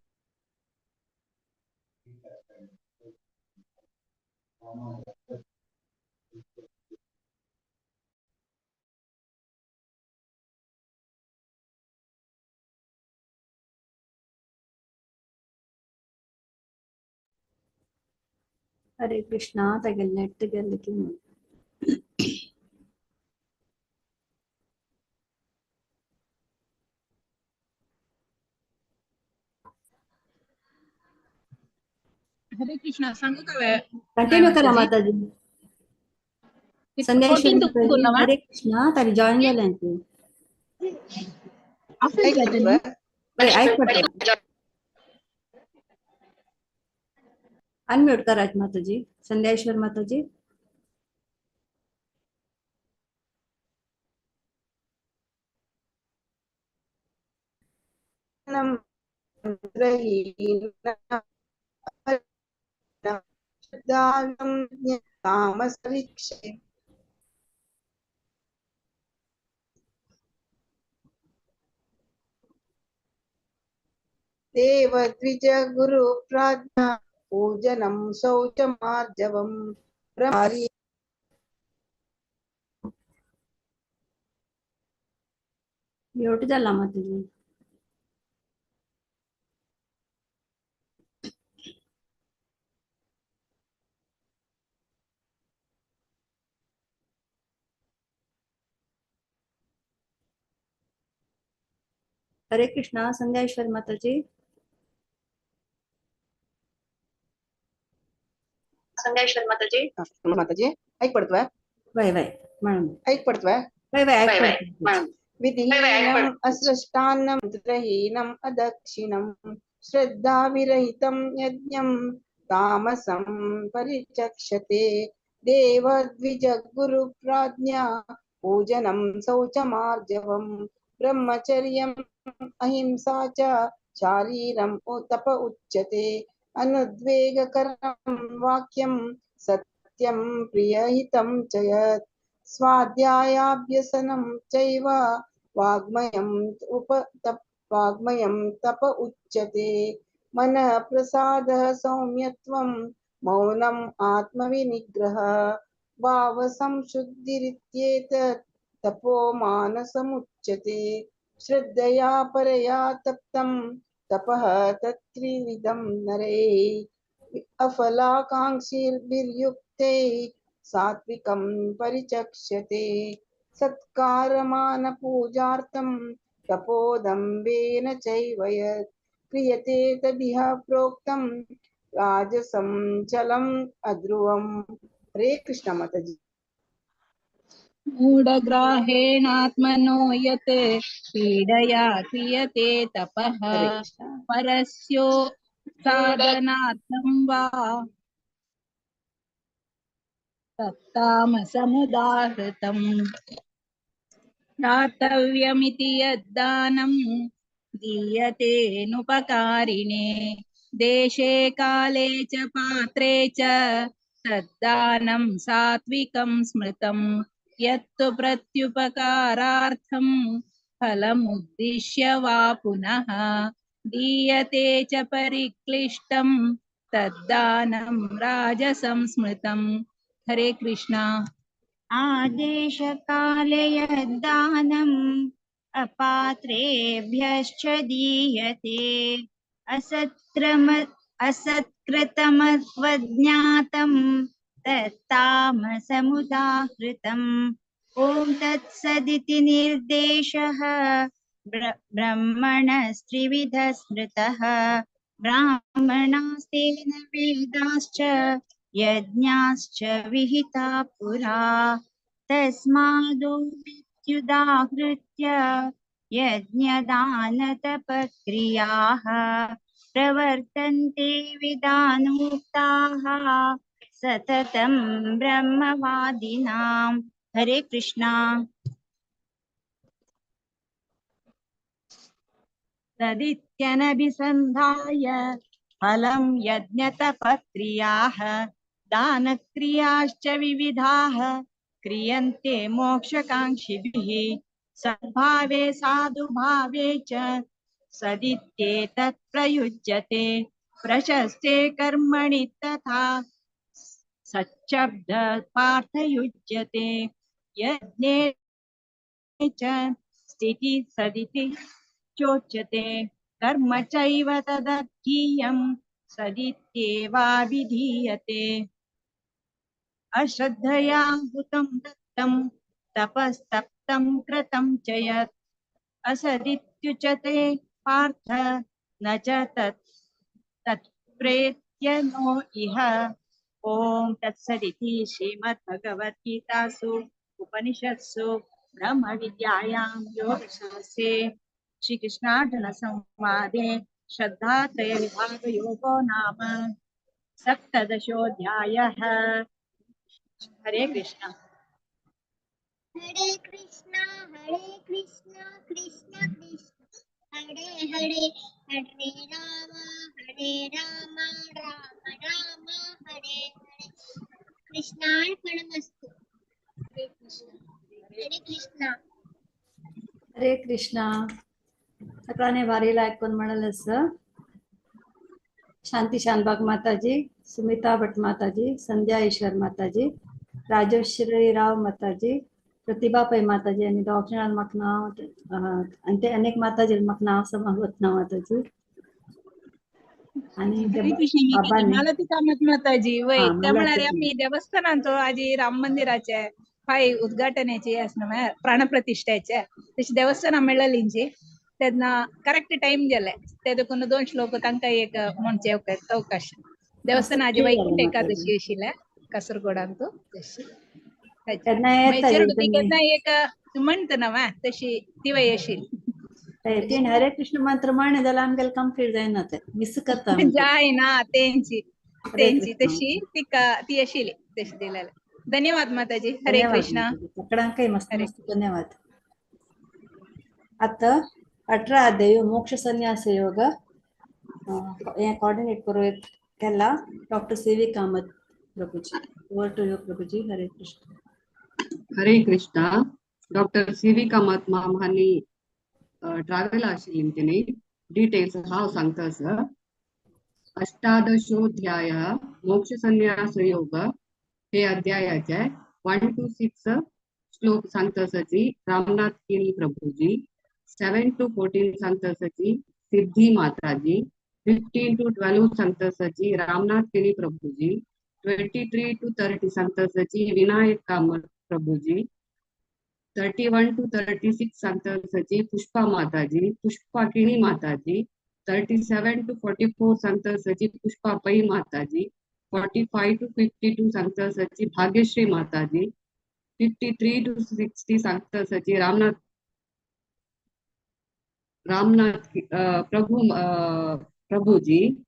हरे कृष्णा। तगेल नेट गेल्लिके हरे कृष्णा। सांगू का कंटिन्यू करा माताजी। संध्या हरे कृष्णा। तारी जॉईन जाले ऐक अनम्यूट करा माताजी। संध्याश्वर माताजी। देव द्विज गुरु प्राज्ञा पूजनं शौचमार्जवं ब्रह्मचारी। म्यूट झाला माताजी। हरे कृष्णा। संध्याश्वर माताजी। संध्याश्वर माताजी। माताजी ऐक पडतोय वय वय मॅडम ऐक पडतोय वय वय ऐक पडतोय। विधिहीनम् असृष्टान्नं मन्त्रहीनम् अदक्षिणं श्रद्धाविरहितं यज्ञं तामसं परिचक्षते। देव द्विज गुरु प्राज्ञा पूजनं शौचमार्जवं ब्रह्मचर्यम् अहिंसा च शारीरं तप उच्यते। अनुद्वेगकरं वाक्यं सत्यं प्रियहितं च यत् स्वाध्यायाभ्यसनं चैव वाग्मयं वाग्मयं तप उच्यते। मनः प्रसादः सौम्यत्वं मौनम् आत्मविनिग्रहः भावसंशुद्धिरित्येतत् तपो मानसमुच्यते। श्रद्धया परया तप्तं तपः तत्त्रिविधं नरैः। अफलाकाङ्क्षिभिर्युक्ते सात्विकं परिचक्षते। सत्कारमानपूजार्थं तपोदम्भेन चैव यत् क्रियते तदिह प्रोक्तं राजसं चलम् अध्रुवम्। हरे कृष्ण माताजी। मूढग्राहेणात्मनो यत् पीडया क्रियते तपः हरे कृष्ण। परस्यो साधनार्थं वा तत्तामसमुदाहृतम्। दातव्यमिति यद्दानं दीयतेऽनुपकारिणे देशे काले च पात्रे च तद्दानं सात्विकं स्मृतम्। यत्तु प्रत्युपकारार्थं फलमुद्दिश्य वा पुनः दीयते च परिक्लिष्टं तद्दानं राजसं स्मृतम्। हरे कृष्णा। आदेशकाले यद्दानम् अपात्रेभ्यश्च दीयते। असत्कृतमवज्ञातं तत्तामसमुदाहृतम्। ॐ तत्सदिति निर्देशः ब्रह्मणस्त्रिविधः स्मृतः। ब्राह्मणास्तेन वेदाश्च यज्ञाश्च विहिता पुरा। तस्मादोमित्युदाहृत्य यज्ञदानतपक्रियाः प्रवर्तन्ते विधानोक्ताः सततं ब्रह्मवादिनां। हरे कृष्णा। तदित्यनभिसन्धाय फलं यज्ञतपक्रियाः दानक्रियाश्च विविधाः क्रियन्ते मोक्षकाङ्क्षिभिः। सद्भावे साधुभावे च सदित्येतत् प्रयुज्यते। प्रशस्ते कर्मणि तथा सच्शब्द पार्थयुज्यते। यज्ञे च स्थितिः सदिति चोच्यते। कर्म चैव तदर्थीयं सदित्येवाभिधीयते। अश्रद्धया हुतं दत्तं तपस्तप्तं कृतं च यत् असदित्युच्यते पार्थ न च तत्प्रेत्य नो इह। ॐ तत्सदिति श्रीमद्भगवद्गीतासु उपनिषत्सु ब्रह्मविद्यायां योगशास्त्रे श्रीकृष्णार्जुनसंवादे श्रद्धात्रयविभागयोगो नाम सप्तदशोऽध्यायः। हरे कृष्ण। हरे कृष्णा हरे कृष्णा कृष्ण कृष्ण हरे हरे, हरे राम राम राम हरे हरे। कृष्णार्पणमस्तु। हरे कृष्ण हरे कृष्णा हरे कृष्णा। सगळ्यांनी वारीला ऐकून म्हणाल शांती शानबाग माताजी, सुमिता भट माताजी, संध्या ईश्वर माताजी, राजश्री राव माताजी, प्रतिभा पै माताजी आणि ऑप्शनल म्हाका नांव आणि ते अनेक माताजी म्हाका नांव समजत ना माताजी. आणि हरे कृष्ण. बाबांनी मालती कामत माताजी वय हा, त्या म्हळ्यार मालती. आमी देवस्थानांचो आजी राम मंदिराचे फाय उद्घाटनाची आसना म्हळ्यार प्राणप्रतिष्ठेचे तशी देवस्थानां मेळ्ळलींची तेन्ना करेक्ट टाइम गेले ते देखून दोन श्लोक तांकां एक म्हणचे अवकाश. देवस्थान आजी वैकुंठ एकादशी आशिल्ले कासरगोडांतू तशी तेन्ना येता चेडूं ती केन्ना एक म्हणटा ना तशी तिवय आशिल्ली. तेणी हरे कृष्ण मंत्र म्हणलें जाल्यार आमगेलें कंप्लीट जायना ते मिस करता. जायना तेंची तेंची तशी तिका ती आशिल्ली तशी दिलेले. धन्यवाद माताजी. हरे कृष्णा. सगळ्यांकय मस्त मस्त धन्यवाद. आता 18 अध्याय मोक्ष संन्यास योग हे कॉर्डिनेट करू केला doctor C V Kamath Prabhuji. Over to you Prabhuji. Hare Krishna. Hare Krishna. Doctor C V Kamath ma'am हांणी ट्रॅव्हल आशिल्ली तेणी डिटेल्स हांव सांगता सर. अष्टादशोध्याय मोक्ष संन्यास योग हे अध्यायाचे 1 to 6 श्लोक सांगता आसाची रामनाथ Keni Prabhuji. 7 to 14 सांगता आसाची सिद्धी माताजी. 15 to 12 सांगता आसाची रामनाथ केणी प्रभुजी. 23 to 30 सांगता आसाची विनायक कामत प्रभुजी. 31 to 36 सांगता आसाची पुष्पा माताजी, पुष्पा केणी माताजी. 37 to 44 सांगता आसाची पुष्पा पै माताजी. 45 to 52 सांगता आसाची भाग्यश्री माताजी. 53 to 60 सांगता आसाची रामनाथ रामनाथ प्रभु प्रभुजी.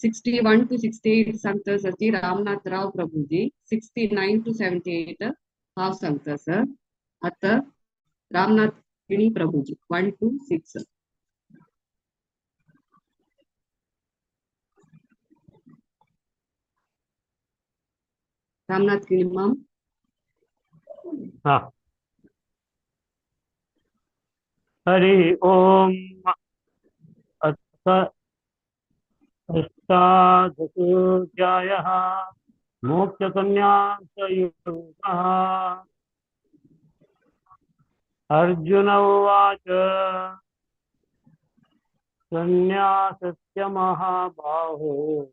61 to 68 सांगता आसाची रामनाथ राव प्रभुजी. 69 to 78 हांव सांगता सर. आतां रामनाथ किणी प्रभुजी 1 to 6. Ramnath Kini ma'am. हा, हरि ओम. अथ अष्टादशोऽध्यायः मोक्षसंन्यासयोगः. अर्जुन उवाच, संन्यासस्य महाबाहो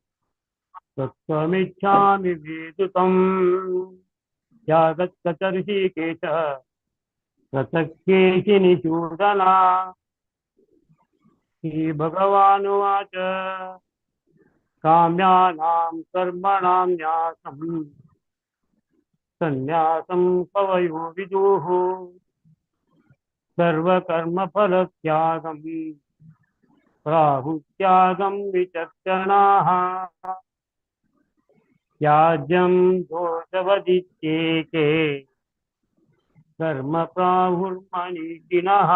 तत्त्वमिच्छामि वेदितुम्. त्यागच्च ऋषिकेश प्रसक्तेशिनिषूदना. श्रीभगवानुवाच, काम्यानां कर्मणां न्यासं संन्यासं कवयो विदुः. सर्वकर्मफलत्यागं प्राहुत्यागं विचक्षणाः. त्याज्यं दोषवदित्येके कर्म प्राहुर्मनीषिणः.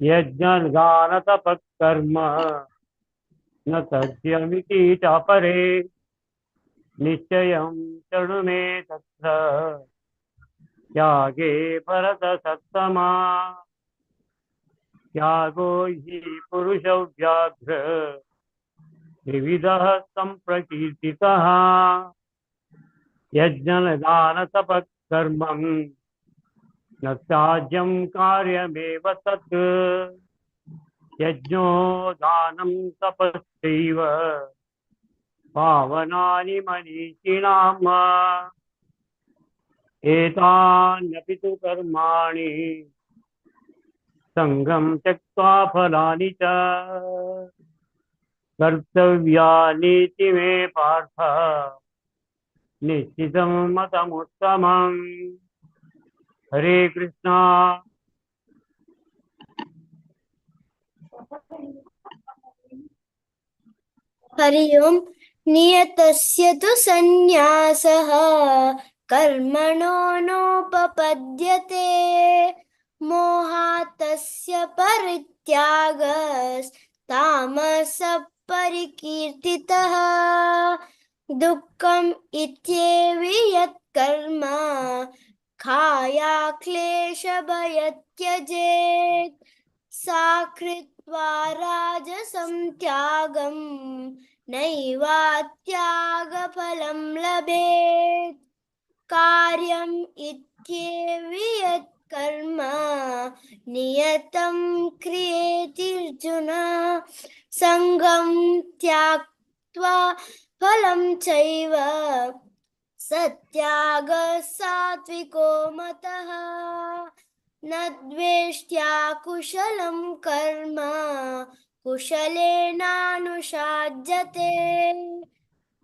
यज्ञगानतपत्कर्म न तद्यमिति चापरे. निश्चयं शृणु मे तत्र त्यागे भरतसत्तमा. त्यागो हि पुरुषव्याघ्र त्रिविधः सम्प्रकीर्तितः. यज्ञदानतपत्कर्मं न त्याज्यं कार्यमेव तत्. यज्ञो दानं तपश्चैव पावनानि मनीषिणाम्. एतान्यपि तु कर्माणि सङ्गं त्यक्त्वा फलानि च कर्तव्यानीति मे पार्थ निश्चितं मतमुत्तमम्. हरे कृष्णा. हरि ओम. नियतस्य तु संन्यासः कर्मणो नोपपद्यते. मोहात् तस्य परित्यागस्तामसः परिकीर्तितः. दुःखम् इत्येव यत्कर्म खायाक्लेशभयत्यजेत्. सा कृत्वा राजसं त्यागं नैवात्यागफलं लभेत्. कार्यम् इत्येव यत्कर्म नियतं क्रियेतिर्जुन. सङ्गं त्यक्त्वा फलं चैव सत्यागः सात्विको मतः. न द्वेष्ट्या कुशलं कर्म कुशलेनानुषाज्यते.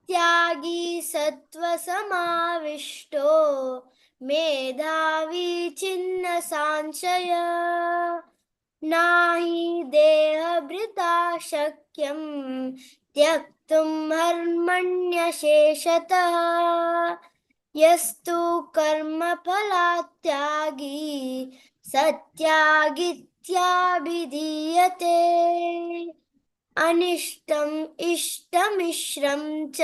त्यागी सत्त्वसमाविष्टो मेधावी छिन्न संशय. नाहि देहभृता शक्यं त्यक्तुं हर्मण्यशेषतः. यस्तु कर्मफलात्यागी सत्यागित्याभिधीयते. अनिष्टम् इष्टमिश्रं च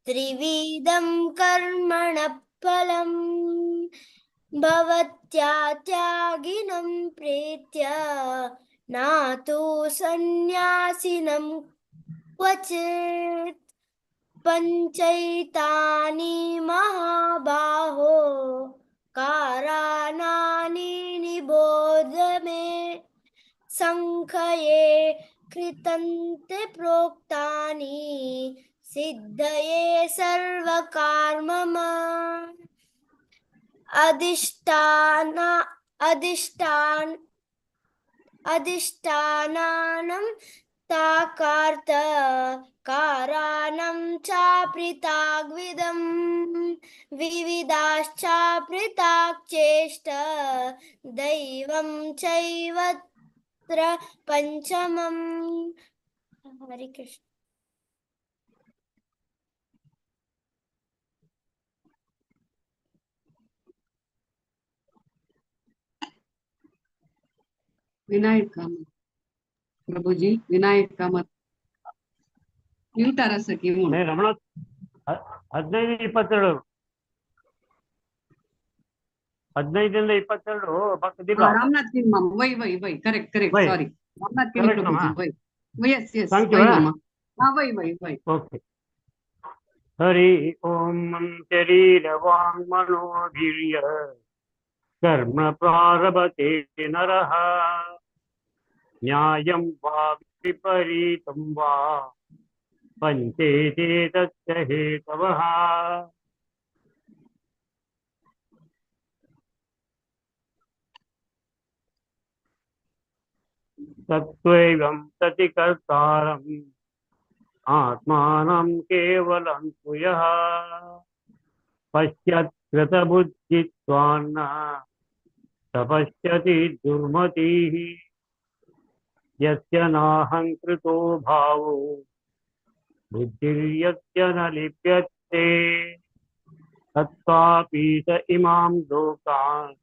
त्रिविधं कर्मणः फलम्. भवत्यात्यागिनं प्रीत्य न तु सन्न्यासिनं क्वचित्. पञ्चैतानि महाबाहो कारणानि निबोध मे। संख्ये कृतन्ते प्रोक्तानि सिद्धये सर्वकर्मम। अधिष्ठान अधिष्ठान अधिष्ठानानं ताकार्त कारणं चापृथग्विदं विविधाश्चापृथक् चेष्ट दैवं चैवत्र पंचमम्। हरे कृष्ण। विनायक कामत प्रभुजी, विनायक कामत ಮ್ಯೂಟ್ ಅರಸಕ್ಕೆ ಏ ರಮಣ, 15 22, 15ರಿಂದ 22 ಭಕ್ತ ದೀಪ. ರಾಮನಾಥ್ ಕಿಣಿ ಮಾಮ, Y Y Y, correct correct. Y. ಸಾರಿ, ರಾಮನಾಥ್ ಕಿಣಿ. Correct. Prabhuji. ಮಾಮ. Y, S S. Thank Y you. ಮಾಮ, ಹಾ, ವೈ ವೈ ವೈ. ಓಕೆ. ಹರಿ ಓಂ. ಶರೀರ ವಾङ्ಮನೋಭಿರ್ಯ ಕರ್ಮ ಪ್ರಾರಭತೆ ನರಃ ನ್ಯಾಯಂ ವಾ ವಿಪರೀತಂ ವಾ ಪಂಚೇತೆ ತಸ್ಯ ಹೇತವಃ. ತತ್ತ್ವೈವಂ ಸತಿ ಕರ್ತಾರಂ ಆತ್ಮಾನಂ ಕೇವಲಂ ತು ಯಃ ಪಶ್ಯತ್ ಕೃತಬುದ್ಧಿತ್ವಾನ್ನ ಸ ಪಶ್ಯತಿ ದುರ್ಮತಿಃ. ಯಸ್ಯ ನಾಹಂಕೃತೋ ಭಾವೋ ಬುದ್ಧಿರ್ಯಸ್ಯ ನ ಲಿಪ್ಯತೆ ತತ್ವಾಪಿ ಸ ಇಮಾಂ ಲೋಕಾನ್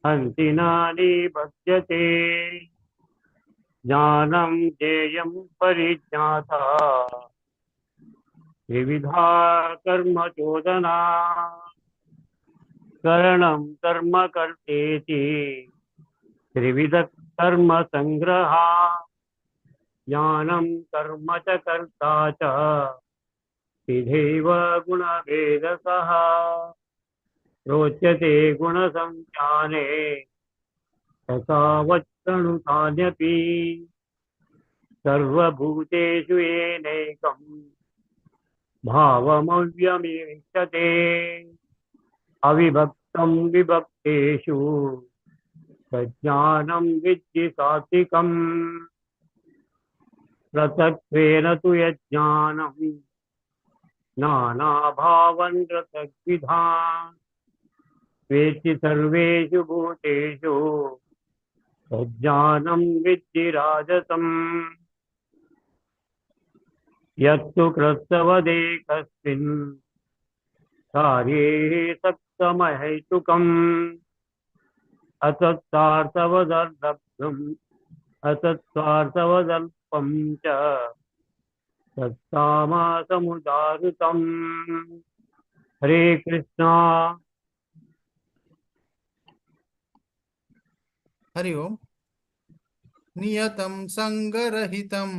ಹಂತಿ ನ ನಿಬಧ್ಯತೆ. ಜ್ಞಾನಂ ಧ್ಯೇಯಂ ಪರಿಜ್ಞಾತ ತ್ರಿವಿಧಾ ಕರ್ಮ ಚೋದನಾ ಕರಣಂ ಕರ್ಮ ಕರ್ತೇತಿ ತ್ರಿವಿಧ ಕರ್ಮ ಸಂಗ್ರಹ. ಜ್ಞಾನಂ ಕರ್ಮ ಚ ಕರ್ತಾ ಚ ವಿಧೈವ ಗುಣಭೇದಸಃ ರೋಚ್ಯತೆ ಗುಣಸಂಖ್ಯಾನೆ ತಥಾವಚ್ಚಣುತಾನ್ಯಪಿ. ಸರ್ವಭೂತೇಷು ಏನೈಕಂ ಭಾವಮವ್ಯಮೀಕ್ಷತೆ ಅವಿಭಕ್ತಂ ವಿಭಕ್ತೇಷು ತಜ್ಞಾನಂ ವಿದ್ಧಿ ಸಾತ್ವಿಕಂ. ಪೃಥಕ್ತ್ವೇನ ತು ಯಜ್ಞಾನಂ ನಾನಾಭಾವನ್ ಪೃಥಗ್ವಿಧಾನ್ ವೇತ್ತಿ ಸರ್ವೇಷು ಭೂತೇಷು ತಜ್ಞಾನಂ ವಿದ್ಧಿ ರಾಜಸಂ. ಯತ್ತು ಕೃತ್ತವದೇಕಸ್ಮಿನ್ ಕಾರ್ಯೇ ಸಕ್ತಮಹೈತುಕಂ ಅತತ್ಸಾರ್ಥವದರ್ಲಬ್ಧಂ ಅತತ್ಸಾರ್ಥವದಲ್ಪಂ ಚ ತತ್ತಾಮಸಮುದಾಹೃತಂ. ಹರೇ ಕೃಷ್ಣ. ಹರಿ ಓಂ. ನಿಯತಂ ಸಂಗರಹಿತಂ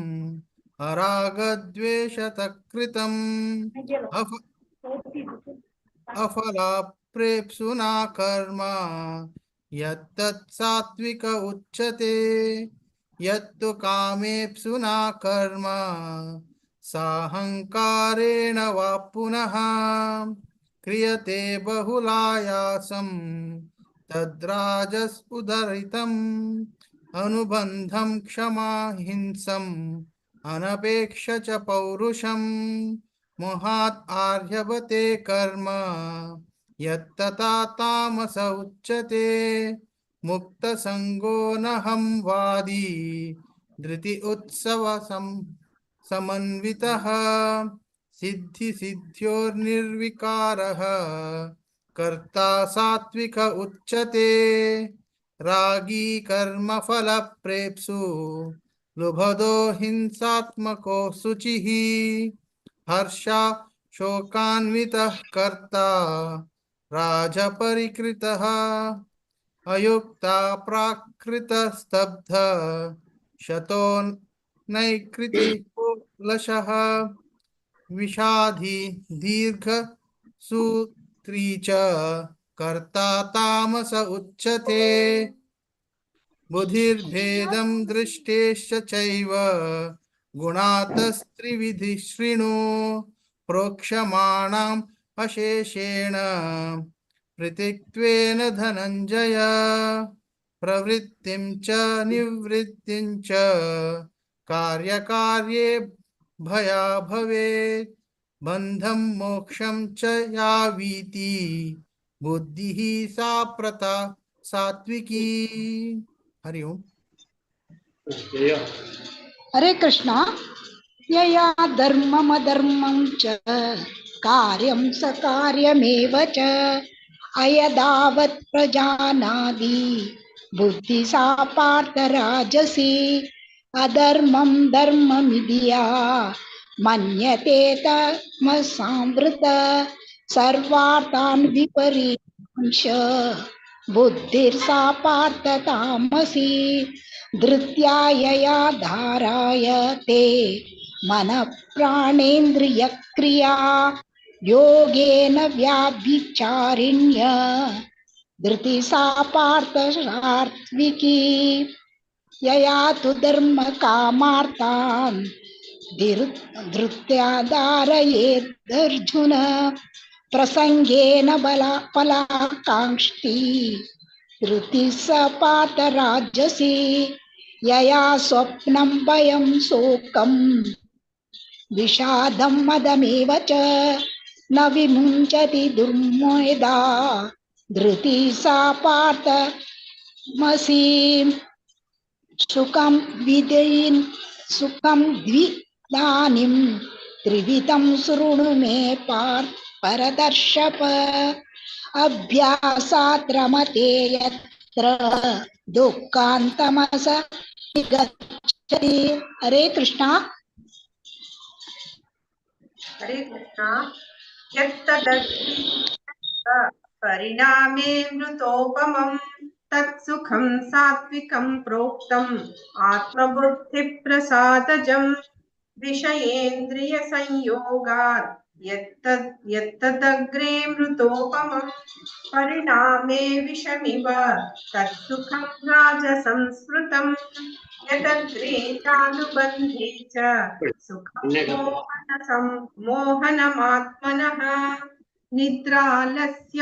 ಅರಾಗದ್ವೇಷತಕೃತಂ ಅಫಲಾಪ್ರೇಪ್ಸುನಾ ಕರ್ಮ ಯತ್ತತ್ ಸಾತ್ವಿಕ ಉಚ್ಯತೆ. ಯತ್ತು ಕಾಮೇಪ್ಸುನಾ ಕರ್ಮ ಸಾಹಂಕಾರೇಣ ವಾ ಪುನಃ ಕ್ರಿಯತೆ ಬಹುಲಾಯಾಸಂ ತದ್ರಾಜಸ್ ಉದರಿತಂ. ಅನುಬಂಧಂ ಕ್ಷಮಾ ಹಿಂಸಂ ಅನಪೇಕ್ಷ ಚ ಪೌರುಷಂ ಮೊಹಾತ್ ಆರ್ಯಬತೆ ಕರ್ಮ ಯತ್ತತಾ ತಾಮಸ ಉಚ್ಯತೆ. ಮುಕ್ತ ಸಂಗೋ ನಹಂ ವಾದಿ ಧೃತಿ ಉತ್ಸವ ಸಮನ್ವಿತಃ ಸಿದ್ಧಿ ಸಿದ್ಧ್ಯೋರ್ನಿರ್ವಿಕಾರಃ ಕರ್ತಾ ಸಾತ್ವಿಕ ಉಚ್ಯತೆ. ರಾಗೀ ಕರ್ಮ ಫಲ ಪ್ರೇಪ್ಸು ಲುಭದೋ ಹಿಂಸಾತ್ಮಕೋ ಶುಚಿಃ ಹರ್ಷ ಶೋಕಾನ್ವಿತಃ ಕರ್ತಾ ರಾಜಪರಿಕೃತಃ ಅಯುಕ್ತ ಪ್ರಾಕೃತ ಸ್ತಬ್ಧ ಶತೋ ನೈಕೃತಿ ಲಶಃ. विषाधि दीर्घ सूत्री च कर्ता तामस उच्यते। बुद्धिर्भेदं दृष्टेश्च चैव गुणातस्त्रिविधि शृणु। प्रोक्षमाणाम् अशेषेण पृथक्त्वेन धनञ्जय प्रवृत्तिं च निवृत्तिं च कार्यकार्ये भया भवेत्। बन्धं मोक्षं च या वीति बुद्धिः सा प्रता सात्विकी। हरि ओम। हरे कृष्णा। यया धर्ममधर्मं च कार्यं सकार्यमेव च अयदावत् प्रजानादि बुद्धि सा पार्थ राजसी। अधर्मं धर्ममिति या मन्यते तमसामृत सर्वार्थान् विपरीतांश बुद्धिर्सा पार्थ तामसी। धृत्या यया धारायते मनः प्राणेन्द्रियक्रिया योगेन व्याभिचारिण्य धृति सा पार्थ सात्विकी। यया तु धर्म कामार्थान् धृत्या धारयेदर्जुन प्रसंगेन बला फलाकांक्षी धृति स पार्थ राजसी। यया स्वप्नं भयं शोकं विषादं मदमेव च न विमुञ्चति दुर्मेधा धृति सा पार्थ मसी। सुखं विदयिन् सुखं द्विदानीं त्रिविधं शृणु मे पार्थ परदर्शप। अभ्यासात् रमते यत्र दुःखान्तमस गच्छति। हरे कृष्णा। हरे कृष्णा। यत्तदस्ति परिणामे मृतोपमं तत्सुखं सात्विकं प्रोक्तम् आत्मबुद्धिप्रसादजं विषयेन्द्रियसंयोगात् यत्तदग्रे मृतोपमं परिणामे विषमिव तत्सुखं राजसंस्मृतं यदग्रे चानुबन्धे च सुखं मोहनमात्मनः। निद्रालस्य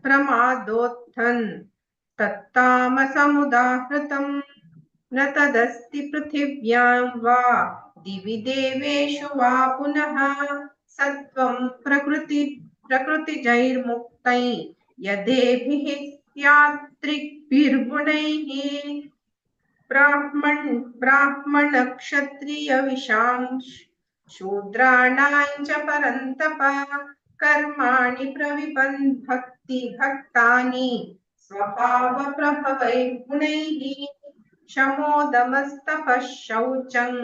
प्रमादोत्थन् तत्तामसमुदाहृतं न तदस्ति पृथिव्यां वा दिवि देवेषु वा पुनः। सत्त्वं प्रकृतिजैर्मुक्तै यदेभिः स्यात्त्रिभिर्गुणैः ब्राह्मणक्षत्रियविषां शूद्राणां च परन्तप कर्माणि प्रविपन् भक्ति भक्तानि स्वभावप्रभवैर्गुणैः। शमोदमस्तपः शौचं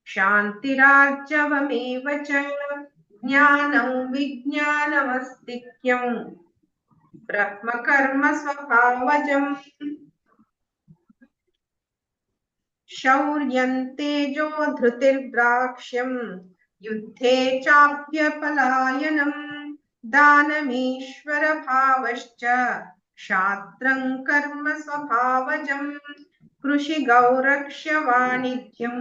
शान्तिरार्जवमेव च ज्ञानं विज्ञानमस्तिक्यं ब्रह्मकर्म स्वभावजम्। शौर्यं तेजो धृतिर्द्राक्ष्यं युद्धे चाप्यपलायनं दानमीश्वरभावश्च क्षात्रं कर्म स्वभावजं। कृषिगौरक्ष्यवाणिज्यं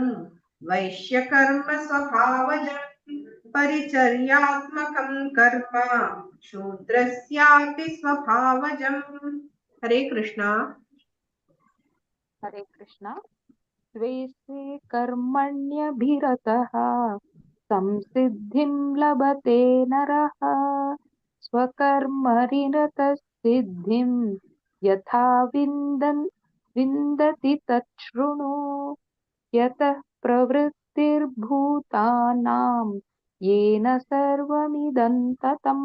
वैश्यकर्म स्वभावजं परिचर्यात्मकं कर्म शूद्रस्यापि स्वभावजं। हरे कृष्णा। हरे कृष्णा। स्वे स्वे कर्मण्यभिरतः संसिद्धिं लभते नरः। स्वकर्मनिरतः सिद्धिं यथा विन्दति तच्छृणु। यतः प्रवृत्तिर्भूतानां येन सर्वमिदं ततं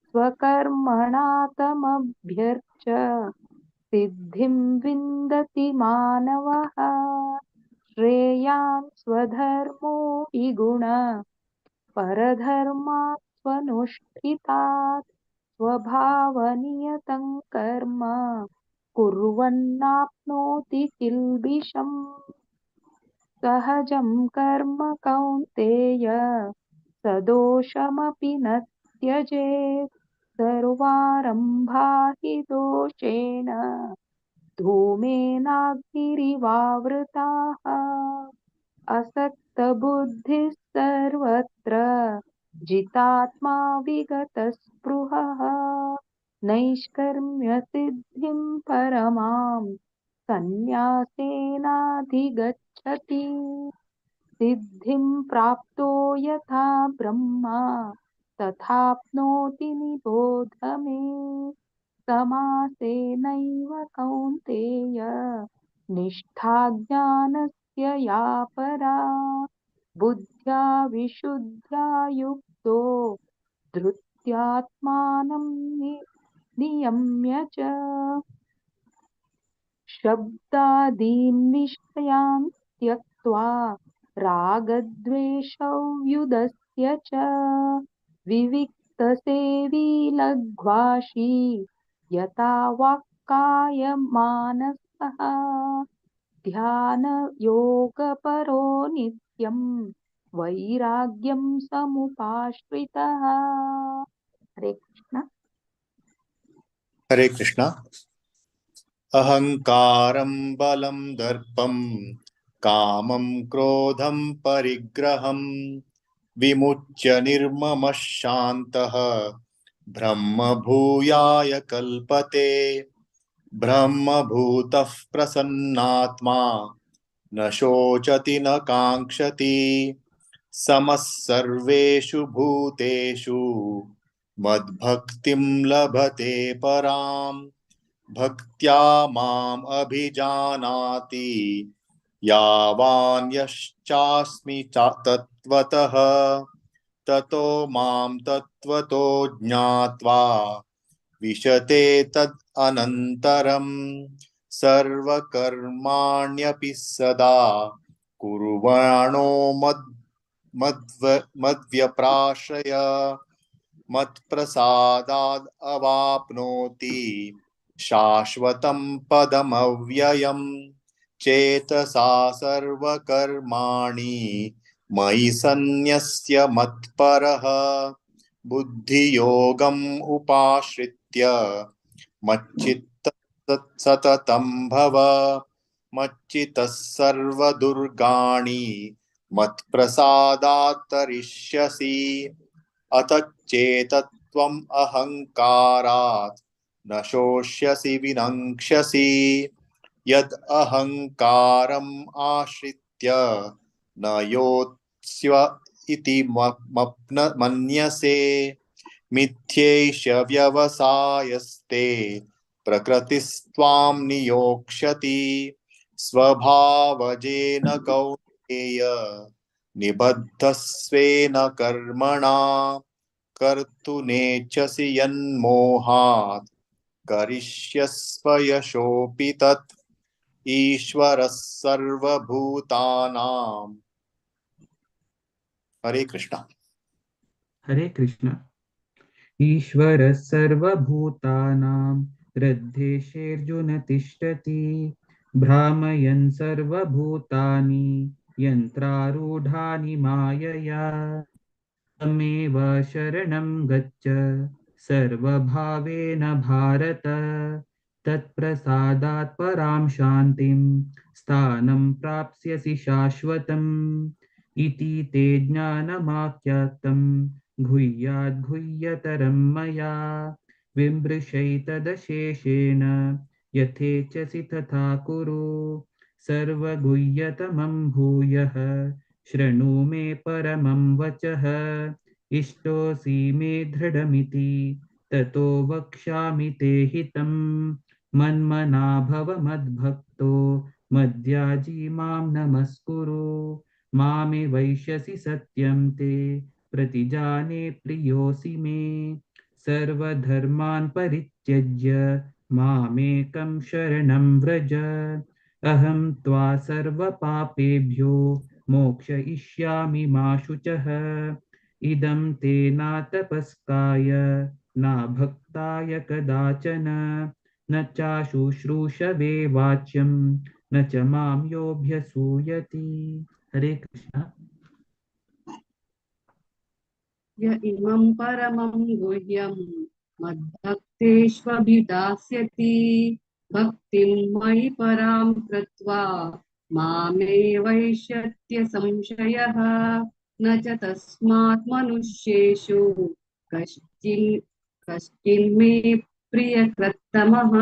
स्वकर्मणा तमभ्यर्च सिद्धिं विन्दति मानवः। श्रेयान् स्वधर्मो विगुण परधर्मात् स्वनुष्ठितात् स्वभावनियतं कर्म कुर्वन्नाप्नोति किल्बिषम्। सहजं कर्म कौन्तेय सदोषमपि न त्यजेत्। सर्वारम्भा हि दोषेण धूमेनाग्निरिवावृताः। असक्तबुद्धिः सर्वत्र जितात्मा विगतस्पृहः। नैष्कर्म्यसिद्धिं परमां सन्न्यासेनाधिगच्छति। सिद्धिं प्राप्तो यथा ब्रह्मा तथाप्नोति निबोध मे। समासेनैव कौन्तेय निष्ठा ज्ञानस्य या परा। बुद्ध्या विशुद्ध्या युक्तो धृत्यात्मानं नियम्य च। शब्दादीन् विषयान् त्यक्त्वा रागद्वेषौ व्युदस्य च। विविक्तसेवी लघ्वाशी यथा वाक्कायमानसः। ध्यानयोगपरो नित्यं वैराग्यं समुपाश्रितः। हरे कृष्ण। हरे कृष्ण। अहंकारं बलं दर्पं कामं क्रोधं परिग्रहं विमुच्य निर्ममः शान्तः ब्रह्मभूयाय कल्पते। ब्रह्मभूतः प्रसन्नात्मा न शोचति न काङ्क्षति। समः सर्वेषु भूतेषु मद्भक्तिं लभते पराम्। भक्त्या माम् अभिजानाति यावान् यश्चास्मि तत्त्वतः। ततो मां तत्त्वतो ज्ञात्वा विशते तद् अनन्तरं। सर्वकर्माण्यपि सदा कुर्वाणो मद्व्यप्राश्रय। मत्प्रसादाद् अवाप्नोति शाश्वतं पदमव्ययम्। चेतसा सर्वकर्माणि मयि सन्न्यस्य मत्परः। बुद्धियोगम् उपाश्रित्य मच्चित्त सततं भव। मच्चितः सर्वदुर्गाणि मत्प्रसादात् तरिष्यसि। अत चेतत्वम् अहङ्कारात् न शोष्यसि विनङ्क्ष्यसि। यद् अहङ्कारम् आश्रित्य न योत्स्व इति मन्यसे। मिथ्यैष व्यवसायस्ते प्रकृतिस्त्वां नियोक्ष्यति। स्वभावजेन कौन्तेय निबद्धस्वेन कर्मणा। कर्तुनेच्छसि यन्मोहात् करिष्यस्व यशोऽपि तत्। ईश्वरः सर्वभूतानां। हरे कृष्ण। हरे कृष्ण। ईश्वरः सर्वभूतानां हृद्देशेऽर्जुन तिष्ठति। भ्रामयन् सर्वभूतानि यन्त्रारूढानि मायया। तमेव शरणं गच्छ सर्वभावेन भारत। तत्प्रसादात् परां शान्तिं स्थानं प्राप्स्यसि शाश्वतम्। इति ते ज्ञानमाख्यातं गुह्याद् गुह्यतरं मया। विमृशैतदशेषेण यथेच्छसि तथा कुरु। सर्वगुह्यतमं भूयः शृणु मे परमं वचः। इष्टोऽसि मे दृढमिति ततो वक्ष्यामि ते हितं। मन्मना भव मद्भक्तो मद्याजी मां नमस्कुरु। मामे वैश्यसि सत्यं ते प्रतिजाने प्रियोऽसि मे। सर्वधर्मान् परित्यज्य मामेकं शरणं व्रज। अहं त्वा सर्वपापेभ्यो मोक्षयिष्यामि मा शुचः। इदं ते नातपस्काय नाभक्ताय कदाचन। न चाशुश्रूषवे वाच्यं न च मां योऽभ्यसूयति। हरे कृष्ण। य इमं परमं गुह्यं मद्भक्तेष्वभिदास्यति भक्तिं मयि परां कृत्वा मामे वैश्यत्य संशयः न च तस्मात् मनुष्येषु कश्चिन्मे प्रियकृत्तमः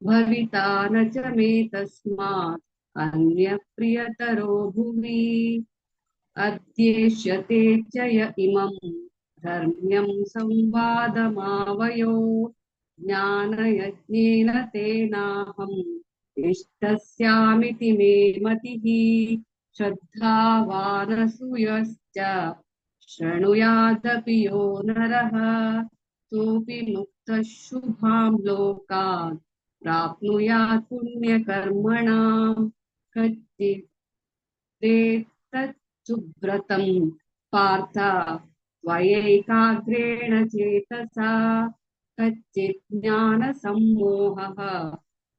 भविता न च मे तस्मात् अन्यः प्रियतरो भुवि। अद्येष्यते च य इमं धर्म्यं संवादमावयो ज्ञानयज्ञेन तेनाहम् इष्टस्यामिति मे मतिः। श्रद्धावानसूयश्च शृणुयादपि यो नरः सोऽपि मुक्तः शुभां लोकान् प्राप्नुयात् पुण्यकर्मणां। कच्चिदेतच्छुब्रतं पार्थ त्वयैकाग्रेण चेतसा कच्चित् ज्ञानसम्मोहः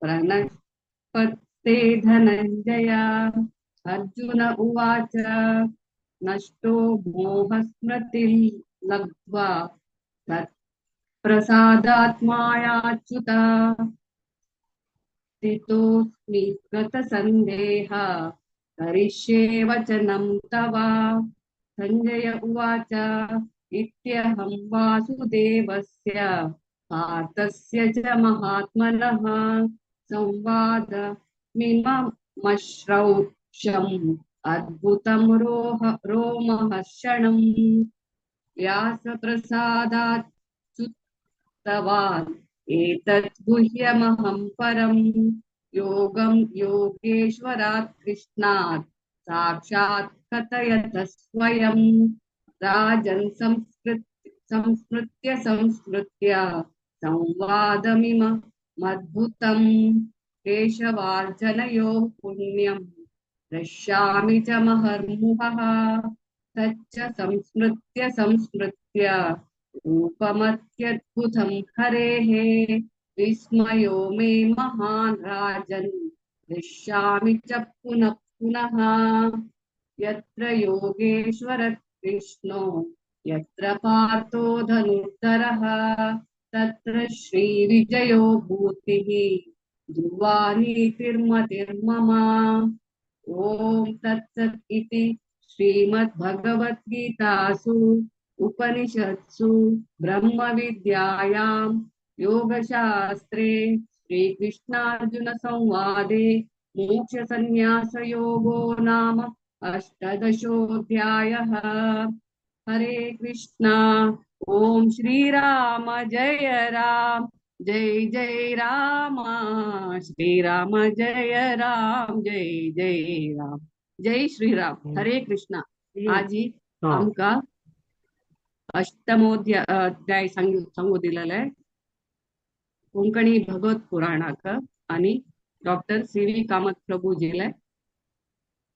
प्रणश्पत्ते धनञ्जय। अर्जुन उवाच नष्टो मोहस्मृतिं लब्ध्वा तत्प्रसादात्मायाच्युता स्थितोऽस्मि गतसन्देहः करिष्ये वचनं तव। सञ्जय उवाच इत्यहं वासुदेवस्य पार्थस्य च महात्मनः संवादमिममश्रौषम् अद्भुतं रोमहर्षणम्। व्यासप्रसादाच्युतवान् एतत् गुह्यमहं परं योगं योगेश्वरात् कृष्णात् साक्षात् कथयत स्वयं। राजन् संस्मृत्य संस्मृत्य संवादमिममद्भुतं केशवार्जनयोः पुण्यं द्रक्ष्यामि च महर्मुहः। तच्च संस्मृत्य संस्मृत्य रूपमत्यद्भुतं हरेः विस्मयो मे महान् राजन् दृश्यामि च पुनः पुनः। यत्र योगेश्वर कृष्णो यत्र पार्थो धनुर्धरः तत्र श्रीविजयो भूतिः ध्रुवा नीतिर्मतिर्मम। ॐ तत्सत् इति श्रीमद्भगवद्गीतासु उपनिषत्सु ब्रह्मविद्यायां योगशास्त्रे श्रीकृष्णार्जुन संवादे मोक्षसंन्यासयोगो नाम अष्टादशोऽध्यायः। हरे कृष्णा। ओम श्री राम जय राम जय जय राम श्री राम जय राम जय जय राम जय श्री राम। हरे कृष्णा। आजी आमकां अष्टमोध्याय सांगू दिलेले कोंकणी भगवत पुराणाक आणि डॉक्टर सी व्ही कामत प्रभुजीले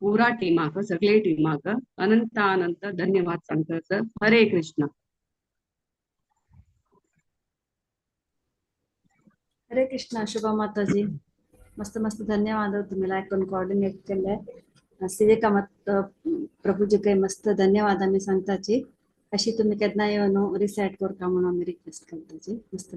पुरा टीमाक सगळे टीमाक अनंत अनंत धन्यवाद सांगता सर। हरे कृष्णा। हरे कृष्णा। शुभा माताजी मस्त मस्त धन्यवाद तुम्ही ऐकून कोऑर्डिनेट केले। सी व्ही कामत प्रभुजी मस्त धन्यवाद आम्ही सांगताची। अशी तुम्ही केन्ना येवन रिसेट करता म्हणून आमी रिक्वेस्ट करताची। मस्त